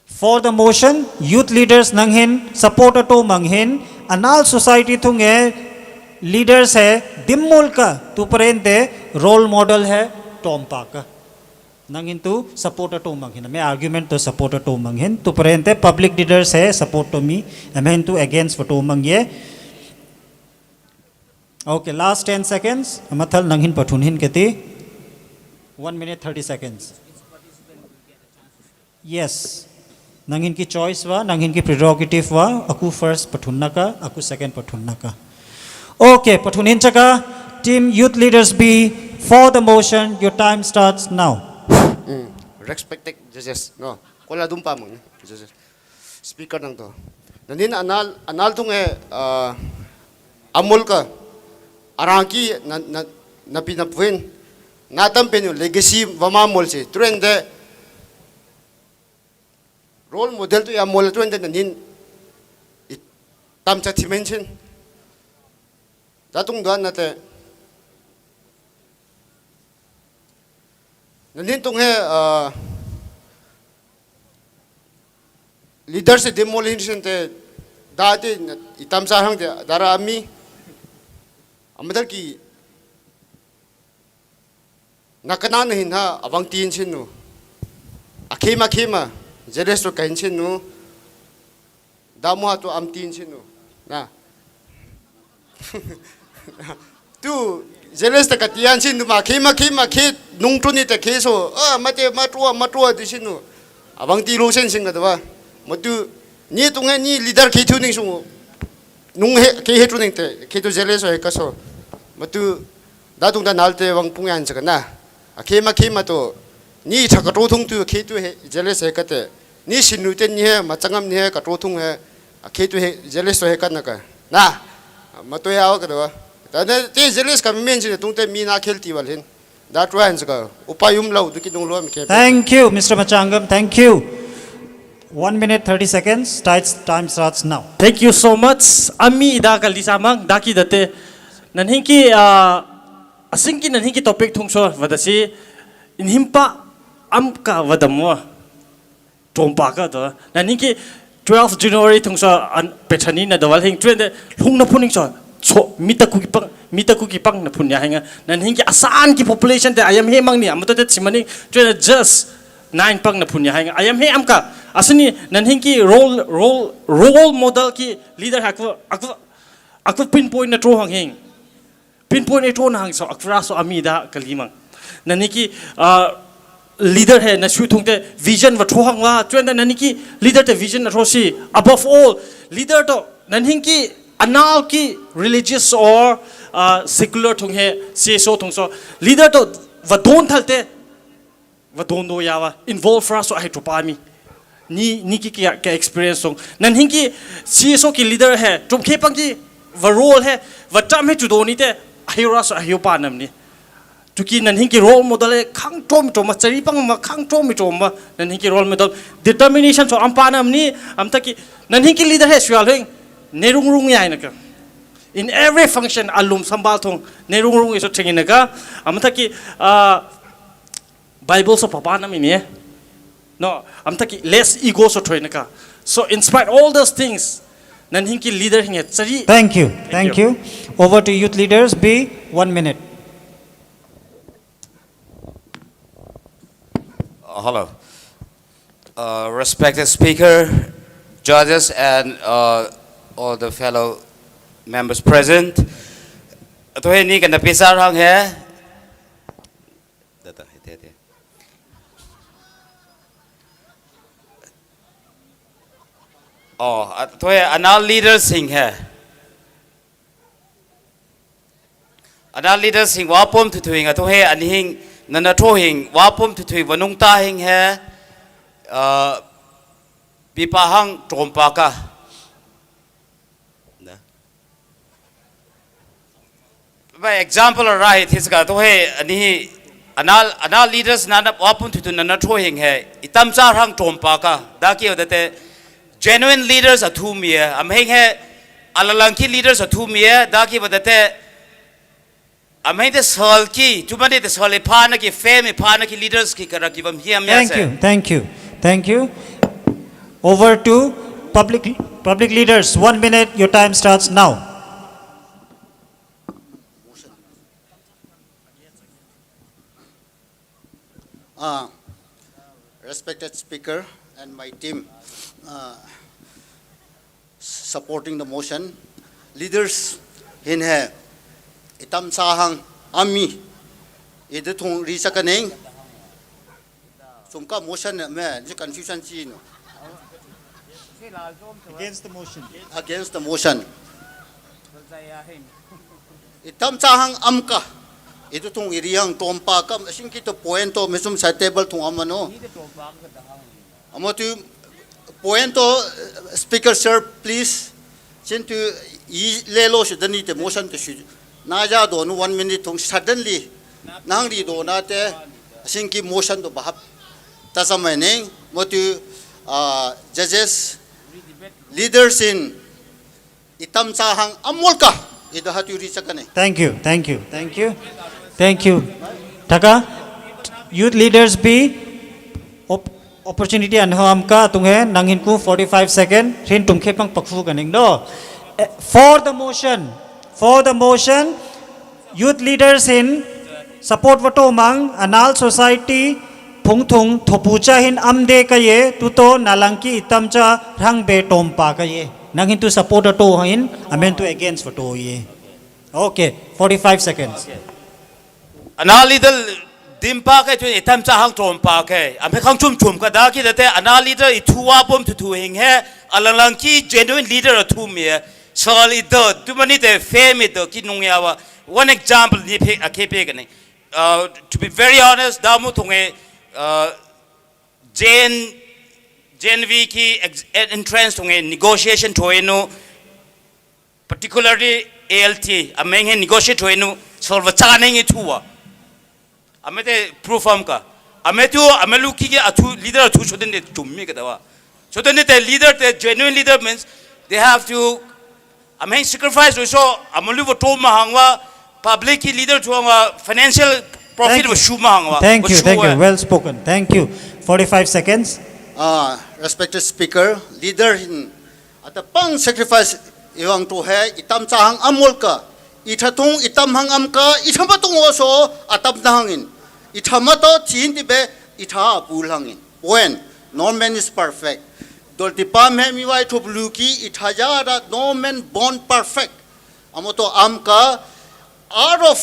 For the motion, youth leaders nang hin support ato mang hin, anal society thung e leaders he dimmol ka, tuparente role model he tompa ka. Nang hin tu support ato mang hin, ame argument to support ato mang hin, tuparente public leaders he support to mi, ame hin tu against ato mang ye. Okay, last ten seconds. Amathal nang hin pathun hin keti. One minute, thirty seconds. Yes. Nang hin ki choice wa, nang hin ki prerogative wa, aku first pathun naka, aku second pathun naka. Okay, pathun hin chaka, team youth leaders B, for the motion, your time starts now. Mm. Respected judges, no. Kola dumpa mang, judges. Speaker nang to. Nanin anal, anal tung e, ah, amol ka. Arang ki na, na, napi napwin. Natam penu legacy wama mol si. Trend de role model tu ya mol trend de nanin. It, tam cha dimension. Datung dan nate. Nanin tung he, ah, leadership demolition te dati itam sa hang te dara ami. Amadar ki nakana na hin ha abang tin sin nu. Akhema khema jealous to kain sin nu. Damu ha to am tin sin nu. Na. Tu, jealous ta katian sin tu ma, khema khema khe, nung tu ni ta khe so, ah, mate, matua, matua di sin tu. Abang ti lo sen sin ka tu ba. Matu, ni tung he, ni leader khe tu ning sung. Nung he, khe he tu ning te, khe tu jealous he ka so. Matu, datung da nal te wang pung yan sa ka na. Akhema khema to, ni cha ka to thung tu, khe tu he, jealous he ka te. Ni sin nu te ni he, machangam ni he, ka to thung he, akhe tu he, jealous to he ka na ka. Na, ma to ya wa ka do. Ta ne, te jealous ka men sin tung te mi na khel ti wal hin. That runs ka. Upa yum lau, du ki dung lo mi khe. Thank you, Mister Machangam. Thank you. One minute, thirty seconds. Time, time starts now. Thank you so much. Ami da ka lisa mang, da ki da te. Nan hin ki, ah, asing ki nan hin ki topic thung so, wa da si, in him pa, am ka wa da mo. Tompa ka to. Nan hin ki twelve January thung so an pechani na dawal hing twen de hung na phuning so. So, mita ku ki pang, mita ku ki pang na phun ya hinga. Nan hin ki asan ki population te ayam he mang ni, am to te chimani twen de just nine pang na phun ya hinga. Ayam he am ka. Asani nan hin ki role, role, role model ki leader ha ku, aku, aku pinpoint na tro hang hing. Pinpoint e tro na hang so, akura so ami da kalimang. Nan hin ki, ah, leader he na shu thung te vision wa tro hang wa, twen da nan hin ki leader te vision na tro si. Above all, leader to nan hin ki anal ki religious or, ah, secular thung he, C S O thung so. Leader to wa don thal te, wa don do ya wa, involve ra so ahi tro pa mi. Ni, ni ki, ki, ki experience song. Nan hin ki C S O ki leader he, trom khe pang ki, wa role he, wa tam he tu do ni te, ahi ra so ahi pa nam ni. Tu ki nan hin ki role model he, khang trom trom ma, chari pang ma, khang trom trom ma, nan hin ki role model. Determination so am pa nam ni, am ta ki, nan hin ki leader he, sual heng, ne rung rung ya na ka. In every function, alum sambal thung, ne rung rung iso theng na ka, am ta ki, ah, Bible so papa na mi ni, eh? No, am ta ki less ego so thoi na ka. So in spite all those things, nan hin ki leader hing e chari. Thank you. Thank you. Over to youth leaders, B, one minute. Uh, hello. Uh, respected speaker, judges, and, uh, all the fellow members present. Atohe ni ka na pisa rang he. Data, ite, ite. Oh, atohe anal leaders hing he. Anal leaders hing wa pom tutui nga tu he ani hing nana tho hing wa pom tutui wa nungta hing he, uh, pipa hang trompa ka. Na. By example, right, his ka tu he ani hi anal, anal leaders nana wa pom tutui nana tho hing he itam sa hang trompa ka. Da ki da te genuine leaders a thu mi e, am heng he, alalang ki leaders a thu mi e, da ki ba da te, am heng te sol ki, tu ma de te sol e pa na ki fame e pa na ki leaders ki kara ki bam hiam ya. Thank you, thank you, thank you. Over to public, public leaders. One minute, your time starts now. Uh, respected speaker and my team, uh, supporting the motion, leaders hin he, itam sa hang ami, ida thung ri sa kaneng, sum ka motion me, ji confusion chi no. Against the motion. Against the motion. Itam sa hang am ka. Ida thung iri hang tom pa kam, asing kito point to mesum sa table thung am no. Amo tu point to, uh, Speaker sir, please. Chin tu i lelo sudani te motion te shu. Na ja do nu one minute thung suddenly. Nang ri do na te asing ki motion to bahap. Ta sa mai neng, mo tu, uh, judges, leaders in itam sa hang amol ka, ida hatu ri sa kaneng. Thank you, thank you, thank you, thank you. Thaka, youth leaders bi op-, opportunity an ham ka tung he, nang hin ku forty-five second, hin tung khe pang pakfu kaneng do. Eh, for the motion, for the motion, youth leaders hin support vato mang, anal society, phung thung thopu cha hin amde ka ye, tuto nalang ki itam cha rang be tom pa ka ye. Nang hin tu support to hin, amen tu against vato ye. Okay, forty-five seconds. Anal leader dim pa ke tu itam cha hang tom pa ke. Ame khang chum chum ka da ki da te anal leader i thu wa bom tu thu hing he. Alang lang ki genuine leader a thu mi he. Sol i do, tu mani te fame i do ki nung ya wa. One example ni pe, a ke pe kaneng. Uh, to be very honest, da mu thung e, uh, Gen, Gen V ki ex-, entrance thung e negotiation thoi nu, particularly A L T, ameng he negotiate thoi nu, solve cha neng i thu wa. Ame te proof am ka. Ame tu, ame lu ki ke a thu, leader a thu, so then they to me ka da wa. So then the leader, the genuine leader means they have to, ame sacrifice also, ame lu voto mahang wa, public ki leader tu wa, financial profit wa shu mahang wa. Thank you, thank you. Well spoken. Thank you. Forty-five seconds. Ah, respected speaker, leader hin, ata pang sacrifice iwang tu he, itam cha hang amol ka, itha thung itam hang am ka, itha ma thung oso, atam na hangin. Itha ma to chin ti be, itha bul hangin. When no man is perfect. Dol ti pam he mi wai thup lu ki, itha ja da no man born perfect. Amo to am ka, out of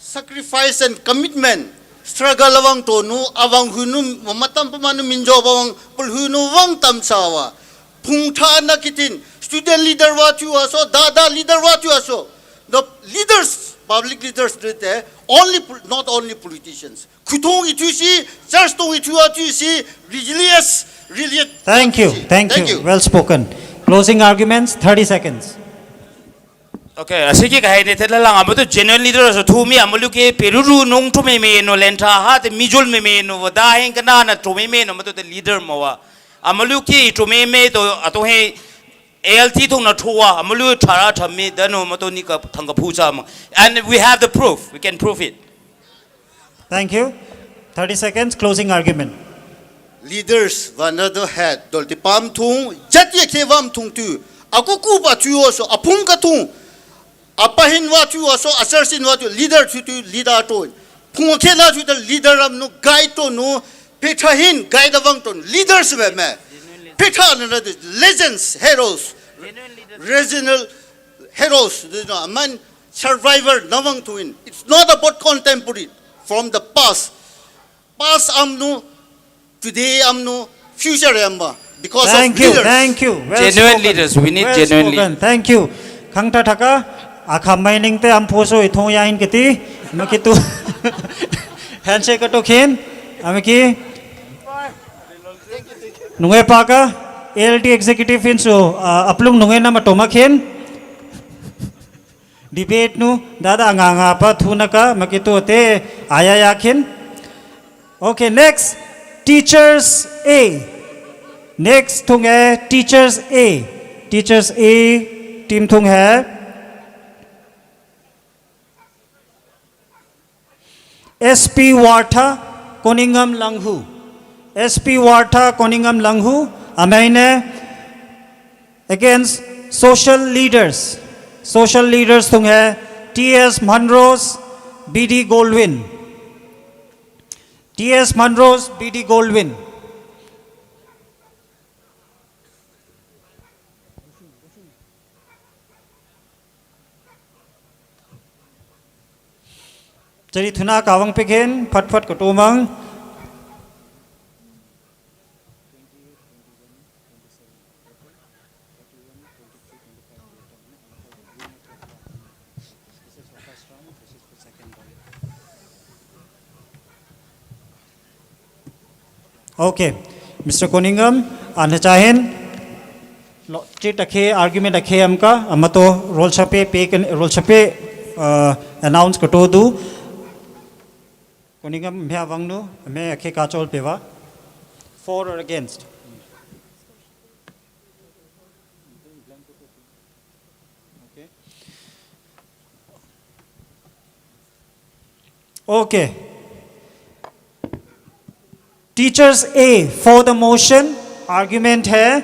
sacrifice and commitment, struggle awang to nu, awang hu nu, mamatam pamanu minjo awang, pul hu nu wang tam sawa. Phung tha na kitin, student leader wa tu aso, dada leader wa tu aso. The leaders, public leaders, they only pol-, not only politicians. Khutung itu si, church tung itu atu si, religious, religious. Thank you, thank you. Well spoken. Closing arguments, thirty seconds. Okay, asiki ka hai ne te la lang, amo to genuine leader so thu mi, amo lu ke peruru nung thu me me no lenta ha te mijul me me no da hen kana na thu me me no, amo to te leader mo wa. Amo lu ke thu me me to ato he A L T thung na thu wa, amo lu thara thami da no, amo to ni ka thang ka phu cha mo. And we have the proof. We can prove it. Thank you. Thirty seconds, closing argument. Leaders, one other head, dol ti pam thung, jat ye ke wam thung tu, aku ku ba tu oso, apung ka thung, apa hin wa tu oso, asar sin wa tu, leader tu tu, leader to. Phung ke la tu tu, leader am nu, guide to nu, petha hin, guide awang to, leaders me me. Petha na na tu, legends, heroes, regional heroes, you know, man, survivor, nawang tuin. It's not about contemporary, from the past. Past am nu, today am nu, future am ba. Because of leaders. Thank you, thank you. Well spoken. Genuine leaders, we need genuine leaders. Thank you. Khang ta thaka, akham mining te am phoso ithong ya hin kiti, makitu. Handshake ka to khin, amiki. Nunge pa ka, A L T executive hin so, ah, aplung nunge na matoma khin. Debate nu, dada nga nga pa thuna ka, makitu te aya ya khin. Okay, next, teachers A. Next thung hai teachers A. Teachers A team thung hai S P Wartha Koningam Langhu. S P Wartha Koningam Langhu, amai ne against social leaders. Social leaders thung hai T S Monrose, B D Goldwyn. T S Munroe, B D Goldwyn. Chari thuna kawang peken, phat phat katoumang. Okay, Mister Koningam, an hacha hin, lo, chit akhe, argument akhe am ka, amato rol chape pe kan, rol chape, uh, announce kato du. Koningam, me awang nu, me akhe kachol pe wa. For or against? Okay. Okay. Teachers A, for the motion, argument hai.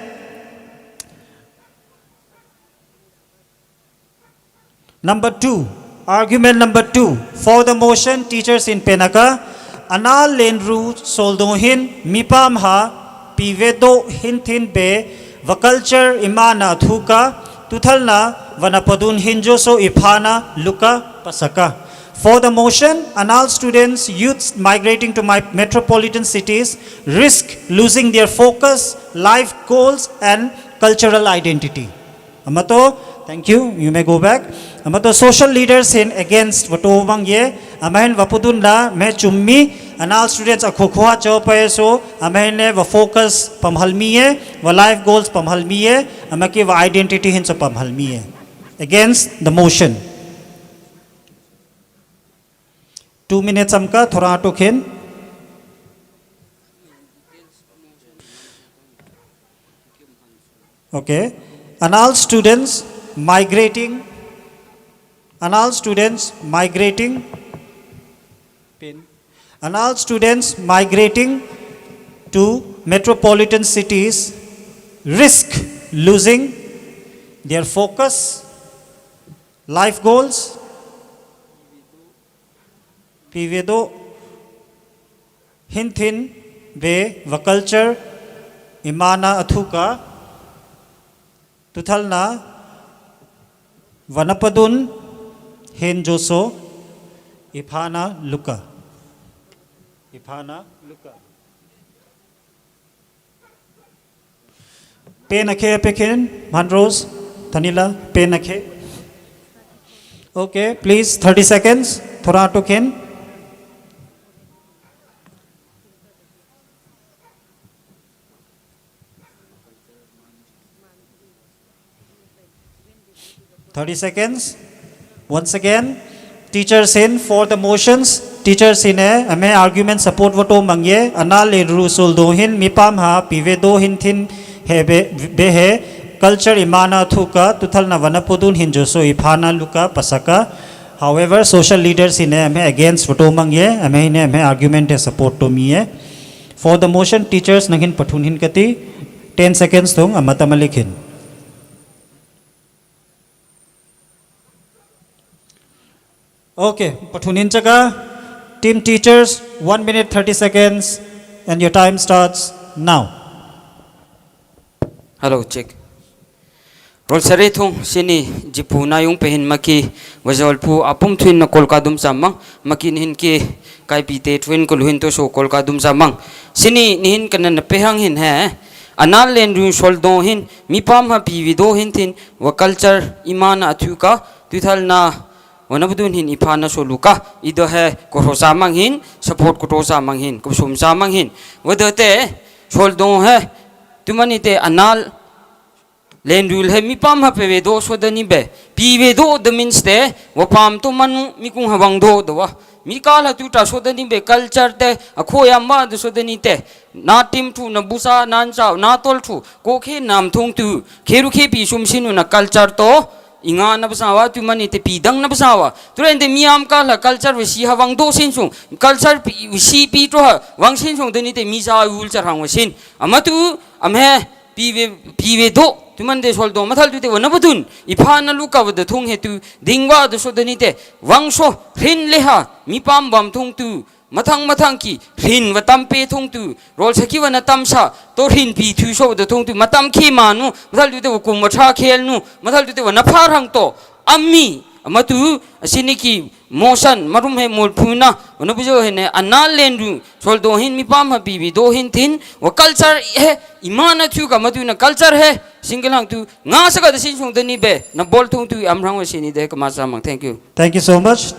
Number two, argument number two, for the motion, teachers in penaka, anal lenru soldong hin, mipam ha, pivedo hin thin be, va culture imana thuka, tuthalna, vanapadun hin joso iphana, luka, pasaka. For the motion, anal students, youths migrating to my metropolitan cities risk losing their focus, life goals, and cultural identity. Amato, thank you, you may go back. Amato social leaders hin against vato mang ye, amahin vapudun la, me chummi, anal students akhokhoa chopa ye so, amahin ne va focus pamhalmi ye, va life goals pamhalmi ye, amaki va identity hin so pamhalmi ye. Against the motion. Two minutes amka, thora to khen. Okay. Anal students migrating, anal students migrating, anal students migrating to metropolitan cities risk losing their focus, life goals, pivedo hin thin be va culture imana athuka, tuthalna vanapadun hin joso iphana luka. Iphana luka. Pen akhe peken, Munroe, Tanila, pen akhe. Okay, please, thirty seconds. Thora to khen. Thirty seconds. Once again, teachers in for the motions, teachers in e, ame argument support voto mangye, anal lenru soldong hin, mipam ha, pivedo hin thin, he be, be he, culture imana thuka, tuthalna vanapadun hin joso iphana luka pasaka. However, social leaders in e, ame against voto mangye, ame in e, ame argument e support to mi e. For the motion, teachers nang hin pathun hin kati, ten seconds thung, amata malik hin. Okay, pathun hin chaka. Team teachers, one minute thirty seconds, and your time starts now. Hello, check. Rol sari thung, sini jipu na yung pehin maki, vajol pu apum thuin na kol kadum samang, maki hin ki kai pite thuin kol hin to so kol kadum samang. Sini nihin kana na pehang hin he. Anal lenru soldong hin, mipam ha pivedo hin thin, va culture imana athuka, tuthalna vanapadun hin iphana so luka, ido he kohro samang hin, support kohro samang hin, kusum samang hin. Vado te, soldong he, tumani te anal lenru he mipam ha pivedo sodani be. Pivedo the means te, vapam to manu mikung ha vangdo do va. Mikal ha tuta sodani be culture te, akhoyam ba do sodani te. Na tim thu, na busa, na nsa, na tol thu, kokhe nam thung tu, kheru khe pi sum sinu na culture to, inga na basawa, tumani te pidang na basawa. Ture nte miam kal ha culture ve si ha vangdo sin sung, culture pi, si pi to ha vang sin sung, deni te misa ul char hang ve sin. Amatu, amhe, pive, pivedo, tuman de soldong, mathal tu te vanapadun, iphana luka vado thung he tu, dingva do sodani te, vang so, rin leha, mipam bam thung tu, Mathang mathang ki rin wa tam pe thungtu, rol saki wa na tam sa, to rin pi thu so da thungtu, matam ki ma nu, mathal du te wa kum wa tra kel nu, mathal du te wa na par hang to, ami, amatu, asini ki mosan, marum he mol puna, wa na bujo he ne, anal len ru, sol do hin mi pam ha bi bi do hin tin, wa culture he, imana tu ka matu na culture he, single hang tu, nga sa ka da sin sung da ni be, na bol thungtu, am rang wa sini de ka ma sa mang. Thank you. Thank you so much.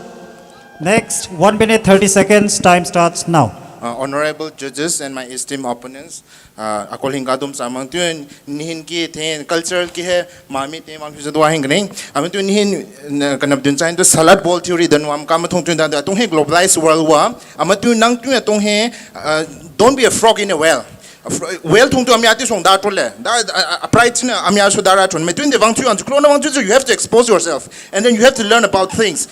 Next, one minute, thirty seconds. Time starts now. Uh, honorable judges and my esteemed opponents, uh, akol hin kadum sa mang tun nihin ki ten cultural ki he mami ten mang pisa dua hin kning. Ama tun nihin na kanap dun chain to salad bowl theory dan wam kama thung tun dan tung he globalized world wa. Ama tun nang tun tung he, uh, don't be a frog in a well. Well thungtu amia ti song da tole. Da, a, a, a pride na amia so da ra tun. Me tun de wang tu an tu klona wang tu, you have to expose yourself. And then you have to learn about things.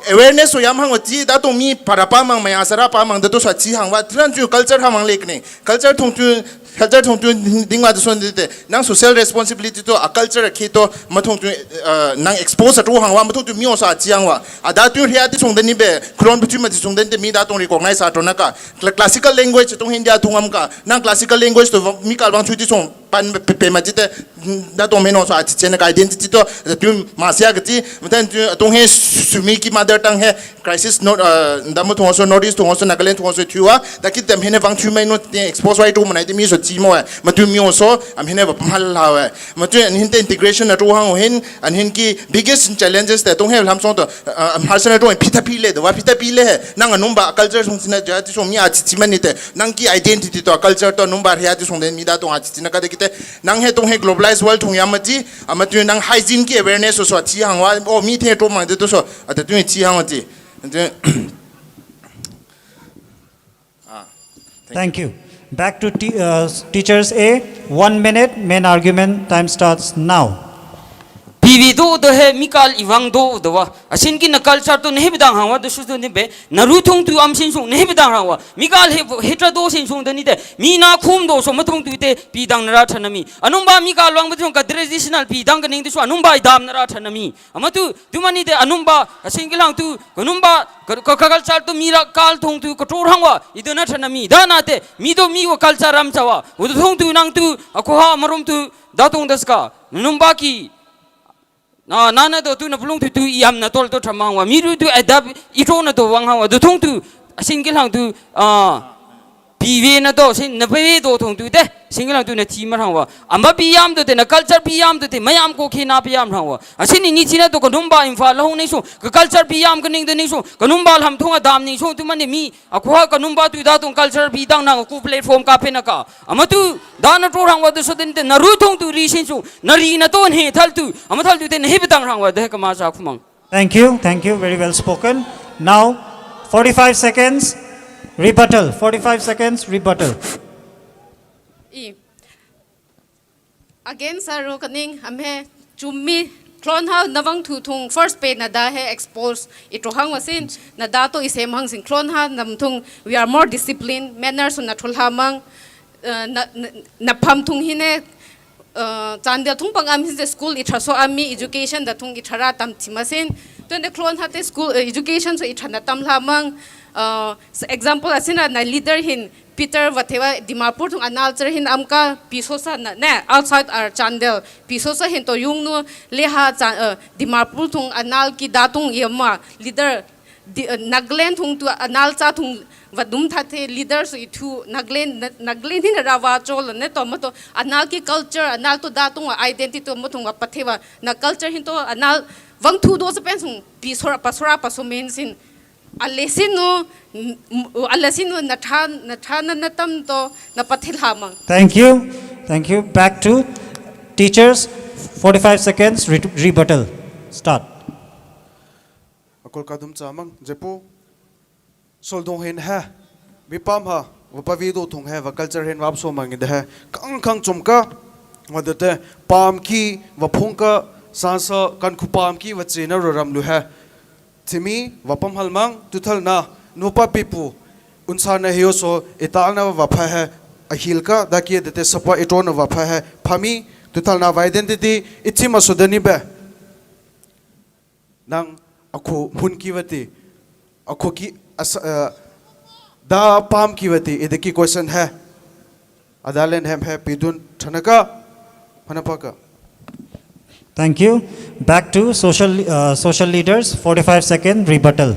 Awareness so yam hang wa ti da tong mi para pa mang maya sara pa mang da to sa ti hang wa. Tran tu culture ha mang lek ni. Culture thungtu, culture thungtu ding wa tu son de. Nang social responsibility to, a culture ki to, ma thungtu, uh, nang expose to hang wa, ma thungtu mi o sa ti hang wa. A da tu ria ti song de ni be, kron bu tu ma ti song de ni de mi da tong recognize a to na ka. Cla-, classical language tong India tong am ka. Nang classical language to mi kal bang tu ti song pan pe, pe, pe ma ti te, da tong me no so a ti chen ka identity to, da tu ma sia ka ti, ma ten tu tong he sumi ki mother tongue he, crisis not, uh, da mo tong so Northeast tong so Nagaland tong so tu wa, da ki tem he ne bang tu me no te expose wa i to mo na te mi so ti mo wa, ma tu mi so, am he ne ba mal la wa. Ma tu an hin te integration na to hang hin, an hin ki biggest challenges te tong he lam song to, uh, am har sana to pita pile, da wa pita pile he, nang anumba culture song sina ja ti song mi a ti ti mani te, nang ki identity to culture to number he a ti song de mi da tong a ti ti na ka de ki te, nang he tong he globalized world thung yam ma ti, ama tu nang hygiene ki awareness so, so ti hang wa, o mi te to mang de to so, ata tu ti hang wa ti. Ate Ah, thank you. Back to te-, uh, teachers A, one minute, main argument, time starts now. Pi wi do de he mi kal i wang do de wa. Asin ki na culture to ne he bidang hang wa de su de ni be. Na ru thungtu am sin sung ne he bidang hang wa. Mi kal he, he tra do sin sung de ni de. Mi na khum do so ma thungtu te pi dang na ra than na mi. Anumba mi kal wang ba thung ka traditional pi dang ka ning de su anumba i dam na ra than na mi. Ama tu, tu mani de anumba, asin ki lang tu, kanumba, ka, ka, ka culture to mi ra kal thungtu, ka tur hang wa, i do na than na mi, da na te, mi do mi wa culture ram cha wa, u thungtu nang tu, a ko ha marum tu, da thung das ka, numba ki, na, na, na do tu, na pulung tu, tu, i am na tol to thamang wa, mi ru tu, adap, i to na do wang hang wa, do thungtu, asin ki lang tu, ah, pi wi na do, sin, na pi wi do thungtu de, sin ki lang tu na ti ma hang wa. Ama pi yam do te, na culture pi yam do te, ma yam ko ki na pi yam hang wa. Asin ni ni ti na do kanumba Imphal la hung ni sung, ka culture pi yam ka ning de ni sung, kanumba lam thung a dam ni sung, tu mani mi, a ko ha kanumba tu da thung culture pi dang nang ku platform ka pe na ka. Ama tu, da na to hang wa de so den te, na ru thungtu ri sin sung, na ri na to ne thal tu, ama thal tu te ne he bidang hang wa de ka ma sa khumang. Thank you, thank you, very well spoken. Now, forty-five seconds, rebuttal, forty-five seconds, rebuttal. I. Again, sir, ro kaning, am he, chumi, klon ha, na wang thu thung, first pe na da he expose, i to hang wa sin, na da to i sem hang sin, klon ha, nam thung, we are more disciplined, manners na thul ha mang, uh, na, na, na pham thung hi ne, uh, Chandel thung pang am hin se school i tha so am mi education da thung i tha ra tam ti ma sin. Tun de klon ha te school, uh, education so i tha na tam la mang. Uh, s-, example asin na, na leader hin Peter wa the wa Dimapur thung anal cher hin am ka pi so sa na, ne, outside our Chandel. Pi so sa hin to yung nu le ha cha, uh, Dimapur thung anal ki da thung i ma leader di, uh, Nagaland thung tu anal cha thung wa dum tha the leader so i thu Nagaland, Na-, Nagaland hin ra wa chol ne to ma to anal ki culture, anal to da thung wa identity to ma thung wa pathe wa na culture hin to anal wang thu do sa pen sung pi so ra pa so ra pa so men sin. A le sin nu, n-, m-, a le sin nu na tha, na tha na, na tam to na pathe la mang. Thank you. Thank you. Back to teachers. Forty-five seconds re-, rebuttal. Start. Akol kadum cha mang, jepu. Soldung hin ha, mi pam ha, wa pa wi do thung ha, wa culture hin wa so mang de ha. Kang kang chum ka, wa de te, pam ki, wa phung ka, san sa, kan khu pam ki, wa chi na ro ram lu ha. Ti mi, wa pam hal mang, tu thal na, nu pa pi pu, un sa na hio so, i tal na wa pha ha, a hil ka, da ki de te sa pa i to na wa pha ha, pha mi, tu thal na wa identity, i ti ma so de ni be. Nang a khu mun ki wa ti, a khu ki, a sa, eh, Da pam ki wati, idaki question hai. Adalen hem hai pidun thanaka. Manapaka. Thank you. Back to social, uh, social leaders, forty-five second rebuttal.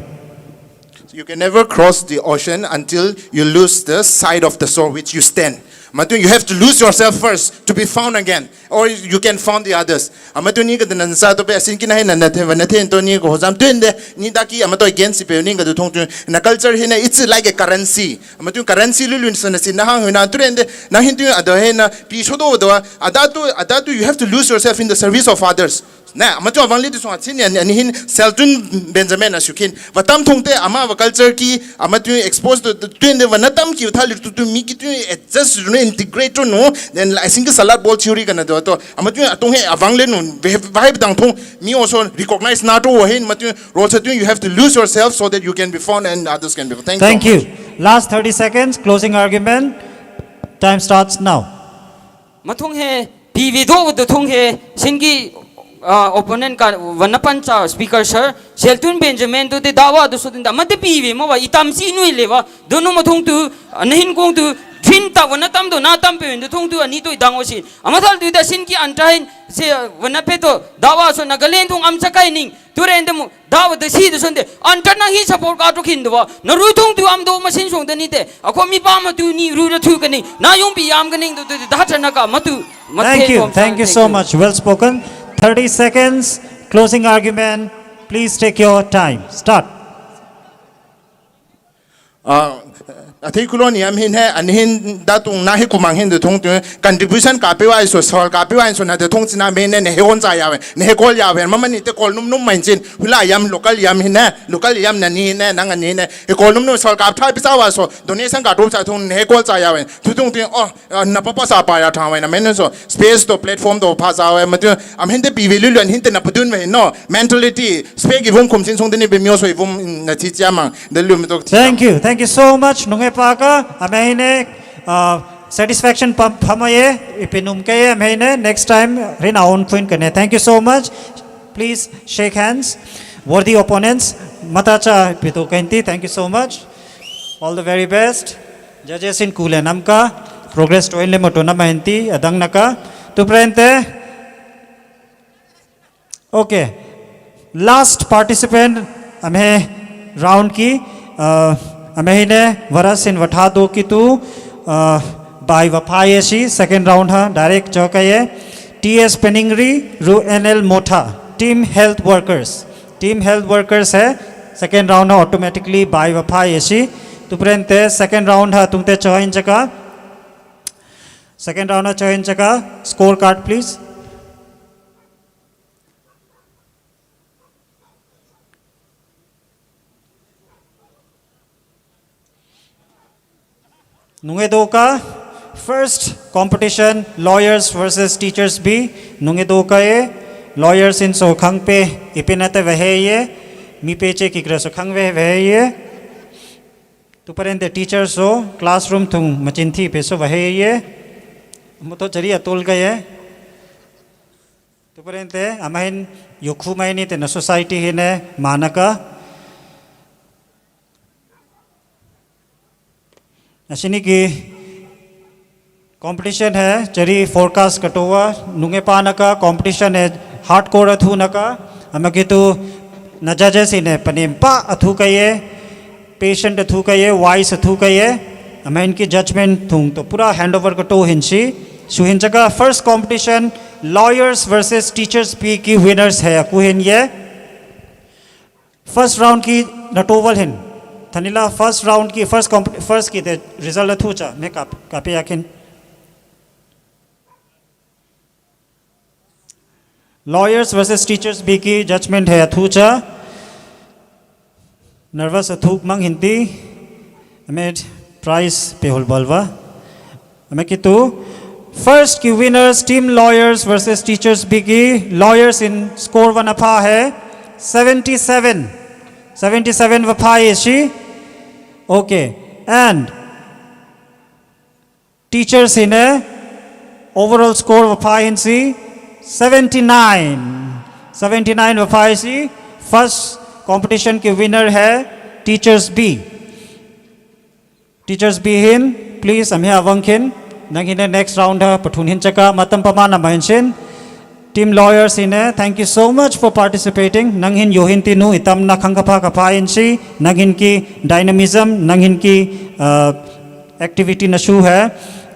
You can never cross the ocean until you lose the side of the shore which you stand. Amatung, you have to lose yourself first to be found again, or you can found the others. Amatung ni ka dana sa to pe asin ki na hin na na the, na the to ni ko zam tun de, ni daki amatung against pe ni ka du thong tun. Na culture hin na, it's like a currency. Amatung currency lulun sa na sin na hang hin na tun de, na hin tun ada hin na pi so do do, ada tu, ada tu, you have to lose yourself in the service of others. Na, amatung avang le du song asin ni, ni hin Shelton Benjamin a shukin. Wa tam thong te, ama wa culture ki, amatung expose to, to, tun de wa na tam ki, wa thali tu, tu mi ki tu, adjust to, integrate to, no. Then, like, single salad bowl theory ka na do to. Amatung atong he avang le nu, wa, wa hai dang thong, mi also recognize na to wa hin, amatung role sa tu, you have to lose yourself so that you can be found and others can be found. Thank you so much. Thank you. Last thirty seconds, closing argument. Time starts now. Mathung he, pi ve do, do thung he, singi, ah, opponent ka, wa na pan cha speaker sir, Shelton Benjamin tu te dawa du so tin da, mate pi ve ma wa, i tam si nui le wa, do no mathung tu, ah, na hin kong tu, thin ta wa na tam do, na tam pe do thung tu, ani to i dang o si. Amathal tu da singi antain, se, ah, wa na pe to, dawa so Nagaland thung am cha kai ning, tu ren de mu, dawa de si de son de, anta nang hi support ka to kin de wa. Na ru thung tu am do ma sin song de ni de. Ako mi pa ma tu ni ru de tu ka ni. Na yung pi yam ka ning tu tu da cha na ka ma tu. Ma Thank te you. Kom Thank you sang, so thank you. Much. Well spoken. Thirty seconds. Closing argument. Please take your time. Start. Ah, athei kulon yam hin he, an hin da tung na hi kumang hin de thung tu, contribution ka pe wa so, sol ka pe wa so na de thung sina me ne, ne he on sa ya we, ne he kol ya we, mama ni te kol num num man sin, hula yam local yam hin he, local yam na ni ne, nang ni ne, he kol num num sol ka thai pisa wa so, donation ka thum sa thung ne he kol sa ya we, tu thung tu, oh, Ah, na papa sa pa ya thang wai na men so. Space to platform to pa sa wai matu. Am hinte pi ve lulu an hinte na padun wai no. Mentality. Space ki vum kum sin sung deni be myo so i vum na chi chia mang. De lu me to. Thank you. Thank you so much. Nunge pa ka. Am hine, uh, satisfaction pam, pam ye. I pe num ke ye am hine. Next time, rin a own point kane. Thank you so much. Please shake hands. Worthy opponents. Mata cha pito kenti. Thank you so much. All the very best. Judges in kule namka, progress to inle moto nama enti, adang naka, tu prente. Okay. Last participant, amhe round ki, uh, amhe hine, Varas in Vathado ki tu, uh, by Vaphai A C, second round ha, direct chokaye, T S Peningri, ru N L Motha, team health workers. Team health workers hai, second round ha automatically by Vaphai A C. Tu prente second round ha tungte choin chaka. Second round ha choin chaka. Score card, please. Nunge doka, first competition, lawyers versus teachers bi, nunge doka e, lawyers in so khang pe, ipin ate vahe ye, mi pe che kikra so khang ve, vahe ye. Tu parente teachers so, classroom thung machin thi pe so vahe ye, moto chari atol ka ye. Tu parente, amahin yokhu maini te na society hine, manaka. Asini ki competition hai, chari forecast katoa, nunge pa naka competition hai, hardcore athu naka, ama kitu na judges ine panem pa athu kaye, patient athu kaye, wise athu kaye, ama inki judgment thung to pura handover kato hinsi, su hin chaka first competition, lawyers versus teachers bi ki winners hai, aku hin ye. First round ki na toval hin. Thanila first round ki first comp-, first ki te result athu cha me kap, kape yakin. Lawyers versus teachers bi ki judgment hai athu cha. Nervous athu mang hinti. Amid prize pe hul balwa. Ame kitu, first ki winners, team lawyers versus teachers bi ki, lawyers in score wan apha hai, seventy-seven. Seventy-seven wa phai shi. Okay. And teachers in a overall score wa phai hin shi, seventy-nine. Seventy-nine wa phai shi, first competition ki winner hai teachers bi. Teachers B hin, please, amihi awang khin. Nang hin next round ha pathun hin chaka, matam pama na mahin shin. Team lawyers hin, thank you so much for participating. Nang hin yo hin tinu, itam na khang kapha kapha hin shi, nang hin ki dynamism, nang hin ki, uh, activity na shu hai,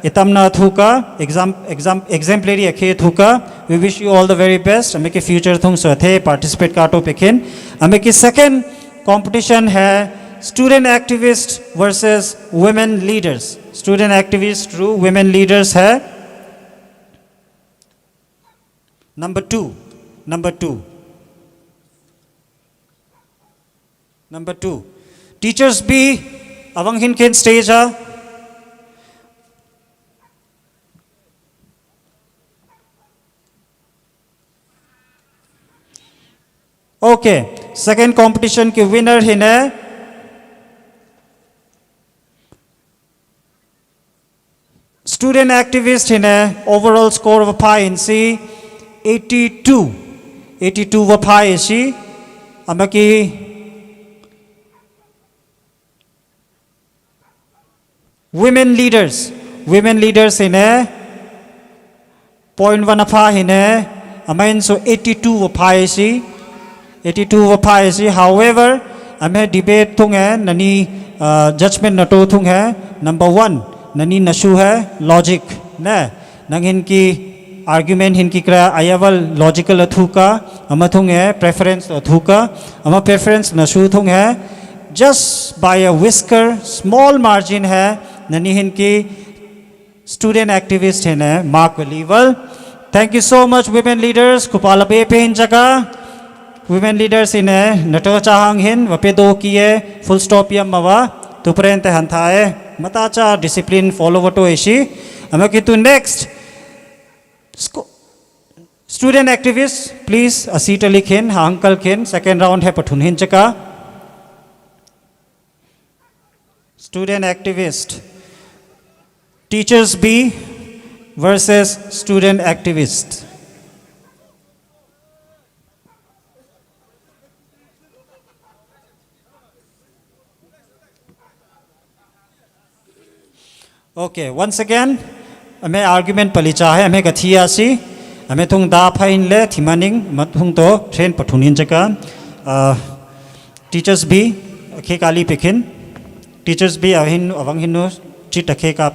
itam na thuka, exam, exam, exemplary akhe thuka. We wish you all the very best. Amai ki future thung so the participate kato pekhin. Amai ki second competition hai student activist versus women leaders. Student activist through women leaders hai. Number two. Number two. Number two. Teachers B, awang hin khin stage ha. Okay, second competition ki winner hin hai student activist hin hai, overall score wa pha hin shi eighty-two. Eighty-two wa pha hin shi. Amai ki women leaders. Women leaders hin hai point wa na pha hin hai, amai hin so eighty-two wa pha hin shi. Eighty-two wa pha hin shi. However, amai debate thung hai, nani, uh, judgment na to thung hai. Number one, nani na shu hai logic. Na, nang hin ki argument hin ki kra ayawal logical athuka, amai thung hai preference athuka, amai preference na shu thung hai, just by a whisker, small margin hai, nani hin ki student activist hin hai, Mark Oliver. Thank you so much, women leaders. Kupala be pe hin chaka. Women leaders hin hai, na to chahang hin, wa pe do ki hai, full stop yam mawa, tuprente han tha hai, mata cha discipline follow wa to ishi. Amai ki tu next. Sco-, student activist, please, a seat ali khin, ha uncle khin, second round hai pathun hin chaka. Student activist. Teachers B versus student activist. Okay, once again, amai argument pali cha hai, amai ka thia shi, amai thung da pha hin le, thi maning, amai thung to, train pathun hin chaka. Uh, Teachers B, akhe kali pekhin. Teachers B, ahin, awang hin nu, chit akhe ka,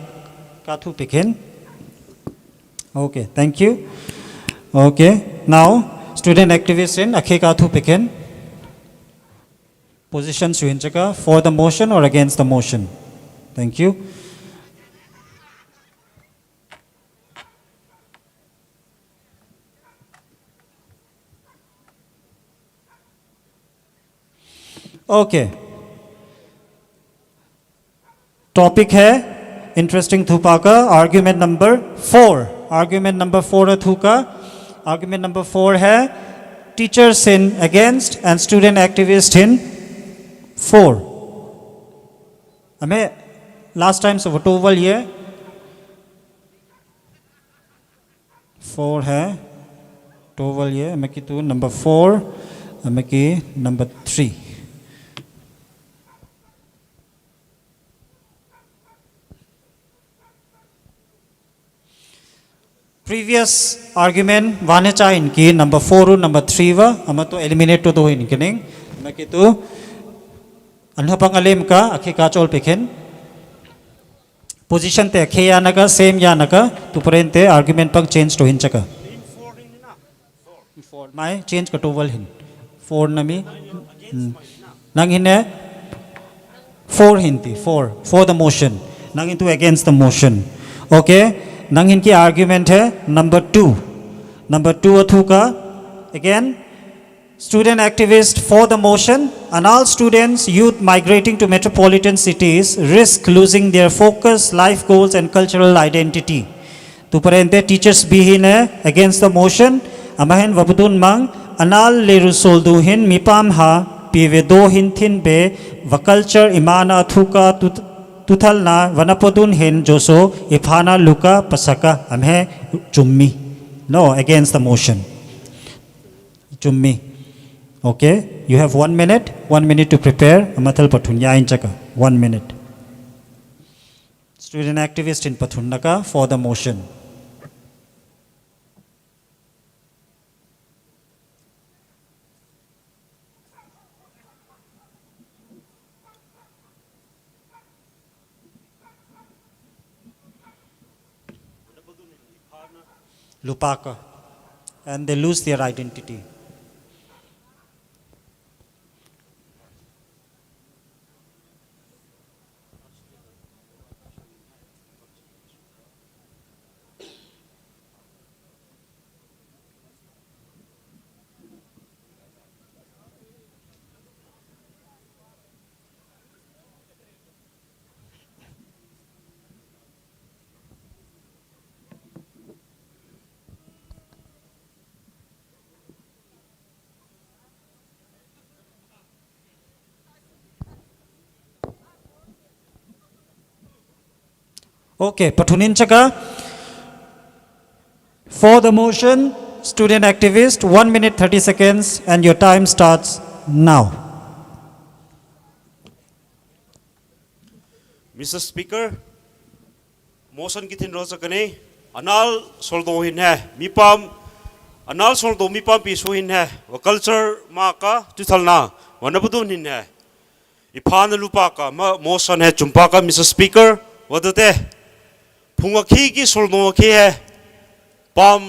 ka thu pekhin. Okay, thank you. Okay, now, student activist hin, akhe ka thu pekhin. Position shu hin chaka, for the motion or against the motion. Thank you. Okay. Topic hai interesting thupaka, argument number four. Argument number four athuka. Argument number four hai teachers hin against and student activist hin for. Amai last time so wa to wal ye. Four hai, to wal ye, amai ki tu number four, amai ki number three. Previous argument, wane cha hin ki number four, number three wa, amai to eliminate to do hin kining, amai ki tu, anha pang alem ka, akhe ka chol pekhin. Position te akhe ya na ka, same ya na ka, tuprente argument pang change to hin chaka. Four mai change ka to wal hin. Four na mi. Hmm. Nang hin hai four hin ti, four. For the motion. Nang hin tu against the motion. Okay. Nang hin ki argument hai number two. Number two athuka. Again, student activist for the motion, and all students, youth migrating to metropolitan cities risk losing their focus, life goals, and cultural identity. Tuprente teachers B hin hai against the motion, amai hin wa budun mang, anal le ru soldu hin mipam ha, piwe do hin thin be, wa culture imana thuka tut-, tuthalna, wa na podun hin joso, iphana luka pasaka, amai hai chummi. No, against the motion. Chummi. Okay, you have one minute, one minute to prepare. Amathal pathun ya hin chaka. One minute. Student activist in pathun naka for the motion. Lupaka, and they lose their identity. Okay, pathunin chaka. For the motion, student activist, one minute thirty seconds, and your time starts now. Mister Speaker, motion kithin ro sa kane, anal soldong hin he, mi pam, anal soldong mi pam pi so hin he, wa culture maka, tuthalna, wa nabudun hin he. Ipha na lupaka, ma motion he chumpaka, Mister Speaker, wa date. Phung akhi ki soldong akhi he, pam,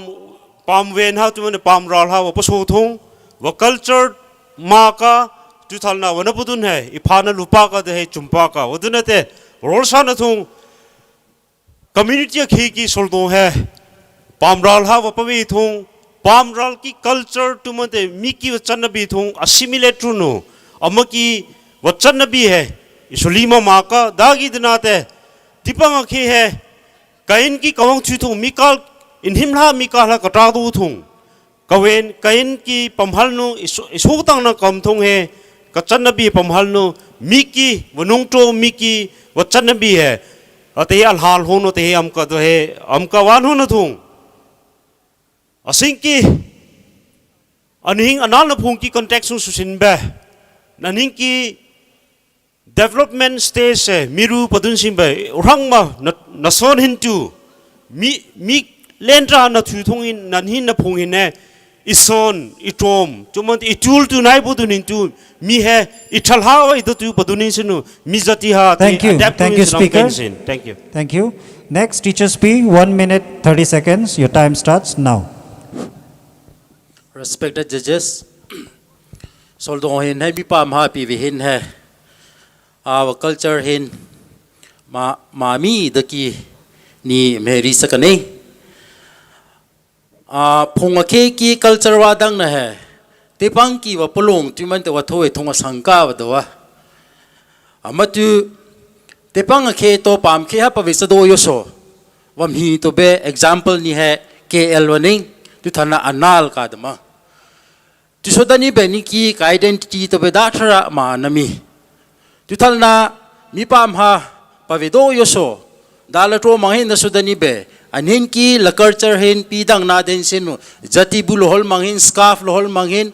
pam wen ha, tuman pam ral ha, wa paso thung, wa culture maka, tuthalna, wa nabudun he, ipha na lupaka de he chumpaka, wa duna te, rol sa na thung, community akhi ki soldong he, pam ral ha wa pawi thung, pam ral ki culture tuman te mi ki wa channa bi thung, assimilate thung nu, ama ki wa channa bi he, isulima maka, dagi dina te, tipang akhi he, kain ki kawang thu thung, mi kal, inhim la mi kal ha kata du thung. Kawen, kain ki pamhal nu, isu, isutang na kam thung he, kachanna bi pamhal nu, mi ki, wa nungto, mi ki, wa channa bi he. Ate he alhal hon, ate he amka do he, amka wan hon thung. Asing ki, anhing anal na phung ki context nu susin be. Nanhing ki development stage se, miru padun sin be, urang ma, na, na son hin tu, mi, mi lentra na thu thung hin, nanhing na phung hin he, ison, itom, tuman itul tu nai budun hin tu, mi he, ital ha wa ito tu padun hin sinu, mi zati ha, Thank you. Thank you, Speaker. Thank you. Thank you. Next, Teachers P, one minute, thirty seconds. Your time starts now. Respected judges, soldong hin he, mi pam ha pi wi hin he. Our culture hin ma, ma mi daki ni meri sakane. A, phung akhi ki culture wa dang na he. Tipang ki wa pulung, tuman te wa tho e thung wa sangka wa do wa. Ama tu, tipang akhi to pam khe ha pawi sa do yo so. Wa mi to be example ni he K L wa ning, tuthalna anal ka dama. Tu so dani be ni ki ka identity to be da thara ma na mi. Tuthalna mi pam ha pawi do yo so. Da la to mang hin na so dani be. Anhing ki la culture hin pi dang na den sinu. Jati bu lo hol mang hin, scarf lo hol mang hin.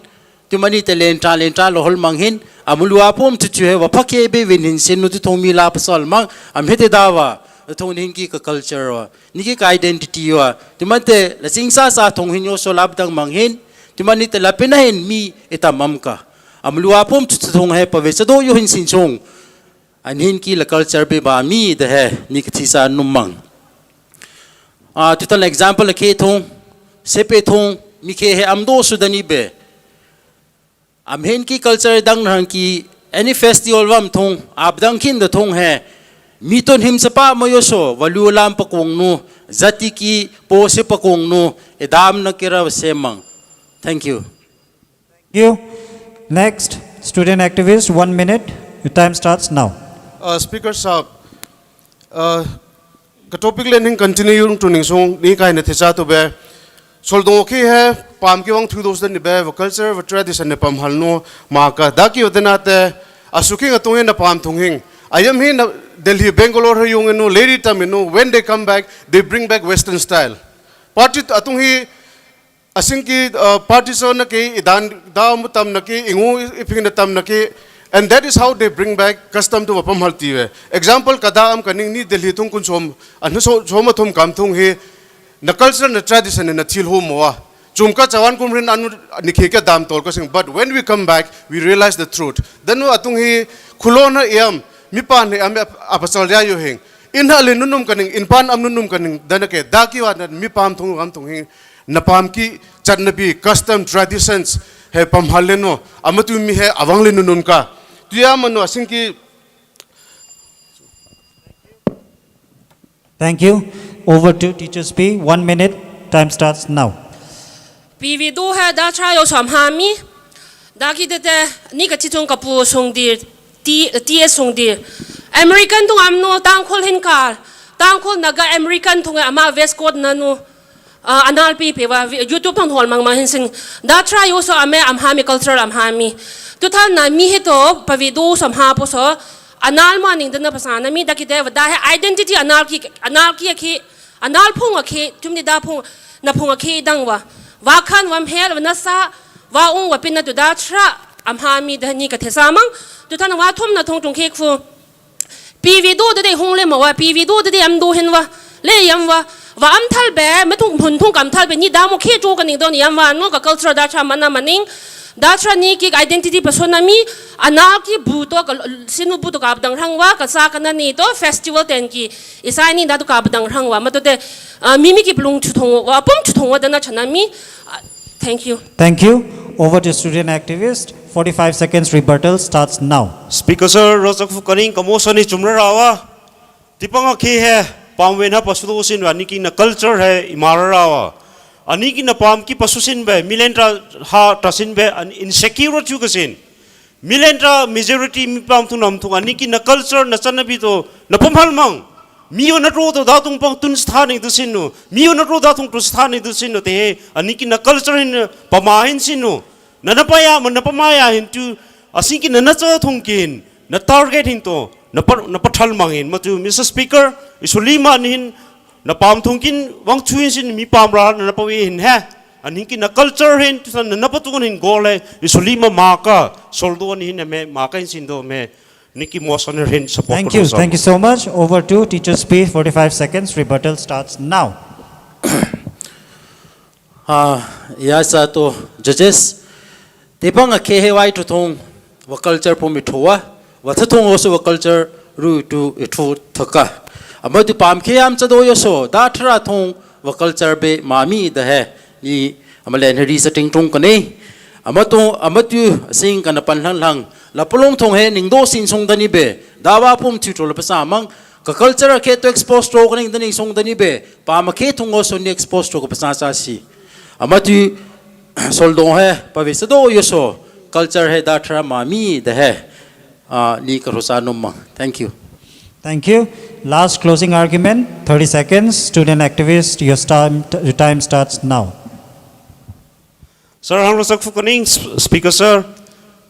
Tuman te lentra, lentra lo hol mang hin. Amulu apum tu tu he wa pake be win hin sinu tu thong mi la pasal mang. Am hete da wa. Thong ning ki ka culture wa. Ni ki ka identity wa. Tuman te la singsa sa thong hin yo so lap dang mang hin. Tuman te la pena hin mi itam amka. Amulu apum tu tu thong he pawi sa do yo hin sin song. Anhing ki la culture be ba mi de he ni ka thisa numang. A, tutan example ke thong, sepe thong, mi ke he am do so dani be. Am hin ki culture dang nang ki any festival wam thong, ap dang kin da thong he. Mi ton him sapa ma yo so, wa lu lam pakong nu, jati ki po se pakong nu, e dam na kira wa semang. Thank you. Thank you. Next, student activist, one minute. Your time starts now. Uh, Speaker Sahab, uh, ka topic le ning continue yung tuning sung ni kai na thisa to be. Soldong ki he, pam ki wang thu dos den ni be, wa culture, wa tradition ne pam hal no, ma ka da ki odenate, asuking atung he na pam thung hing. Ayam hi na Delhi, Bangalore he yung no, lady tam no, when they come back, they bring back Western style. Party atung hi, asing ki, uh, party so na ki, idan da mu tam na ki, ingu iping na tam na ki, And that is how they bring back custom to wapam halti we. Example, kada am kaning ni Delhi thung kun som, an so, som athum kam thung hi, na culture, na tradition, na thil hu mo a. Chum ka chawan kum rin anu ni ke ka dam tol ka sing. But when we come back, we realize the truth. Then atung hi khulona iam, mi pan hi am apasal ya yo hing. In ha le nunum kaning, in pan am nunum kaning, dan ke, da ki wa dan mi pam thung am thung hing. Na pam ki chat na bi custom traditions he pam hal le no. Amatu mi he awang le nunum ka. Tu ya mano asing ki. Thank you. Over to teachers P. One minute. Time starts now. P V do he da chra yo sam ha mi. Da ki de te ni ka chi thung ka pu sung dir. T, T S sung dir. American thung am no Tangkhul hin kal. Tangkhul Naga American thung e ama West Coast na nu. Ah, anal pi pe wa vi-, YouTube thong hol mang mang hin sin. Da chra yo so ame am ha mi cultural am ha mi. Tu than na mi he to P V do sam ha po so. Anal ma ning dana pasa na mi da ki de wa da he identity anal ki, anal ki ki, anal phung a ki, tum ni da phung, na phung a ki dang wa. Wa khan wa mhel, wa na sa, wa ung wa pin na tu da chra, am ha mi da ni ka the sa mang. Tu than wa thum na thung thung ki fu. P V do de de hung le ma wa, P V do de de am do hin wa. Le yam wa. Wa am thal be, me thung phun thung kam thal be, ni da mo ki chu ka ning don yam wa, no ka culture da chra mana maning. Da chra ni ki identity person na mi, anal ki bu to ka, sinu bu to ka dang rang wa, ka sa ka na ni to, festival ten ki, isai ni da to ka dang rang wa, ma to de, ah, mi mi ki plung chu thong wa, pum chu thong wa da na chana mi. Ah, thank you. Thank you. Over to student activist. Forty-five seconds rebuttal starts now. Speaker sir, rosak fu kaning ka motion ni chumra rawa. Tipang a ki he, pam wen ha pasu sin wa, ni ki na culture he imara rawa. Ani ki na pam ki pasu sin be, milen tra ha tra sin be, an insecure chu ka sin. Milen tra majority mi pam thung nam thung, ani ki na culture na chana bi to, na pam hal mang. Mi yo na ro to da thung pang tun sthani tu sin no. Mi yo na ro da thung tu sthani tu sin no te he, ani ki na culture hin pama hin sin no. Na na paya, ma na pamaya hin tu, asing ki na na cha thung kin, na target hin to, na pa, na pathal mang hin, ma tu, Mister Speaker, isu lima ni hin, na pam thung kin, wang chu hin sin, mi pam ra, na na pawe hin he. An hin ki na culture hin, tu san na na patung hin gol he, isu lima ma ka, soldo ni hin me, ma ka hin sin do me, ni ki motion hin support. Thank you. Thank you so much. Over to teachers P, forty-five seconds. Rebuttal starts now. Ha, ya sa to judges. Tipang a ke he wai tu thung, wa culture pum i thu wa, wa thu thung osu wa culture ru tu i thu thaka. Ama tu pam ke am cha do yo so, da thra thung, wa culture be ma mi da he, ni ama len he ri sa ting thung kane. Ama tu, ama tu sing kana pan lang lang, la pulung thung he ning do sin sung da ni be, da wa pum tu thu la pasa mang, ka culture ke to expose to kaning da ni sung da ni be, pam a ke thung osu ni expose to ka pasa sa si. Ama tu, soldo he, pa ve sa do yo so, culture he da thra ma mi da he. Ah, ni ka rosa num mang. Thank you. Thank you. Last closing argument, thirty seconds. Student activist, your time, your time starts now. Sir, hang rosak fu kaning, Sp-, Speaker sir.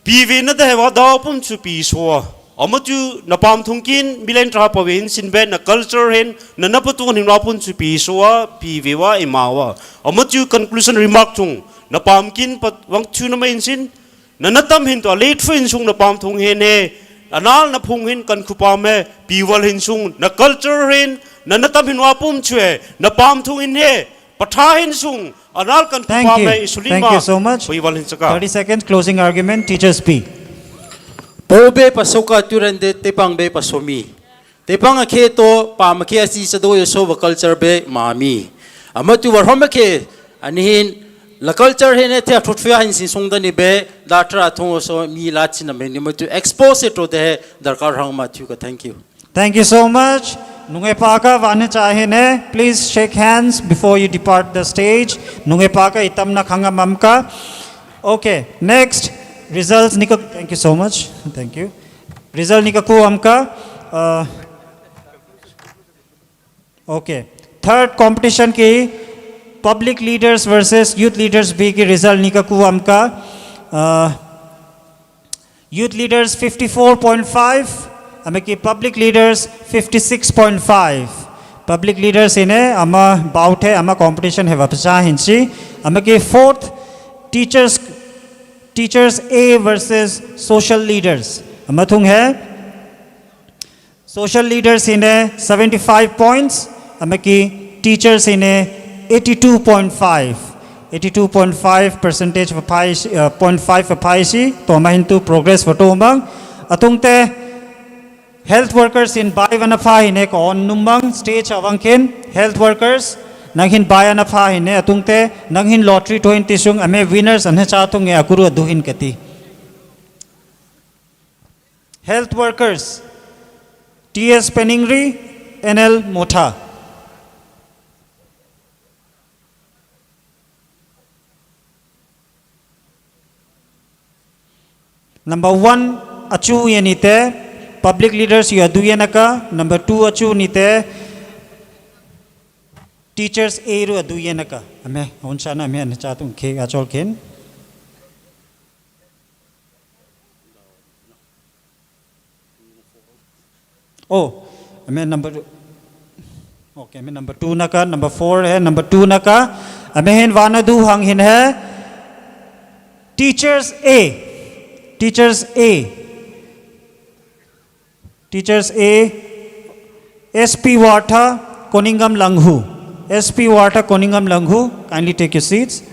P V na da he wa da pum chu pi so. Ama tu na pam thung kin, milen tra pa ve hin sin be na culture hin, na na patung hin wa pum chu pi so, P V wa ima wa. Ama tu conclusion remark thung, na pam kin pa wang chu na ma hin sin, na na tam hin to, late fu hin sung na pam thung hin he, anal na phung hin kan khu pam he, pi wal hin sung, na culture hin, na na tam hin wa pum chu he, na pam thung hin he, patha hin sung, anal kan khu pam he, isu lima. Thank you so much. Pi wal hin saka. Thirty seconds, closing argument, teachers P. Po be pa so ka tu ran de, te pang be pa so mi. Te pang a ke to, pam a ke asi sa do yo so wa culture be ma mi. Ama tu wa hom a ke, ani hin, la culture hin e te a thut fia hin sin sung da ni be, da thra thung osu mi la chin a me ni ma tu expose to de, darkar hang ma tu ka. Thank you. Thank you so much. Nunge pa ka wa ne cha hin e, please shake hands before you depart the stage. Nunge pa ka itam na khang a mam ka. Okay, next, results ni ka, thank you so much. Thank you. Result ni ka ku am ka, uh, okay. Third competition ki public leaders versus youth leaders bi ki result ni ka ku am ka, uh, youth leaders fifty-four point five, ama ki public leaders fifty-six point five. Public leaders ine, ama bout he, ama competition he wa pasa hin si, ama ki fourth teachers Teachers A versus social leaders. Ama thung he, social leaders ine seventy-five points, ama ki teachers ine eighty-two point five. Eighty-two point five percentage va phai, uh, point five va phai si, to ama hin tu progress va to mang. Atungte health workers in bai va na pha ine ka on numang stage awang ken, health workers, nang hin bai ana pha ine, atungte, nang hin lottery to hin tisung, ame winners ana cha tung e akuru adu hin kati. Health workers, T S Peningri, N L Motha. Number one achu ye nite, public leaders yu adu ye naka. Number two achu nite, teachers e ru adu ye naka. Ame, unsa na ame, ane cha tung ke, achol ken. Oh, ame number, okay, ame number two naka, number four he, number two naka. Ame hin vana du hang hin he. Teachers A, teachers A, teachers A, S P Wartha, Koningam Langhu. S P Wartha, Koningam Langhu, kindly take your seats.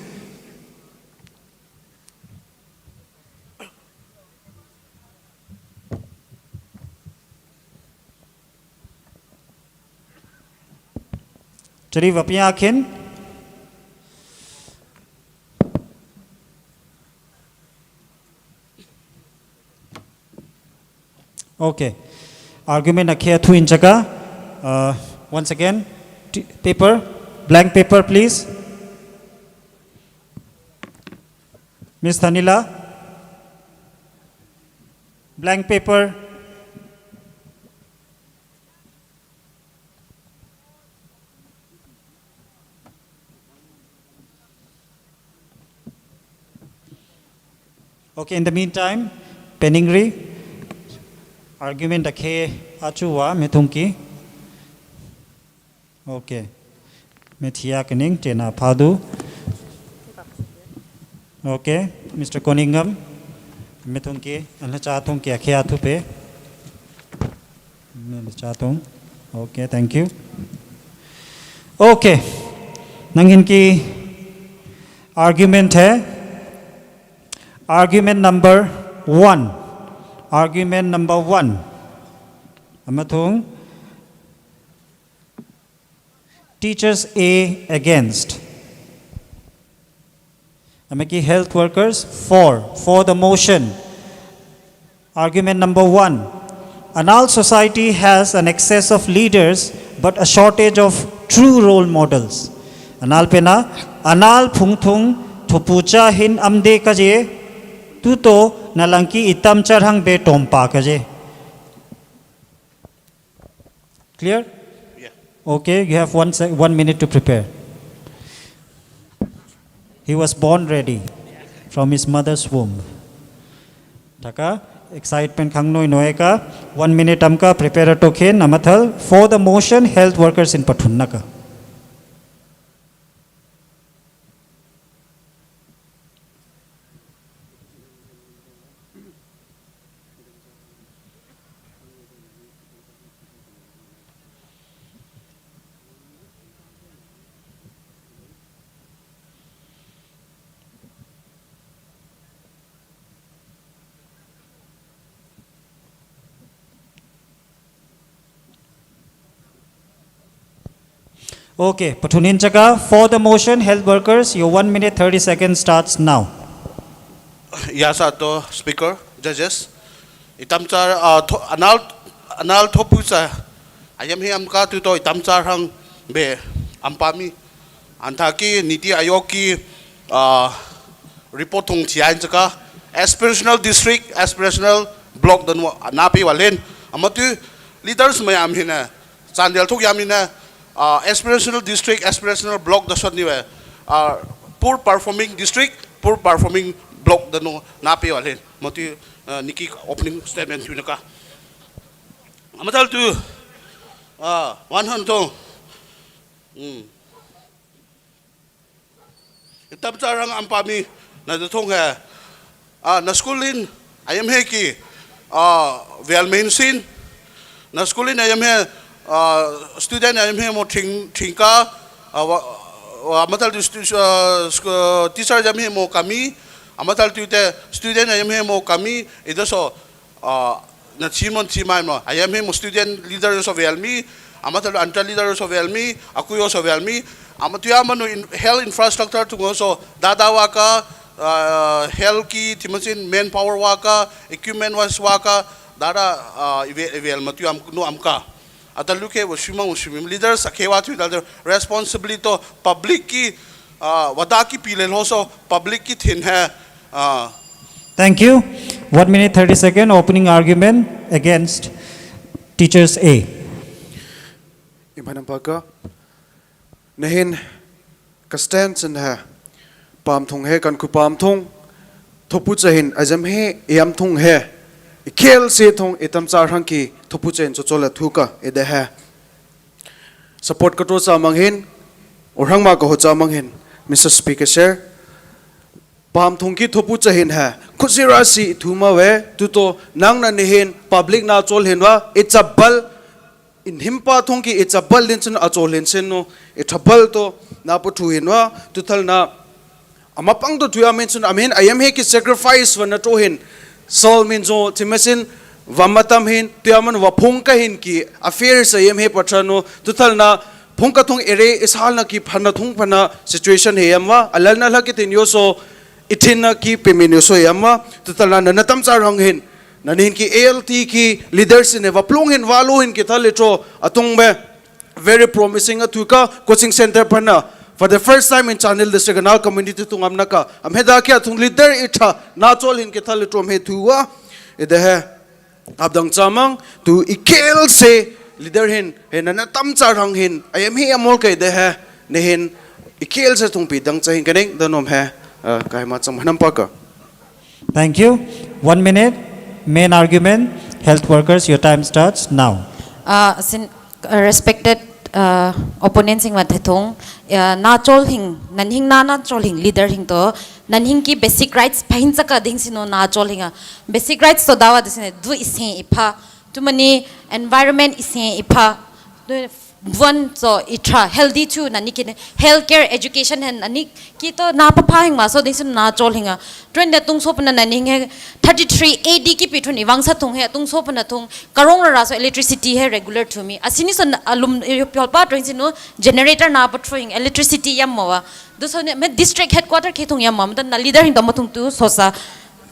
Chari va pia ken. Okay. Argument akhe athu in chaka. Uh, once again, t-, paper, blank paper, please. Miss Thanila, blank paper. Okay, in the meantime, Peningri, argument akhe achu wa, me thung ki. Okay. Me thia kening, tena phadu. Okay, Mister Koningam, me thung ki, ana cha thung ki, akhe athu pe. Ana cha thung. Okay, thank you. Okay. Nang hin ki argument he. Argument number one. Argument number one. Ama thung. Teachers A against. Ama ki health workers for, for the motion. Argument number one. Anal society has an excess of leaders but a shortage of true role models. Anal pena, anal phungthung thopucha hin amde kaje, tuto nalang ki itamchar hang be tompa kaje. Clear? Yeah. Okay, you have one sec-, one minute to prepare. He was born ready from his mother's womb. Taka, excitement khang noi noi ka, one minute am ka prepare to khen, amathal, for the motion, health workers in pathun naka. Okay, pathun in chaka, for the motion, health workers, your one minute thirty seconds starts now. Yasa to speaker, judges. Itamchar, ah, tho-, anal, anal thopucha ayamhe am ka tuto itamchar hang be ampami. Anthaki NITI Aayog ki, ah, report thung thiain chaka, aspirational district, aspirational block danu nape walen. Amatu leaders mayam hina, chandel thuk yam hina, ah, aspirational district, aspirational block dasot niwe, ah, poor performing district, poor performing block danu nape walen. Amatu, ah, niki opening statement thunaka. Amathal tu, ah, one hand to. Hmm. Itamchar hang ampami, na dathung he. Ah, na school in, ayamhe ki, Ah, vèl me hin sin. Na school in ayem he, ah, student ayem he mo thing, thingka, ah, wa, wa, amathal tu stu-, ah, sku-, teacher ayem he mo kami, amathal tu te student ayem he mo kami, ida so, ah, na chimon chimai mo, ayem he mo student leader so vèl mi, amathal tu anta leader so vèl mi, aku yo so vèl mi, ama tu ya manu in, health infrastructure tu ngo so, dada waka, ah, health ki, timasin manpower waka, equipment wise waka, dada, ah, ive, ive ma tu am, no amka. Ata luke wa shimang wa shimim. Leaders ake wa tu dada responsibility to public ki, ah, wada ki pile lo so public ki thin he. Ah. Thank you. One minute, thirty second, opening argument against teachers A. Imanam paka. Nahin ka stand sen he, pam thung he, kan ku pam thung, thopu cha hin, azam he, iam thung he, ikel se thung, itam cha rang ki, thopu cha hin, cho cho la thuka, ida he. Support ka to cha mang hin, urang ma ka ho cha mang hin, Mister Speaker, sir. Pam thung ki thopu cha hin he, khutsira si thu ma we, tu to, nang na ni hin, public na chol hin wa, i chabal, inhimpa thung ki i chabal din chun achol hin sen no, i chabal to, na po thu hin wa, tu thal na, ama pang to thu ya min chun, amin, ayam he ki sacrifice wa na to hin, sol min jo, ti masin, wa matam hin, tu ya man wa phung ka hin ki, affairs ayam he patra no, tu thal na, phung ka thung ere, isal na ki phana thung phana situation he yam wa, alal na la ki tin yo so, ithin na ki pe min yo so yam wa, tu thal na, na, na tam cha rang hin, na nin ki A L T ki leaders ne wa plung hin wa lo hin ki thal litro, atung be, very promising a tu ka coaching center pana. For the first time in Chandel district, na community tung am na ka. Am he da kia tung leader itha na chol hin ke thal trom he tu wa. Ida he. Ab dang cha mang tu ikel se leader hin he na na tam cha rang hin. Ayam he amol ke ida he. Ne hin ikel se tung pi dang cha hin keneng da nom he. Ah, kai ma chang nam pa ka. Thank you. One minute. Main argument. Health workers, your time starts now. Ah, sin, ah, respected, ah, opponent sing mat thung, ah, na chol hing, nan hing na, na chol hing leader hing to, nan hing ki basic rights pahin saka ding sino na chol hing a. Basic rights to dawa de sine, du ise ipha, tu mani environment ise ipha, du One, so itra healthy tu nani kin healthcare education hen nani ki to na papha hing ma so ding sin na chol hinga. Twenty tung so pana nani hing thirty-three A D ki pi thun iwang sa tung he tung so pana tung karong rara so electricity he regular tu mi. Asini so alum yolpa tun sinu generator na pa throw hing electricity yam mawa. Du so ne me district headquarter ki tung yam mam dan na leader hing to ma tung tu so sa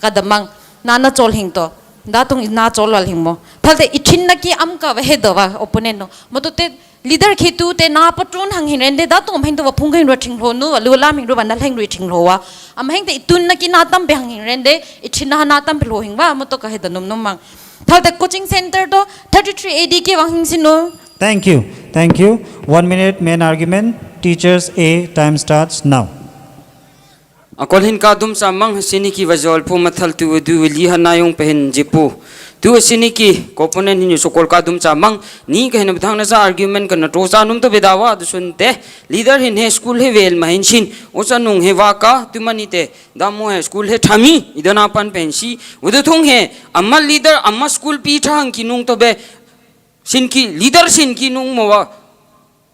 kadamang na na chol hing to. Da tung na chol wal hing mo. Thalte ithin na ki am ka wa he do wa opponent no. Mo to te leader khi tu te na patron hang hin ren de da tong hang tu wa phung hin ro thing lo nu, wa lu lam hin ro wa na leng ro thing lo wa. Am hang te itun na ki na tam pe hang hin ren de, ithin na na tam pe lo hing wa, mo to ka he da num num mang. Thal te coaching center to thirty-three A D ki wang hing sin no. Thank you. Thank you. One minute, main argument. Teachers A, time starts now. Akol hin kadum sa mang sini ki wa jol pu mathal tu du li ha na yong pe hin jipu. Tu sini ki component hin sokol kadum sa mang ni ka hin bthang na sa argument ka na to sa num to bedawa du sun te leader hin he school he wel ma hin sin. O sa nung he wa ka tu mani te damo he school he thami idana pan pen si. Udu thung he ama leader ama school pi thang ki nung to be sin ki leader sin ki nung mo wa.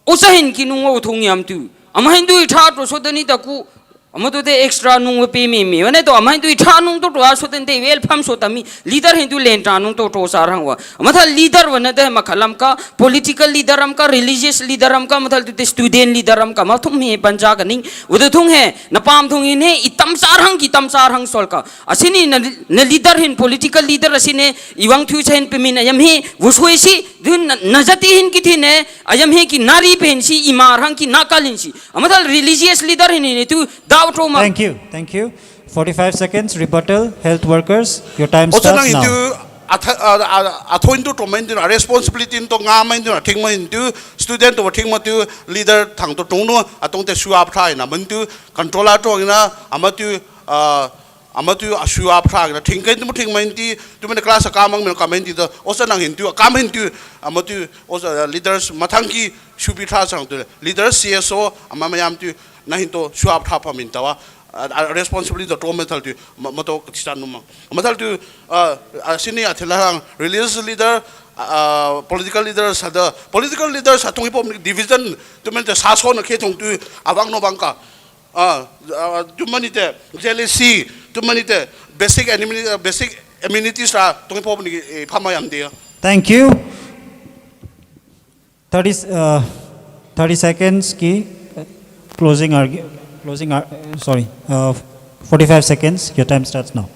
Usa hin ki nung o thung yam tu. Ama hin tu itha to so tani taku. Ama tu te extra nung we pe mi mi. Wane to ama hin tu itha nung to to a so tani te wel pham so tami. Leader hin tu len ta nung to to sa rang wa. Ama thal leader wane te ma khalam ka political leader am ka religious leader am ka ma thal tu te student leader am ka ma thung mi panja ka ning. Udu thung he na pam thung hin he itam sa rang ki tam sa rang sol ka. Asini na, na leader hin political leader asini iwang tu sa hin pe min ayam he. Wuswe si dun na, na jati hin ki thin he. Ayam he ki nari pen si, ima rang ki nakal hin si. Ama thal religious leader hin hin tu daw thoma. Thank you. Thank you. Forty-five seconds rebuttal. Health workers, your time starts now. Osa nang hin tu atha, a, a, atho hin tu thoma hin tu responsibility hin tu ngam hin tu thing ma hin tu student tu thing ma tu leader thang tu thong no atong te shuap thai na min tu control a thong na ama tu, a, Ama tu a shu a phrang na thing ken tu mu thing main ti, tu main class a kamang main ka main ti tu, osa nang hin tu, a kam hin tu, ama tu, osa leaders mathang ki shu pi thra sang tu, leaders C S O, ama mayam tu, na hin tu, shu a phra pa min tawa, A, a, responsibility to me thal tu, ma, mato katisan numa. Ma thal tu, a, a, sini a thela hang religious leader, a, a, political leaders ada, political leaders a tong ipo division, tu mane te saso na ke tong tu, awang no bangka. A, a, tu mane te jealousy, tu mane te basic enemy, basic amenities ra tong ipo ni, e, pama yam dia. Thank you. Thirty, uh, thirty seconds ki, uh, closing argu-, closing ar-, uh, sorry, uh, forty-five seconds. Your time starts now.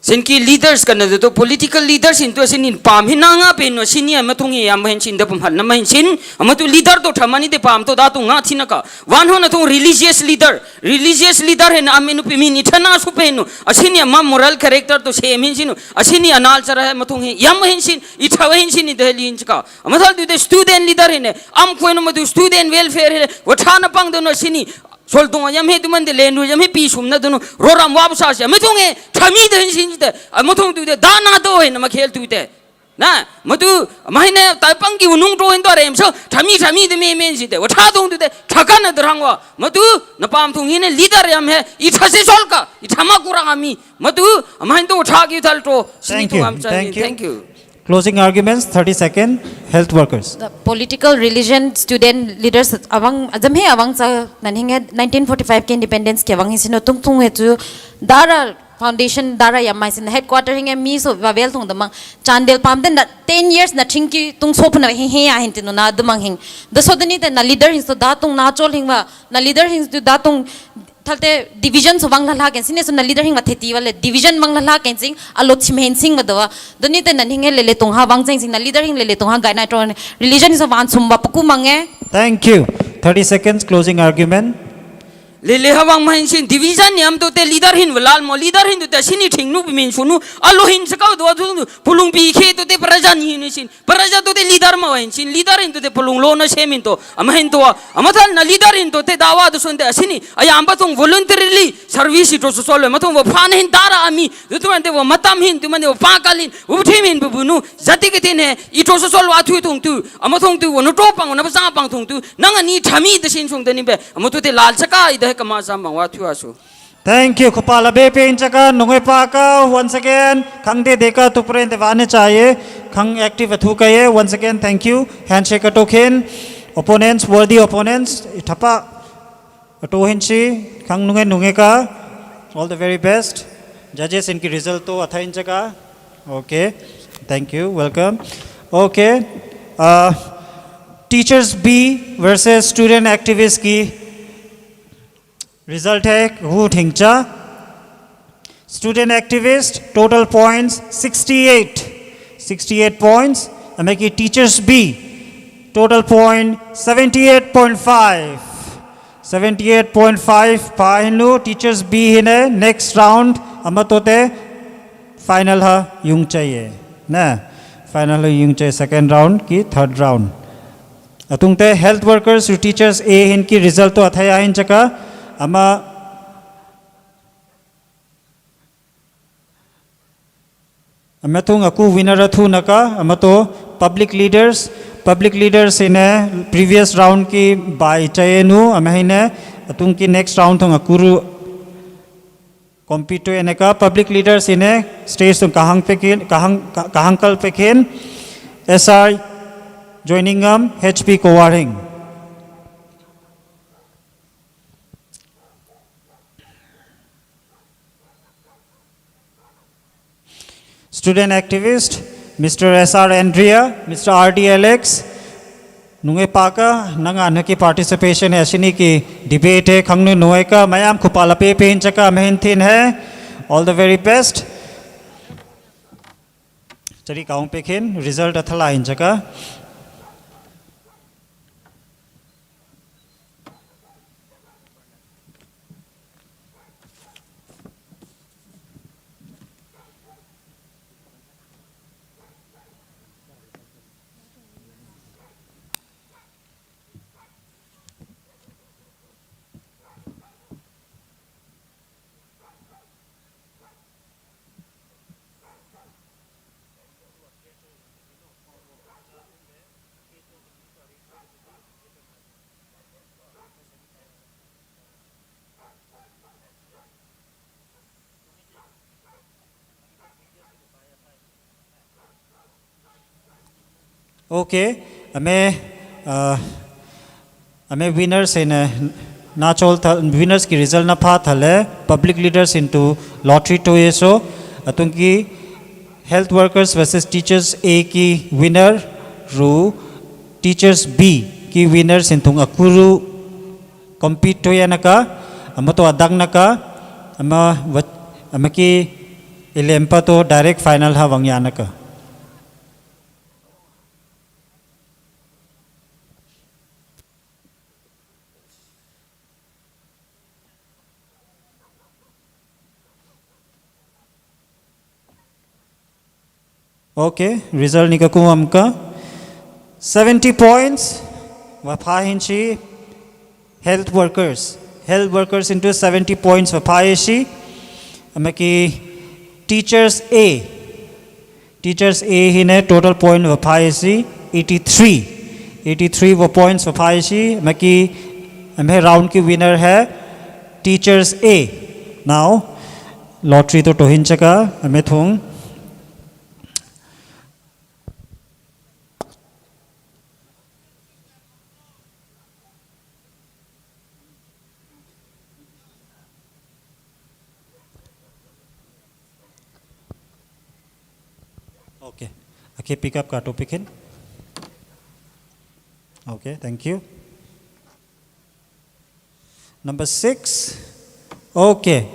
Sini ki leaders kan na tu political leaders in tu sini pam hin na nga pe no sini ama tung hi ama hin sin da pam hat na ma hin sin ama tu leader to thamani de pam to da tu nga thina ka. Wan ho na tu religious leader, religious leader hin amin pi min itana su pe no. Asini ama moral character to same hin sinu. Asini anal chara hai ama tung hi yam hin sin ithawa hin sini de lin chika. Ama thal tu de student leader hin ne, am kwen ama tu student welfare hin ne, wa thana pang de no sini. Sol tung yam he tu man de len ru yam he pi sum na tu no, ro ram wa bu sa sia. Ama tung he, thami de hin sini de. Ama tung tu de, dana do hin, ama khel tu de. Na, ama tu, ama hin ne, tai pang ki unung to hin to rem so, thami, thami de me men sini de. Wa tha tung tu de, thakan na drang wa. Ama tu, na pam tung hin ne, leader yam he, itha se sol ka, itha ma kurang ami. Ama tu, ama hin tu tha ki thal to, sini tu am chani. Thank you. Closing arguments, thirty second, health workers. The political religion student leaders awang, ajam he awang sa nan hinge nineteen forty-five ke independence ke awang hin sino tung tung he tu dara foundation dara yam mai sin headquarter hinge mi so wavel tung damang chandel pam den da ten years na chingki tung so puna he he ya hin tinu na damang hin. Da so deni te na leader hin so da tung na chol hin wa na leader hin tu da tung Thalte division so wang lala ken sini so na leader hing ma theti wale division wang lala ken sing alo chim hen sing ma dawa. Doni te nan hing lele tong ha wang sing sing na leader hing lele tong ha gai na tong religion so wan sum ba puku mange. Thank you. Thirty seconds closing argument. Lele ha wang ma hin sin division yam to te leader hin walal mo leader hin to te sini thing nu bi min sunu alo hin sakau dawa tu pulung bi khe to te praja ni hin sin. Praja to te leader ma wa hin sin, leader hin to te pulung lo na sem hin to, ama hin to wa, ama thal na leader hin to te dawa to son te asini, ayam ba tong voluntarily service to so solo, ma tong wa phan hin dara ami, to tu man te wa matam hin, tu man te wa pakal hin, wa thim hin bu bunu, jati ke tin he, i to so solo athu tong tu, ama tong tu, wa no to pang, na ba sa pang tong tu, nang ani thami te sin sung te ni be, ama to te lal saka i de kama sa mang wa thu asu. Thank you. Khupa la be pe hin chaka, nunge pa ka, once again, khang de de ka tu pren te wane chaye, khang active athu ka ye, once again, thank you. Handshake ato khen, opponents, worthy opponents, ithapa, ato hin chi, khang nunge nunge ka, all the very best. Judges inki result to atha hin chaka. Okay, thank you, welcome. Okay, uh, teachers B versus student activist ki Result hai, hu thingcha. Student activist, total points sixty-eight. Sixty-eight points. Amaki teachers B, total point seventy-eight point five. Seventy-eight point five pa hinu, teachers B hine, next round, ama tote final ha yung chahiye. Na, final ha yung chahiye, second round ki third round. Atung te health workers ru teachers A hin ki result to athaya hin chaka, ama, ama tung aku winner athu naka, ama to public leaders, public leaders hine previous round ki bai chaye nu, ama hine, atung ki next round tung aku ru Compete to eneka public leaders ine stage tung kahang pekin, kahang, ka-, kahang kal pekin, S R Joiningam, H P Kowaring. Student activist, Mister S R Andrea, Mister R D Alex, nunge paka, nanga naki participation hai, asini ki debate hai, khangnu nunge ka, mayam khupa lape pe hin chaka, mahin thin hai. All the very best. Chari kaung pekin, result athala hin chaka. Okay, ame, uh, ame winners hin, uh, na chol thal, winners ki result na pha thale, public leaders into lottery to eso, atung ki health workers versus teachers A ki winner ru, teachers B ki winners hin tung akuru compete to ya naka, ama to adang naka, ama wat, ama ki ilempa to direct final ha wang ya naka. Okay, result ni kakum am ka. Seventy points wa pha hin shi health workers. Health workers into seventy points wa pha ye shi. Ama ki teachers A. Teachers A hin e total point wa pha ye shi eighty-three. Eighty-three wa points wa pha ye shi. Ama ki, ama he round ki winner hai teachers A. Now, lottery to to hin chaka, ama thung. Okay. Akhe pick up ka topic hin. Okay, thank you. Number six. Okay.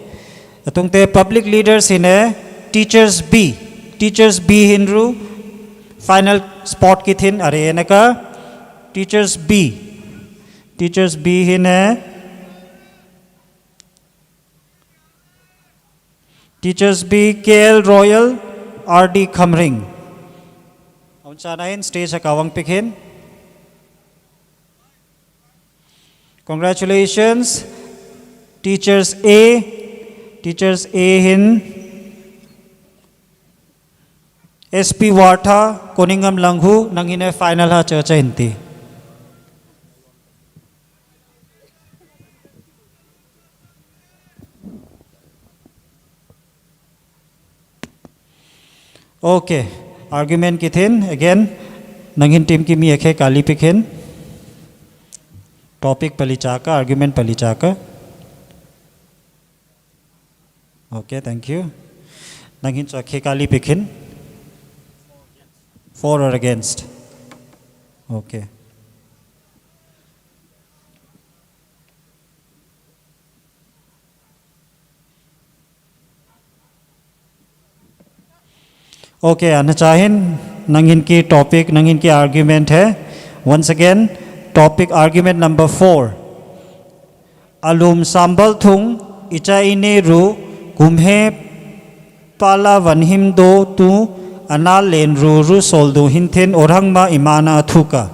Atung te public leaders hin e teachers B. Teachers B hin ru final spot ki thin are naka. Teachers B. Teachers B hin e. Teachers B, K L Royal, R D Khamring. Aun chana hin stage ha kawang pick hin. Congratulations, teachers A, teachers A hin, S P Wartha, Koningam Langhu, nang hin e final ha chacha hin ti. Okay, argument ki thin, again, nang hin team ki mi akhe kali pick hin. Topic pali chaka, argument pali chaka. Okay, thank you. Nang hin so akhe kali pick hin. For or against? Okay. Okay, ana cha hin, nang hin ki topic, nang hin ki argument hai. Once again, topic argument number four. Alum sambal thung icha ine ru kumhe pala van him do tu anal len ru ru sol do hin thin orang ma imana thuka.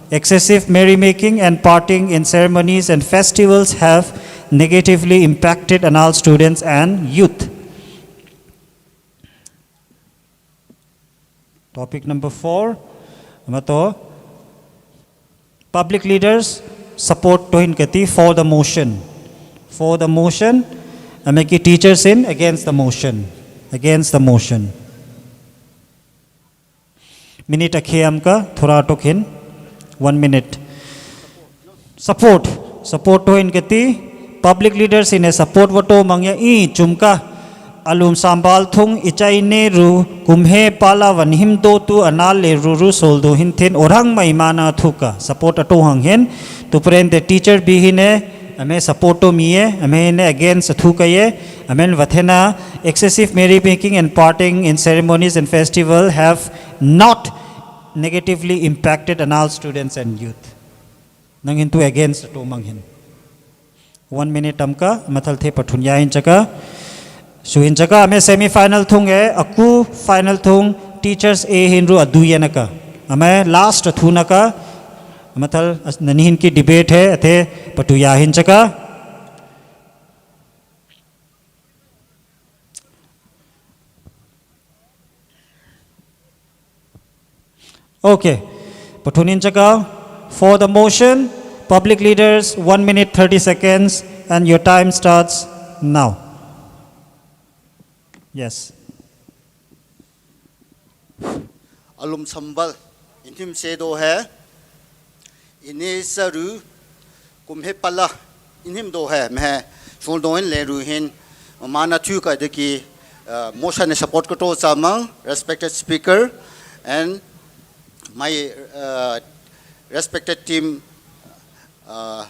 Excessive merrymaking and partying in ceremonies and festivals have negatively impacted anal students and youth. Topic number four, mato public leaders support to hin kati for the motion. For the motion, ama ki teachers hin against the motion. Against the motion. Minute akhe am ka, thoda tok hin. One minute. Support. Support to hin kati. Public leaders hin e support wa to mang ya i chum ka. Alum sambal thung icha ine ru kumhe pala van him do tu anal le ru ru sol do hin thin orang ma imana thuka. Support ato hang hin. Tupren te teacher B hin e, ama support to mi e, ama hin e against thuka ye, ama hin wa thena excessive merrymaking and partying in ceremonies and festival have not negatively impacted anal students and youth. Nang hin tu against to mang hin. One minute am ka, mathal the pathun ya hin chaka. Su hin chaka, ama semi final thung e, aku final thung teachers A hin ru adu ya naka. Ama last thu naka, mathal as-, nani hin ki debate hai, athe patu ya hin chaka. Okay. Pathun hin chaka. For the motion, public leaders, one minute thirty seconds, and your time starts now. Yes. Alum sambal. Inhim se do he, ini saru, kum he pala, inhim do he, me he, Soldong in Leru hin, mana tu ka de ki, uh, motion e support ko to sa mang, respected speaker, and my, uh, respected team, uh,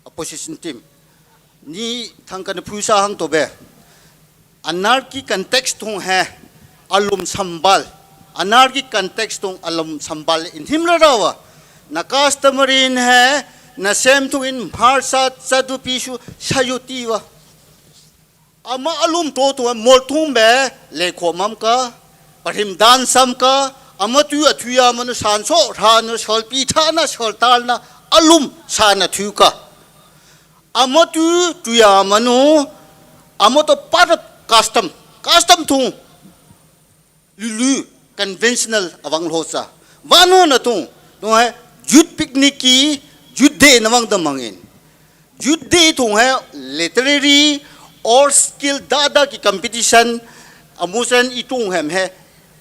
opposition team. Ni thang kan phusa hang to be. Anarchy context thung he alum sambal. Anarchy context thung alum sambal inhim rarawa. Na customary in he, na sem thung in mharsa sadu pisu sayuti wa. Ama alum to to mol thung be, le khomam ka, parim dan sam ka, ama tu atuya manu sanso, ranu solpi thana, soltalna, alum sana tu ka. Ama tu, tuya manu, ama to part of custom. Custom thung. Lulu, conventional awang losa. Wano na thung, thung he, youth picnic ki, youth day na wang da mangin. Youth day thung he, literary or skill dada ki competition, amusan itung hem he.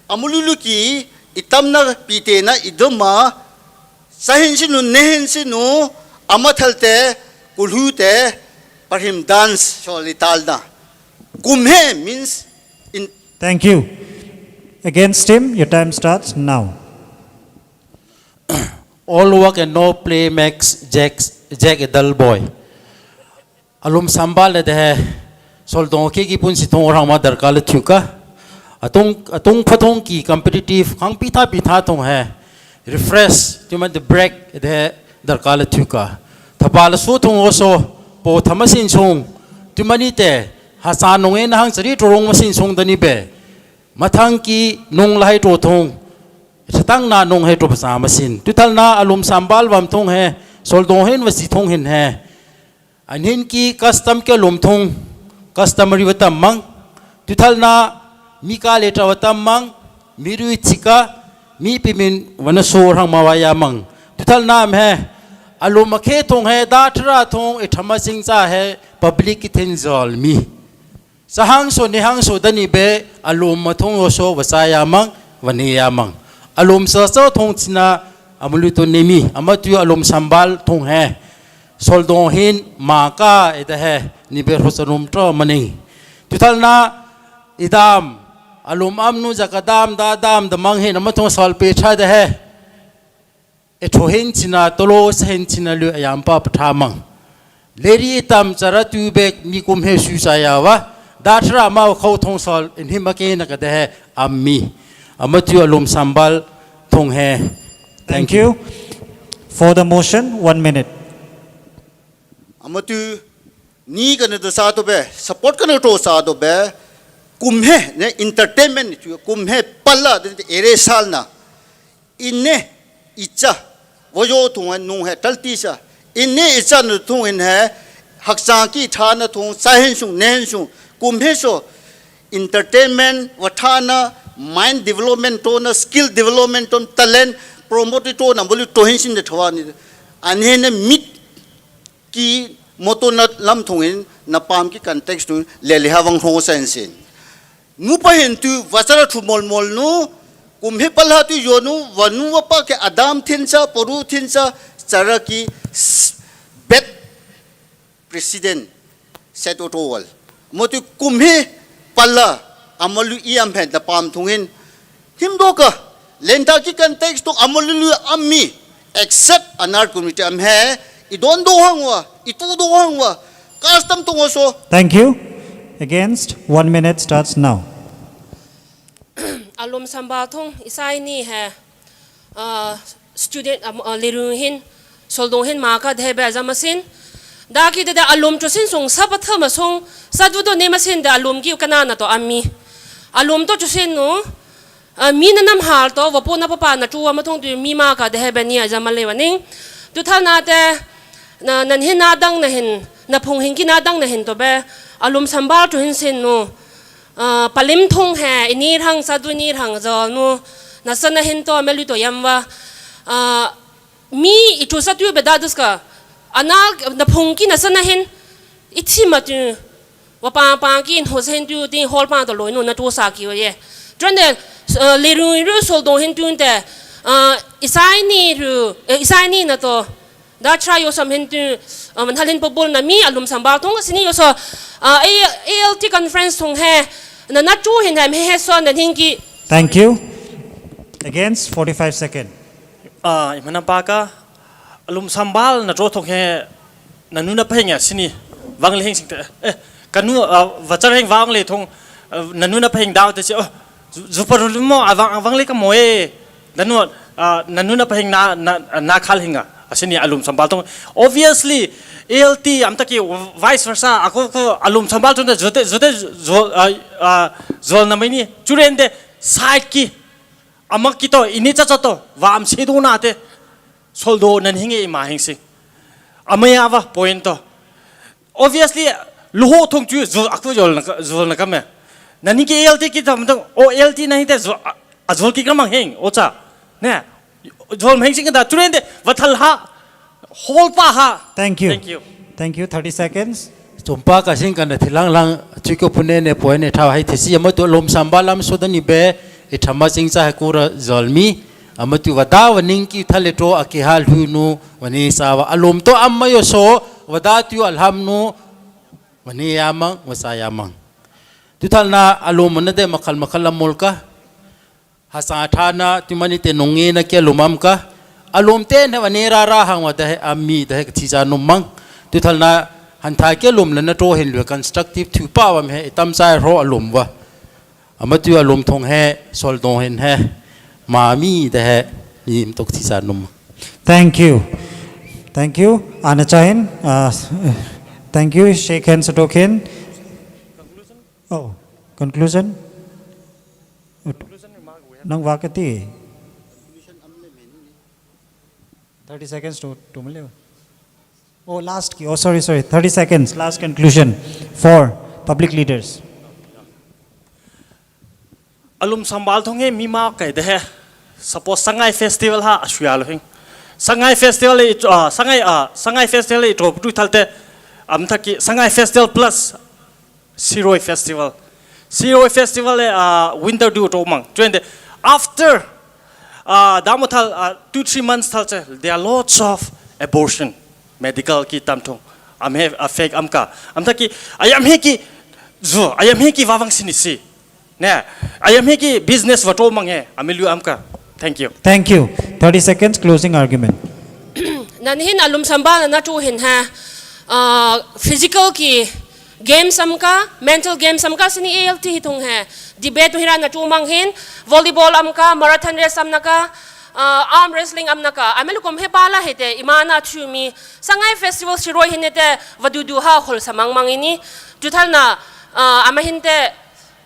Amululu ki, itamna pitena idoma, sahin sinu, nehin sinu, amathal te, kulhu te, parim dance, solitalna. Kum he means in Thank you. Against him, your time starts now. All work and no play makes Jack, Jack a dull boy. Alum sambal le de he, Soldong ke ki pun si thong orang ma darkar le tu ka. Atung, atung patung ki competitive, kang pitha pitha thong he. Refresh, tu man the break, de darkar le tu ka. Thapa le su thong oso, po thama sin sung, tu mani te, hasa nung en hang sari torong ma sin sung dani be. Mathang ki nung lahai to thong, satang na nung he to pasa ma sin. Tu thal na alum sambal wam thong he, Soldong hin wasi thong hin he. Anhin ki custom ke lum thung, customary wa tam mang. Tu thal na mi ka le tra wa tam mang, mi ru chika, mi pimin wana so rang ma wa ya mang. Tu thal na me, alum akhe thung he, da tra thung, e thama sing sa he, public ki thin zol mi. Sa hang so, ne hang so, dani be, alum ma thung oso, wa sa ya mang, wa ne ya mang. Alum sa so thung china, amulu to ne mi, ama tu alum sambal thung he. Soldong hin, ma ka, e da he, ni be ro sa rum tro maning. Tu thal na, idam, alum am nu za ka dam, da dam, da mang hin, ama thung sol pe cha da he. E tho hin china, tolo sa hin china lu ayam pa patha mang. Leri itam chara tu bek mi kum he su sa ya wa. Da tra ma khau thong sol, inhim ma ke na ka da he, am mi. Ama tu alum sambal thong he. Thank you. For the motion, one minute. Ama tu, ni ka na do sa to be, support ka na to sa to be, kum he, ne entertainment tu, kum he pala, de ere sal na. Ine, icha, woyo thung he, nung he, talti sa. Ine, icha nu thung in he, haksang ki thana thung, sa hen sung, nen sung, kum he so, entertainment, wa thana, mind development to na, skill development to, talent, promote to na, bolu to hin sin de thawa ni. Ane ne mit ki moto na lam thung in, na pam ki context tu, le le ha wang ho sen sin. Nu pa hin tu, wa chara thu mol mol nu, kum he pala tu yo nu, wa nu wa pa ke adam thin sa, poru thin sa, chara ki s-, bet president, set o to wal. Mo tu kum he pala, amalu iam he da pam thung in. Him do ka, lenda ki context tu amalu lu am mi, except anar community am he, i don do hang wa, i tu do hang wa, custom tu ngo so. Thank you. Against, one minute starts now. Alum samba thung, isai ni he, ah, student, ah, ah, Lerung hin, Soldong hin ma ka de be za masin. Da ki de de alum chu sin sung, sa pa tha ma sung, sa du do ne masin de alum ki ka na na to am mi. Alum to chu sin nu, ah, mi na nam hal to, wa po na pa pa na chu wa ma thung tu mi ma ka de be ni a za ma le wa ning. Tu tha na te, na, nan hin na dang na hin, na phung hin ki na dang na hin to be, alum samba chu hin sin nu. Ah, palim thung he, ini rang sa du ini rang zo nu, na sa na hin to me lu to yam wa. Ah, mi itu sa tu be da dus ka, ana na phung ki na sa na hin, iti ma tu, wa pa pa ki nu sa hin tu, ti hol pa to lo nu, na tu sa ki wa ye. Tren de, ah, Lerung ru Soldong hin tu te, Ah, isai ni ru, eh, isai ni na to. Da chra yo som hen tu, ah, man halin pobol na mi alum sambal tong sini yo so, ah, A-, A L T conference tong he, na na chu hen hem he he so na hing ki. Thank you. Against forty-five second. Ah, imana pa ka, alum sambal na chu tong he, nanu na pahing ya sini, wang le hing sing te, eh, kanu, ah, wachar hing wang le tong, ah, nanu na pahing dau te si, oh, zu, zu paru mo, ah, wang, wang le ka mo e. Nanu, ah, nanu na pahing na, na, na khal hinga. Asini alum sambal tong. Obviously, A L T, am taki vice versa. Aku, ku alum sambal tong zute, zute, zol, ah, ah, zol na meni. Churen de, side ki. Amak ki to, ini cha cha to. Wa am sidu na te. Soldo nan hinge ima hing sing. Amaya wa point to. Obviously, luho thong chu zul aku zol na, zol na kame. Nani ki A L T ki tam tong, o A L T na hing te zul, a, a zul ki kamang hing, o cha. Ne, zol hing sing da, churen de, wathal ha, hall pa ha. Thank you. Thank you. Thank you. Thirty seconds. Chumpa ka sing kan da thilang lang, chu ko pune ne point ne thaw hai thisi, ama tu lom samba lam so da ni be, e thama sing sa ha kura zol mi, ama tu wada waning ki thale to, aki ha lu nu, wani sa wa, alom to amma yo so, wada tu alham nu, wani yamang, wasa yamang. Tu thal na alom na de makal makal la mulka. Hasang athana, tu mani te nungi na ke lumam ka. Alom te na wani rara hang wada he ami da he ka tisa numang. Tu thal na hanta ke lum na na to hen lu constructive tu pa wam he, itam sa ro alom wa. Ama tu alum thong he, sol dong hen he. Mami de he, ni mtok tisa num. Thank you. Thank you. Ana chain, uh, thank you. Shake hands, Satokin. Oh, conclusion? Nang wakati. Thirty seconds to, to mele. Oh, last ki. Oh, sorry, sorry. Thirty seconds. Last conclusion for public leaders. Alum sambal thong he mi ma kai de he. Suppose Sangai Festival ha ashuya lo hing. Sangai Festival e, ah, Sangai, ah, Sangai Festival e to tu thal te. Am taki Sangai Festival plus Shirui Festival. Shirui Festival e, ah, winter du to mang. Chuende after, ah, damo thal, ah, two, three months thal che, there are lots of abortion, medical ki tam thong. Am he, ah, fake am ka. Am taki, ayam he ki, zu, ayam he ki wawang sini si. Ne, ayam he ki business wa to mang he. Ami lu am ka. Thank you. Thank you. Thirty seconds closing argument. Nan hin alum samba na na tu hin ha. Ah, physical ki games am ka, mental games am ka, sini A L T hi thong he. Debate tu hira na tu mang hin, volleyball am ka, marathon race am na ka, ah, arm wrestling am na ka. Amelu kom he bala he te, imana tu mi. Sangai Festival Shirui hin te, wadudu ha hol samang mang ini. Tu thal na, ah, ama hin te,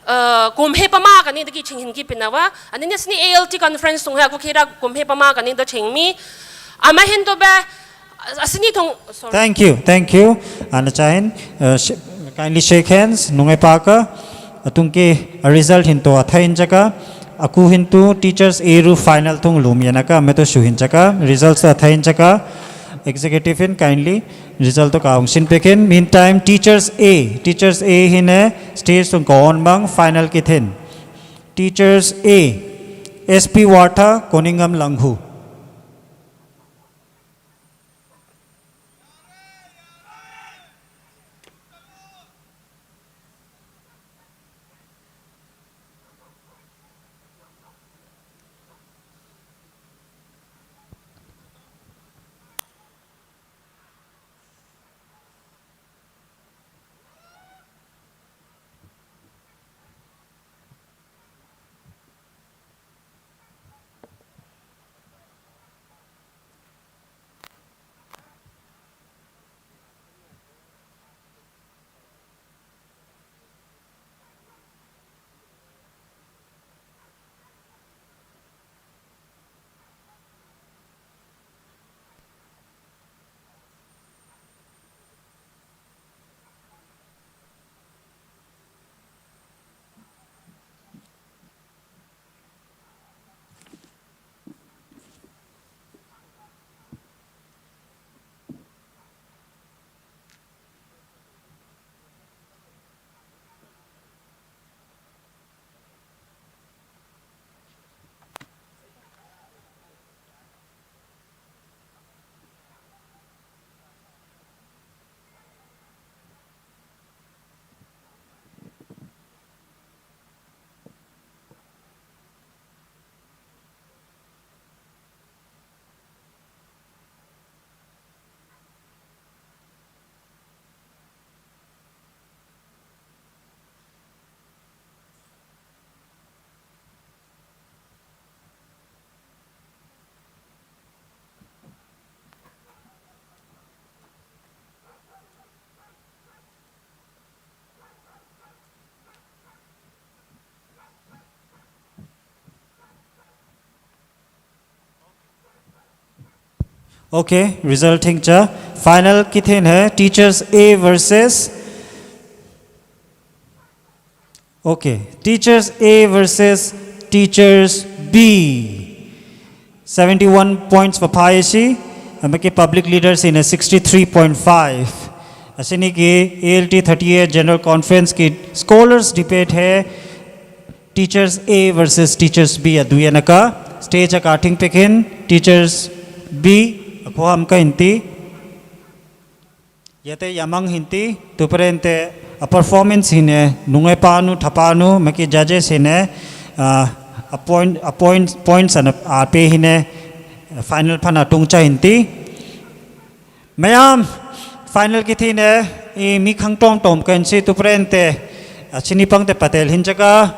eh, kum he pama kani da ki ching hin ki pinawa. Ani ne sini A L T conference thong he aku kira kum he pama kani da ching mi. Ama hin to be, asini thong, sorry. Thank you, thank you. Ana chain, uh, sh-, kindly shake hands, nungai paka. Atung ki, uh, result hin to athain jaka. Aku hin tu teachers A ru final thong lum yana ka, me to shu hin jaka. Results to athain jaka. Executive hin kindly. Result to ka hong sin pekin. Meantime, teachers A, teachers A hin e stage to kon bang final ki thin. Teachers A, S P Wartha, Koningam Langhu. Okay, result hingcha. Final kithin hai, teachers A versus, okay, teachers A versus teachers B. Seventy-one points for Phayashi, amaki public leaders in a sixty-three point five. Asini ki A L T thirty-eight General Conference ki scholars debate hai, teachers A versus teachers B aduyan aka. Stage aka thing pekin, teachers B, akhoam ka hinti. Yate yamang hinti, tuperente a performance hine, nunge panu, thapanu, maki judges hine, ah, a point, a point, points ana, ah, pe hine, final pana tungcha hinti. Mayam, final kithin hai, i mi khang tom tom kan si tuperente, ah, chini pangte patel hinchaka,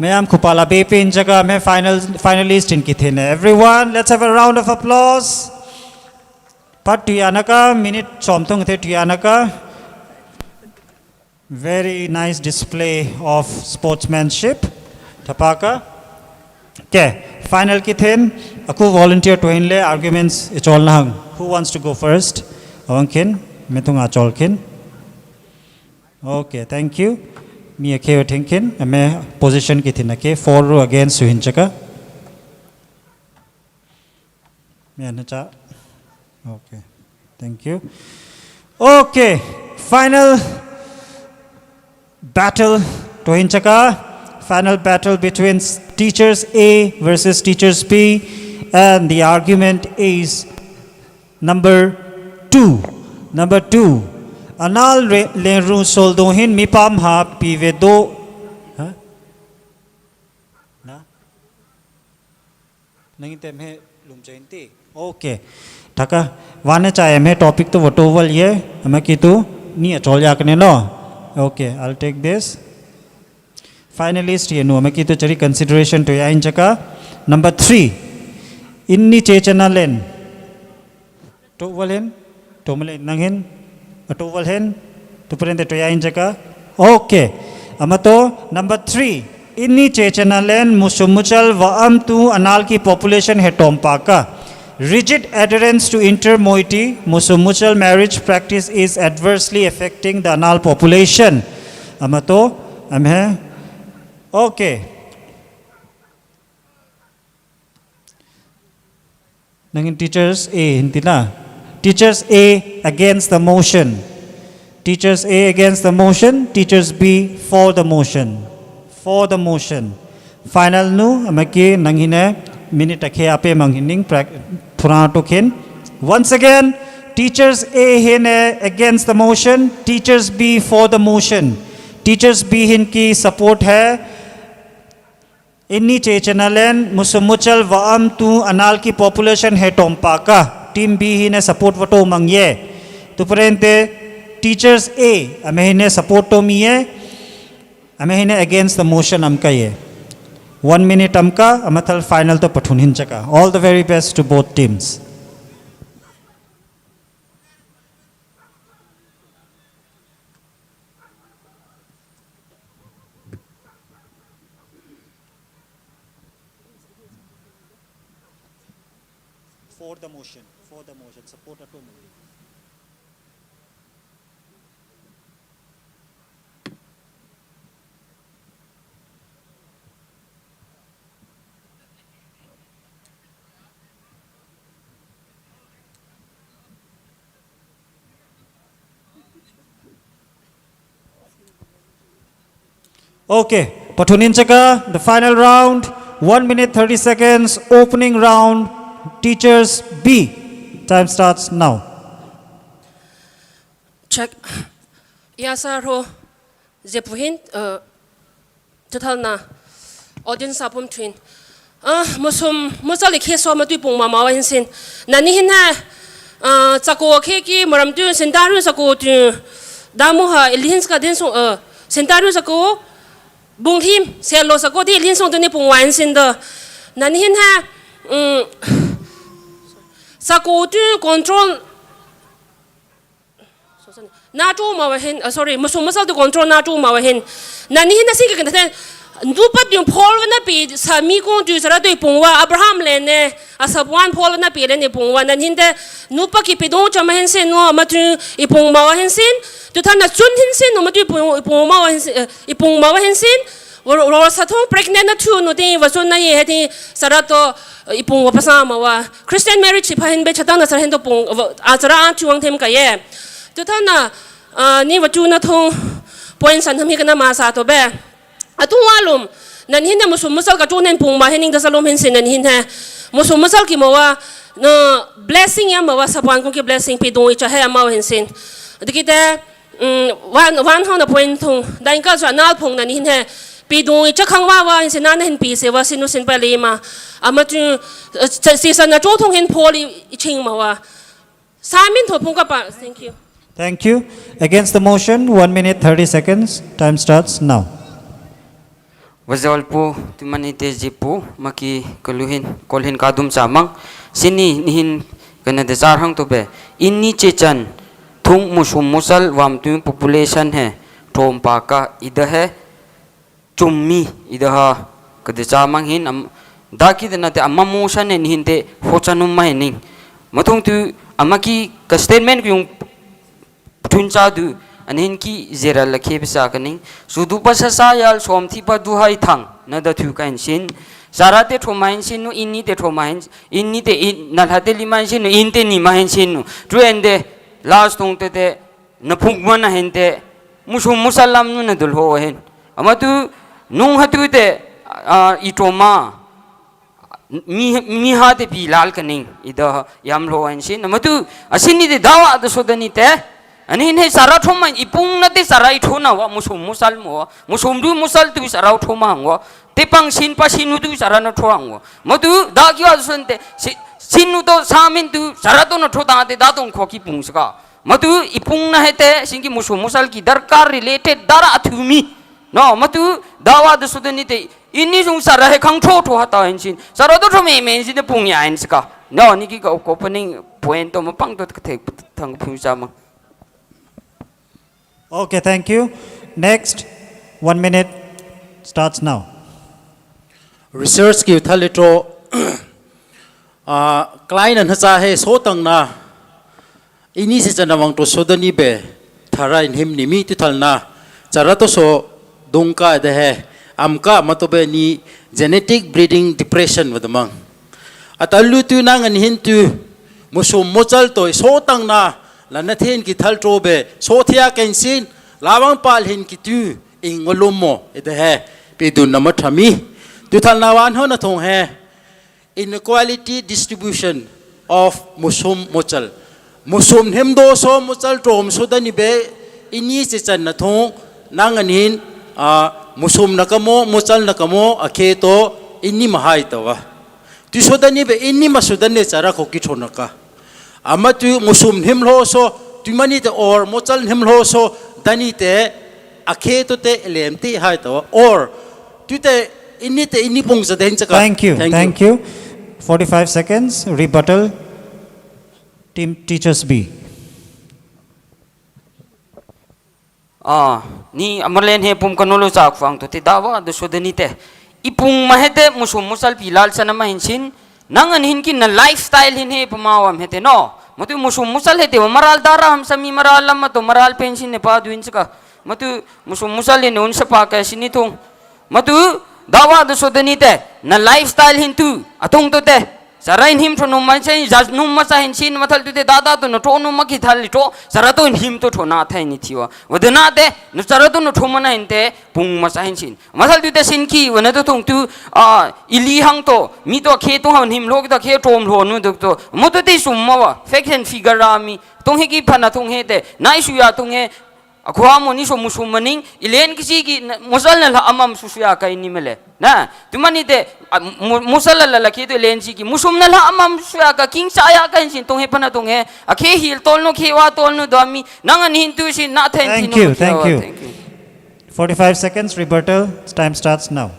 mayam khupala be pe hinchaka, me final, finalist hin kithin hai. Everyone, let's have a round of applause. Pat tuyan aka, minute somthung the tuyan aka. Very nice display of sportsmanship. Thapaka. Okay, final kithin, aku volunteer tuhin le arguments echolna hang. Who wants to go first? Awang kin, metung achol kin. Okay, thank you. Mi akhe thinkin, ame position kithin ake, for ru against su hinchaka. Mian cha. Okay. Thank you. Okay. Final battle. Tuhin chaka. Final battle between s-, teachers A versus teachers B. And the argument is number two. Number two. Anal re-, lenru soldo hin mipam ha pivedo. Huh? Na? Nang intem he lum join ti. Okay. Thaka, wane cha em he topic tu voto val ye, ama kitu, ni achol ya kene no. Okay, I'll take this. Finalist ye nu, ama kitu chari consideration to ya in chaka. Number three. Inni chechana len. To val hen, to malen nang hen, to val hen, tuperente to ya in chaka. Okay. Amato, number three. Inni chechana len musum muchal va am tu anal ki population he tompaka. Rigid adherence to inter-moiety, musum muchal marriage practice is adversely affecting the anal population. Amato, am he. Okay. Nangin teachers A, hinti na. Teachers A against the motion. Teachers A against the motion. Teachers B for the motion. For the motion. Final nu, amaki nang hine minute akhe ape mang hining prak-, pura token. Once again, teachers A hine against the motion. Teachers B for the motion. Teachers B hin ki support hai. Inni chechana len musum muchal va am tu anal ki population he tompaka. Team B hine support voto mang ye. Tuperente teachers A, ame hine support to mi ye. Ame hine against the motion amka ye. One minute amka, amathal final to pathun hin chaka. All the very best to both teams. For the motion, for the motion, support ato mali. Okay, pathun in chaka, the final round, one minute thirty seconds, opening round, teachers B. Time starts now. Check. Ya sir ho. Zepu hin, uh, Tathalna, audience apum twin. Ah, musum, musali khe so matui pung mama wa hin sin. Nani hin ha, ah, sako khe ki maram tu, sintaru sako tu. Damu ha, ilhin ska din song, ah, sintaru sako, bunghim, selo sako di ilhin song tu ni pung wa hin sin do. Nani hin ha, mm, sako tu control, so Natu mawa hin, ah, sorry, musum musal tu control natu mawa hin. Nani hin nasi ke kena ten. Nupa tu Paul wa napi sa mi kong tu sara tu ipung wa Abraham lene, asabwan Paul wa napi lene ipung wa. Nani hin te nupa ki pidong chama hin sin no, ama tu ipung mawa hin sin. Tu tana chun hin sin no, ama tu ipung, ipung mawa hin sin, eh, ipung mawa hin sin. Wa, wa, wa sa thong pregnant na tu no ti wa chun na ye he ti sara to, eh, ipung wa pasa mawa. Christian marriage si pa hin be chatang na sara hin to pung, wa, a sara an tu wang them ka ye. Tu tana, ah, ni wa tu na thong point san ham hi kana ma sa to be. Atung wa lum, nani hin ne musum musal ka tu nen pung ma hin ning da sa lum hin sin nani hin he. Musum musal ki mawa, no, blessing ya mawa, sabuan kong ki blessing pidong icha he mawa hin sin. Dikite, mm, wan, wan hona point thong, dan ka sa nal pung nani hin he. Pidong icha kang wa wa hin sin nana hin pi se wa sin nu sin pa lima. Ama tu, eh, si sa na tu thong hin Paul i, i ching mawa. Samin tho pung ka pa. Thank you. Thank you. Against the motion, one minute, thirty seconds. Time starts now. Wazol pu, tumani te ji pu, maki kolu hin, kol hin kadum sa mang. Sini ni hin kena de sar hang to be. Ini chechan, thung musum musal wam tu population he, thom pa ka ida he, chum mi ida ha, kede cha mang hin, am, da ki de na te ama musal ne ni hin te, ho cha num ma hin ning. Matung tu, ama ki ka statement ku yung tun cha du, ani hin ki zera la ke bisa ka ning. Sudu pa sa sa yal som ti pa du hai thang, na da tu ka hin sin. Sara te thoma hin sin nu, ini te thoma hin, ini te in, na la te lima hin sin nu, in te nima hin sin nu. Tu ende, last tung te te, na pung ma na hin te, musum musal lam nu na dul ho hin. Ama tu, nung ha tu te, ah, i thoma. Mi, mi ha te pi lal ka ning, ida yam lo en sin. Ama tu, asin ni te dawa da sodani te. Ani hin he sara thoma, ipung na te sara i thona wa, musum musal mo wa. Musum du musal tu sara thoma wa. Te pang sin pa sin tu sara na thoma wa. Ama tu, da ki wa da son te, si, sin nu to samin tu, sara to na thota te, da tong ko ki pung ska. Ama tu, ipung na he te, sin ki musum musal ki darkar related dara atumi. No, ama tu, dawa da sodani te, ini sung sara he kang tho tho hata hen sin. Sara to tho me me sin de pung ya hen ska. No, ni ki ka opening point to ma pang to te thang pung sa ma. Okay, thank you. Next, one minute starts now. Research ki thale to, ah, client na sa he so tang na. Ini si chana wang to sodani be, thara in him ni mi tu thal na, chara to so dungka de he, amka ma to be ni genetic breeding depression wa da mang. Atalu tu nang ani hin tu, musum musal to so tang na, la na then ki thal to be, so thia ken sin, la wang pal hin ki tu, ing ngolum mo, e de he, pi dun na ma thami. Tu thal na wan ho na thong he. Inequality distribution of musum musal. Musum him do so musal trom so dani be ini si chan na thong nang anin, ah, musum na kamo, musal na kamo, akhe to ini ma hai tawa. Tu so dani be ini ma so dani chara ko ki thona ka. Ama tu musum him lo so, tu mani te or musal him lo so, dani te, akhe to te lem te hai to, or, tu te ini te ini pung sa den chaka. Thank you. Thank you. Thank you. Forty-five seconds, rebuttal. Team Teachers B. Ah, ni amalen he pum ka nolo sa khwang to te dawa de so dani te. Ipung ma he te musum musal pi lal sana ma hin sin. Nang an hin ki na lifestyle hin he puma wam he te no. Matu musum musal he te wa maral dara ham sami maral lam mato maral pen sin ne pa duin saka. Matu musum musal hin un sapa ka sini tung. Matu dawa de so dani te. Na lifestyle hin tu. Atung to te. Sara in him tho num ma sin, judge num ma sa hin sin, mathal tu te dada tu no tho num ma ki thal li tho, sara tu in him tu tho na thai ni thiwa. Wa de na te, no sara tu no tho ma na hin te, pung ma sa hin sin. Mathal tu te sin ki, wa na tu thung tu, ah, ili hang to, mi to khe tu han him lo, to khe tom lo nu tu to. Mo tu te sum ma wa, fact and figure ra mi, thung he ki phana thung he te, nai su ya thung he, Akhuwa mo ni so musum maning, ilen kisi ki na, musal na la amam susuya ka ini mele. Na, tu mani te, a, mu-, musal la la ki tu ilen si ki, musum na la amam susuya ka king saya ka in sin tong he pana tong he. Akhe hil tol no, khe wa tol no, dami, nang an hin tu sin, na ten Thank tin no, you, khe thank wa, you. Thank you. Forty-five seconds, rebuttal, time starts now.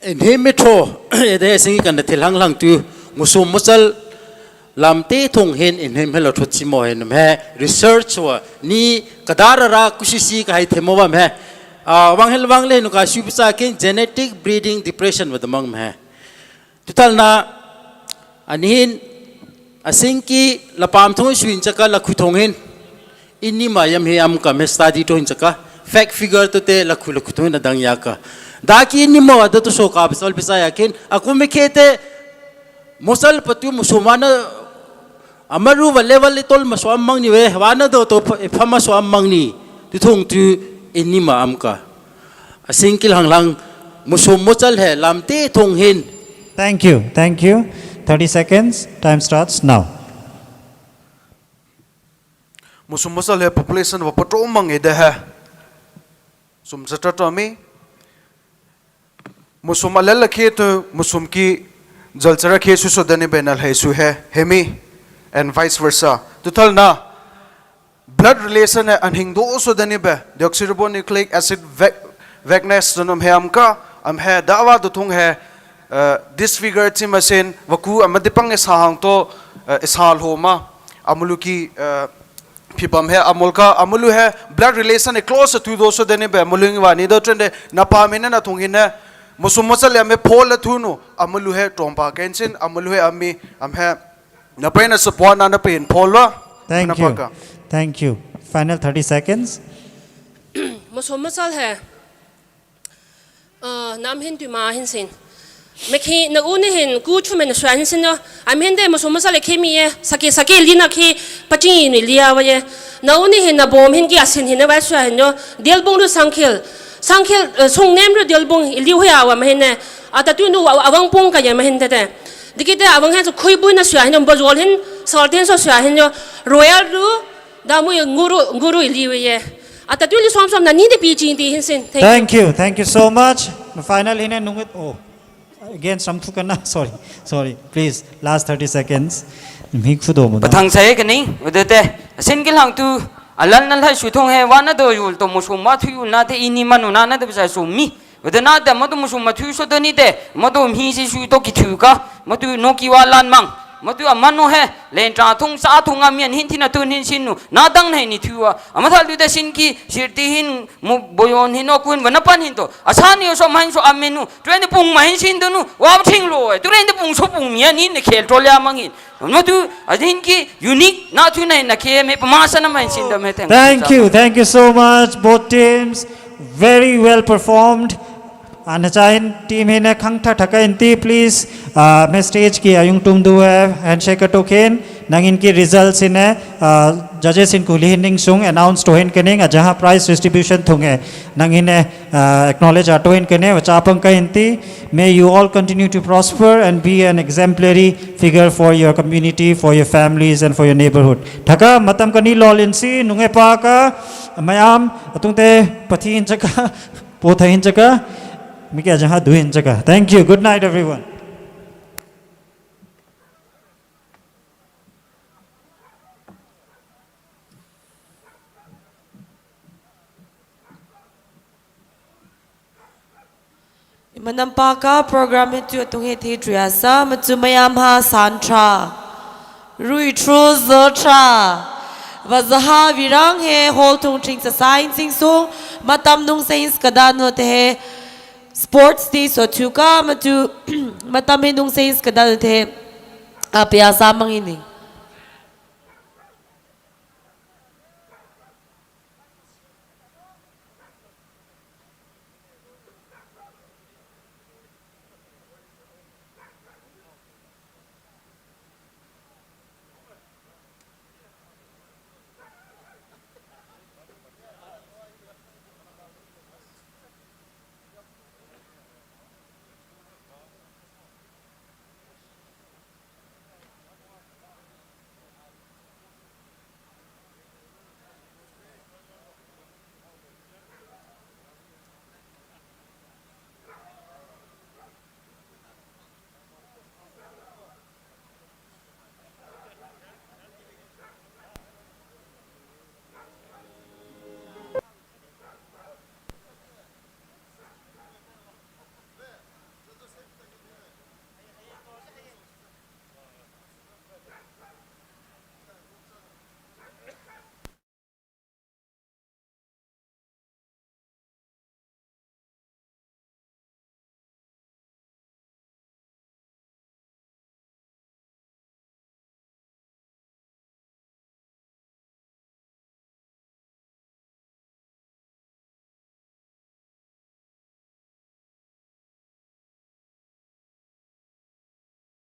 Nhi mi tho, ede singi kan thil hang lang tu, musum musal, Lamte thung hin nnim he lo thut simo hin nnim he research wa ni kadara ra kusisi ka hai themo wa mhe. Ah, wang hel wang le nu ka shu bisa kin genetic breeding depression wa damang mhe. Tutal na, anihin, asingki lapam thung shu hin chaka lakhu thung hin. Ini ma yam he am ka me study to hin chaka. Fact figure to te lakhu lakhu thung hin adang ya ka. Da ki ini ma wa da to so ka bisol bisa ya kin. Aku me ke te mosal patu musum ana amaru wa level itol masua mang ni we. Wana do to pha masua mang ni. Tu thung tu ini ma am ka. Asingkil hang lang musum musal he lamte thung hin. Thank you. Thank you. Thirty seconds. Time starts now. Musum musal he population wa patro mang e de he. Sum satra to mi. Musum alal la ke to musum ki jal chara ke su so dani be nal he su he. He mi. And vice versa. Tutal na. Blood relation he anhing do so dani be deoxyribonucleic acid vague-, vagueness donom he am ka, am he dawa do thung he, eh, disfigure ti masin, waku ama dipang isa hang to, eh, isa lhoma, amulu ki, eh, pipam he amul ka, amulu he blood relation he close tu do so dani be, amulu ngi wa ni do trende, na pa mi na na thung hin he, musum musal ya me pol la thunu, amulu he trompa kensin, amulu he ami, am he, Na pen na support na na pen Paul lo. Thank you. Thank you. Final thirty seconds. Musum musal he. Uh, nam hin tu ma hin sin. Me ki na uni hin ku chu me na sua hin sin yo. Am hin de musum musal he ke mi ye. Saki saki li na ki paching ni li awa ye. Na uni hin na bom hin ki asin hin na wa sua hin yo. Dial bung ru sangkil. Sangkil, uh, sung nem ru dial bung li hu ya wa ma hin ne. Ata tu nu wa, awang pung ka ye ma hin te te. Dikit te awang hen so khui bui na sua hin bo zol hin, salt hen so sua hin yo, royal ru, da mu ye nguru, nguru ili we ye. Ata tu li som som na ni de pi jin ti hin sin. Thank you. Thank you. Thank you so much. Final hin nungut. Oh. Again, some tukana. Sorry. Sorry. Please. Last thirty seconds. Mi khu do mo na. Patang saya kani, udah te. Asingkil hang tu, alal na lai su thung he, wa na do yul to musum ma thu yul na te ini manu na na de bisa su mi. Wede na de matu musum matu so de ni de, matu mi si su to ki thu ka, matu no ki wa lan mang, matu amano he, len tra thung sa thung amian hin thina tun hin sin nu, na dang ne ni thu wa, amathal du de sin ki, sir ti hin, mu boyon hin okun, wa na pan hin to, asan yo so man so amenu, tren de pung ma hin sin de nu, wa thing lo, tu ren de pung so pung mian hin ne kel to lia mang hin. Matu, adin ki unique, na tu na na ke me pemasa na man sin da me teng. Thank you, thank you so much, both teams. Very well performed. Anachain team hin e khang tha thaka inti, please. Uh, me stage ki ayung tum du e, handshake ka token. Nang in ki results hin e, uh, judges hin kuli hin ning sung announce to hin kening, ajaha prize distribution thung e. Nang in e, uh, acknowledge ato hin kene, wa chapang ka inti. May you all continue to prosper and be an exemplary figure for your community, for your families, and for your neighborhood. Thaka matam kani lol insi, nunge pa ka, mayam, atung te pathi hin chaka, potha hin chaka, miki ajaha du hin chaka. Thank you. Good night, everyone. Imanam pa ka program he tu atung he the tu ya sa, matu mayam ha san tra. Rui tru zo tra. Wa zaha wirang he hall thung thing sa sa in sing sung, matam nung sa in skada no te he sports day so tu ka, matu matam he nung sa in skada no te he. Apia sa mang ini.